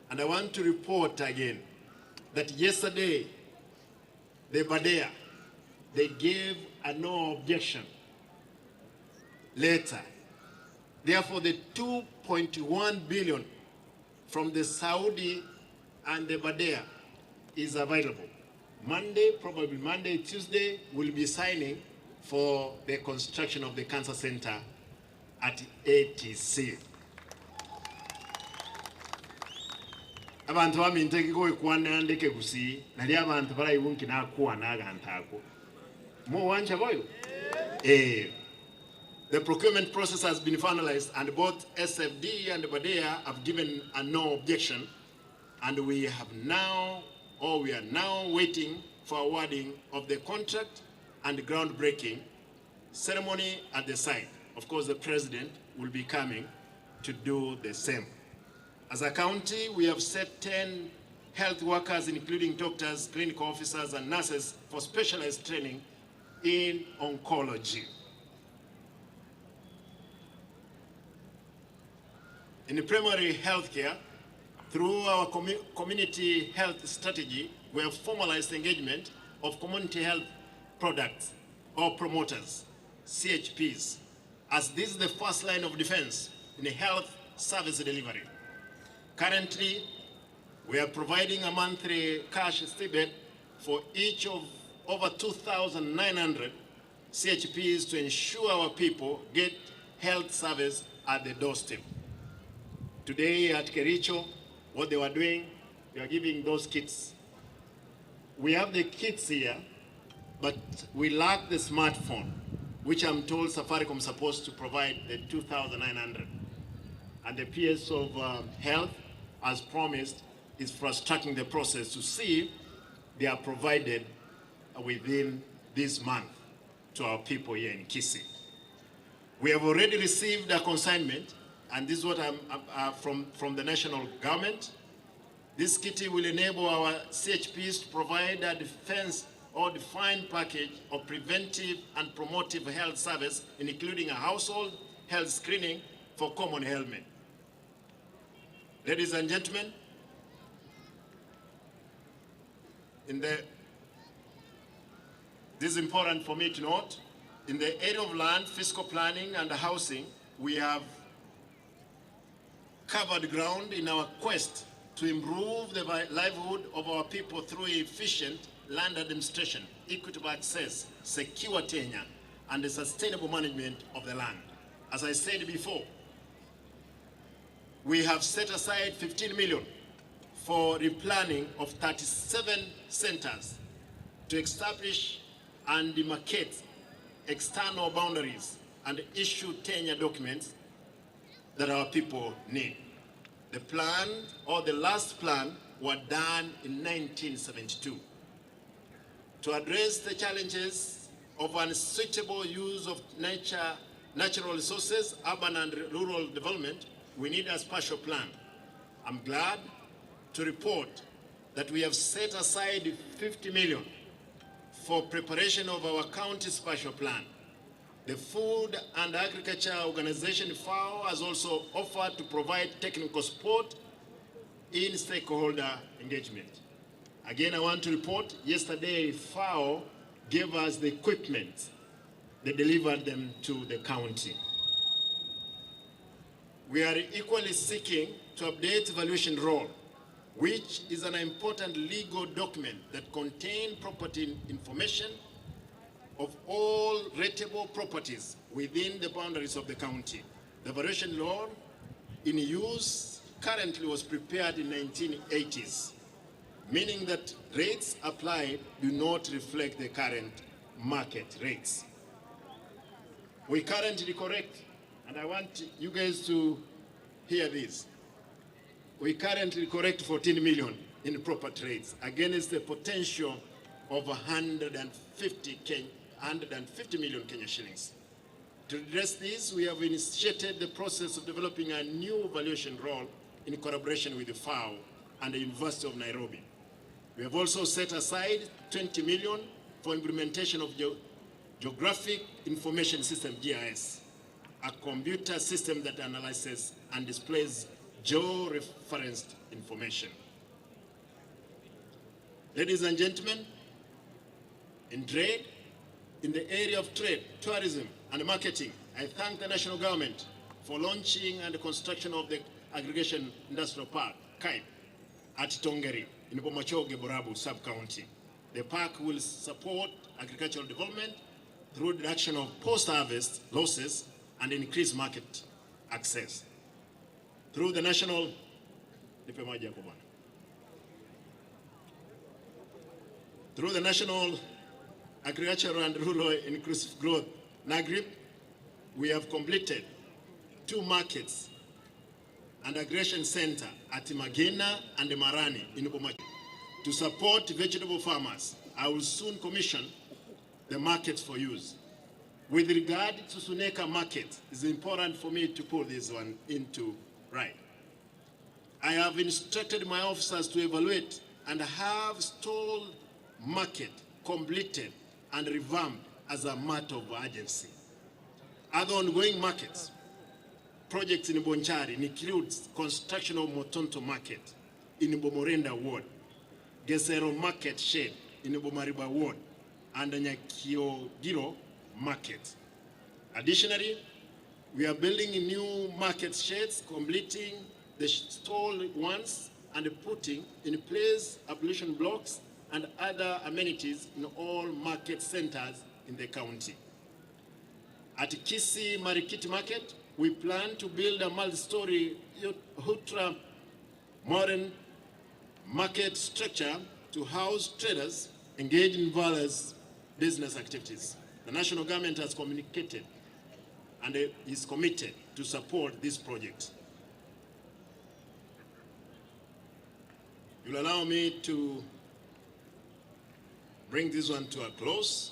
And I want to report again that yesterday, the BADEA, they gave a no objection letter. Therefore, the 2.1 billion from the Saudi and the BADEA is available. Monday, probably Monday, Tuesday, we'll be signing for the construction of the cancer center at ATC. Abantu baminteki ko kwana ndeke gusi nali abantu barayibunki nakwana agantako. Mo wanja boyo? Eh. The procurement process has been finalized and both SFD and BADEA have given a no objection, and we have now, or we are now waiting for awarding of the contract and groundbreaking ceremony at the site. Of course, the president will be coming to do the same. As a county, we have set 10 health workers, including doctors, clinical officers, and nurses for specialized training in oncology. In primary healthcare, through our community health strategy, we have formalized engagement of community health products or promoters, CHPs, as this is the first line of defense in health service delivery. Currently, we are providing a monthly cash stipend for each of over 2,900 CHPs to ensure our people get health service at the doorstep. Today at Kericho, what they were doing, they are giving those kits. We have the kits here, but we lack the smartphone, which I'm told Safaricom is supposed to provide the 2,900. And the PS of Health, as promised, is fast-tracking the process to see they are provided within this month to our people here in Kisii. We have already received a consignment, and this is what I'm from the national government. This kitty will enable our CHPs to provide a defense or defined package of preventive and promotive health service, including a household health screening for common ailment. Ladies and gentlemen, this is important for me to note, in the area of land, fiscal planning, and housing, we have covered ground in our quest to improve the livelihood of our people through efficient land administration, equitable access, secure tenure, and the sustainable management of the land. As I said before, we have set aside 15 million for replanning of 37 centers to establish and demarcate external boundaries and issue tenure documents that our people need. The plan, or the last plan, were done in 1972. To address the challenges of unsuitable use of natural resources, urban and rural development, we need a spatial plan. I'm glad to report that we have set aside 50 million for preparation of our county spatial plan. The Food and Agriculture Organization, FAO, has also offered to provide technical support in stakeholder engagement. Again, I want to report, yesterday FAO gave us the equipment. They delivered them to the county. We are equally seeking to update valuation roll, which is an important legal document that contains property information of all rateable properties within the boundaries of the county. The valuation law in use currently was prepared in 1980s, meaning that rates applied do not reflect the current market rates. We currently correct, and I want you guys to hear this, we currently correct 14 million in property rates against the potential of 150 million Kenya shillings. To address this, we have initiated the process of developing a new valuation roll in collaboration with the FAO and the University of Nairobi. We have also set aside 20 million for implementation of Geographic Information System, GIS, a computer system that analyzes and displays geo-referenced information. Ladies and gentlemen, in trade, in the area of trade, tourism, and marketing, I thank the national government for launching and the construction of the Aggregation Industrial Park, CAIP, at Tongeri in Bomachoge Borabu sub-county. The park will support agricultural development through reduction of post-harvest losses and increase market access. Through the national, through the National Agricultural and Rural Inclusive Growth, NAGRIP, we have completed 2 markets and aggregation center at Magena and Marani in Bomachoge. To support vegetable farmers, I will soon commission the markets for use. With regard to Suneka market, it's important for me to put this one into right. I have instructed my officers to evaluate and have stalled market completed and revamped as a matter of urgency. Other ongoing markets projects in Bonchari includes construction of Motonto Market in Bomorenda Ward, Gesero Market Shed in Bomariba Ward, and Nyakiogiro Market. Additionally, we are building new market sheds, completing the stalled ones, and putting in place ablution blocks and other amenities in all market centers in the county. At Kisii Marikiti Market, we plan to build a multi-story ultra modern market structure to house traders engaged in various business activities. The national government has communicated and is committed to support this project. You'll allow me to bring this one to a close.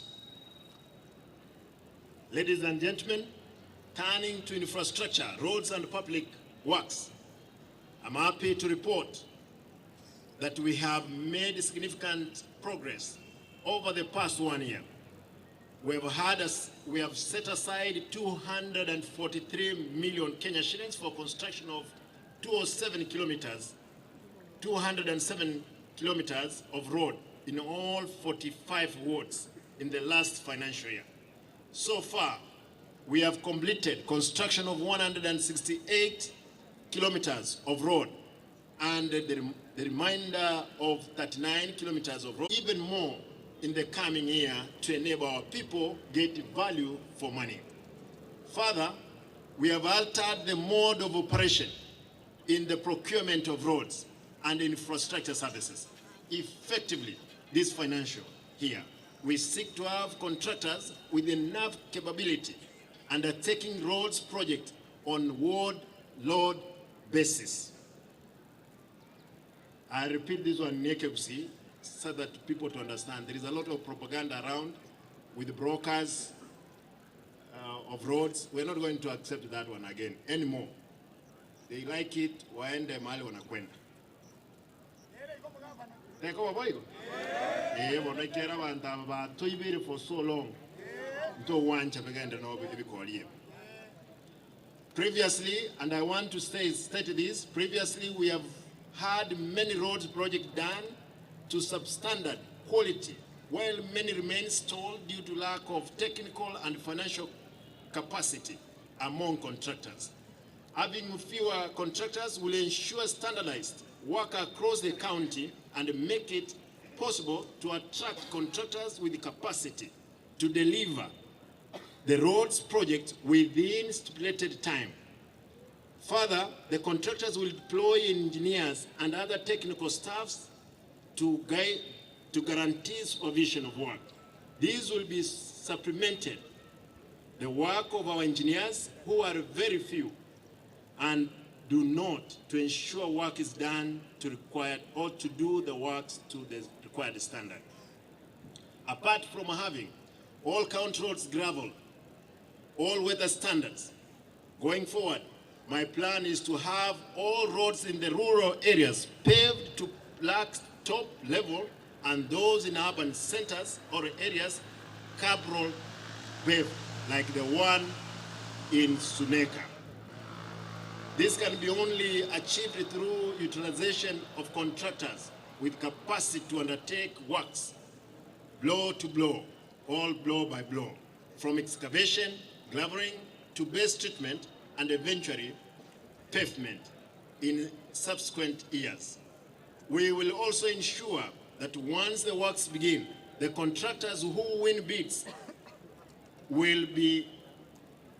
Ladies and gentlemen, turning to infrastructure, roads and public works, I'm happy to report that we have made significant progress Over the past 1 year, we have set aside 243 million Kenya shillings for construction of 207 kilometers, 207 kilometers of road in all 45 wards in the last financial year. So far, we have completed construction of 168 kilometers of road and the remainder of 39 kilometers of road, even more in the coming year to enable our people get value for money. Further, we have altered the mode of operation in the procurement of roads and infrastructure services. Effectively, this financial year, we seek to have contractors with enough capability undertaking roads project on ward load basis. I repeat this one in AKFC so that people to understand. There is a lot of propaganda around with brokers of roads. We're not going to accept that one again anymore. They like it, waende mahali wanakwenda. Teko baboigo? Eh, bonekera bantu batoibere for so long. Nto wancha begende no bikolie. Previously, and I want to state this, previously we have had many roads projects done to substandard quality, while many remain stalled due to lack of technical and financial capacity among contractors. Having fewer contractors will ensure standardized work across the county and make it possible to attract contractors with the capacity to deliver the roads project within stipulated time. Further, the contractors will deploy engineers and other technical staffs to guarantee supervision of work. These will be supplemented the work of our engineers, who are very few, and do not to ensure work is done to required or to do the works to the required standard. Apart from having all county roads gravel, all weather standards, going forward, my plan is to have all roads in the rural areas paved to black top level and those in urban centers or areas cabral paved, like the one in Suneka. This can be only achieved through utilization of contractors with capacity to undertake works blow to blow, all blow by blow, from excavation, graveling, to base treatment, and eventually pavement in subsequent years. We will also ensure that once the works begin, the contractors who win bids will be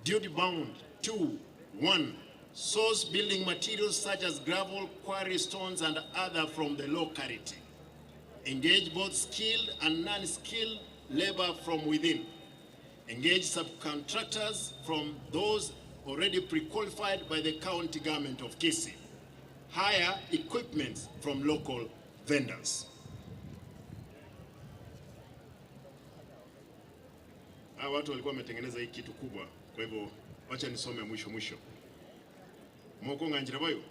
duty-bound to, 1, source building materials such as gravel, quarry stones, and other from the locality. Engage both skilled and non-skilled labor from within. Engage subcontractors from those already pre-qualified by the county government of Kisii. Hire equipment from local vendors. Hawa watu walikuwa wametengeneza hii kitu kubwa, kwa hivyo wacha nisome mwisho mwisho. Moko nganjira bayo?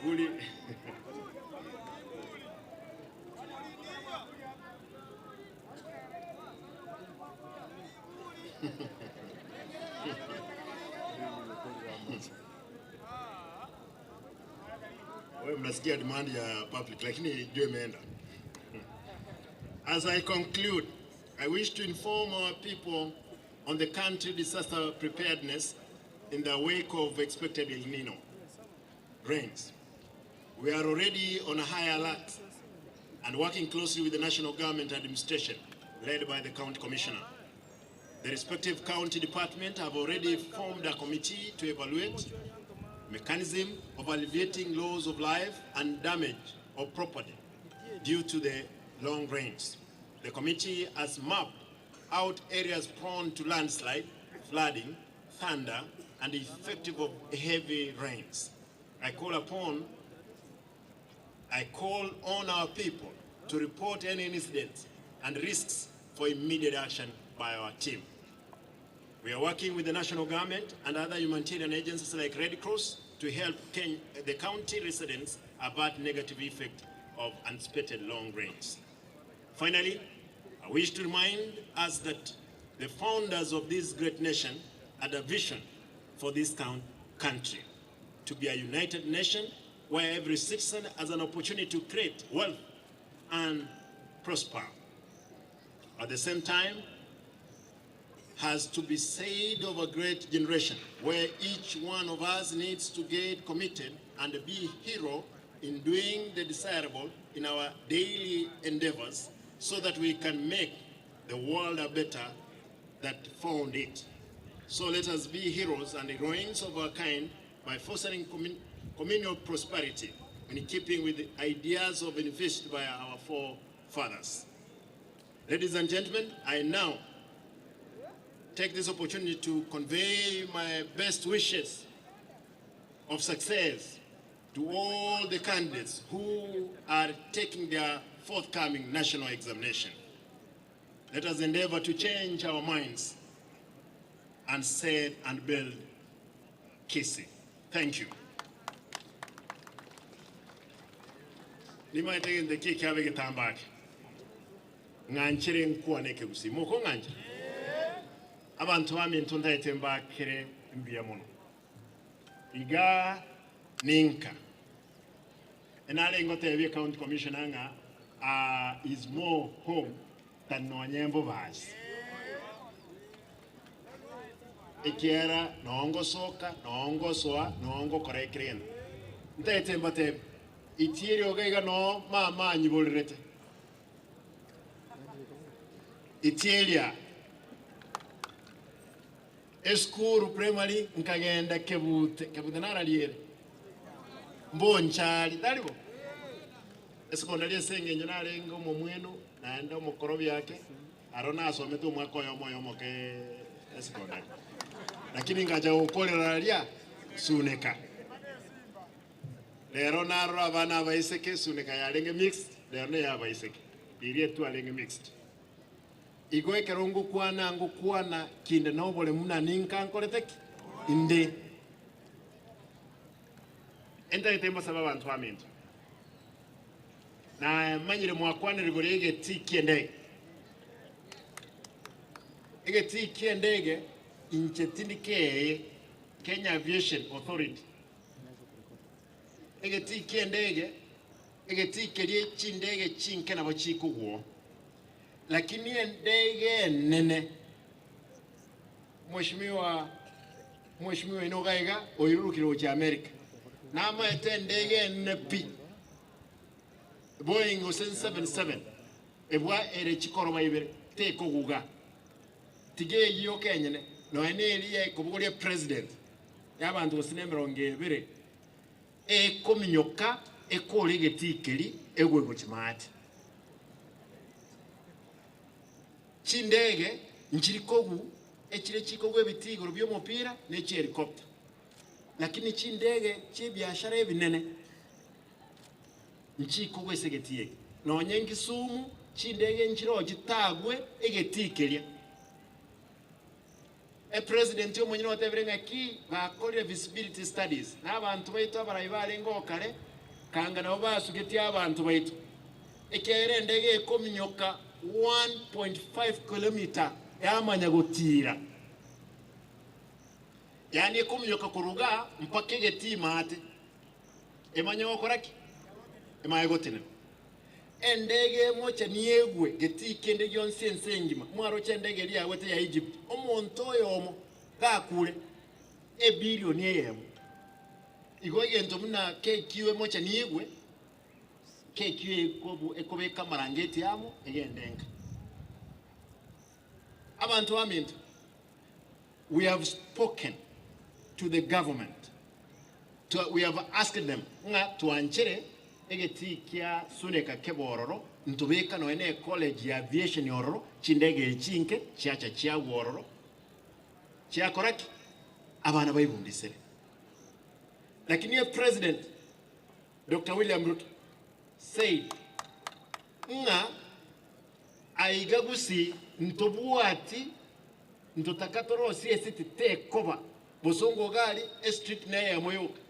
Iguli. Wewe mnasikia demand ya public, lakini jua imeenda. As I conclude, I wish to inform our people on the country disaster preparedness in the wake of expected El Nino rains. We are already on a high alert and working closely with the national government administration led by the county commissioner. The respective county department have already formed a committee to evaluate mechanism of alleviating loss of life and damage of property due to the long rains. The committee has mapped out areas prone to landslide, flooding, thunder, and the effect of heavy rains. I call on our people to report any incidents and risks for immediate action by our team. We are working with the national government and other humanitarian agencies like Red Cross to help the county residents avert negative effect of anticipated long rains. Finally, I wish to remind us that the founders of this great nation had a vision for this country, to be a united nation where every citizen has an opportunity to create wealth and prosper. At the same time, has to be said of a great generation where each one of us needs to get committed and be hero in doing the desirable in our daily endeavors so that we can make the world a better that found it. So let us be heroes and heroines of our kind by fostering communal prosperity in keeping with the ideas of envisaged by our forefathers. Ladies and gentlemen, I now take this opportunity to convey my best wishes of success to all the candidates who are taking their forthcoming national examination. Let us endeavor to change our minds and set and build Kisii. Thank you. Nimaitege kiki abe gitambake. Nganchere nkuaneke gusi. Moko nganchere. Abantu bami ntundaite mbakere mbiya muno. Iga ninka. Enale ngote county commissioner nga is more home than nonyembo basi. Ikiera nongo soka, nongo soa, nongo korekrena. Ntaite mbate itieri ogaiga no mama nyibolirete. Itieria Eskuru primary nkagenda kebute kebute naraliere mbonchali dalibo esekondari esengenyo narenga omomweno naenda omokoro byake aro nasomete omwaka oyo omoyo omoke esekondari lakini ngaja gukorera ria suneka lero narora abana abaiseke suneka yarenge mixed lero ne yabaiseke irie tu arenge mixed igo ekero ngukwana ngukwana kinde nobole muna ninka nkoreteki inde entaete mbasaba abantu aminto na manyire mwakwanire igoro egeti kiendege egeti kiendege inche tindi keye Kenya Aviation Authority egeti kiendege egeti kerie chindege chinke nabo chikugwo lakini endege nene mheshimiwa inogaiga oirurukire cha America nama endege nene pi Boeing 777 ebwa ere chikoroba ibere te koguga tige yiyo kenyene no ene kubugoria president yabantu bosine mirongo ebere ekominyoka ekore getikeri egwego chimati chindege nchirikogu echire chikogu ebitigoro by'omupira ne helicopter lakini chindege che biashara ebinene nchikogu esegetiye nonye ngisumu chindege nchiro chitagwe egetikeria e president yo munyino otebere ngaki bakorire visibility studies n'abantu baitu abarayi barengo kare kanga nabo basugeti abantu baitu ekere ndege ekominyoka 1.5 km yamanya gutira yani ekominyoka kuruga mpaka egetima ate emanya gokoraki emanya gotene endege moche niegwe getike ndege yonse ensengima mwaro chendege lyawete ya Egypt omonto oyomo gakure ebilioni eyemo igo egento muna KQ moche niegwe KQ ekobeka marangeti yamo egendenga abantu aminto. We have spoken to the government. We have asked them nga tuanchere egeti kia suneka kebororo ntubeka no ene college ya aviation yororo chindege chinke chiacha chia wororo chiakoraki abana bayibundisere. Lakini ye president Dr. William Ruto said nga aigagusi ntobuati ntotakatoro si esiti te koba bosongo gali e street na ya moyoka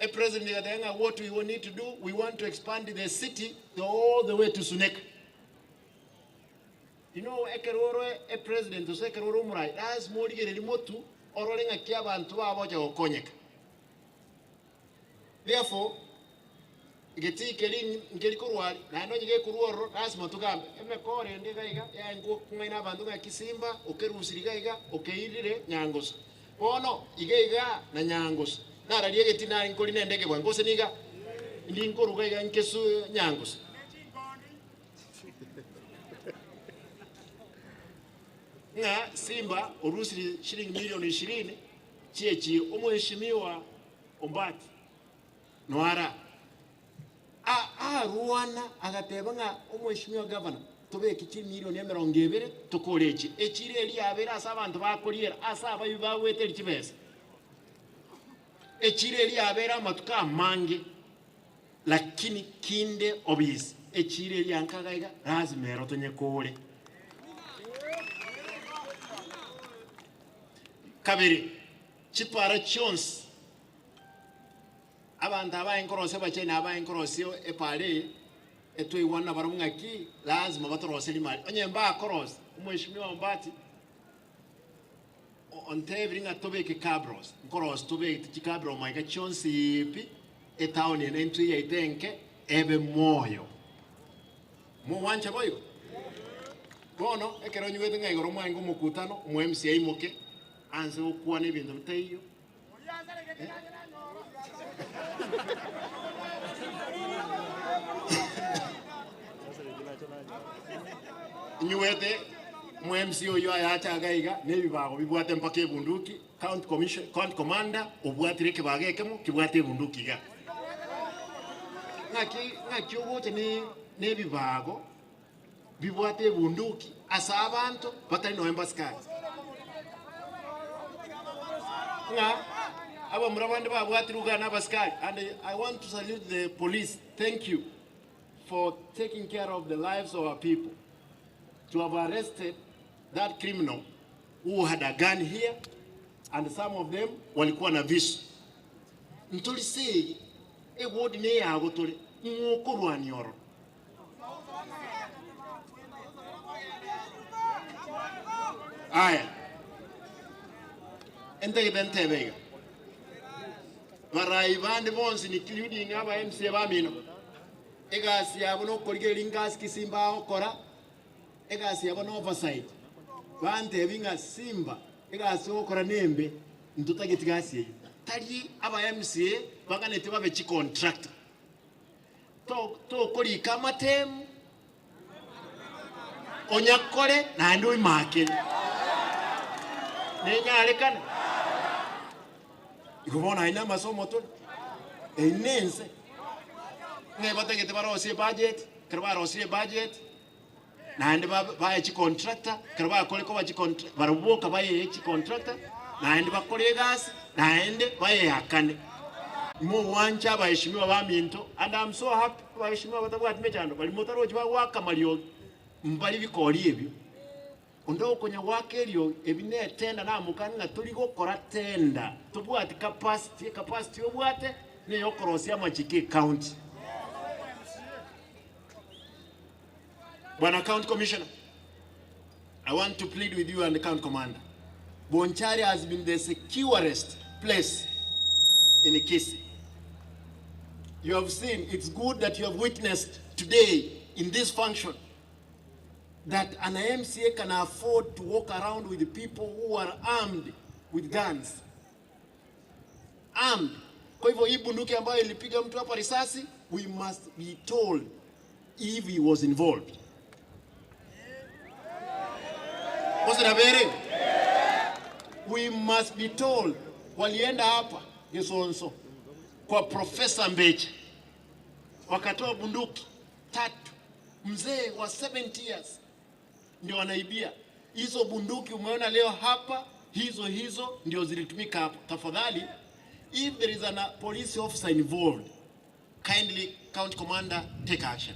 A president gathenga what we need to do, we want to expand the city all the way to Sunek. You know, ekeroro a president osekeroro murai that's morigereri motu orore ng'aki abantu baboja gokonyeka. Therefore, geti keri ngeri korwari na no nyige kurworo lazima tugambe emekore ndi gaiga yango kung'aina abantu ng'aki Simba okerusiri gaiga okeirire Nyangoso bono igeiga na Nyangoso nararie geti nari nkori nendege bwangose niga ndi nkoruga iga nkesu Nyangoso. Nga Simba orusiri shilingi milioni 20 chiechi omheshimiwa Ombati Nwara a ruwana agateba nga omheshimiwa governor tubeke chi milioni 20 tukorechi echire eri abera asa abantu bakoriera asa abayi baweteri chibesa echire eri abera amatuka amange lakini kinde obisi echire eri ankagaiga lazima ero tonyekore. Kabiri chitwara chionsi abantu abaenkorose bachena abaenkorose epale etwiwana barumwaki lazima batorose limali onye mba korose omheshimiwa Ombati ontebiri nga tobeke cabros nkorose tobeke chikabro maika chionsi pi etown ene entry yaitenke ebe moyo muwancha boyo bono ekero nywete ngaigoro mwango mukutano mu MCA moke anze okuwa n'ebintu bitaiyo. Nywete mu MC oyo ayacha gaiga n'ebibago bibwate mpaka ebunduki county commission county commander obwatire kibagekemo kibwate ebunduki ga ngaki obote ni n'ebibago bibwate ebunduki asa abantu batari no embasikari nga aba murabandi babwatiruga n'abasikari. And I want to salute the police. Thank you for taking care of the lives of our people. To have arrested that criminal who had a gun here, and some of them walikuwa na visu. Ntulise ewodi ne yago tole nwokorwanioro. Aya. Entege ntebega. Barai bandi bonsi including aba MCA bamino. Egasi yabo no korigera ingasi kisimba okora. Egasi yabo no oversight. Bante binga Simba egasi okora nembe ntutageti gasi eyo. Tari aba MCA baganete babe chi contractor. To korika matemu onyakore na ndo imake. Nenyarekana. Ikubona ina masomo tu enense ngebategete barosie budget kero barosie budget naende baye chi contractor kero bakore ko bachi contractor baruboka baye chi contractor naende bakore gasi naende baye akane mu wancha baheshimiwa baminto. And I'm so happy baheshimiwa batabwati mechando bali motaro bagwaka malio mbali bikori ebyo ondo konya wakerio ebine tenda na mukanga tuli gokora tenda tubwati capacity obwate ne yokorosia machike county. Bwana County Commissioner, I want to plead with you and the county commander. Bonchari has been the securest place in Kisii. You have seen, it's good that you have witnessed today in this function that an MCA can afford to walk around with the people who are armed with guns. Armed. Kwa hivyo hii bunduki ambayo ilipiga mtu hapa risasi, we must be told if he was involved. We must be told. Walienda hapa Gesonso kwa Professor Mbeche, wakatoa bunduki 3. Mzee wa 70 years ndio wanaibia hizo bunduki. Umeona leo hapa hizo ndio zilitumika hapo. Tafadhali, if there is a police officer involved, kindly county commander take action.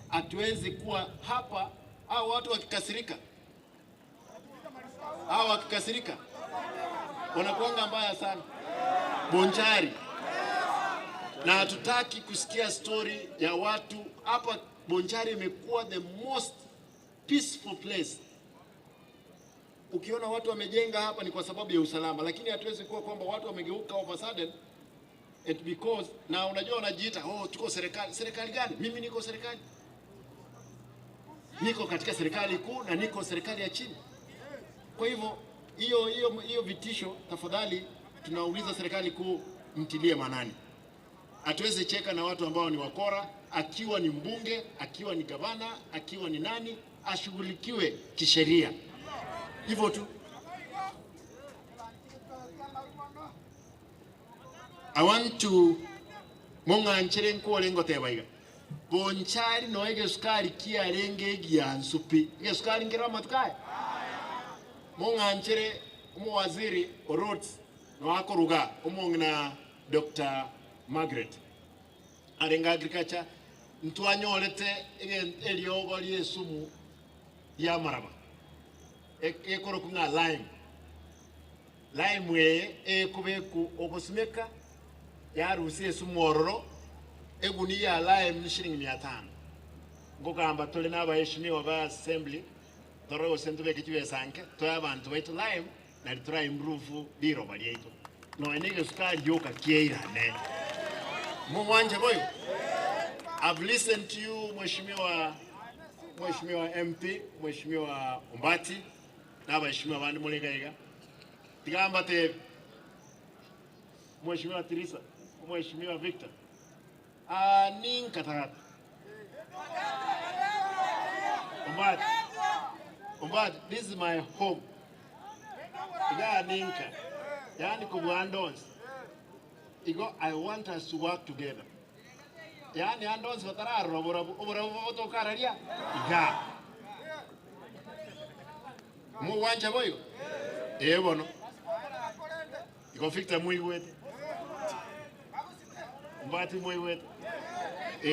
Hatuwezi kuwa hapa au watu wakikasirika, hao wakikasirika wanakuanga mbaya sana. Bonchari Na hatutaki kusikia story ya watu hapa. Bonchari imekuwa the most peaceful place. Ukiona watu wamejenga hapa ni kwa sababu ya usalama, lakini hatuwezi kuwa kwamba watu wamegeuka all of a sudden it because, na unajua wanajiita, oh, tuko serikali. Serikali gani? Mimi niko serikali, niko katika serikali kuu na niko serikali ya chini. Kwa hivyo hiyo vitisho, tafadhali tunauliza serikali kuu mtilie maanani. Hatuwezi cheka na watu ambao ni wakora. Akiwa ni mbunge, akiwa ni gavana, akiwa ni nani, ashughulikiwe kisheria. Hivyo tu. I want to mong'anchere nkuore ngoteba iga. Bonchari no egesukari kiarenge egiansupi. Egesukari nkera matukae. Mong'anchere omowaziri o roads no akoruga omong'ina Dr. Margaret arenga agriculture ntwanyorete eriogo ria esumu ya maraba ekoroku ng'a lime lime eye ekubeku ogosimeka yarusia esumu ororo eguni ya lime ni shilingi 500. Ngogamba tuli n'abaheshimiwa ba assembly toro gose ntubeke chibesanke toe abantu baitu lime nari tura improve riroba riaitu no ene gesukari yoka kieirane mumwanje boyo. I've listened to you, Mheshimiwa MP, Mheshimiwa Ombati, na Mheshimiwa bandi mulegaiga. Tigamba te Mheshimiwa Teresa, Mheshimiwa Victor. Ninkatarata. Ombati. Ombati, this is my home. Iga ninka. Yani kubwandons. Igo, I want us to work together. Yani andonzi batararora oburabu botokararia iga muwanja boyo bono iko Victor muigwete Mbati muigwete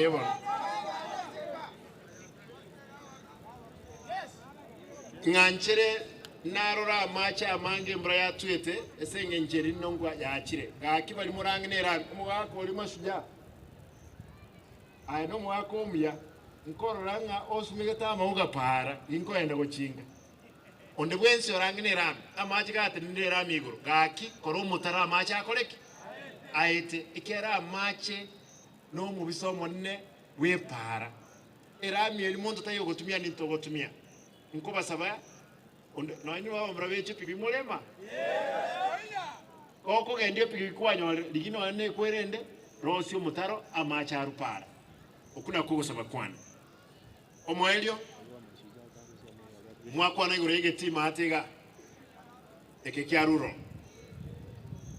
bono ng'anchere narora amache amange mbura yatwete esenge njeri nongwa yachire gaki bari muranginera omugaka ori mashujaa aya no mwaka omuya nkorora ng'a osumigete amauga para inkoenda gochinga onde bwensi oranginera ami amache gatenenere erami igoro gaki kora omotara amache akoreki aete ekera amache nomobisa omonene bwepara erami eri monto tayogotumia nintogotumia nkobasaba noinyu babamura beche piki murema okogendia epiki kwanyore rigi nonye ekwerende rosi omotaro amache arupara okuna kugosaba kwana omwelio mwakwana igoro egetima atiga eke kiaruro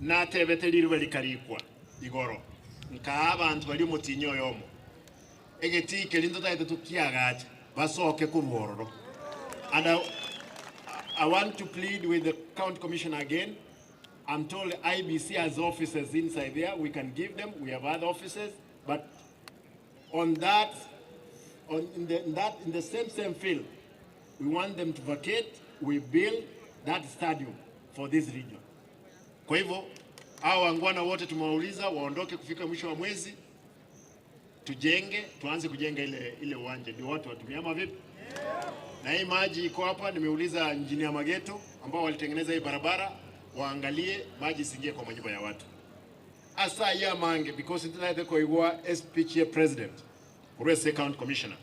natebete riruba rikarikwa igoro nkaa abantu bari omotinyi oyomo egeti keri ntotaete tukiagacha basoke korwororo. And I want to plead with the county commissioner again. I'm told IBC has offices inside there. We can give them. We have other offices, but on that, in the same field, we want them to vacate. We build that stadium for this region. Kwa hivyo hao wangwana wote tumewauliza waondoke kufika mwisho wa mwezi, tujenge, tuanze kujenga ile uwanja ndio watu watumie, ama vipi? Na hii maji iko hapa, nimeuliza engineer Mageto ambao walitengeneza hii barabara waangalie maji isiingie kwa manyumba ya watu. Asa ya mange because intanaite koigwa SPCA president urese county commissioner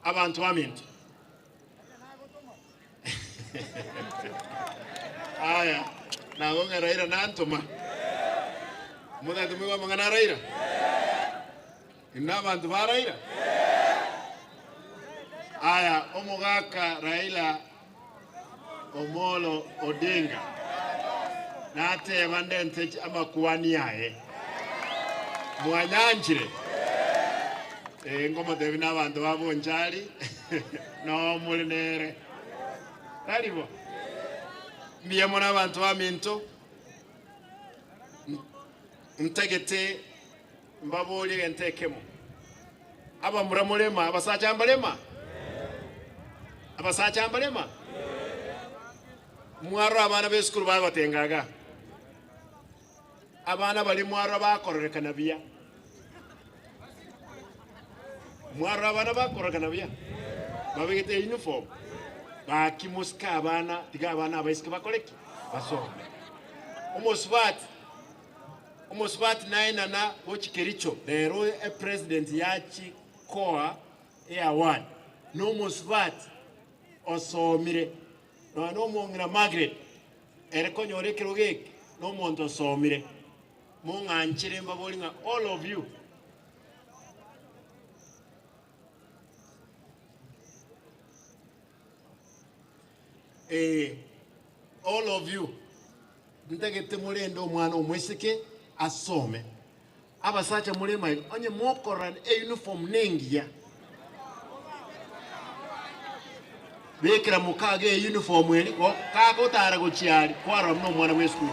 abantu bamintu aya nagonga Raila nantoma mutatu mwiwa mangana Raila ina bantu ba Raila aya omogaka Raila Omolo Odinga nateba ndente amakuani yae mwanyanjire ngoma tebi n'abantu ba Bonchari no mulinere taribo mbiyemo n'abantu ba minto ntegete mbabolire ntekemo abamura mulema abasacha mbalema abasacha mbalema mwaro abana b'esukuru babatengaga abana bali mwaro bakororekana bia Mwaro abana bakorokana buya babegete uniform bakimusika abana tiga abana abaisike bakoreki basome. Omosubati naenana gochikericho lero e president yachikoa air1 n'omosubati osomire no nomong'ina Margaret erekonyora ekero geke n'omonto osomire mong'anchire mbabori ng'a all of you all of you ntagete murende omwana omweseke asome abasacha murema onye mwokorana e uniform nengiya bekera mukaga e uniform eri kagotara gochiari kwarora muno omwana we school.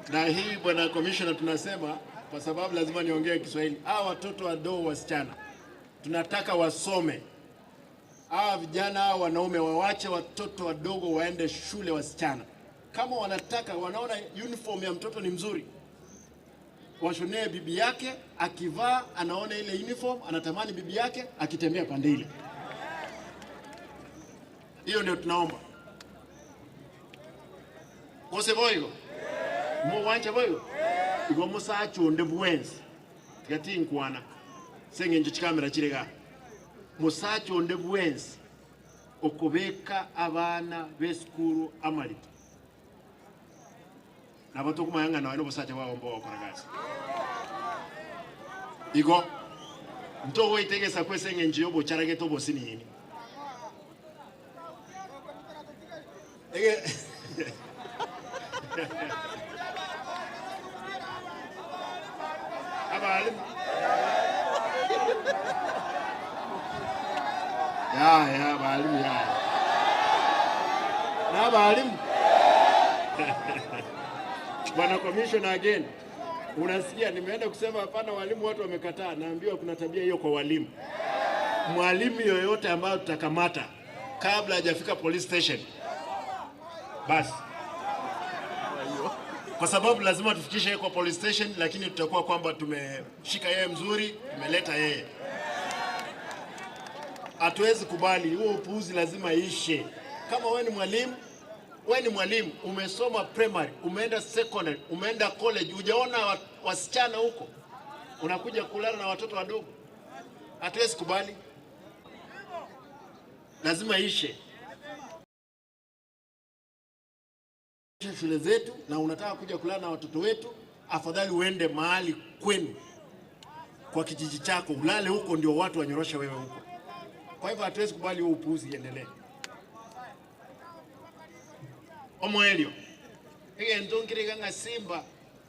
Na hii bwana commissioner, tunasema kwa sababu lazima niongee Kiswahili. Hawa watoto wadogo wasichana tunataka wasome. Hawa vijana hawa wanaume wawache watoto wadogo waende shule wasichana. Kama wanataka, wanaona uniform ya mtoto ni mzuri, washonee bibi yake, akivaa anaona ile uniform, anatamani bibi yake akitembea pande ile. Hiyo ndio tunaomba. Kose boigo. Muwancha boigo. Igo musachonde bwenzi. Tikati nkwana. Sengenjo chikamera chirega. Musachonde bwenzi okubeka abana b'esukuru amalito. Nabo tukumayanga nawe n'obusacha bwabo mbo bakora gasi. Igo ntogo itegesa kwesengenjo yobucharagete obosinini. Abalimu. Ya abalimu ya. Na abalimu. Bwana commissioner again. Unasikia nimeenda kusema hapana walimu watu wamekataa, naambiwa kuna tabia hiyo kwa walimu. Mwalimu yoyote ambayo tutakamata kabla hajafika police station, basi. Kwa sababu lazima tufikishe yeye kwa police station, lakini tutakuwa kwamba tumeshika yeye mzuri, tumeleta yeye. Hatuwezi kubali huo upuuzi, lazima ishe. Kama wewe ni mwalimu, wewe ni mwalimu, umesoma primary, umeenda secondary, umeenda college, hujaona wasichana huko, unakuja kulala na watoto wadogo. Hatuwezi kubali. Lazima ishe. Shule zetu na unataka kuja kulala na watoto wetu, afadhali uende mahali kwenu kwa kijiji chako ulale huko, ndio watu wanyoroshe wewe huko. Kwa hivyo hatuwezi kubali huo upuuzi iendelee. Omoelio egento nkirega nga Simba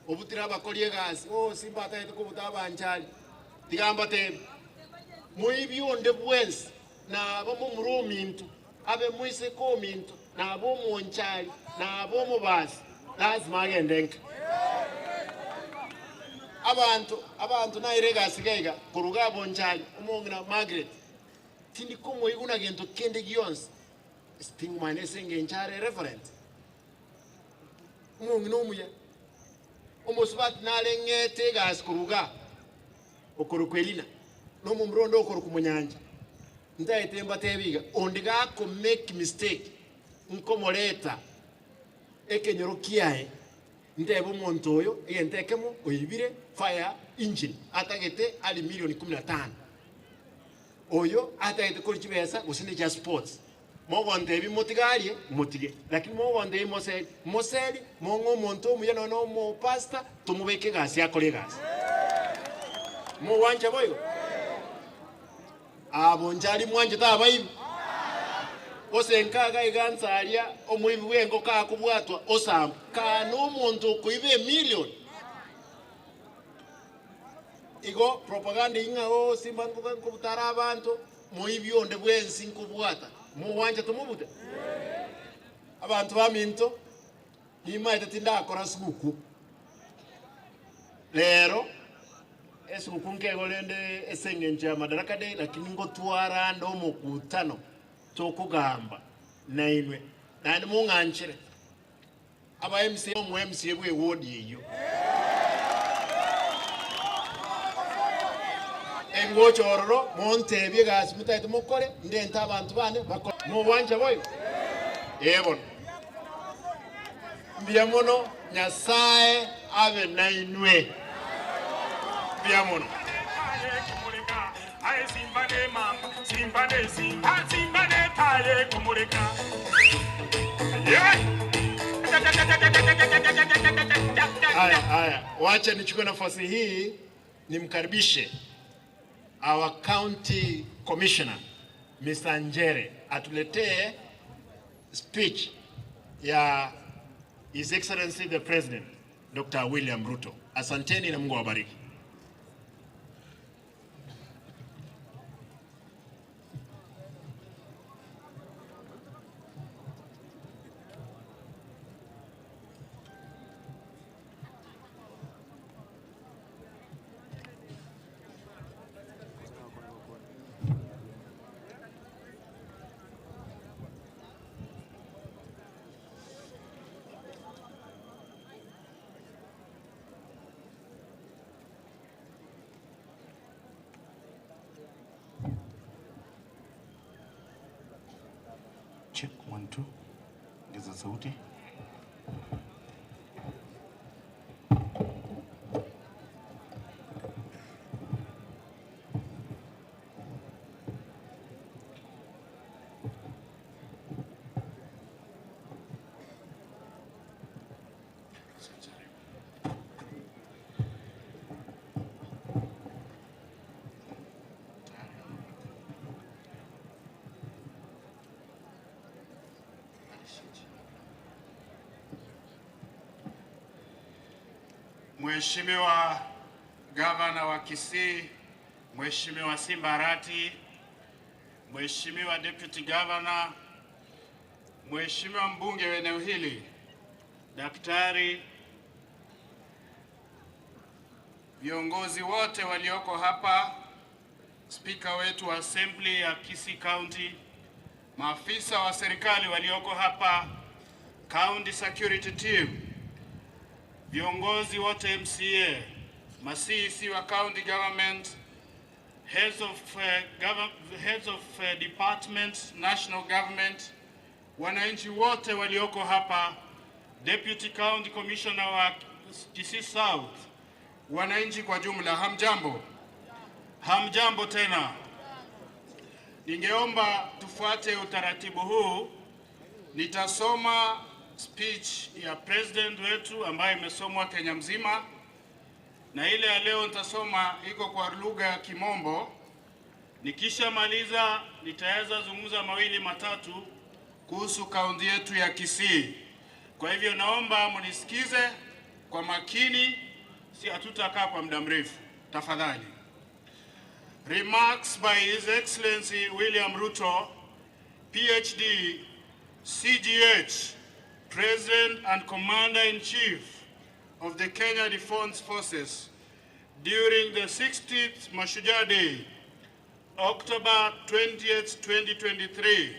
obutira abakori egasi, oh Simba atahete kubuta abanchali tigamba tebe muibi onde bwensi na abo murumintu abe mwise komintu na abo muonchali na abo mubasi lazima agendenka. Abantu nairega asigaiga kuruga bonchali omongina Margaret tindi komoiguna gento kende gionsi stingmane sengenchare reference omongina omuya omosubati naleng'ete egasi kuruga okorukwelina nomomrondo okorukumonyanja ntaete mbatebiga onde gako make mistake nkomoreta ekenyoro kiae ntebe omonto oyo egentekemo oibire fire engine atagete ali milioni 15 oyo atagete kori chibesa gose cha sports mogontebi motigarie motige lakini mogontebi moseri moseri mongo omonto omuya nono mo pastor tumubeke gasi akore gasi mowanja boyo abo njali mwanje tabaibi ose nkaga igansaria omuibi wengo kakubwatwa osamba kana omonto okuiba emilioni igo propaganda ing'ao Simba nkubutara abantu muibi onde bwensi nkubwata muwanja tumubuta abantu baminto nimaite tindakora suku lero Esikukunke golende esengenje ya Madaraka Day, lakini ngotwara ndo mukutano tokugamba na inwe na ni munganchire aba MCA mu MCA bwe ward iyo engochororo montebye gasi mutaite mukore ndenta abantu bane bakore mu wanja boyo ebon mbya mono Nyasaye abe na inwe mbya mono. Haya, haya, wacha nichukue nafasi hii nimkaribishe our county commissioner Mr. Njere atuletee speech ya His Excellency the President Dr. William Ruto. Asanteni na Mungu awabariki. Check 1 2. Ongeza sauti. Mheshimiwa Gavana wa Kisii, Mheshimiwa Simba Arati, Mheshimiwa Deputy Governor, Mheshimiwa mbunge wa eneo hili, Daktari, viongozi wote walioko hapa, spika wetu wa Assembly ya Kisii County, maafisa wa serikali walioko hapa, County Security Team, viongozi wote MCA, ma-CEC wa county government, heads of departments, national government, wananchi wote walioko hapa, Deputy County Commissioner wa Kisii South, wananchi kwa jumla, hamjambo? Hamjambo tena. Ningeomba tufuate utaratibu huu. Nitasoma speech ya president wetu ambayo imesomwa Kenya mzima, na ile ya leo nitasoma iko kwa lugha ya Kimombo. Nikishamaliza nitaweza zungumza mawili matatu kuhusu kaunti yetu ya Kisii. Kwa hivyo naomba mnisikize kwa makini, si hatutakaa kwa muda mrefu, tafadhali. Remarks by His Excellency William Ruto, PhD, CGH, President and Commander-in-Chief of the Kenya Defence Forces during the 60th Mashujaa Day, October 20th, 2023.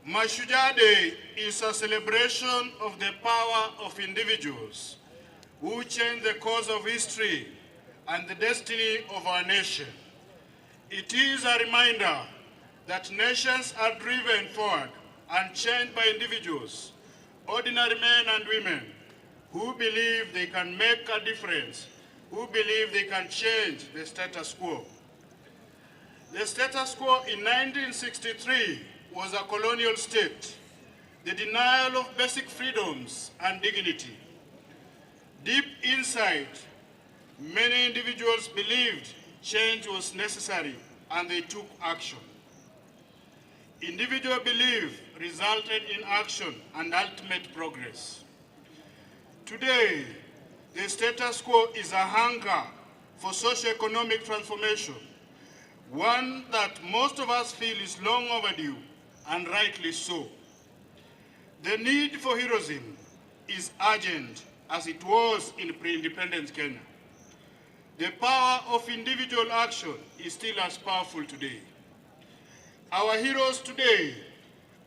Mashujaa Day is a celebration of the power of individuals who change the course of history and the destiny of our nation. It is a reminder that nations are driven forward and changed by individuals, ordinary men and women, who believe they can make a difference, who believe they can change the status quo. The status quo in 1963 was a colonial state, the denial of basic freedoms and dignity. Deep inside, many individuals believed change was necessary and they took action. Individual belief resulted in action and ultimate progress. Today, the status quo is a hunger for socio-economic transformation, one that most of us feel is long overdue, and rightly so. The need for heroism is urgent as it was in pre-independence Kenya. The power of individual action is still as powerful today. Our heroes today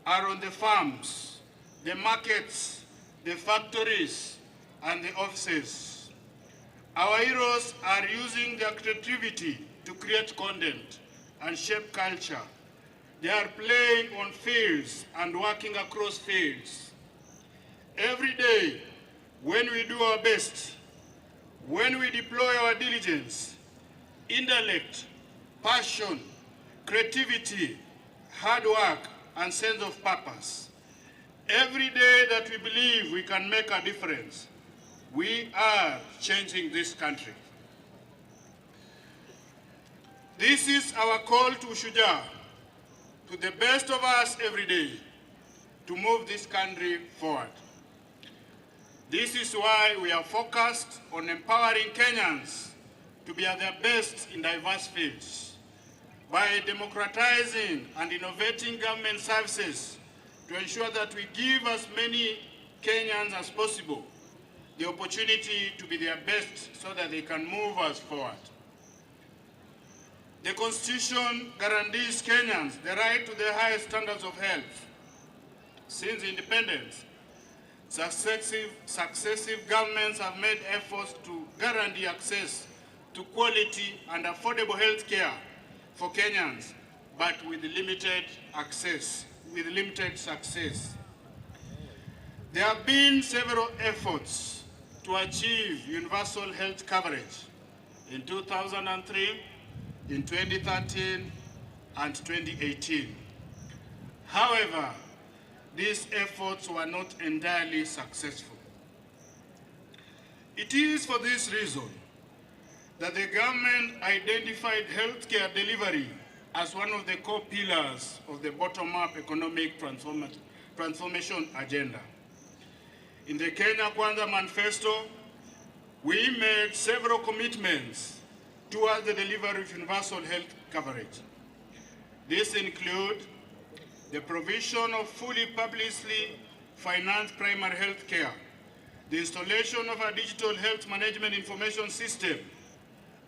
are on the farms, the markets, the factories, and the offices. Our heroes are using their creativity to create content and shape culture. They are playing on fields and working across fields. Every day, when we do our best, when we deploy our diligence, intellect, passion, creativity, hard work, and sense of purpose, every day that we believe we can make a difference, we are changing this country. This is our call to Shujaa, to the best of us every day, to move this country forward. This is why we are focused on empowering Kenyans to be at their best in diverse fields, by democratizing and innovating government services to ensure that we give as many Kenyans as possible the opportunity to be their best so that they can move us forward. The Constitution guarantees Kenyans the right to the highest standards of health. Since independence, successive governments have made efforts to guarantee access to quality and affordable health care for Kenyans, but with limited access, with limited success. There have been several efforts to achieve universal health coverage in 2003, in 2013, and 2018. However, these efforts were not entirely successful. It is for this reason that the government identified healthcare delivery as one of the core pillars of the bottom-up economic transformation agenda. In the Kenya Kwanza Manifesto, we made several commitments towards the delivery of universal health coverage. These include the provision of fully publicly financed primary health care, the installation of a digital health management information system,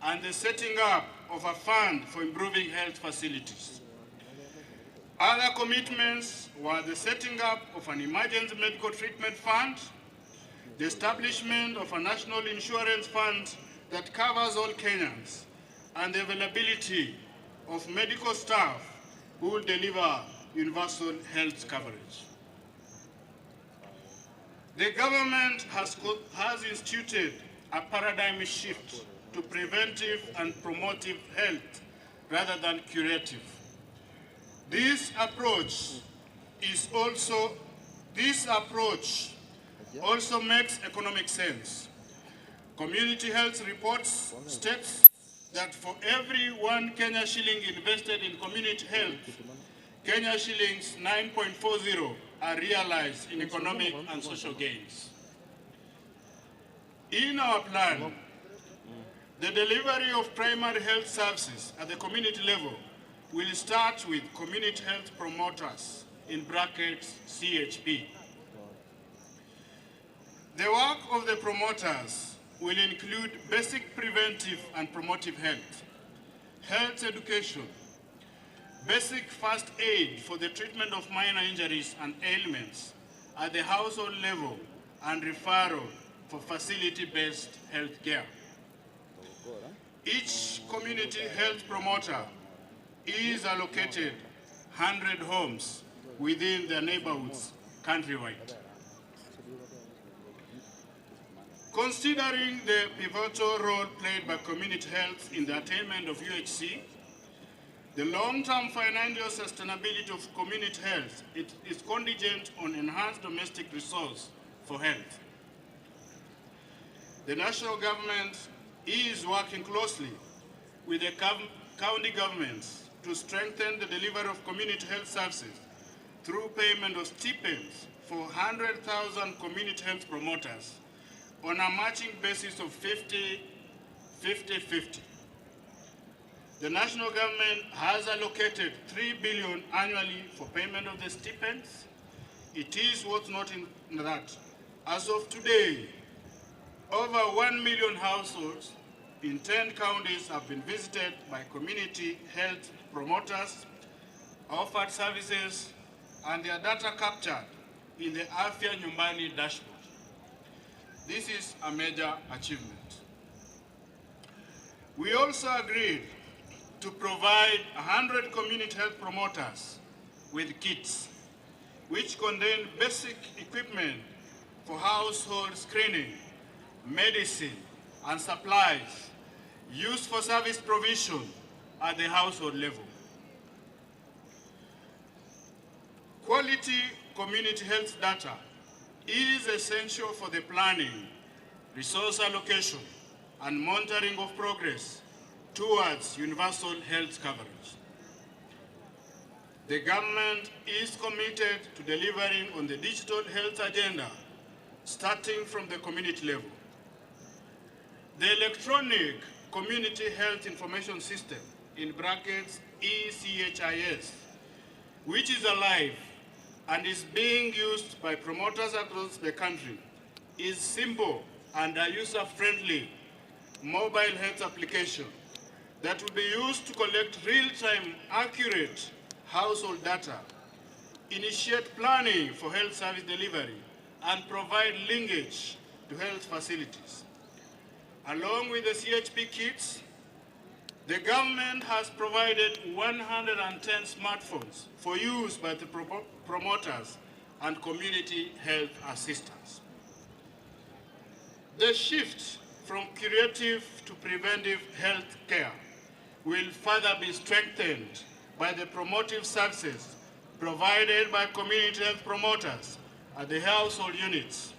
and the setting up of a fund for improving health facilities. Other commitments were the setting up of an emergency medical treatment fund, the establishment of a national insurance fund that covers all Kenyans, and the availability of medical staff who will deliver universal health coverage. The government has instituted a paradigm shift to preventive and promotive health rather than curative. This approach also makes economic sense. Community Health Reports states that for every 1 Kenya shilling invested in community health, Kenya shillings 9.40 are realized in economic and social gains. In our plan, the delivery of primary health services at the community level will start with community health promoters, in brackets CHP. The work of the promoters will include basic preventive and promotive health, health education, basic first aid for the treatment of minor injuries and ailments at the household level, and referral for facility-based health care. Each community health promoter is allocated 100 homes within their neighborhoods countrywide. Considering the pivotal role played by community health in the attainment of UHC, the long-term financial sustainability of community health is contingent on enhanced domestic resource for health. The national government is working closely with the county governments to strengthen the delivery of community health services through payment of stipends for 100,000 community health promoters on a matching basis of 50-50-50. The national government has allocated $3 billion annually for payment of the stipends. It is worth noting that as of today, Over 1 million households in 10 counties have been visited by community health promoters, offered services, and their data captured in the Afya Nyumbani dashboard. This is a major achievement. We also agreed to provide 100 community health promoters with kits, which contain basic equipment for household screening, medicine, and supplies used for service provision at the household level. Quality community health data is essential for the planning, resource allocation, and monitoring of progress towards universal health coverage. The government is committed to delivering on the digital health agenda, starting from the community level. The Electronic Community Health Information System, in brackets ECHIS, which is alive and is being used by promoters across the country, is simple and a user-friendly mobile health application that will be used to collect real-time, accurate household data, initiate planning for health service delivery, and provide linkage to health facilities. Along with the CHP kits, the government has provided 110 smartphones for use by the promoters and community health assistants. The shift from curative to preventive health care will further be strengthened by the promotive services provided by community health promoters at the household units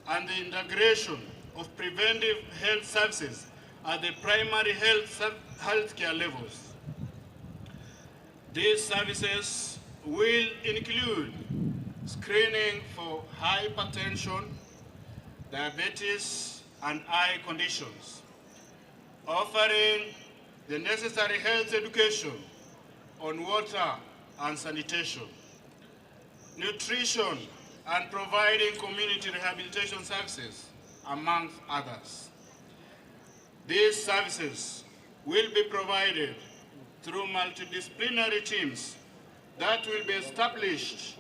and the integration of preventive health services at the primary health care levels. These services will include screening for hypertension, diabetes, and eye conditions, offering the necessary health education on water and sanitation, nutrition, and providing community rehabilitation services, amongst others. These services will be provided through multidisciplinary teams that will be established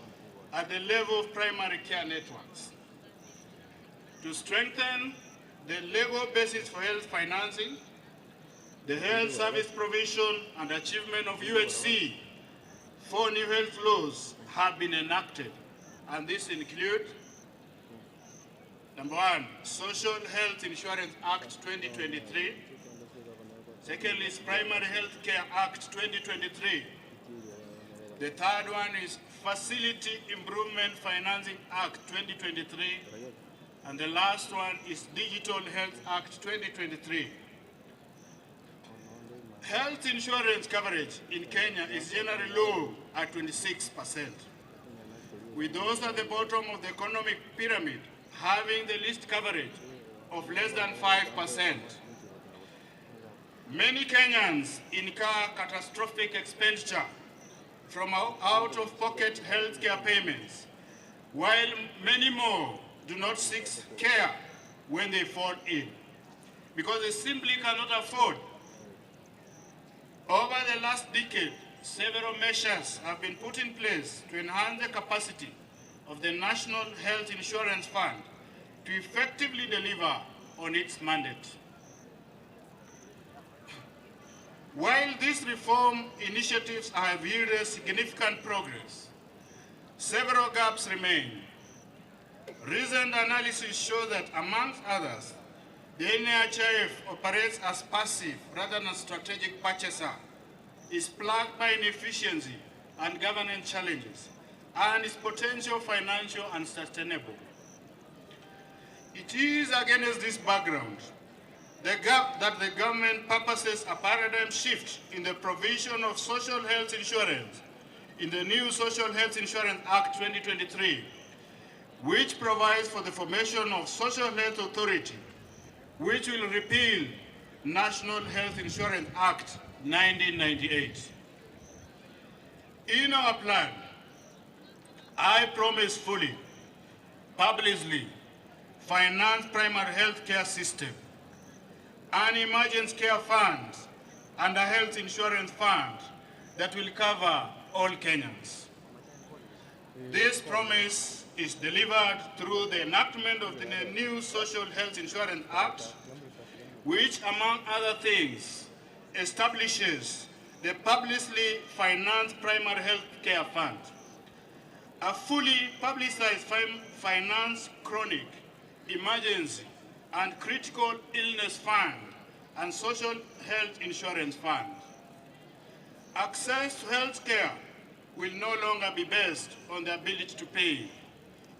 at the level of primary care networks. To strengthen the legal basis for health financing, the health service provision and achievement of UHC, 4 new health laws have been enacted, and these include: number 1, Social Health Insurance Act 2023. Secondly is Primary Health Care Act 2023. The third one is Facility Improvement Financing Act 2023. And the last one is Digital Health Act 2023. Health insurance coverage in Kenya is generally low at 26%, with those at the bottom of the economic pyramid having the least coverage of less than 5%. Many Kenyans incur catastrophic expenditure from out-of-pocket healthcare payments, while many more do not seek care when they fall ill, because they simply cannot afford. Over the last decade, several measures have been put in place to enhance the capacity of the National Health Insurance Fund to effectively deliver on its mandate. While these reform initiatives have yielded significant progress, several gaps remain. Recent analysis shows that, amongst others, the NHIF operates as passive rather than strategic purchaser, is plagued by inefficiency and governance challenges, and is potential financial unsustainable. It is against this background that the government purposes a paradigm shift in the provision of social health insurance in the new Social Health Insurance Act 2023, which provides for the formation of Social Health Authority, which will repeal National Health Insurance Act 1998. In our plan, I promise fully, publicly, financed primary health care system, an emergency care fund, and a health insurance fund that will cover all Kenyans. This promise is delivered through the enactment of the new Social Health Insurance Act, which, among other things, establishes the publicly financed primary health care fund, a fully publicized finance chronic, emergency, and critical illness fund, and social health insurance fund. Access to health care will no longer be based on the ability to pay.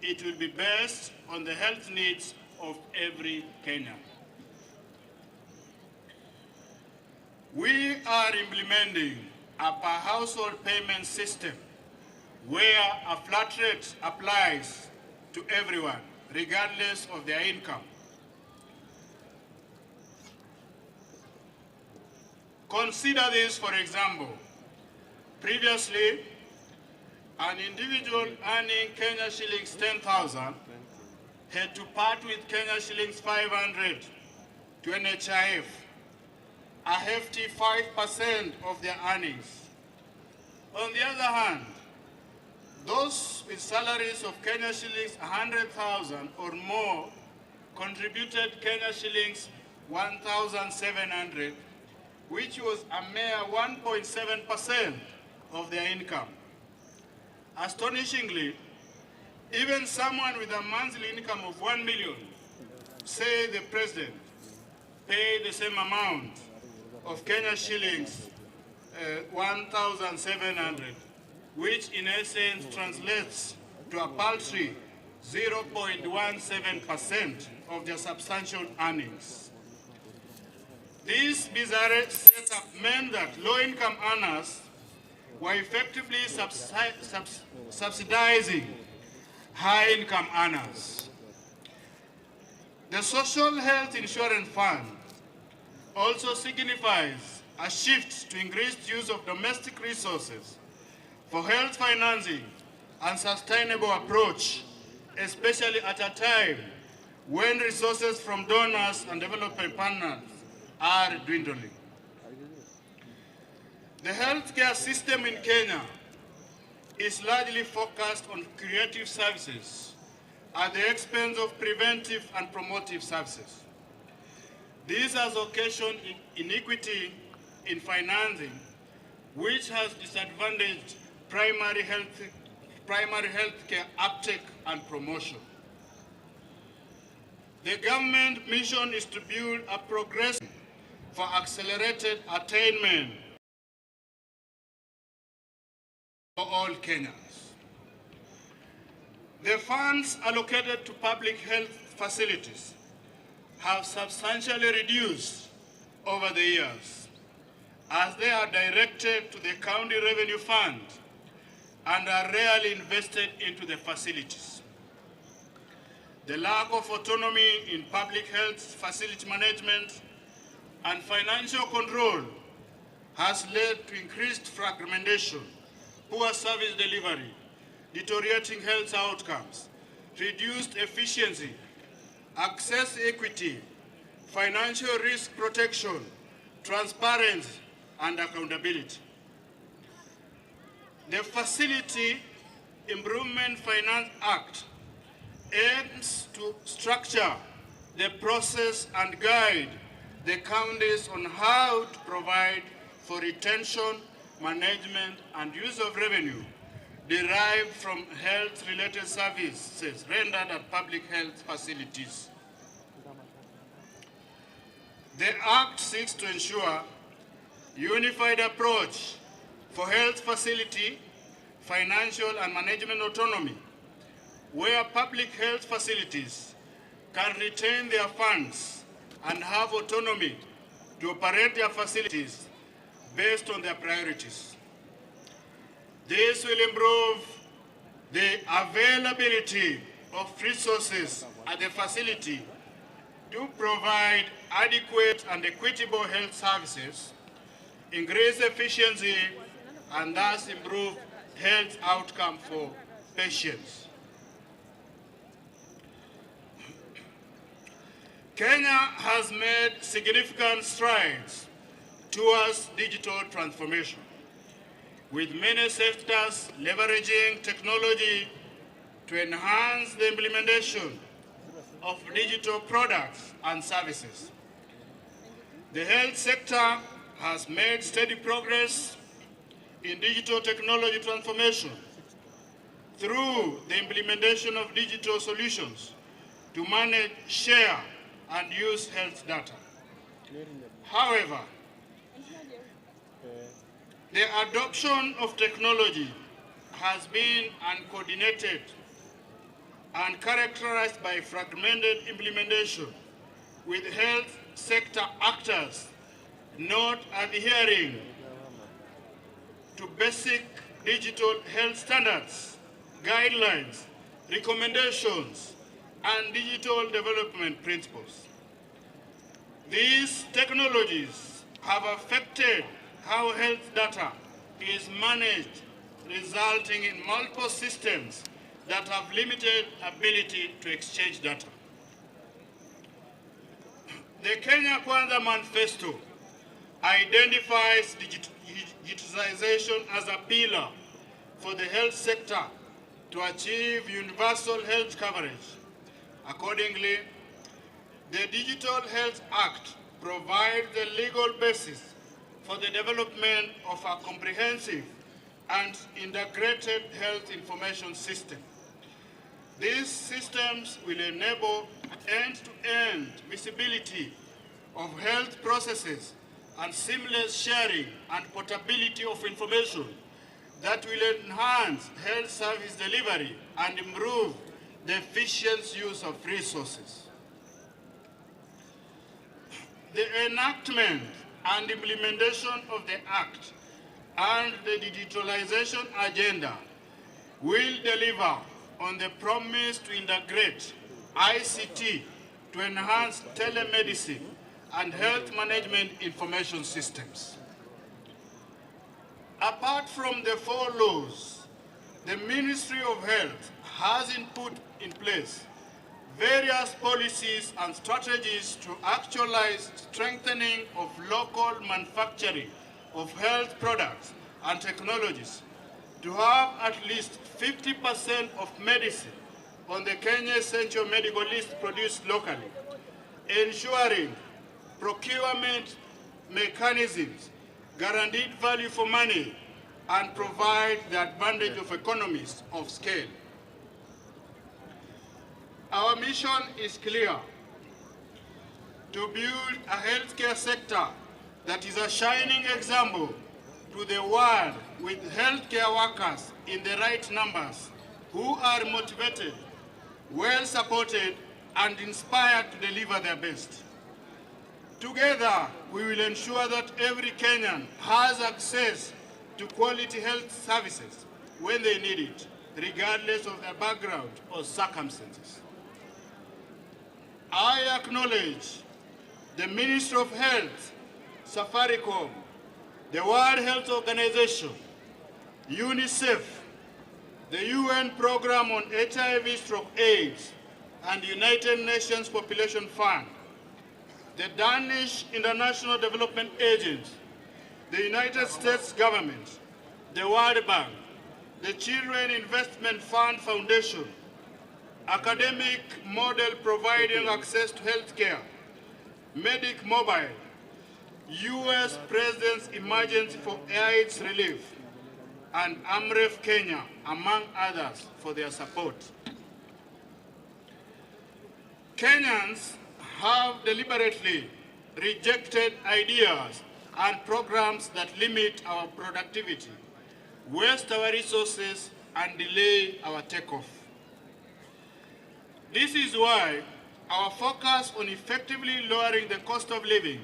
It will be based on the health needs of every Kenyan. We are implementing a per household payment system where a flat rate applies to everyone, regardless of their income. Consider this, for example. Previously, an individual earning Kenya shillings 10,000 had to part with Kenya shillings 500 to NHIF, a hefty 5% of their earnings. On the other hand, those with salaries of Kenya shillings 100,000 or more contributed Kenya shillings 1,700, which was a mere 1.7% of their income. Astonishingly, even someone with a monthly income of 1 million, say the president, paid the same amount of Kenya shillings 1,700, which in essence translates to a paltry 0.17% of their substantial earnings. This bizarre setup meant that low-income earners were effectively subsidizing high-income earners. The Social Health Insurance Fund also signifies a shift to increased use of domestic resources for health financing and sustainable approach, especially at a time when resources from donors and development partners are dwindling. The healthcare system in Kenya is largely focused on curative services at the expense of preventive and promotive services. This has occasioned inequity in financing, which has disadvantaged primary health care uptake and promotion. The government mission is to build a progress for accelerated attainment for all Kenyans. The funds allocated to public health facilities have substantially reduced over the years, as they are directed to the county revenue fund and are rarely invested into the facilities. The lack of autonomy in public health facility management and financial control has led to increased fragmentation, poor service delivery, deteriorating health outcomes, reduced efficiency, access equity, financial risk protection, transparency, and accountability. The Facility Improvement Finance Act aims to structure the process and guide the counties on how to provide for retention, management, and use of revenue derived from health-related services rendered at public health facilities. The Act seeks to ensure unified approach for health facility, financial and management autonomy, where public health facilities can retain their funds and have autonomy to operate their facilities based on their priorities. This will improve the availability of resources at the facility to provide adequate and equitable health services, increase efficiency, and thus improve health outcome for patients. Kenya has made significant strides towards digital transformation, with many sectors leveraging technology to enhance the implementation of digital products and services. The health sector has made steady progress in digital technology transformation through the implementation of digital solutions to manage, share, and use health data. However, the adoption of technology has been uncoordinated and characterized by fragmented implementation, with health sector actors not adhering to basic digital health standards, guidelines, recommendations, and digital development principles. These technologies have affected how health data is managed, resulting in multiple systems that have limited ability to exchange data. The Kenya Kwanza Manifesto identifies digitization as a pillar for the health sector to achieve universal health coverage. Accordingly, the Digital Health Act provides the legal basis for the development of a comprehensive and integrated health information system. These systems will enable end-to-end visibility of health processes and seamless sharing and portability of information that will enhance health service delivery and improve the efficient use of resources. The enactment and implementation of the Act and the digitalization agenda will deliver on the promise to integrate ICT to enhance telemedicine and health management information systems. Apart from the four laws, the Ministry of Health has put in place various policies and strategies to actualize strengthening of local manufacturing of health products and technologies to have at least 50% of medicine on the Kenya Essential Medical List produced locally, ensuring procurement mechanisms, guaranteed value for money, and provide the advantage of economies of scale. Our mission is clear: to build a healthcare sector that is a shining example to the world, with healthcare workers in the right numbers who are motivated, well supported, and inspired to deliver their best. Together, we will ensure that every Kenyan has access to quality health services when they need it, regardless of their background or circumstances. I acknowledge the Ministry of Health, Safaricom, the World Health Organization, UNICEF, the UN Program on HIV/AIDS, and United Nations Population Fund, the Danish International Development Agency, the United States government, the World Bank, the Children Investment Fund Foundation, academic model providing access to healthcare, Medic Mobile, U.S. President's Emergency for AIDS Relief, and AMREF Kenya, among others, for their support. Kenyans have deliberately rejected ideas and programs that limit our productivity, waste our resources, and delay our takeoff. This is why our focus on effectively lowering the cost of living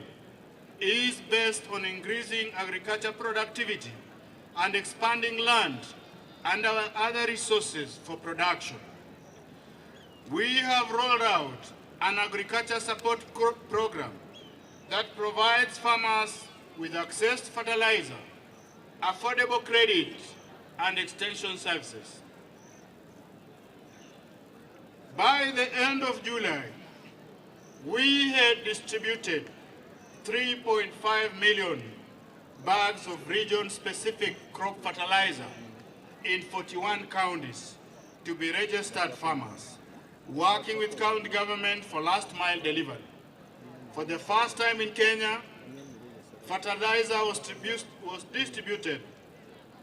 is based on increasing agriculture productivity and expanding land and our other resources for production. We have rolled out an agriculture support program that provides farmers with access to fertilizer, affordable credit, and extension services. By the end of July, We had distributed 3.5 million bags of region-specific crop fertilizer in 41 counties to be registered farmers, working with county government for last mile delivery. For the first time in Kenya, fertilizer was distributed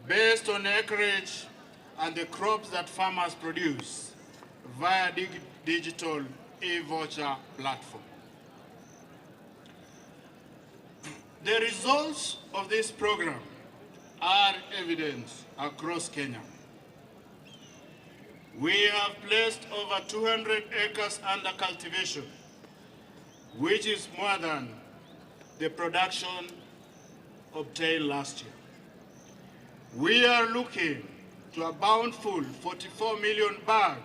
based on acreage and the crops that farmers produce via digital e-voucher platform. The results of this program are evident across Kenya. We have placed over 200 acres under cultivation, which is more than the production obtained last year. We are looking to a bountiful 44 million bags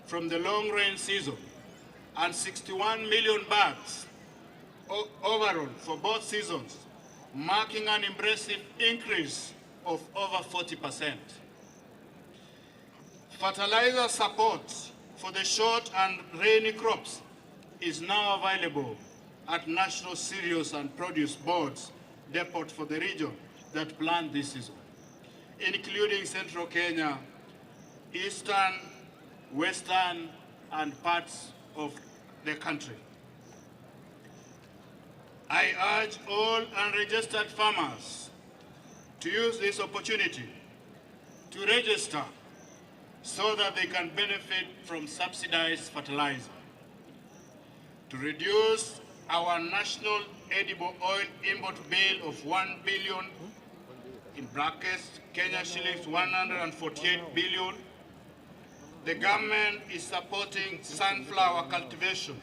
from the long rain season and 61 million bags overall for both seasons, marking an impressive increase of over 40%. Fertilizer support for the short and rainy crops is now available at National Cereals and Produce Boards depot for the region that plant this season, including Central Kenya, Eastern, Western, and parts of the country. I urge all unregistered farmers to use this opportunity to register so that they can benefit from subsidized fertilizer. To reduce our national edible oil import bill of 1 billion, in brackets, Kenya shillings 148 billion, the government is supporting sunflower cultivation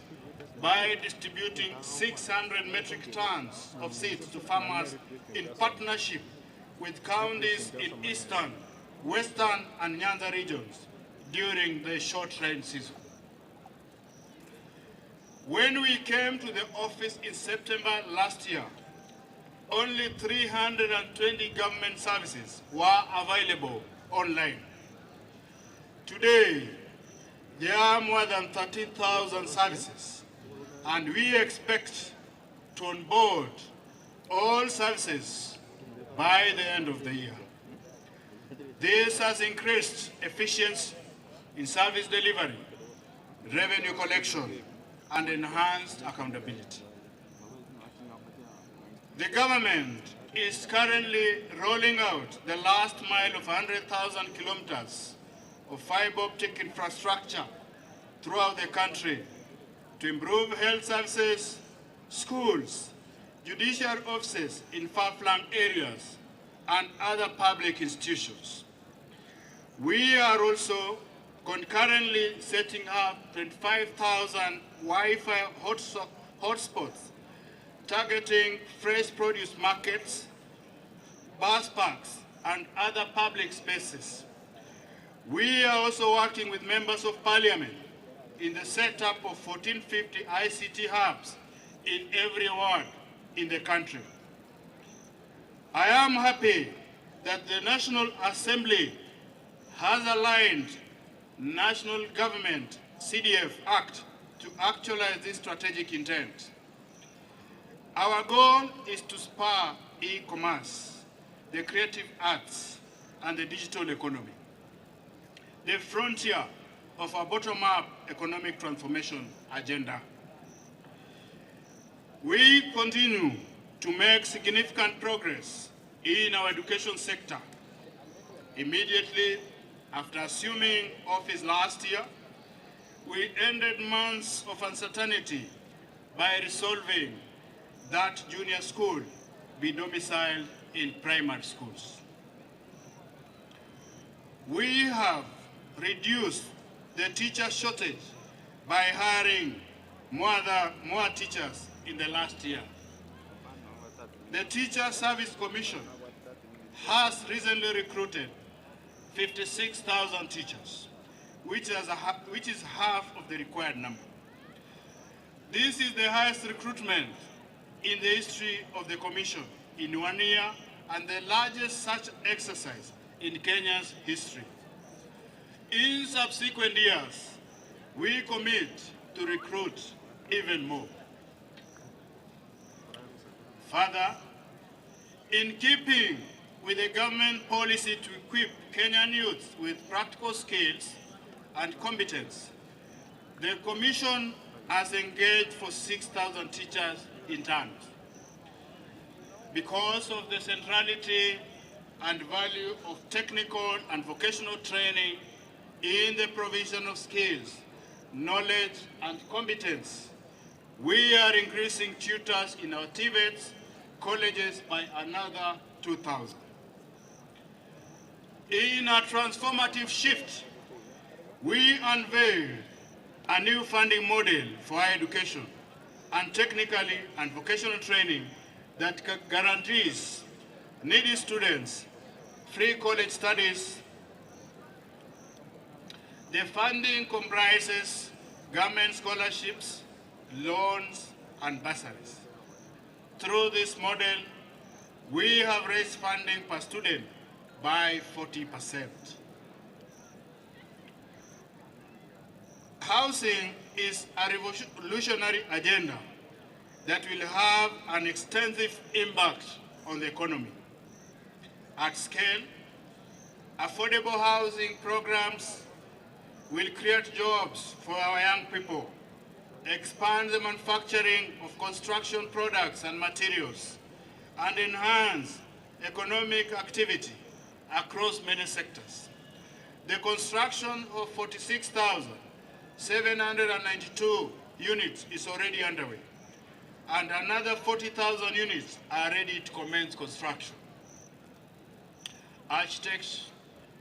by distributing 600 metric tons of seeds to farmers in partnership with counties in Eastern, Western, and Nyanza regions during the short rain season. When we came to the office in September last year, only 320 government services were available online. Today, there are more than 13,000 services, and we expect to onboard all services by the end of the year. This has increased efficiency in service delivery, revenue collection, and enhanced accountability. The government is currently rolling out the last mile of 100,000 kilometers of fiber optic infrastructure throughout the country to improve health services, schools, judicial offices in far-flung areas, and other public institutions. We are also concurrently setting up 25,000 Wi-Fi hotspots targeting fresh produce markets, bus parks, and other public spaces. We are also working with members of parliament in the setup of 1450 ICT hubs in every ward in the country. I am happy that the National Assembly has aligned National Government CDF Act to actualize this strategic intent. Our goal is to spur e-commerce, the creative arts, and the digital economy, the frontier of our bottom-up economic transformation agenda. We continue to make significant progress in our education sector. Immediately after assuming office last year, we ended months of uncertainty by resolving that junior school be domiciled in primary schools. We have reduced the teacher shortage by hiring more teachers in the last year. The Teacher Service Commission has recently recruited 56,000 teachers, which is half of the required number. This is the highest recruitment in the history of the Commission in 1 year and the largest such exercise in Kenya's history. In subsequent years, we commit to recruit even more. Further, in keeping with the government policy to equip Kenyan youth with practical skills and competence, the Commission has engaged for 6,000 teachers interns. Because of the centrality and value of technical and vocational training in the provision of skills, knowledge, and competence, we are increasing tutors in our TVETs colleges by another 2,000. In a transformative shift, we unveiled a new funding model for higher education and technically and vocational training that guarantees needy students free college studies. The funding comprises government scholarships, loans, and bursaries. Through this model, we have raised funding per student by 40%. Housing is a revolutionary agenda that will have an extensive impact on the economy. At scale, affordable housing programs will create jobs for our young people, expand the manufacturing of construction products and materials, and enhance economic activity across many sectors. The construction of 46,792 units is already underway, and another 40,000 units are ready to commence construction. Architects,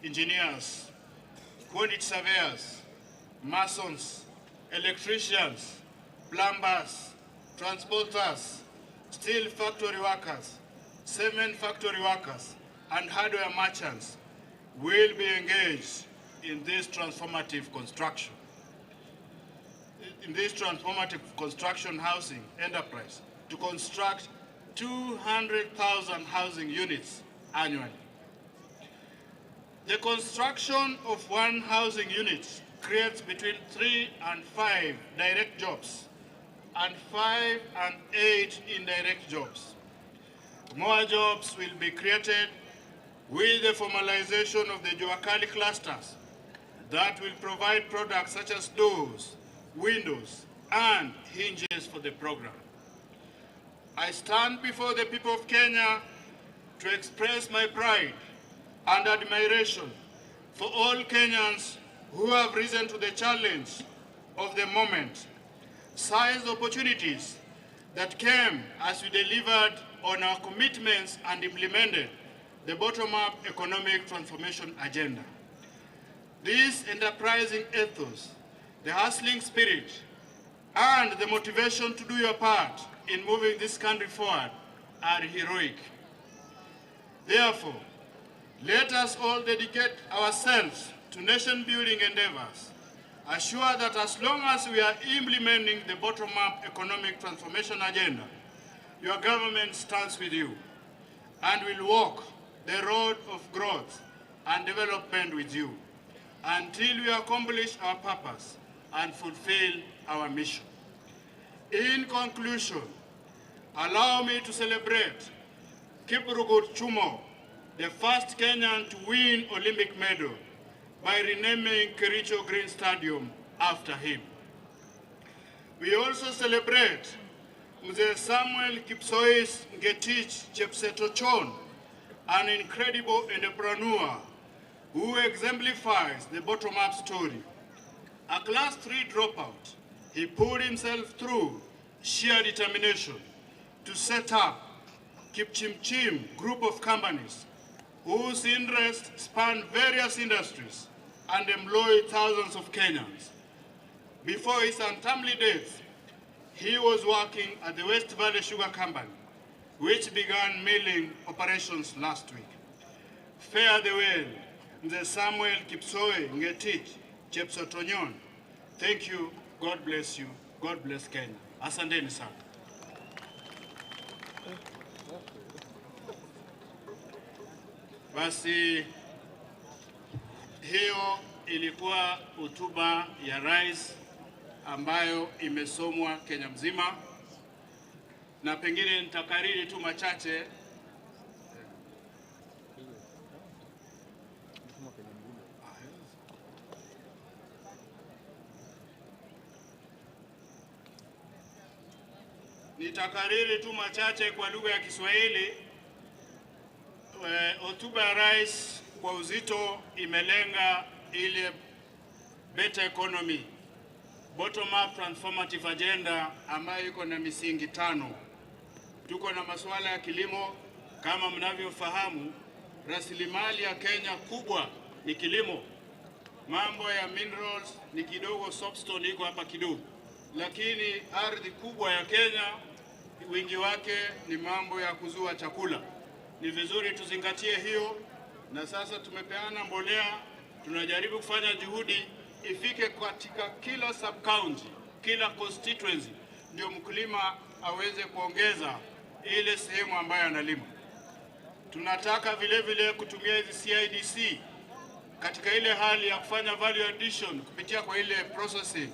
engineers, quantity surveyors, masons, electricians, plumbers, transporters, steel factory workers, cement factory workers, and hardware merchants will be engaged in this transformative construction. In this transformative construction housing enterprise to construct 200,000 housing units annually. The construction of one housing unit creates between 3 and 5 direct jobs and 5 and 8 indirect jobs. More jobs will be created with the formalization of the Juakali clusters that will provide products such as doors, windows, and hinges for the program. I stand before the people of Kenya to express my pride and admiration for all Kenyans who have risen to the challenge of the moment, seized opportunities that came as we delivered on our commitments and implemented the bottom-up economic transformation agenda. This enterprising ethos, the hustling spirit, and the motivation to do your part in moving this country forward are heroic. Therefore, let us all dedicate ourselves to nation-building endeavors, assure that as long as we are implementing the bottom-up economic transformation agenda, your government stands with you and will walk the road of growth and development with you until we accomplish our purpose and fulfill our mission. In conclusion, allow me to celebrate Kiprugut Chumo, the first Kenyan to win Olympic medal, by renaming Kericho Green Stadium after him. We also celebrate Mzee Samuel Kipsois Ngetich Chepsetochon, an incredible entrepreneur who exemplifies the bottom-up story. A class 3 dropout, he pulled himself through sheer determination to set up Kipchimchim group of companies whose interests span various industries and employ thousands of Kenyans. Before his untimely death, he was working at the West Valley Sugar Company, which began milling operations last week. Fare thee well, Mzee Samuel Kipsoe Ngetich Chepsotonyon. Thank you. God bless you. God bless Kenya. Asanteni sana. Basi hiyo ilikuwa hotuba ya Rais ambayo imesomwa Kenya mzima, na pengine nitakariri tu machache. Nitakariri tu machache kwa lugha ya Kiswahili. Hotuba ya rais kwa uzito imelenga ile better economy, bottom up transformative agenda ambayo iko na misingi 5. Tuko na masuala ya kilimo. Kama mnavyofahamu, rasilimali ya Kenya kubwa ni kilimo. Mambo ya minerals ni kidogo, soapstone iko hapa kidogo, lakini ardhi kubwa ya Kenya wingi wake ni mambo ya kuzua chakula. Ni vizuri tuzingatie hiyo, na sasa tumepeana mbolea, tunajaribu kufanya juhudi ifike katika kila sub county, kila constituency, ndio mkulima aweze kuongeza ile sehemu ambayo analima. Tunataka vile vile kutumia hizi CIDC katika ile hali ya kufanya value addition kupitia kwa ile processing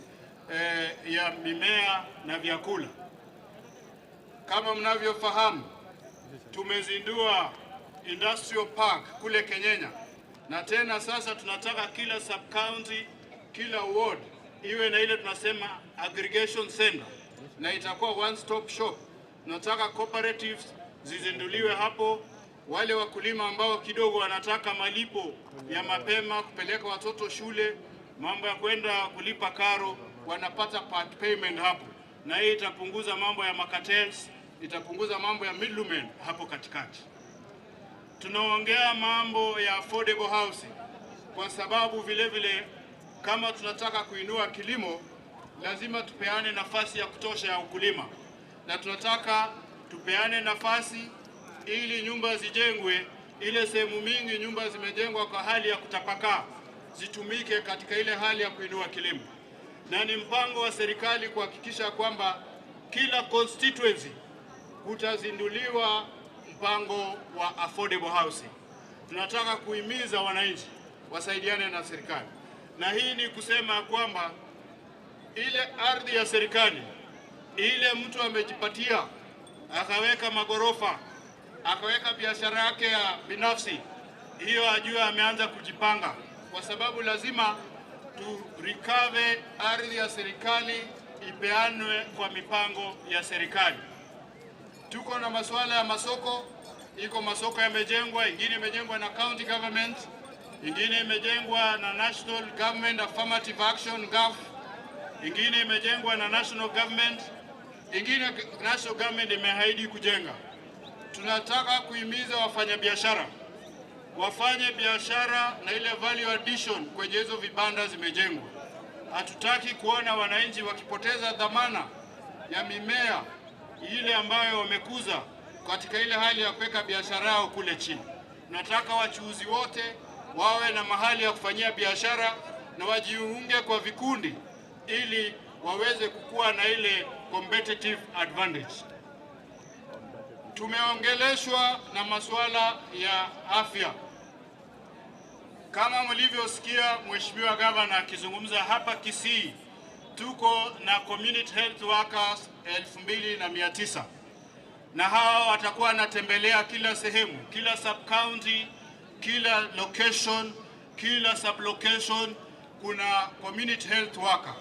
ya mimea na vyakula. Kama mnavyofahamu, tumezindua industrial park kule Kenyenya, na tena sasa tunataka kila sub county, kila ward iwe na ile tunasema aggregation center, na itakuwa one stop shop. Tunataka cooperatives zizinduliwe hapo, wale wakulima ambao kidogo wanataka malipo ya mapema kupeleka watoto shule, mambo ya kwenda kulipa karo, wanapata part payment hapo, na hii itapunguza mambo ya macartels, itapunguza mambo ya middlemen hapo katikati. Tunaongea mambo ya affordable housing kwa sababu vile vile kama tunataka kuinua kilimo lazima tupeane nafasi ya kutosha ya ukulima, na tunataka tupeane nafasi ili nyumba zijengwe. Ile sehemu mingi nyumba zimejengwa kwa hali ya kutapakaa, zitumike katika ile hali ya kuinua kilimo. Na ni mpango wa serikali kuhakikisha kwamba kila constituency kutazinduliwa mpango wa affordable housing. Tunataka kuhimiza wananchi wasaidiane na serikali, na hii ni kusema kwamba ile ardhi ya serikali ile mtu amejipatia akaweka magorofa, akaweka biashara yake ya binafsi, hiyo ajue ameanza kujipanga, kwa sababu lazima tu recover ardhi ya serikali ipeanwe kwa mipango ya serikali. Tuko na masuala ya masoko, iko masoko yamejengwa, ingine imejengwa na county government, ingine imejengwa na National Government Affirmative Action GAF, ingine imejengwa na national government, ingine national government imeahidi kujenga. Tunataka kuhimiza wafanyabiashara wafanye biashara na ile value addition kwenye hizo vibanda zimejengwa. Hatutaki kuona wananchi wakipoteza dhamana ya mimea ile ambayo wamekuza katika ile hali ya kuweka biashara yao kule chini. Nataka wachuuzi wote wawe na mahali ya kufanyia biashara na wajiunge kwa vikundi ili waweze kukua na ile competitive advantage. Tumeongeleshwa na masuala ya afya. Kama mlivyosikia Mheshimiwa Gavana akizungumza hapa Kisii, tuko na community health workers 2900 na hawa watakuwa wanatembelea kila sehemu, kila sub county, kila location, kila sub location kuna community health worker,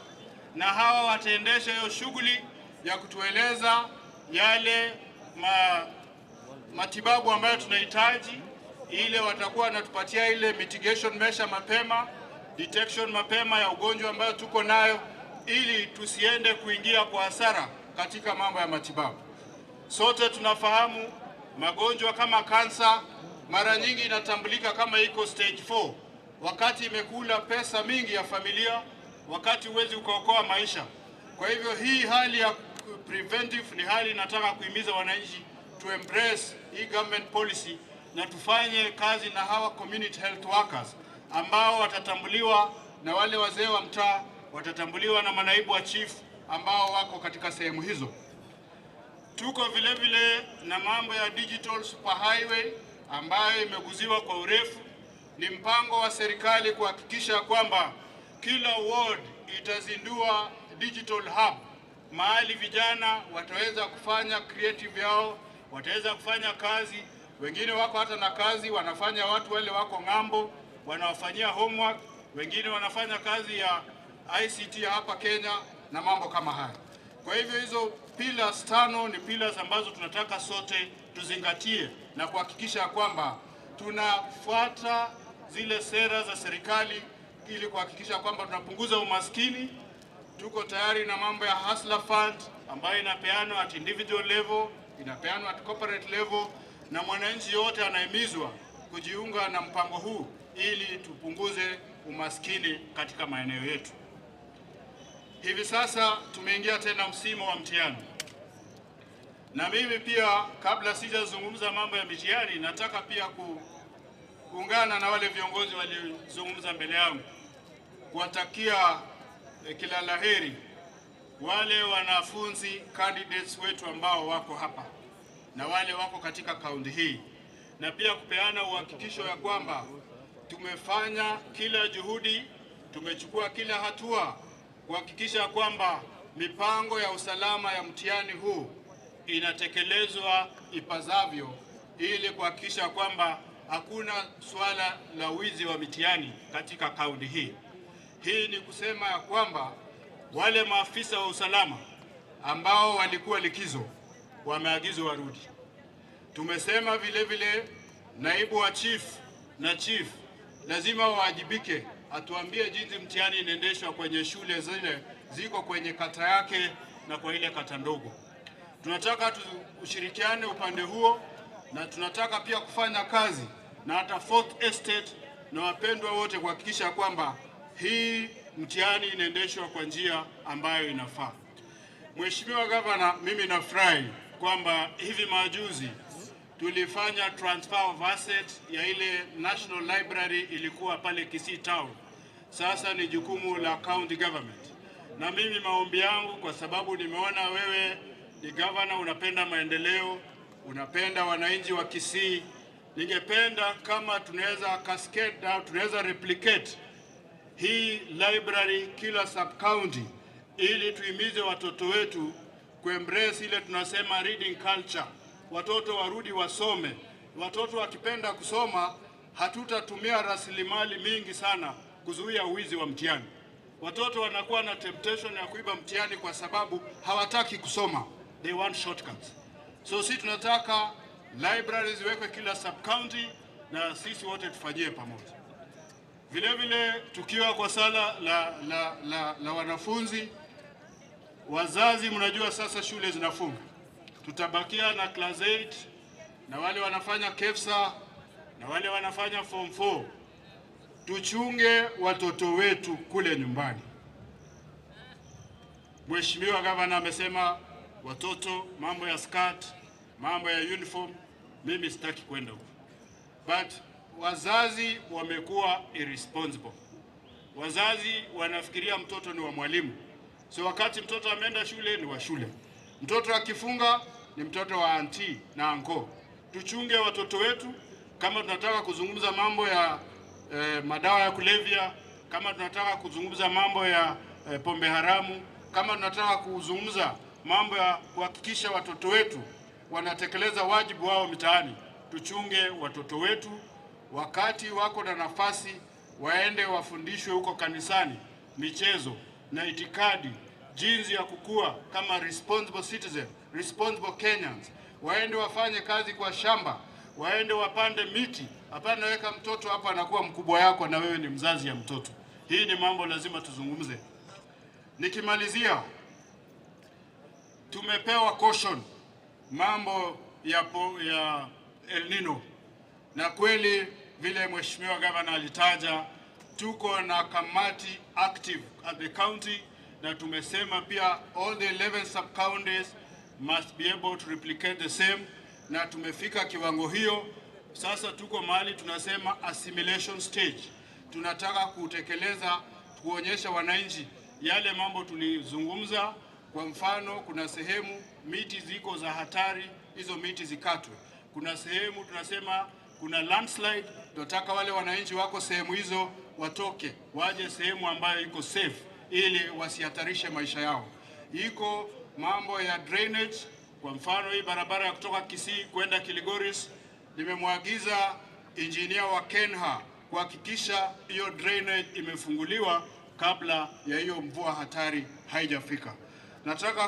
na hawa wataendesha hiyo shughuli ya kutueleza yale matibabu ambayo tunahitaji, ile watakuwa wanatupatia ile mitigation measure mapema, detection mapema ya ugonjwa ambayo tuko nayo, ili tusiende kuingia kwa hasara katika mambo ya matibabu. Sote tunafahamu magonjwa kama kansa mara nyingi inatambulika kama iko stage 4, wakati imekula pesa mingi ya familia, wakati huwezi ukaokoa maisha. Kwa hivyo hii hali ya preventive ni hali nataka kuhimiza wananchi to embrace hii government policy na tufanye kazi na hawa community health workers ambao watatambuliwa na wale wazee wa mtaa, watatambuliwa na manaibu wa chief ambao wako katika sehemu hizo. Tuko vile vile na mambo ya digital superhighway ambayo imeguziwa kwa urefu. Ni mpango wa serikali kuhakikisha kwamba Kila ward itazindua digital hub, mahali vijana wataweza kufanya creative yao, wataweza kufanya kazi. Wengine wako hata na kazi wanafanya, watu wale wako ng'ambo wanawafanyia homework, wengine wanafanya kazi ya ICT hapa Kenya na mambo kama haya. Kwa hivyo hizo pillars 5 ni pillars ambazo tunataka sote tuzingatie na kuhakikisha kwamba tunafuata zile sera za serikali ili kuhakikisha kwamba tunapunguza umaskini. Tuko tayari na mambo ya Hustler Fund ambayo inapeanwa at individual level, inapeanwa at corporate level, na mwananchi yote anahimizwa kujiunga na mpango huu ili tupunguze umaskini katika maeneo yetu. Hivi sasa tumeingia tena msimu wa mtihani. Na mimi pia kabla sijazungumza mambo ya mitihani, nataka pia kuungana na wale viongozi waliozungumza mbele yangu kuwatakia kila laheri wale wanafunzi candidates wetu ambao wako hapa na wale wako katika kaunti hii, na pia kupeana uhakikisho ya kwamba tumefanya kila juhudi, tumechukua kila hatua kuhakikisha kwamba mipango ya usalama ya mtihani huu inatekelezwa ipasavyo ili kuhakikisha kwamba hakuna swala la wizi wa mitihani katika kaunti hii. Hii ni kusema ya kwamba wale maafisa wa usalama ambao walikuwa likizo wameagizwa warudi. Tumesema vile vile naibu wa chief na chief lazima waajibike, atuambie jinsi mtihani inaendeshwa kwenye shule zile ziko kwenye kata yake na kwa ile kata ndogo. Tunataka tushirikiane upande huo, na tunataka pia kufanya kazi na hata Fourth Estate na wapendwa wote kuhakikisha kwamba hii mtihani inaendeshwa kwa njia ambayo inafaa. Mheshimiwa Gavana, mimi nafurahi kwamba hivi majuzi tulifanya transfer of asset ya ile National Library ilikuwa pale Kisii Town. Sasa ni jukumu la county government. Na mimi maombi yangu, kwa sababu nimeona wewe ni governor unapenda maendeleo, unapenda wananchi wa Kisii, ningependa kama tunaweza cascade au tunaweza replicate hii library kila sub county ili tuimize watoto wetu kuembrace ile tunasema reading culture. Watoto warudi wasome. Watoto wakipenda kusoma, hatutatumia rasilimali mingi sana kuzuia uwizi wa mtihani. Watoto wanakuwa na temptation ya kuiba mtihani kwa sababu hawataki kusoma. They want shortcuts. So sisi tunataka libraries ziwekwe kila sub county na sisi wote tufanyie pamoja. Vile vile tukiwa kwa sala la wanafunzi, wazazi, mnajua sasa shule zinafunga. Tutabakia na class 8 na wale wanafanya KEFSA na wale wanafanya form 4. Tuchunge watoto wetu kule nyumbani. Mheshimiwa Gavana amesema watoto mambo ya skirt, mambo ya uniform, mimi sitaki kwenda huko. But wazazi wamekuwa irresponsible. Wazazi wanafikiria mtoto ni wa mwalimu. So wakati mtoto ameenda shule ni wa shule. Mtoto akifunga ni mtoto wa auntie na uncle. Tuchunge watoto wetu. Kama tunataka kuzungumza mambo ya madawa ya kulevya, kama tunataka kuzungumza mambo ya pombe haramu, kama tunataka kuzungumza mambo ya kuhakikisha watoto wetu wanatekeleza wajibu wao mitaani, tuchunge watoto wetu. Wakati wako na nafasi waende wafundishwe huko kanisani michezo na itikadi, jinsi ya kukua kama responsible citizen, responsible Kenyans. Waende wafanye kazi kwa shamba, waende wapande miti. Hapana weka mtoto hapa anakuwa mkubwa yako na wewe ni mzazi ya mtoto. Hii ni mambo lazima tuzungumze. Nikimalizia, tumepewa caution mambo ya El Nino. Na kweli vile Mheshimiwa Gavana alitaja, tuko na kamati active at the county, na tumesema pia all the 11 sub-counties must be able to replicate the same, na tumefika kiwango hiyo. Sasa tuko mahali tunasema assimilation stage. Tunataka kutekeleza, kuonyesha wananchi yale mambo tulizungumza. Kwa mfano, kuna sehemu miti ziko za hatari, hizo miti zikatwe. Kuna sehemu tunasema kuna landslide, tunataka wale wananchi wako sehemu hizo watoke waje sehemu ambayo iko safe ili wasihatarishe maisha yao. Iko mambo ya drainage, kwa mfano hii barabara ya kutoka Kisii kwenda Kiligoris, nimemwagiza injinia wa Kenha kuhakikisha hiyo drainage imefunguliwa kabla ya hiyo mvua hatari haijafika. Nataka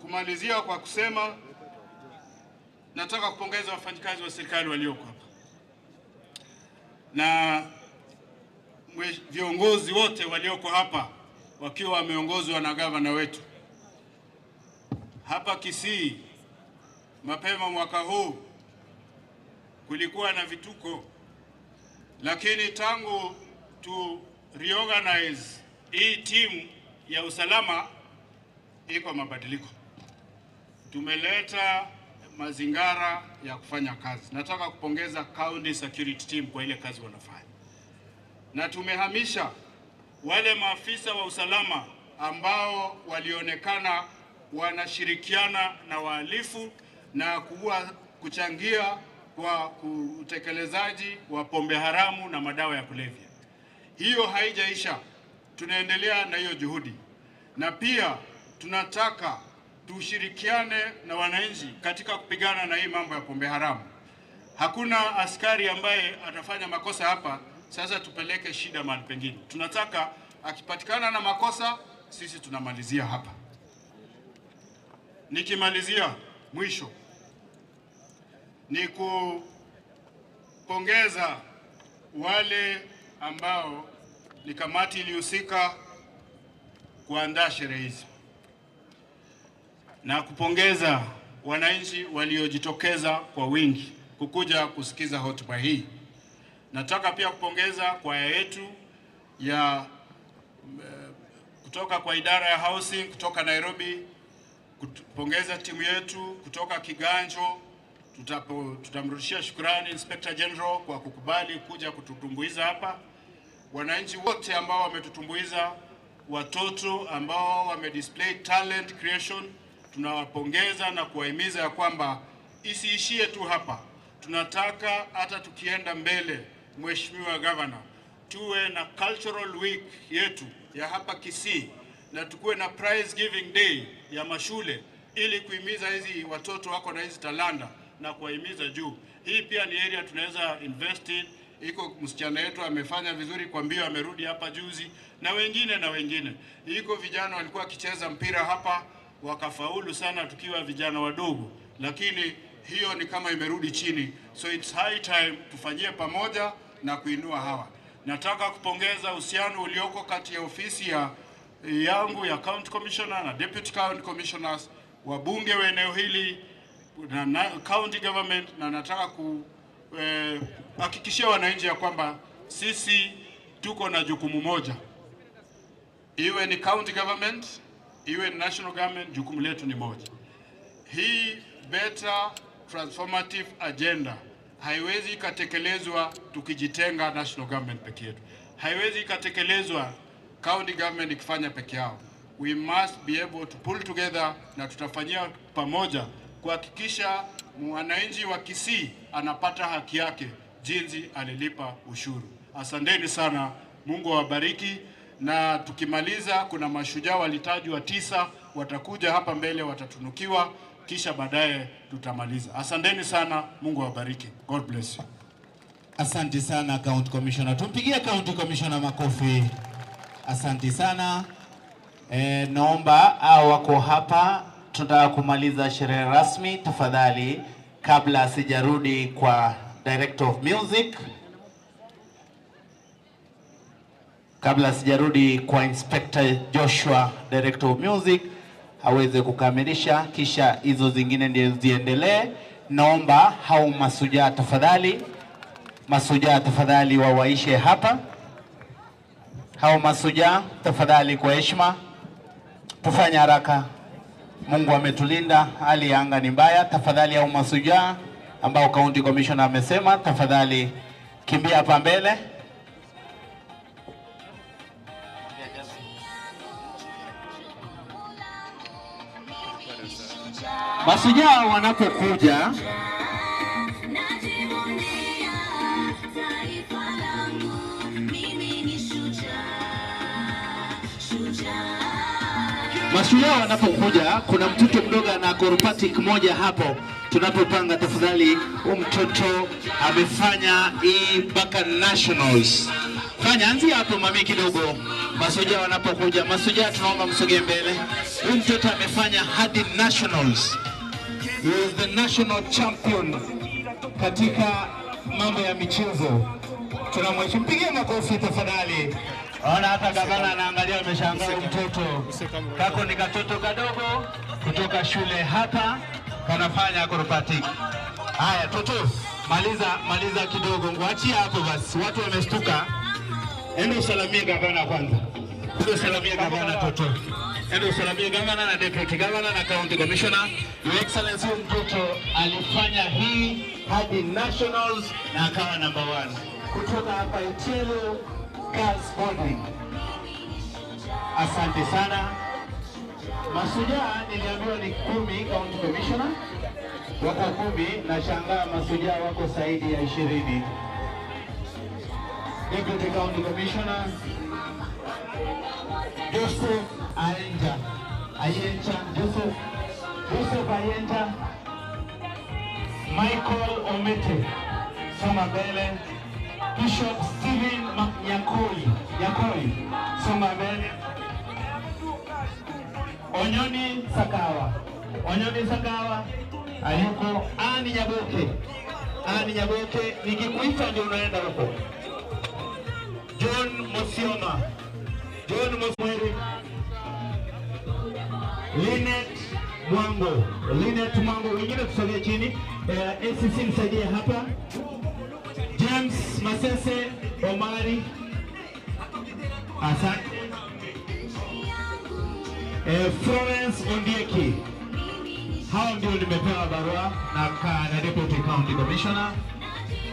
kumalizia kwa kusema nataka kupongeza wafanyikazi wa serikali walioko hapa na viongozi wote walioko hapa wakiwa wameongozwa na gavana wetu. Hapa Kisii mapema mwaka huu kulikuwa na vituko, lakini tangu tu reorganize hii timu ya usalama iko mabadiliko. Tumeleta mazingara ya kufanya kazi. Nataka kupongeza County Security Team kwa ile kazi wanafanya, na tumehamisha wale maafisa wa usalama ambao walionekana wanashirikiana na wahalifu na kuchangia kwa utekelezaji wa pombe haramu na madawa ya kulevya. Hiyo haijaisha, tunaendelea na hiyo juhudi, na pia tunataka tushirikiane na wananchi katika kupigana na hii mambo ya pombe haramu. Hakuna askari ambaye atafanya makosa hapa, sasa tupeleke shida mahali pengine. Tunataka akipatikana na makosa, sisi tunamalizia hapa. Nikimalizia mwisho ni kupongeza wale ambao ni kamati ilihusika kuandaa sherehe hizi na kupongeza wananchi waliojitokeza kwa wingi kukuja kusikiza hotuba hii. Nataka pia kupongeza kwaya yetu ya kutoka kwa idara ya housing kutoka Nairobi, kupongeza timu yetu kutoka Kiganjo. Tutamrudishia shukrani Inspector General kwa kukubali kuja kututumbuiza hapa. Wananchi wote ambao wametutumbuiza, watoto ambao wamedisplay talent creation, tunawapongeza na kuwahimiza ya kwamba isiishie tu hapa. Tunataka hata tukienda mbele, Mheshimiwa Governor, tuwe na cultural week yetu ya hapa Kisii na tukuwe na prize giving day ya mashule ili kuhimiza hizi watoto wako na hizi talanta na kuwahimiza juu. Hii pia ni area tunaweza invest in. Iko msichana yetu amefanya vizuri kwa mbio, amerudi hapa juzi, na wengine na wengine. Iko vijana walikuwa wakicheza mpira hapa wakafaulu sana tukiwa vijana wadogo, lakini hiyo ni kama imerudi chini. So it's high time tufanyie pamoja na kuinua hawa. Nataka kupongeza uhusiano ulioko kati ya ofisi ya yangu ya County Commissioner na Deputy County Commissioners, wabunge wa eneo hili na county government, na nataka kuhakikishia wananchi ya kwamba sisi tuko na jukumu moja, iwe ni county government iwe ni national government, jukumu letu ni moja. Hii better transformative agenda haiwezi ikatekelezwa tukijitenga national government peke yetu, haiwezi ikatekelezwa county government ikifanya peke yao. We must be able to pull together, na tutafanyia pamoja kuhakikisha mwananchi wa Kisii anapata haki yake jinsi alilipa ushuru. Asanteni sana, Mungu awabariki. Na tukimaliza, kuna mashujaa walitajwa 9 watakuja hapa mbele, watatunukiwa, kisha baadaye tutamaliza. Asanteni sana, Mungu awabariki. God bless you. Asante sana County Commissioner. Tumpigie County Commissioner makofi. Asante sana. Naomba hao wako hapa, tunataka kumaliza sherehe rasmi tafadhali, kabla sijarudi kwa Director of Music, kabla sijarudi kwa Inspector Joshua, Director of Music, aweze kukamilisha, kisha hizo zingine ndio ziendelee. Naomba hao masujaa tafadhali, masujaa tafadhali wawaishe hapa. Hao masujaa tafadhali, kwa heshima, tufanye haraka. Mungu ametulinda, hali ya anga ni mbaya. Tafadhali hao masujaa ambao County Commissioner amesema, tafadhali kimbia hapa mbele. Masujaa wanapokuja Mashujaa wanapokuja, kuna mtoto mdogo ana acrobatic moja hapo. Tunapopanga tafadhali, huyu mtoto amefanya hii mpaka nationals. Fanya anzia hapo mami kidogo. Mashujaa wanapokuja, mashujaa tunaomba msogee mbele. Huyu mtoto amefanya hadi nationals. He is the national champion katika mambo ya michezo. Tunamheshimu, mpigie makofi tafadhali. Naona hata gavana anaangalia, ameshangaa mtoto. Kako ni katoto kadogo kutoka shule hapa kanafanya acrobatic. Haya toto, maliza kidogo, ngwachia hapo basi, watu wamestuka. Enda usalamie gavana kwanza. Enda usalamie gavana toto. Enda usalamie gavana na deputy governor na county commissioner. Your Excellency, mtoto alifanya hii hadi nationals na akawa number 1. Kutoka hapa Itielo Girls Boarding. Asante sana. Mashujaa niliambiwa ni 10, county commissioner wako 10, na shangaa mashujaa wako zaidi ya 20. Deputy County Commissioner Joseph Ayenja, Joseph Ayenja, Michael Omete, soma mbele. Bishop Stephen Nyakoi, soma mbele. Onyoni Sakawa ayuko. Ani Nyaboke, nikikuita ndio unaenda huko. John Mosioma, John Mosweri, Linet Mwango, wengine tusogee chini. ACC msaidie hapa. James Masese Omari, asante. Florence Ondieki. Hao ndio nimepewa barua na Deputy County Commissioner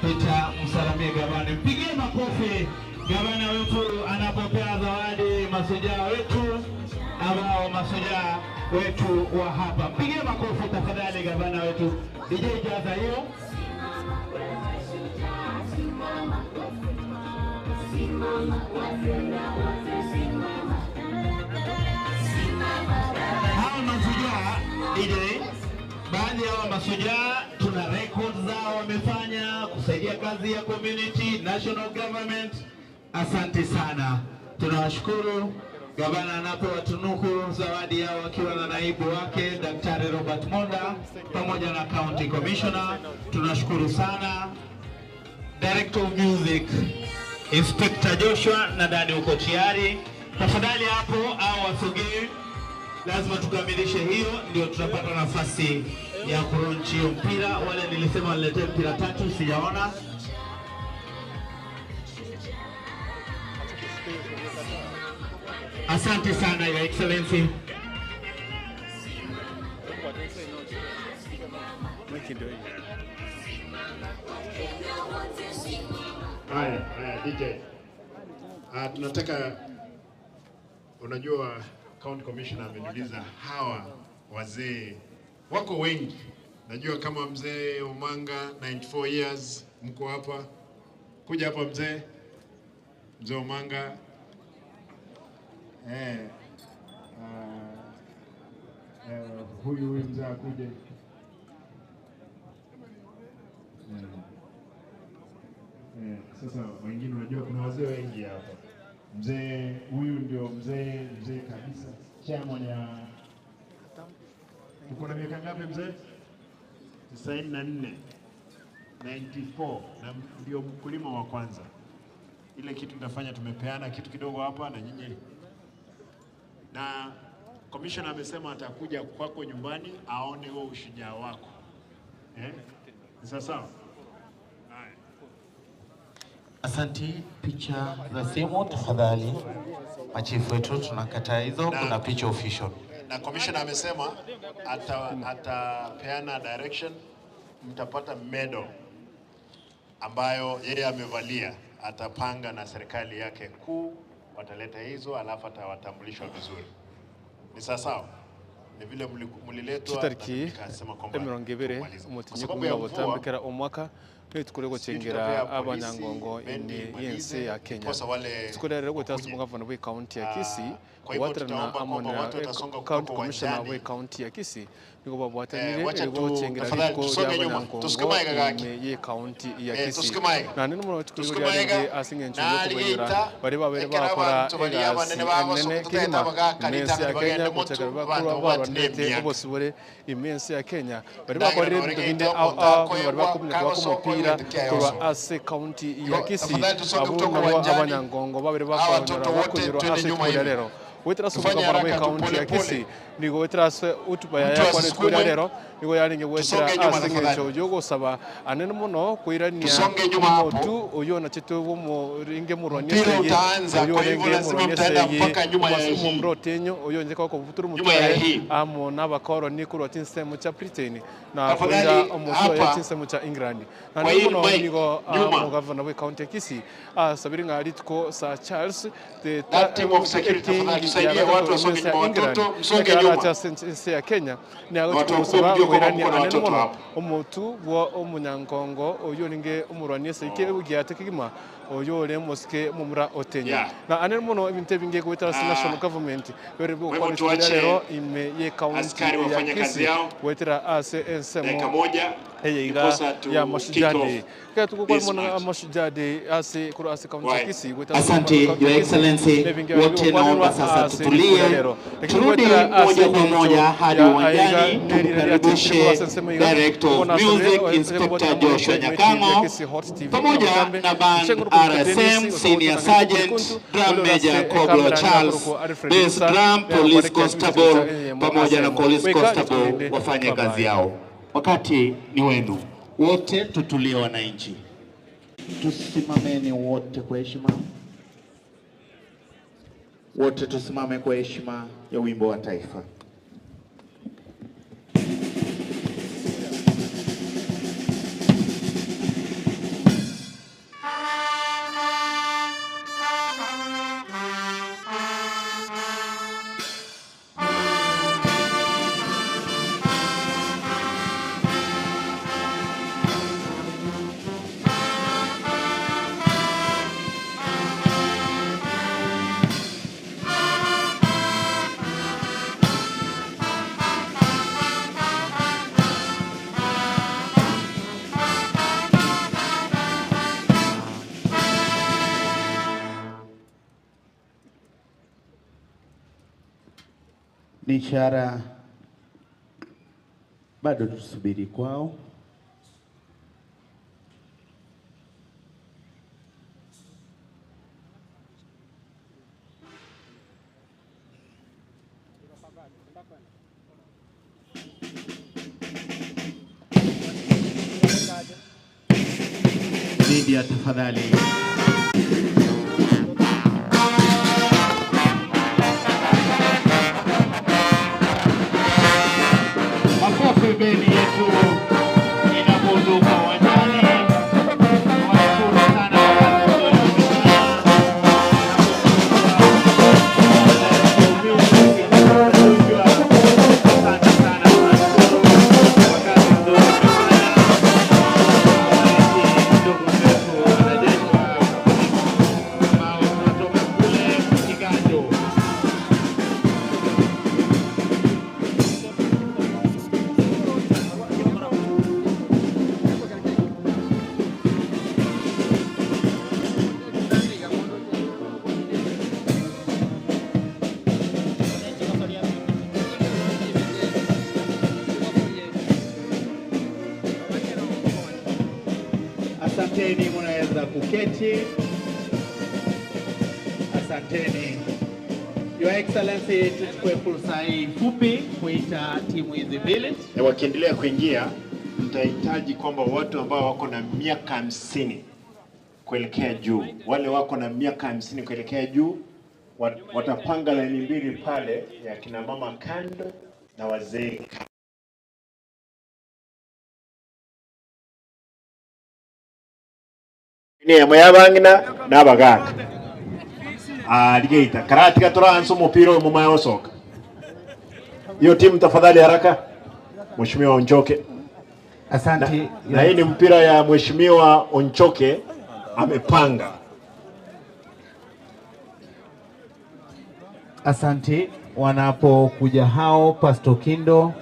Peter. Msalamie gavana, mpigie makofi gavana wetu anapopea zawadi mashujaa wetu ambao mashujaa wetu wa hapa. Mpigie makofi tafadhali gavana wetu. DJ jaza hiyo. Hao mashujaa DJ, baadhi ya mashujaa tuna records zao wamefanya kusaidia kazi ya community, national government. Asante sana, tunawashukuru. Gavana anapowatunuku zawadi yao akiwa na naibu wake Daktari Robert Monda pamoja na County Commissioner. Tunashukuru sana. Director of Music Inspector Joshua, nadhani uko tayari. Tafadhali hapo au wasogee, lazima tukamilishe hiyo ndio tutapata nafasi ya kuronchi mpira. Wale nilisema waniletee mpira 3, sijaona. Asante sana Your Excellency. Haya, DJ. Tunataka, unajua County Commissioner ameniuliza hawa wazee wako wengi. Najua kama mzee Omanga 94 years mko hapa. Kuja hapa mzee. Mzee Omanga. Huyu mzee akuje. Sasa wengine unajua kuna wazee wengi hapa. Mzee huyu ndio mzee kabisa. Chairman ya, uko na miaka ngapi mzee? 94. 94, na ndio mkulima wa kwanza. Ile kitu tunafanya, tumepeana kitu kidogo hapa na nyinyi. Na commissioner amesema atakuja kwako nyumbani aone huo ushujaa wako. Sasa sawa. Asanti. Picha za simu tafadhali, machifu wetu tunakataa hizo, kuna picha official. Na commissioner amesema atapeana direction, mtapata medal ambayo yeye amevalia, atapanga na serikali yake kuu, wataleta hizo alafu atawatambulishwa vizuri. Ni sawa sawa? Ni vile mliletwa Citariki nikasema kwamba 20 Kwa umutinyi sababu ya kumwe mvua, gutambikira omwaka Nitukure gochengera abanyangongo ime yense ya Kenya. Tukurere gwetasa mugavana we county ya Kisii watrana amona county commissioner we county ya Kisii nigo babwatanire gochengera riko abanyangongo ime ye county ya Kisii. Na nino muno tukure asinge nchuyo kubera bari babere bakora nene kirima imensi ya Kenya guchengera bakuru barwanete obosibore imensi ya Kenya bari bakorire ebintu binde bari bakumye kwa kurwa ase county ya Kisii abo abanyangongo babere bakora ase kurero wetera soka kwa county ya Kisii nigo wetera utuba ya kwa kurya rero nigo yaringe wetera ase ngecho yogosaba anene muno kuirania otu oyo na chitu bo ringe murwanie segi oyo ringe murwanie segi mumrotenyo oyo nje kwa kuvuturu mutare amo nabakoro ni kurwa tinsemo cha Britain na kuira omuto ya tinsemo cha England na muno nigo mugavana we county ya Kisii sabiri ngaritko Sir Charles the team of security tafadhali tusaidie watu wasonge nyuma, watoto msonge nyuma ya Kenya ni omutu wa omunyangongo oyo ninge omurwanie seke ugiate kigima oyo ore mosike mumura otenya na anene muno ebintu ebinge gwetara national government bere bwo rero ime ye county ya Kisii wetera ase ensemo eyeiga ya Mashujaa Day katuko mona Mashujaa Day ase kuro ase county ya Kisii. Asante Your Excellency, wote naomba sasa tutulie, turudi moja kwa moja hadi uwanjani tumkaribishe Director of Music Inspector Joshua Nyakango pamoja na band RSM Senior Sergeant Drum Major Koblo Charles, Bass Drum Police Constable pamoja na Police Constable wafanye kazi yao. Wakati ni wenu wote, tutulie wananchi, tusimameni wote kwa heshima, wote tusimame kwa heshima ya wimbo wa taifa. Ni ishara bado tusubiri kwao. Media tafadhali. Makofi bendi yetu inapoondoka uwanjani. Nawashukuru sana kwa kazi nzuri mmefanya. Asante sana, tunashukuru kwa kazi nzuri mmefanya. Ndugu zetu wanajeshi wa ambao tunatoka kule Kiganjo. Asanteni, mnaweza kuketi. Asanteni. Your Excellency, tuchukue fursa hii fupi kuita timu hizi mbili. Na wakiendelea kuingia, mtahitaji kwamba watu ambao wako na miaka 50 kuelekea juu, wale wako na miaka 50 kuelekea juu watapanga laini mbili pale ya kina mama kando na wazee kando. Ni muyabangina n'abagaka aligeita karatika turanso mupira mu mayo soka. Hiyo timu tafadhali haraka. Mheshimiwa Onjoke. Asante. Na hii ni mpira ya Mheshimiwa Onchoke amepanga. Asante. Wanapokuja hao, Pastor Kindo.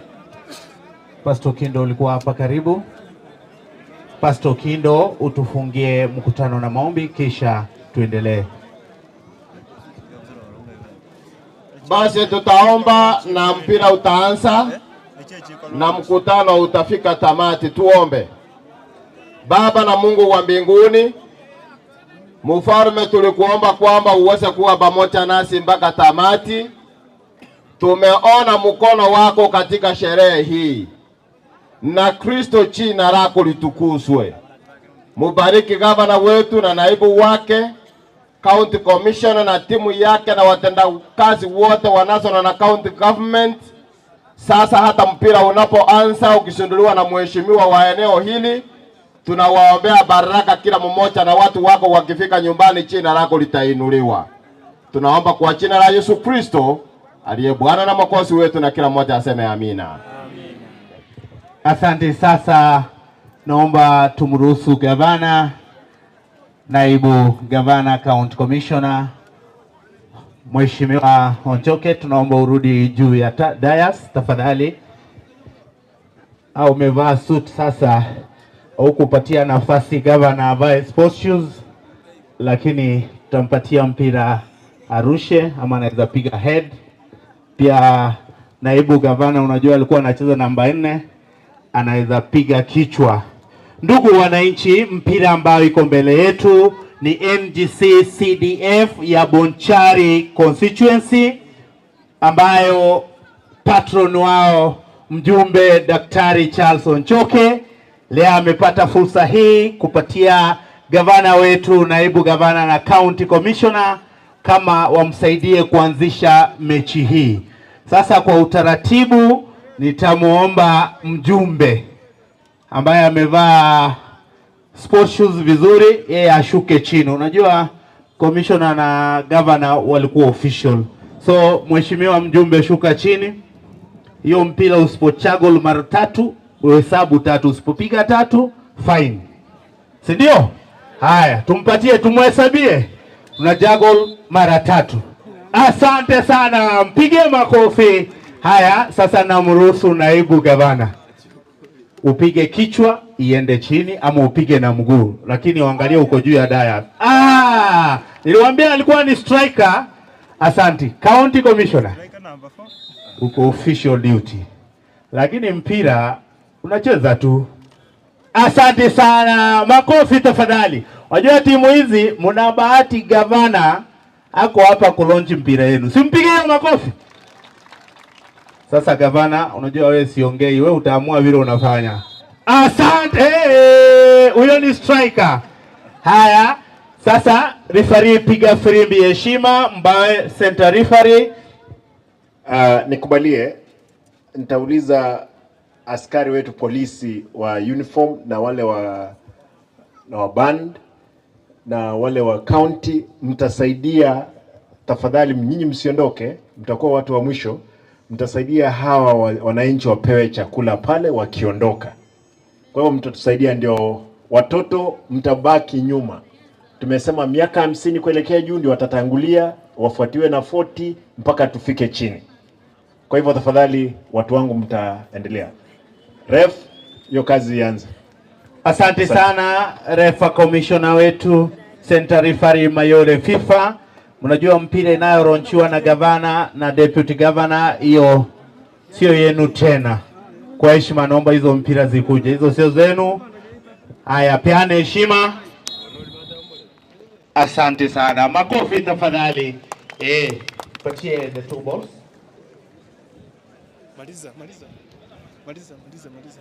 Pastor Kindo ulikuwa hapa karibu. Pastor Kindo, utufungie mkutano na maombi kisha tuendelee. Basi tutaomba na mpira utaanza na mkutano utafika tamati. Tuombe. Baba na Mungu wa mbinguni, Mfalme, tulikuomba kwamba uweze kuwa pamoja nasi mpaka tamati. Tumeona mkono wako katika sherehe hii, na Kristo jina lako litukuzwe. Mubariki gavana wetu na naibu wake, county commissioner na timu yake na watendakazi wote wa national na county government. Sasa hata mpira unapoanza ukizinduliwa na mheshimiwa wa eneo hili, tunawaombea baraka kila mmoja, na watu wako wakifika nyumbani, jina lako litainuliwa. Tunaomba kwa jina la Yesu Kristo aliye Bwana na Mwokozi wetu, na kila mmoja aseme amina. Asante. Sasa naomba tumruhusu gavana, naibu gavana, county commissioner Mheshimiwa Onchoke, tunaomba urudi juu ya dais tafadhali. Au umevaa suit sasa, hukupatia nafasi gavana avae sports shoes, lakini tutampatia mpira arushe ama anaweza piga head. Pia naibu gavana, unajua alikuwa anacheza namba 4, anaweza piga kichwa. Ndugu wananchi, mpira ambao iko mbele yetu ni NGC CDF ya Bonchari constituency, ambayo patron wao mjumbe Daktari Charles Onchoke leo amepata fursa hii kupatia gavana wetu, naibu gavana na county commissioner kama wamsaidie kuanzisha mechi hii. Sasa kwa utaratibu nitamuomba mjumbe ambaye amevaa sports shoes vizuri, yeye ashuke chini. Unajua commissioner na governor walikuwa official. So mheshimiwa mjumbe, shuka chini. Hiyo mpira usipochagol mara tatu, uhesabu tatu, usipopiga tatu fine. Si ndio? Haya, tumpatie, tumhesabie. Una juggle mara tatu. Asante sana, mpige makofi. Haya, sasa namruhusu naibu gavana. Upige kichwa iende chini ama upige na mguu, lakini uangalie uko juu ya daya. Niliwaambia alikuwa ni striker. Asante. County commissioner, uko official duty, lakini mpira unacheza tu. Asante sana, makofi tafadhali. Wajua timu hizi mna bahati, gavana ako hapa kulonji mpira yenu, simpige makofi. Sasa gavana, unajua wewe siongei, wewe utaamua vile unafanya. Asante, huyo ni striker. Haya, sasa referee, piga firimbi heshima, Mbawe center referee. Nikubalie, nitauliza askari wetu polisi wa uniform na wale wa na wa band na wale wa county, mtasaidia tafadhali, nyinyi msiondoke, mtakuwa watu wa mwisho. Mtasaidia hawa wananchi wapewe chakula pale wakiondoka. Kwa hiyo mtatusaidia, ndio watoto mtabaki nyuma. Tumesema miaka 50 kuelekea juu ndio watatangulia, wafuatiwe na 40 mpaka tufike chini. Kwa hivyo tafadhali watu wangu mtaendelea. Ref, hiyo kazi ianze. Asante sana refa commissioner wetu center referee Mayole FIFA. Mnajua mpira inayoronchiwa na gavana na deputy governor, hiyo sio yenu tena. Kwa heshima naomba hizo mpira zikuje, hizo sio zenu. Haya, peane heshima. Asante sana, makofi tafadhali. Patie the two balls. Maliza, maliza. Maliza, maliza, maliza.